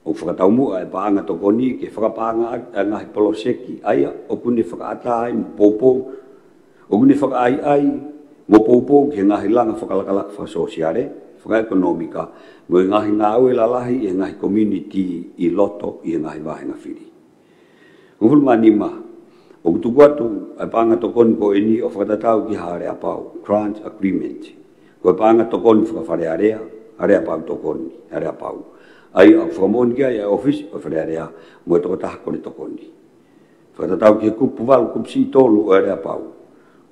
ʻOku fakataumuʻa ʻa e paʻanga tokoni ke fakapaʻanga ʻaki ʻa e ngaahi poloseki ʻa ia ʻoku ne fakaʻatā ai mo poupou, ʻoku ne fakaʻaiʻai mo poupou ki he ngaahi langa fakalakalaka fakasōsiale, fakaʻekonōmika, mo e ngaahi ngāue lalahi ʻi he ngaahi community ʻi loto ʻi he ngaahi vāhenga fili. Hongofulu mā nima. ʻOku tuku atu ʻa e paʻanga tokoni ko eni ʻo fakatatau ki ha aleapau, grant agreement. Ko e paʻanga tokoni fakafalealea, aleapau tokoni, aleapau, ʻa ia ʻoku fakamoʻoni ki ai ʻa e ʻōfisi ʻo e Fale Alea mo e tokotaha kole tokoni. Fakatatau ki he kupu valu kupu C tolu ʻo e aleapau.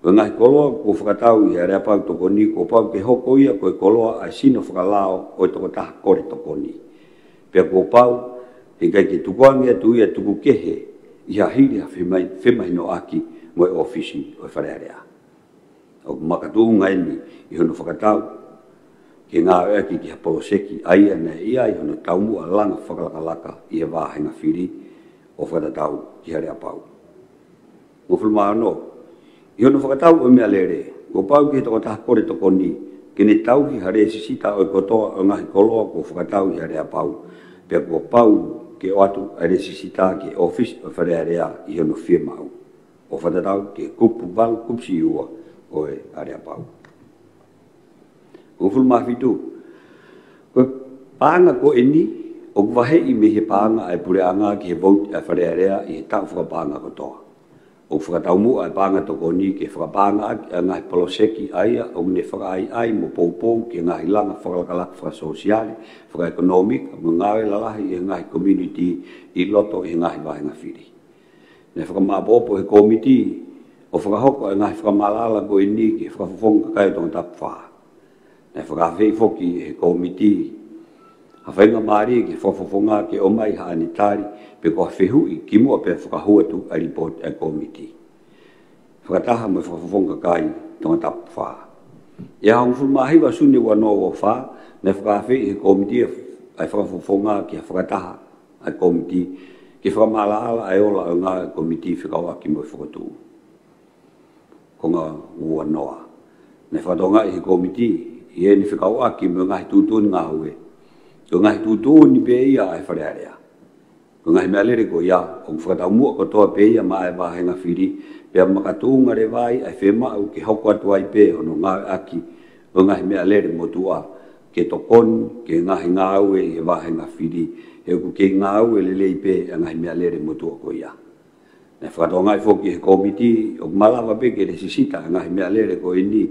Ko e ngaahi koloa kuo fakatau ʻi he aleapau tokoni, kuo pau ke hoko ia ko e koloa ʻa e sino fakalao ʻo e tokotaha kole tokoni. Pea kuo pau, he ʻikai ke tukuange atu ia tuku kehe ʻi ha hili ha femai-, femahinoʻaki mo e ʻōfisi ʻo e Fale Alea. ʻOku makatuʻunga eni ʻi hono fakatau ke ngāueʻaki ki ha poloseki ʻa ia naʻe ʻi ai hono taumuʻa langa fakalakalaka ʻi he vāhenga fili ʻo fakatatau ki ha aleapau. Hongofulu mā ono. ʻI hono fakatau ʻo e meʻalele, kuo pau ki he tokotaha kole tokoni ke ne tauhi ha lēsisita ʻo e kotoa ʻo e ngaahi koloa kuo fakatau ʻi ha aleapau, pea kuo pau ke ʻoatu ʻa e lēsisita ki he ʻōfisi ʻo e Fale Alea ʻi hono fiemaʻu, ʻo fakatatau ki he kupu valu kupu C ua ʻo e aleapau. Hongofulu mā fitu. Ko e paʻanga ko eni ʻoku vaheʻi mei he paʻanga ʻa e puleʻanga ki he vouti ʻa e Fale Alea ʻi he taʻu fakapaʻanga kotoa. ʻOku fakataumuʻa ʻa e paʻanga tokoni ke fakapaʻanga ʻaki ʻa e ngaahi poloseki ʻa ia ʻoku ne fakaʻaiʻai mo poupou ki he ngaahi langa fakalakalaka fakasōsiale, fakaʻekonōmika, mo e ngāue lalahi ʻi he ngaahi community ʻi loto ʻi he ngaahi vāhenga fili. Naʻe fakamāʻopoʻopo ʻe he kōmiti ʻo fakahoko ʻa e ngaahi fakamaʻalaʻala ko eni ki he Fakafofonga Kakai ʻo Tongatapu fā. Naʻe fakaafeʻi foki ʻe he kōmiti ha faingamālie ki he Fakafofonga ke ʻomai haʻane tali pe ko ha fehuʻi kimuʻa pea fakahū atu ʻa e lipooti ʻa e kōmiti fakataha mo e Fakafofonga Kakai ʻo Tongatapu fā. ʻI he hongofulu mā hiva ʻo Sune ua noa ua fā, naʻe fakaafeʻi ʻe he kōmiti ʻa e Fakafofonga ki ha fakataha ʻa e kōmiti ke fakamaʻalaʻala ʻa e ola ʻo e ngāue ʻa e kōmiti fekauʻaki mo e fokotuʻu. Konga ua noa. Naʻe fakatokangaʻi ʻe he kōmiti ʻi heʻene fekauʻaki mo e ngaahi tuʻutuʻuni ngāue, ko e ngaahi tuʻutuʻuni pē ia ʻa e Fale Alea. Ko e ngaahi meʻalele ko ia ʻoku fakataumuʻa kotoa pē ia maʻa e vāhenga fili, pea makatuʻunga leva ai ʻa e fiemaʻu ke hoko atu ai pē hono ngāueʻaki ʻo e ngaahi meʻalele motuʻa ke tokoni ki he ngaahi ngāue ʻi he vāhenga fili, he ʻoku kei ngāue lelei pē ʻa e ngaahi meʻalele motuʻa ko ia. Naʻe fakatokangaʻi foki ʻe he kōmiti ʻoku malava pē ke lēsisita ʻa e ngaahi meʻalele ko eni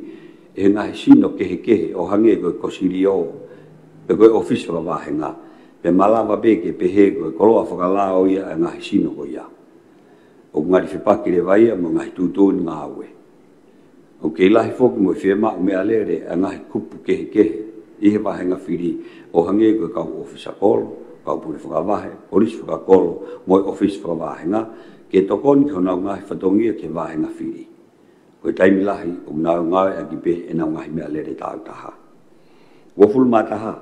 ʻe he ngaahi sino kehekehe ʻo hangē ko e kōsilio pe ko e ʻōfisi fakavahenga, pea malava pē ke pehē ko e koloa fakalao ia ʻa e ngaahi sino ko ia. ʻOku ngali fepaki leva ia mo e ngaahi tuʻutuʻuni ngāue. ʻOku kei lahi foki mo e fiemaʻu meʻalele ʻa e ngaahi kupu kehekehe ʻi he vāhenga fili, ʻo hangē ko e kau ʻōfisa kolo, kau pule fakavahe, polisi fakakolo, mo e ʻōfisi fakavahenga, ke tokoni ki honau ngaahi fatongia ki he vāhenga fili. Ko e taimi lahi ʻoku nau ngāueʻaki pē ʻenau ngaahi meʻalele tāutaha. Uofulu mā taha.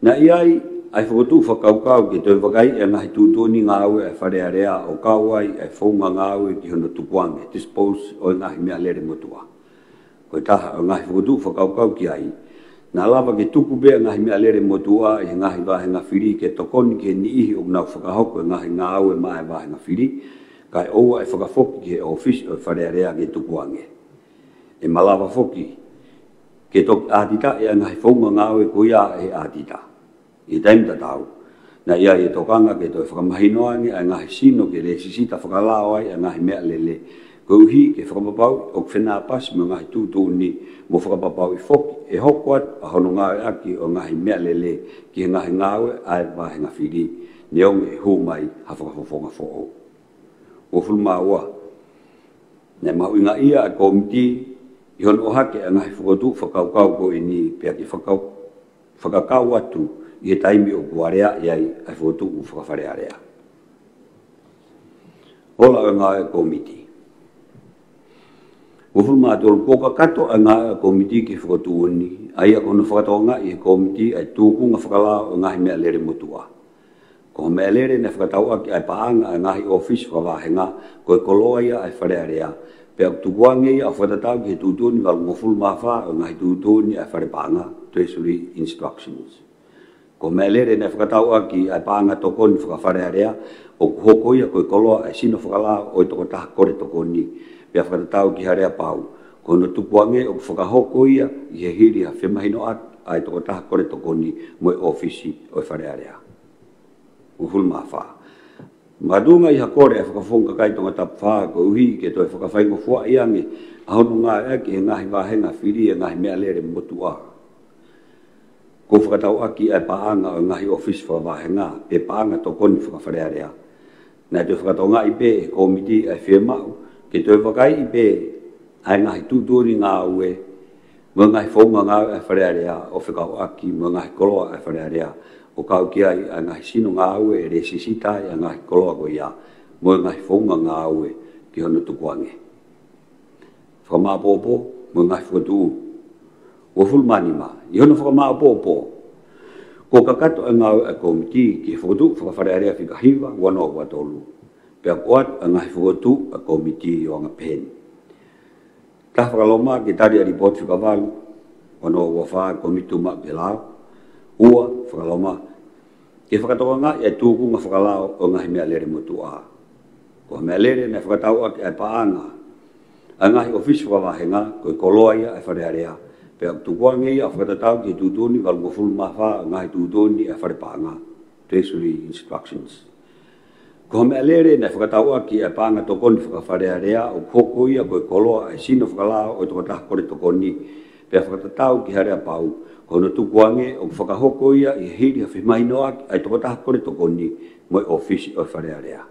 Naʻe ʻi ai ʻa e fokotuʻu fakakaukau ke toe vakaiʻi ʻa e ngaahi tuʻutuʻuni ngāue ʻa e Fale Alea, ʻo kau ai ʻa e founga ngāue ki hono tukuange, dispose, ʻo e ngaahi meʻalele motuʻa. Ko e taha ʻo e ngaahi fokotuʻu fakakaukau ki ai, naʻa lava ke tuku pē ʻa e ngaahi meʻalele motuʻa ʻi he ngaahi vāhenga fili ke tokoni ki he niʻihi ʻoku nau fakahoko ʻa e ngaahi ngāue maʻa e vāhenga fili, kae ʻoua ʻe fakafoki ki he ʻōfisi ʻo e Fale Alea ke tukuange. ʻE malava foki ke toki ʻātitaʻi ʻa e ngaahi founga ngāue ko ia ʻe he ʻātita. ʻI he taimi tatau, Naʻe ʻi ai e tokanga ke toe fakamahino ange ʻa e ngaahi sino ke lēsisita fakalao ai ʻa e ngaahi meʻalele, koeʻuhi ke fakapapauʻi ʻoku fenāpasi mo e ngaahi tuʻutuʻuni, mo fakapapauʻi foki ʻe hoko atu ʻa hono ngāueʻaki ʻo e ngaahi meʻalele ki he ngaahi ngāue ʻa e vāhenga fili, neongo ʻe hū mai ha fakafofonga foʻou. Uofulu mā ua. Naʻe mahuʻingaʻia ʻa e kōmiti ʻi hono ʻohake ʻa e ngaahi fokotuʻu fakakaukau ko eni, pea ke fakau-, fakakau atu ʻi he taimi ʻoku aleaʻi ai ʻa e fokotuʻu fakafalealea. Ola ʻo e ngāue ʻa e kōmiti. Uofulu mā tolu. Kuo kakato ʻa e ngāue ʻa e kōmiti ki he fokotuʻu ni, ʻa ia ko hono fakatokangaʻi ʻe he kōmiti ʻa e tūkunga fakalao ʻo e ngaahi meʻalele motuʻa. Ko e meʻalele naʻe fakatauʻaki ʻa e paʻanga ʻa e ngaahi ʻōfisi fakavāhenga, ko e koloa ia ʻa e Fale Alea, pea ʻoku tukuange ia ʻo fakatatau ki he tuʻutuʻuni valungofulu mā fā ʻo e ngaahi tuʻutuʻuni ʻa e fale paʻanga, Treasury Instructions. Ko e meʻalele naʻe fakatauʻaki ʻa e paʻanga tokoni fakafalealea, ʻoku hoko ia ko e koloa ʻa e sino fakalao ʻo e tokotaha kole tokoni, pea fakatatau ki he aleapau, ko hono tukuange ʻoku fakahoko ia ʻi he hili ha femahinoʻaki ʻa e tokotaha kole tokoni mo e ʻōfisi ʻo e Fale Alea. Uofulu mā fā. Makatuʻunga ʻi ha kole ʻa e Fakafofonga Kakai Tongatapu Fā koeʻuhi ke toe fakafaingofuaʻi ange ʻa hono ngāueʻaki ʻe he ngaahi vāhenga fili ʻa e ngaahi meʻalele motuʻa, kuo fakatauʻaki ʻa e paʻanga ʻo e ngaahi ʻōfisi fakavāhenga, pe paʻanga tokoni fakafalealea. Naʻe toe fakatokangaʻi pē ʻe he kōmiti ʻa e fiemaʻu ke toe vakaiʻi pē ʻa e ngaahi tuʻutuʻuni ngāue mo e ngaahi founga ngāue ʻa e Fale Alea ʻo fekauʻaki mo e ngaahi koloa ʻa e Fale Alea, ʻo kau ki ai ʻa e ngaahi sino ngāue ʻe lēsisita ai ʻa e ngaahi koloa ko ia mo e ngaahi founga ngāue ki hono tukuange. Fakamāʻopoʻopo mo e ngaahi fokotuʻu. Uofulu mā nima. ʻI hono fakamāʻopoʻopo, kuo kakato ʻa e ngāue ʻa e kōmiti ki he fokotuʻu fakafalealea fika hiva, ua noa ua tolu. Pea ʻoatu ʻa e ngaahi fokotuʻu ʻa e kōmiti ʻo anga peheni. Taha, fakaloma ke tali ʻa e lipooti fika valu, ua noa ua fā, Kōmiti Tuʻumaʻu ki he Lao. Ua, fakaloma ke fakatokangaʻi ʻa e tūkunga fakalao ʻo e ngaahi meʻalele motuʻa. Ko e meʻalele naʻe fakatauʻaki ʻa e paʻanga ʻa e ngaahi ʻōfisi fakavāhenga, ko e koloa ia ʻa e Fale Alea, pea ʻoku tukuange ia ʻo fakatatau ki he tuʻutuʻuni valungofulu mā fā ʻo e ngaahi tuʻutuʻuni ʻa e fale paʻanga, Treasury Instructions. Ko e meʻalele naʻe fakatauʻaki ʻa e paʻanga tokoni fakafalealea, ʻoku hoko ia ko e koloa ʻa e sino fakalao ʻo e tokotaha kole tokoni, pea fakatatau ki he aleapau, ko hono tukuange ʻoku fakahoko ia ʻi he hili ha femahinoʻaki ʻa e tokotaha kole tokoni mo e ʻōfisi ʻo e Fale Alea.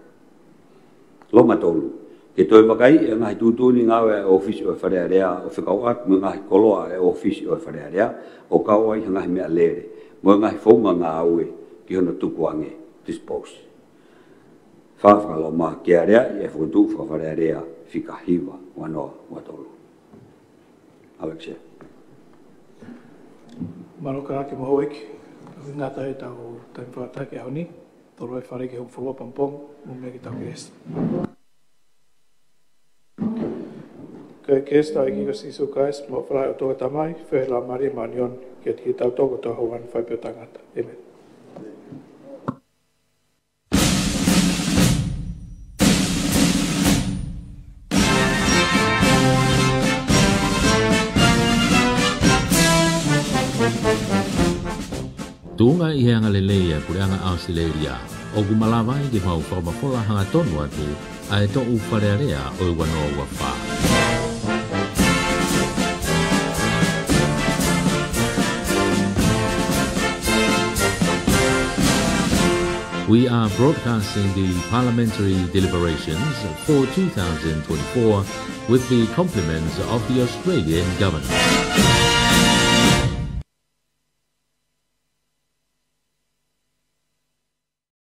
Loma tolu. Ke toe vakaiʻi ʻa e ngaahi tuʻutuʻuni ngāue ʻa e ʻōfisi ʻo e Fale Alea ʻo fekauʻaki mo e ngaahi koloa ʻa e ʻōfisi ʻo e Fale Alea, ʻo kau ai ha ngaahi meʻalele mo e ngaahi founga ngāue ki hono tukuange, dispose. Fā, fakaloma ke aleaʻi ʻa e fokotuʻu fakafalealea fika hiva, ua noa ua tolu. Alex, ia. Mālō Kalake mo e houʻeiki, ʻoku ngata ʻetau taimi fakataha ki he ʻaho ni, tolu ai fale ki he hongofulu pongipongi, mou meʻa ke tau kesi. Ko e kesi ʻa e ʻEiki ko Sīsū Kalaisi, mo e fala ʻo e ʻOtua ko e Tamai, feohi ʻa e Laumālie Māʻoniʻoni, ke ʻiate kitautolu kotoa ʻi he ʻaho ni mo e fai pē ʻo taʻengata. ʻĒmeni. Tuʻunga ʻi he angalelei ʻa e Puleʻanga ʻAositelēlia, ʻoku malava ai ke mau fakamafola hangatonu atu ʻa e toʻu Fale Alea ʻo e ua noa ua fā. We are broadcasting the parliamentary deliberations for two thousand twenty-four with the compliments of the Australian government.